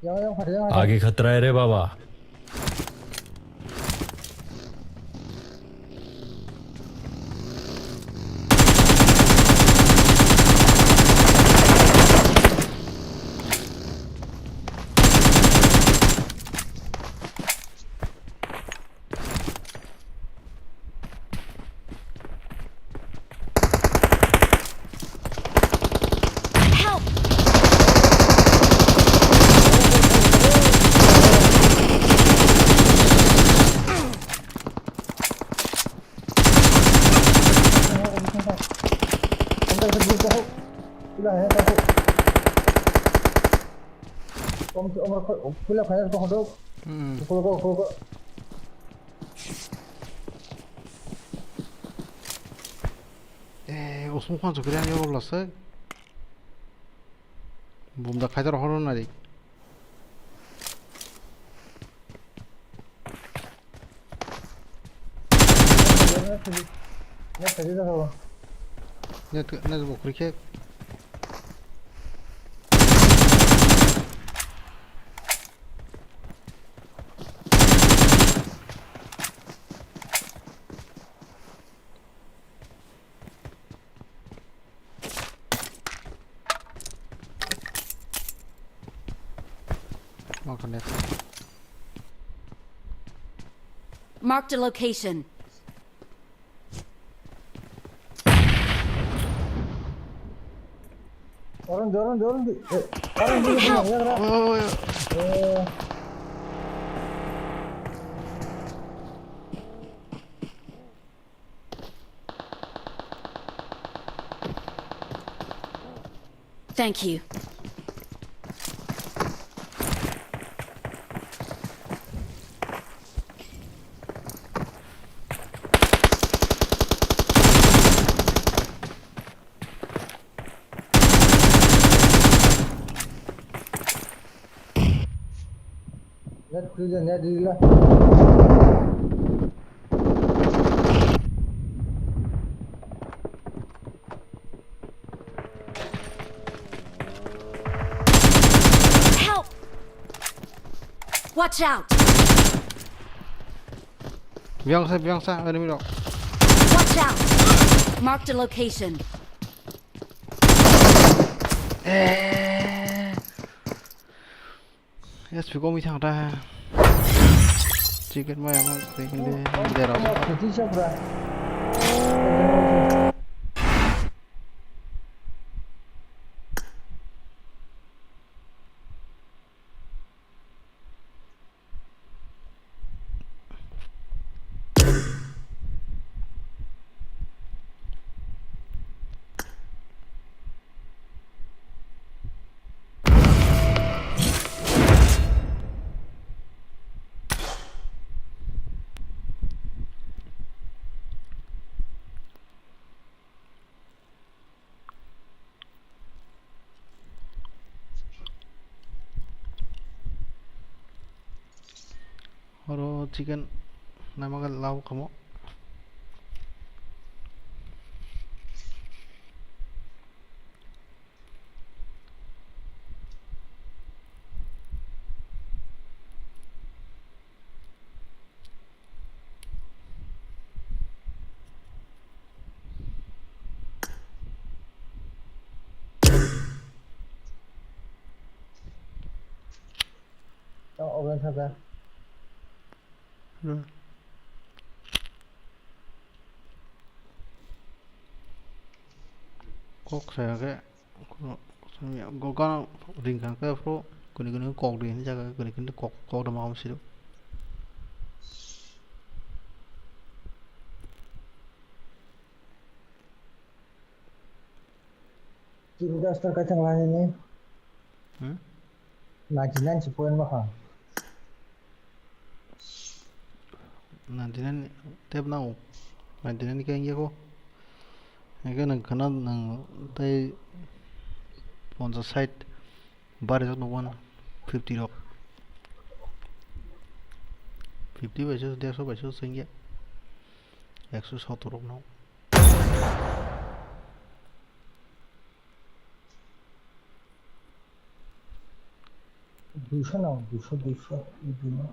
Yang, yang, yang. आगे खतरा है रे बाबा। Help! Kom tu omor ko, pula khaya ko hodo. Hmm. Ko, ko, ko, ko. Eh, usung khan chukri ani obo lasa. Bumda khaidar horo nari. Net, net bo kuri khe. Marked a location. Orange, orange, orange. Eh, orange, orange, orange, orange. Oi, oi, oi. Eh. Thank you. Net free le, net free le. Help! Watch out! Biang sa, biang sa, enemy rok. Watch out! Marked a location. Eh. Yes, we go, we thang ta. Chicken mai ama, chicken de, de rau. Oro chicken namaga lau kamo. Tong oven saja. Hmm. Kok saya ke. Goga ring kha khe phuru kuni kuni kok di hinwi jaga kuni kuni kok kok da ma siro. Chini das ta kaithang lainani. Hmm? Ninety nine si point ma kha. Ninety nine tep nango. Ninety nine khe wngya kho. Hingkhe nwng khna nwng tei ponchash sait barijak nukgo, fifty rok. Fifty bai se, derso bai se wngya. Ekso sottor rok no. Duiso nang, duiso, duiso, duiso.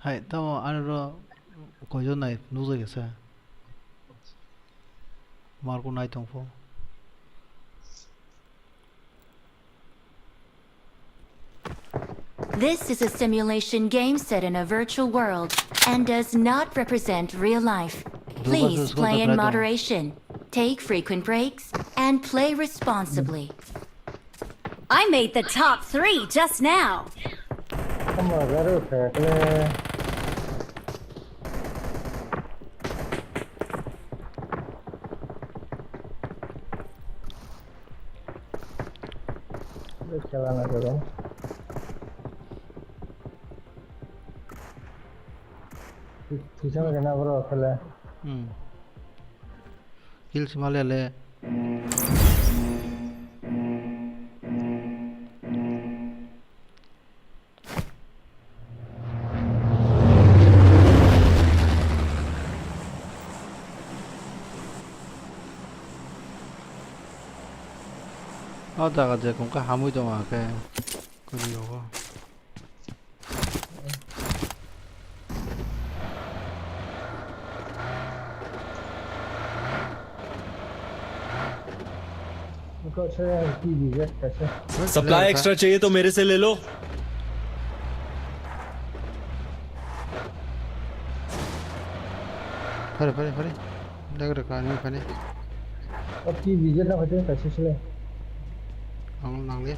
Hai, tamo ani ro koijon nai nukjagwi sa. Marko nai tongpho. This is a simulation game set in a virtual world and does not represent real life. Please play in moderation, take frequent breaks, and play responsibly. I made the top three just now. Tamo garo khe kle. Khe lana jago. Pisa khe na bro khe le. Hmm. Kills male le. O jaga je kung khe hamwi tongo khe. Kuni rogo. Splai extra chahiye to mere se le lo. Phare, phare, phare. Dak rwkha ani phani. O T V je na phaiteng kaisa sile. Ang nang le.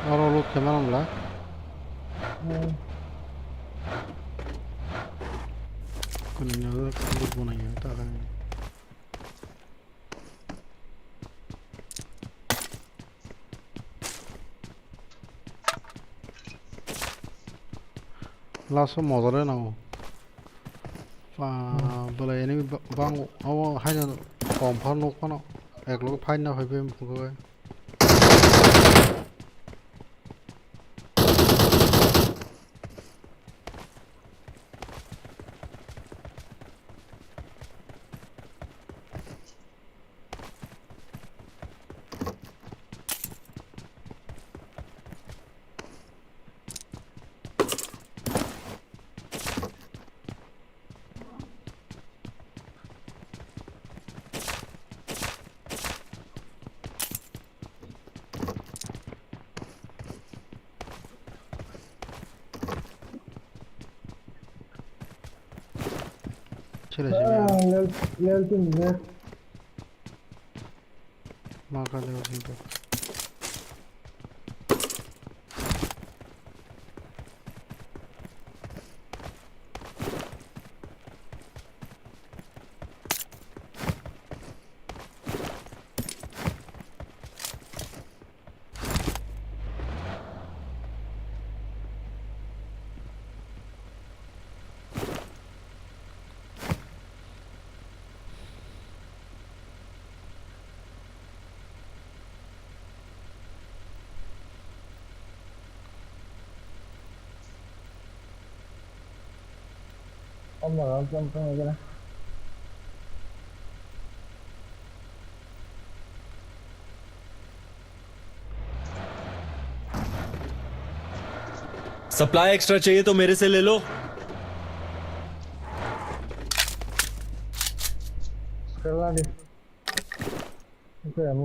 Oro loot khe mano bwla. Hmm. Kuni no loot bo nang ya ta kani. Last o motor e nango. Ba, hmm. Bwla enemy ba-, bang, abo haino kom phano nuk phano. Ek loge fight na phai phai mukhugo. Sila, sila. Ah, level, level two ni, level. Marka level two. Omo rok jom tong gana. Supply extra चाहिए तो मेरे से ले लो। Kala di. Oke, amo.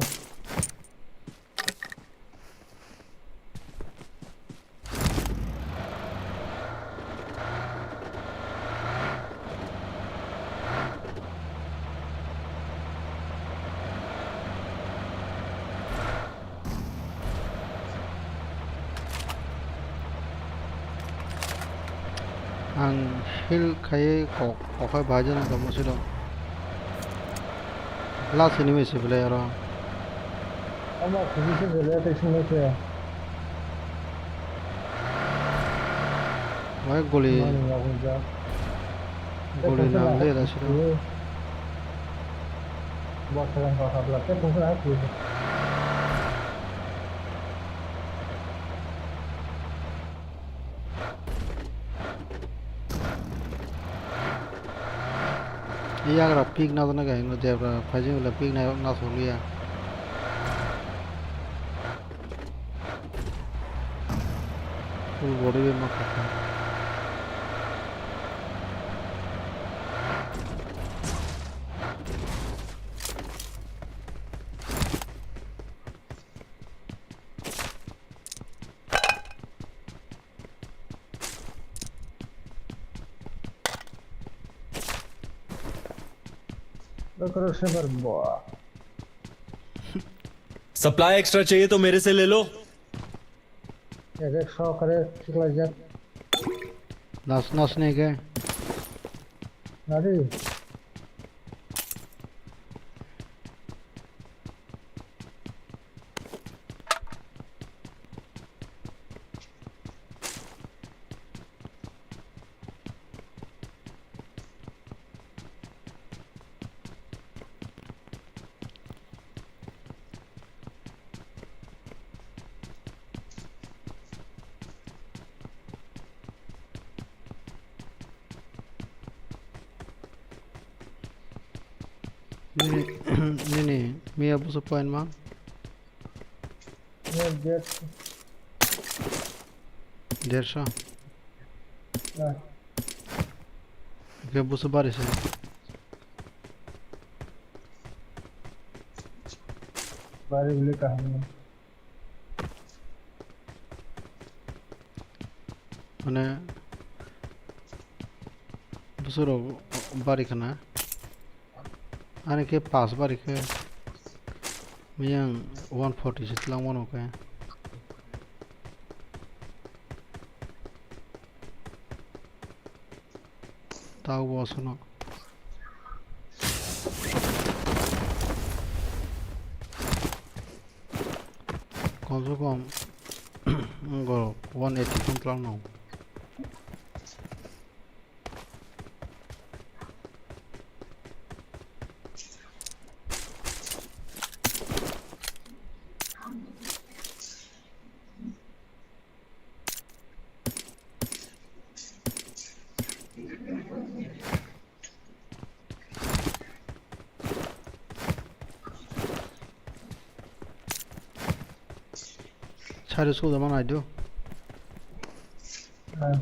Ang heal khaiwi kok, kok khai bahai jani tongmo siro. Last enemy se belai aro. Ama khisi se belai tei sini se. Wai goli. Mani ya gunja. Goli nang le da siro. Bot sa yang kok habla. Tei kung sa ha khisi. Yagra pik na na ga no jebra phajing la pik na na soliya. Full body be ma khaka. Sir, sir, sir, boa. Supply extra चाहिए तो मेरे से ले लो। Ek ek so kare khiklai jak. Nas nas ne ke. Nari. Nini, nini, miya busu point ma? Yes, yes. Derso? Ah. Ke busu bari se. Bari bile kaham. Mane, busurok bari khana. Ani khe pass bari khe. Miyang one forty se twlang mano khe. Tao bo sono. Kom se kom, go one eighty phone twlang no. Sari suda mana idu. Ah.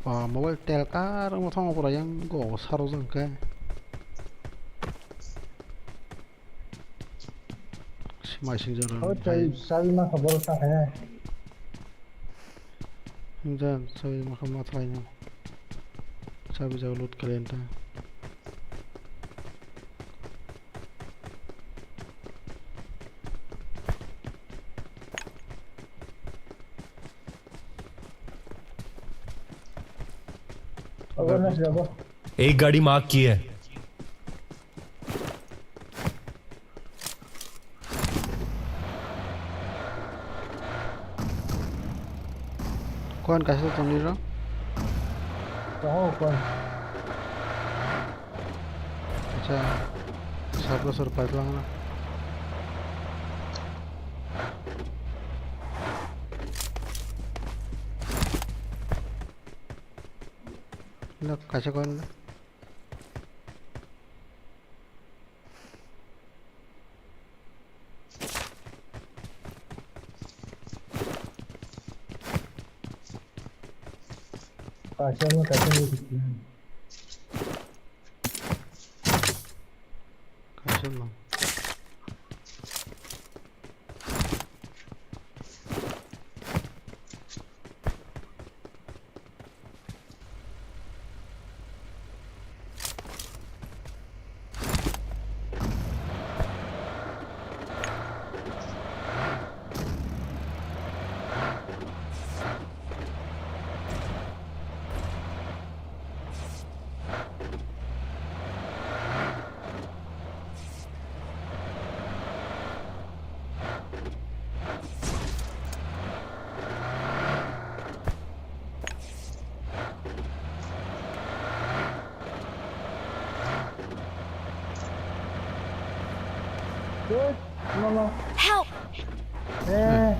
Ba mobile telkar wngma thangma pura yang go saro jang khe. Mai sing jora. Oh, chai, chai ma kha bol ta hai. Hingjan, chai ma kha ma thlai na. Chai bijak lut kalian ta. Awareness jabo. एक गाड़ी मार्क की है। Kuan kaisa tongwi rw? Tongo kuan. Acha, sabo sor pipe langna. Kaisa koi na. Kaisa no, kaisa no. Kaisa no. Good. No, no. Help! Eh.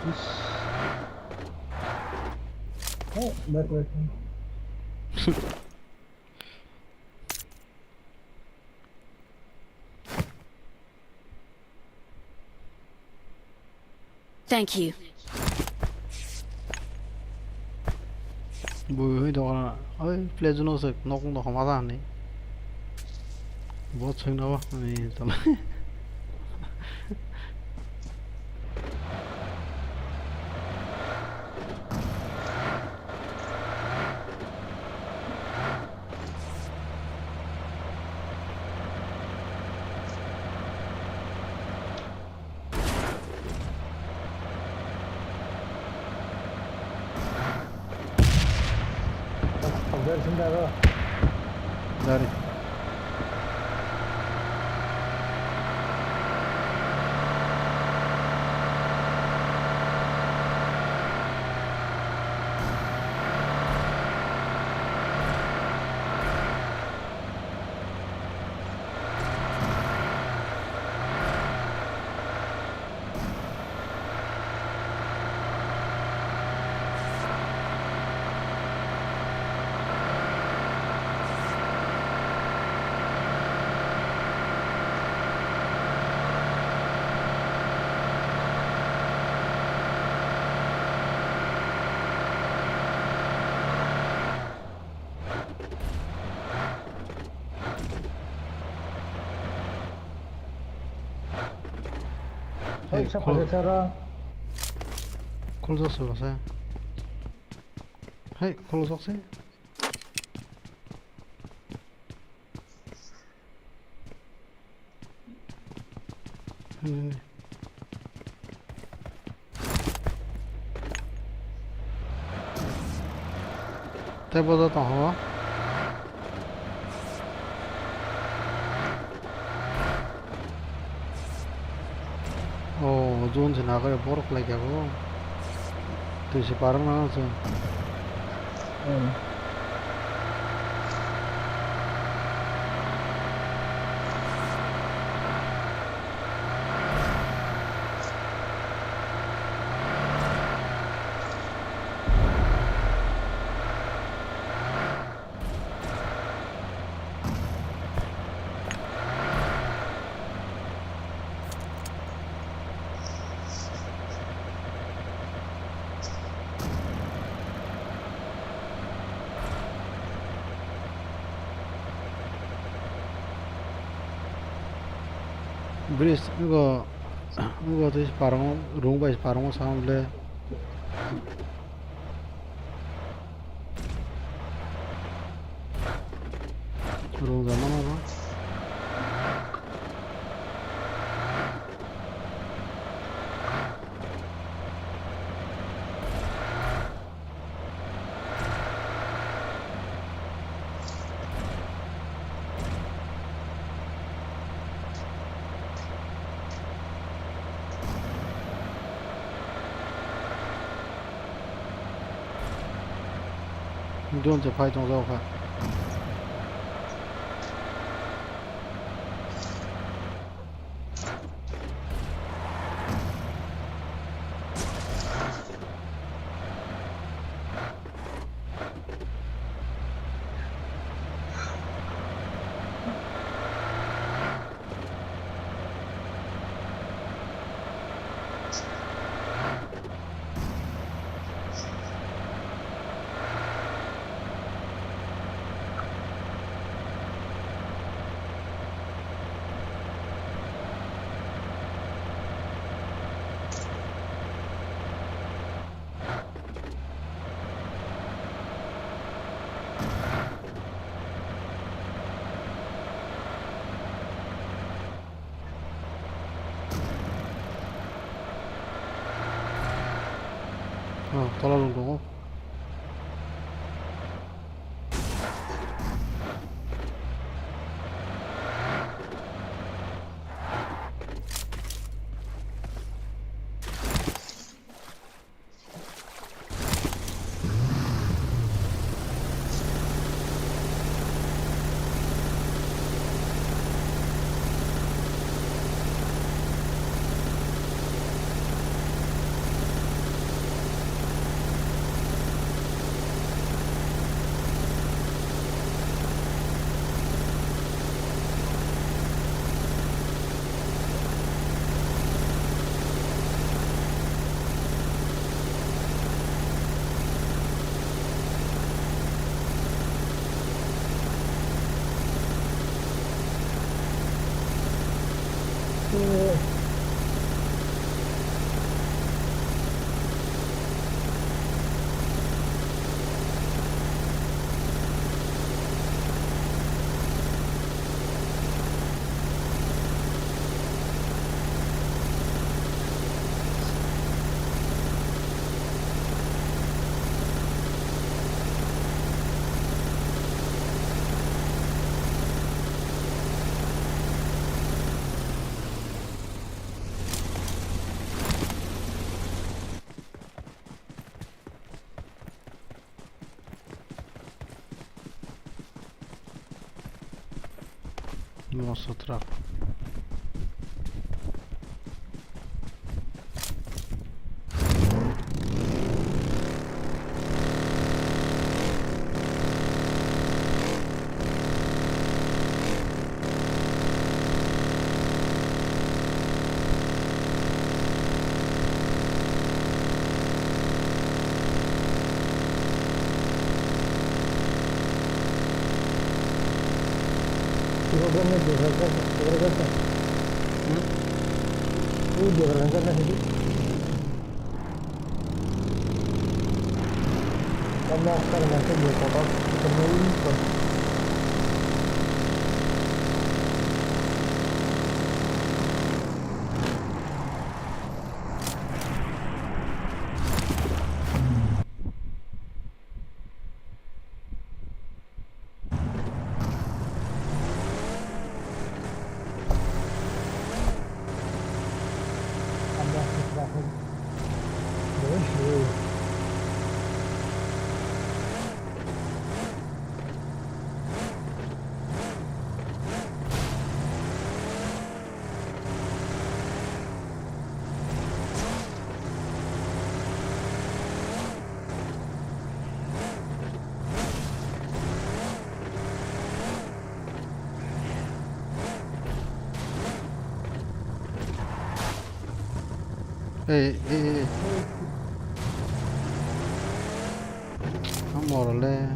Ish. Oh, that was Thank you. Bui hui dokan oi play zone se nok nok ma da ni. Bo chwng na ba ni tala. Dari. Hey, hey, sa kol-, phaisa sara. Kol jak se bo se. Hey, kol jak se. Tei bodo tongo. O, zone se nagari borok lai kha bo. Twi se parwng nang se. Hmm. Bridge wngkha, wngkha tei paramo, rung bai paramo sama le. Rung jama nabo. Drone se phai tong jak kha. Ah, tola rok tongo. Monster truck. Program ni dua hajar, dua hajar. Hmm? Ini dua hajar na sih? Kamu akan masuk dua kotak, kita main. Ei, ei, ei. Amorle.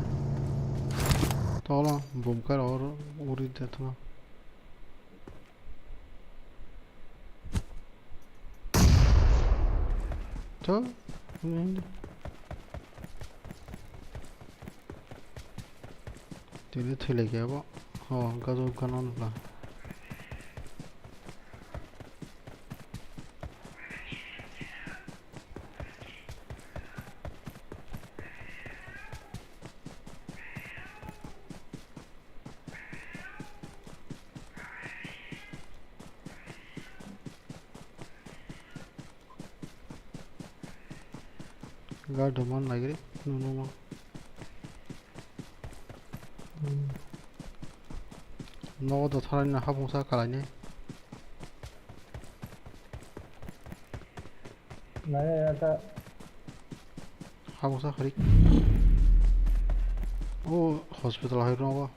Tola, bumkar or uri detna. To, ini. Tini thwi lai khe abo. Oh, gajo gana nukla. Gari doman lagiri, nunu ma. Hmm. Nogo do tharani na habungsa kalaini. Nai ata. Habungsa harik. O hospital hai nogo.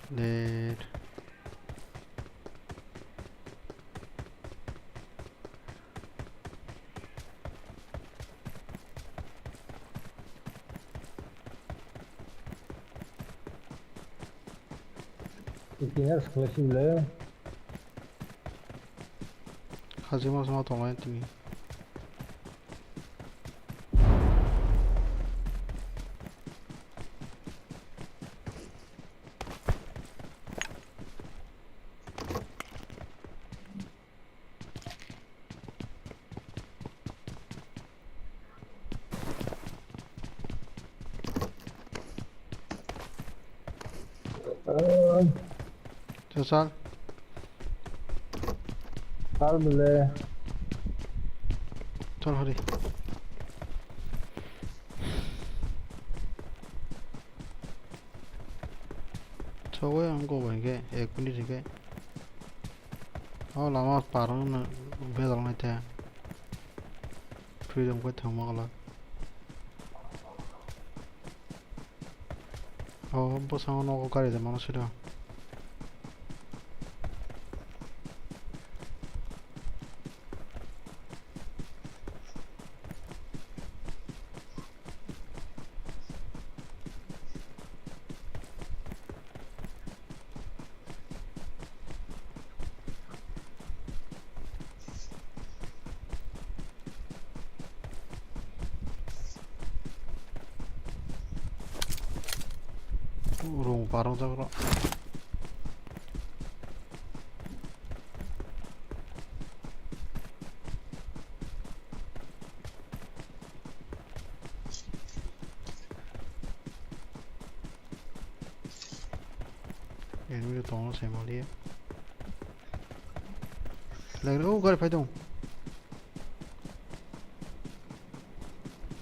Net. Itingas khlaisim le. Hajima sama tonglai tini. Chal, chal. Chal bole. Chal hari. Chogwi ang go bai khe, ek minute hwnkhe. O lama par wngna bejal nai te. Freedom khe thangma glak. O bwskango nogo gari de mano sida. Rung parong jak rw. Enemy tongo sai maliya. Lagre, o gari phai tongo.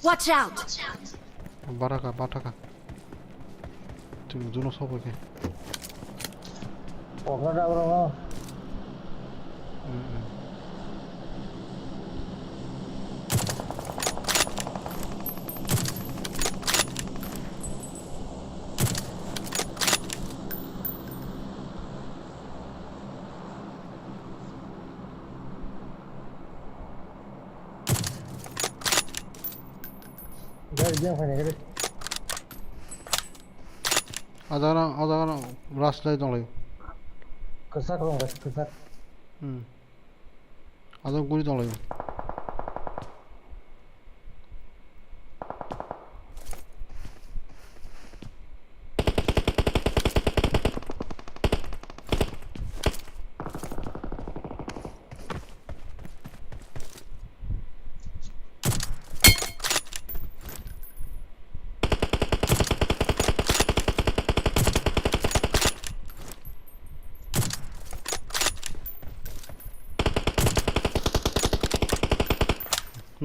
Watch out! Baraka, bathaka. Chwng juno sobo khe. Okra da bro. Hmm, hmm. Gari jang phai nai gari. Ajagano, ajagano rush lai tong lai. Kwchak rong gas kwchak. Hmm. Ajago guri tong lai.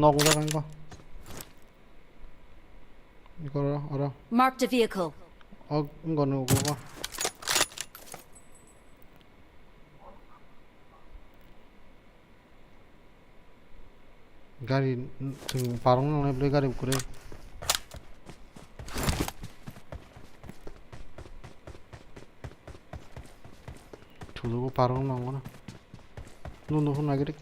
Nok ujak ang ko. Iko oro, oro. Marked a vehicle. O, wngkha nugo ko. Gari, chwng parong nangnai bwlai gari kwrwi. Thudugo parong nango na. Nung nukhu naigirik.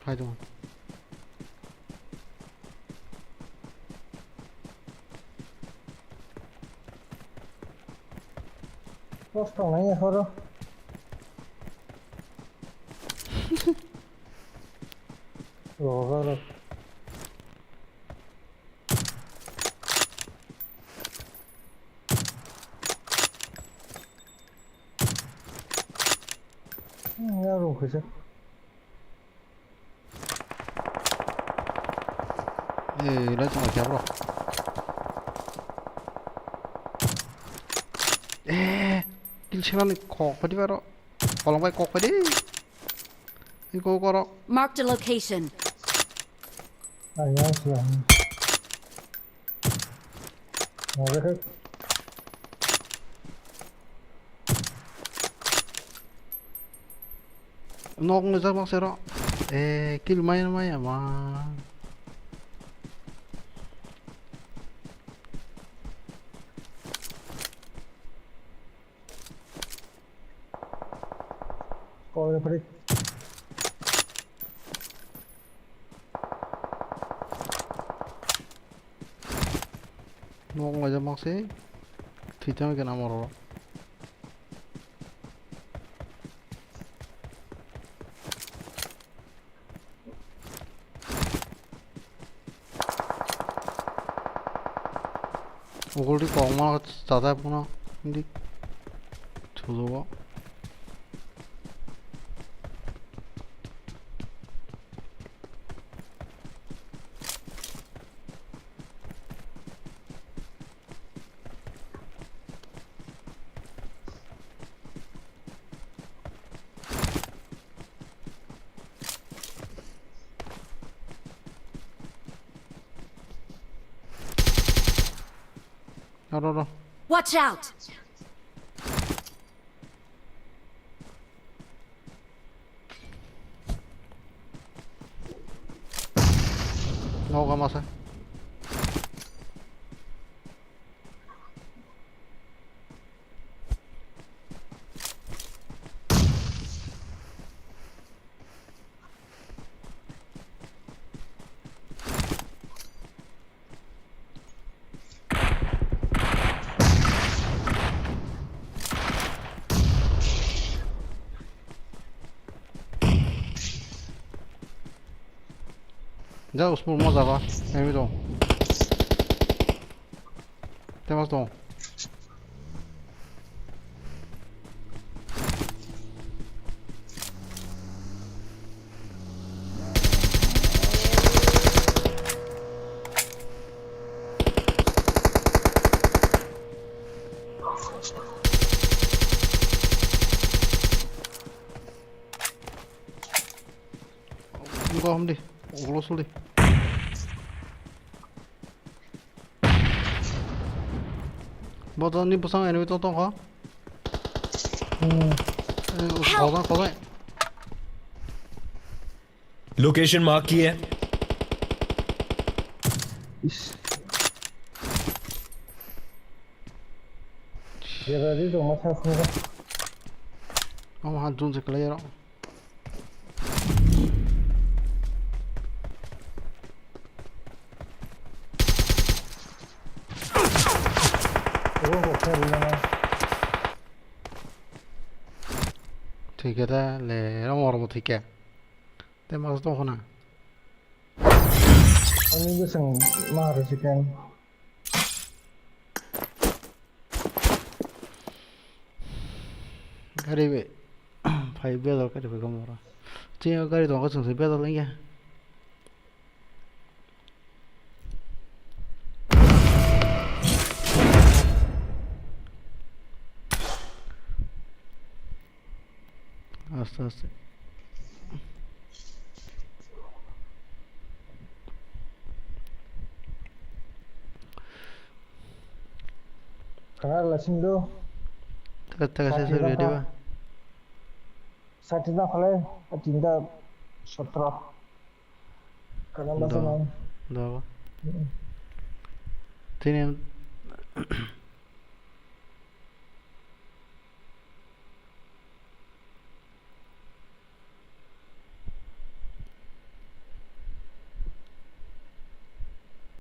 Hai dong. Post tongnai horo. Rogo rok. Hmm, ya rung khaisa. Eh, lai tong khe bro. Eh, kill sela ni kok padi baro. Kolong bai kok padi. Iko koro. Marked a location. Ah, ya, sila. Ngore khe. Nok ni jak mak sero. Eh, kill mai mai ama. Koi na pare. Nok lai jak mak se. Thwi tang khe na moro. Ugurdi kok ma chajak bono dik thulo. Ro, ro, ro. Watch out! Nogo masa. Ja, usmul mo jaga. Enemy dong. Temas dong. Go home di. Ulo sul di. Bo to ni bwsang enemy tong tong kho. Hmm. Eh, help! Kozai, kozai. Location mark किया है। Is. Jera di to matha khunga. Ama ha dun se kala yaro. Thwikhe ta le, rong oro bo thwikhe. Tei mas tong khna. Ani bwswng ma rw se khe. Gari be phai bedal kari phai gomora. Chini gari tong kha chwng se bedal wngya. Aste aste. Khanar lasing do. Teka teka se se ready ba. Sati na khale, tinta sotro. Kana basa Do, nang. Do. Mm. Tini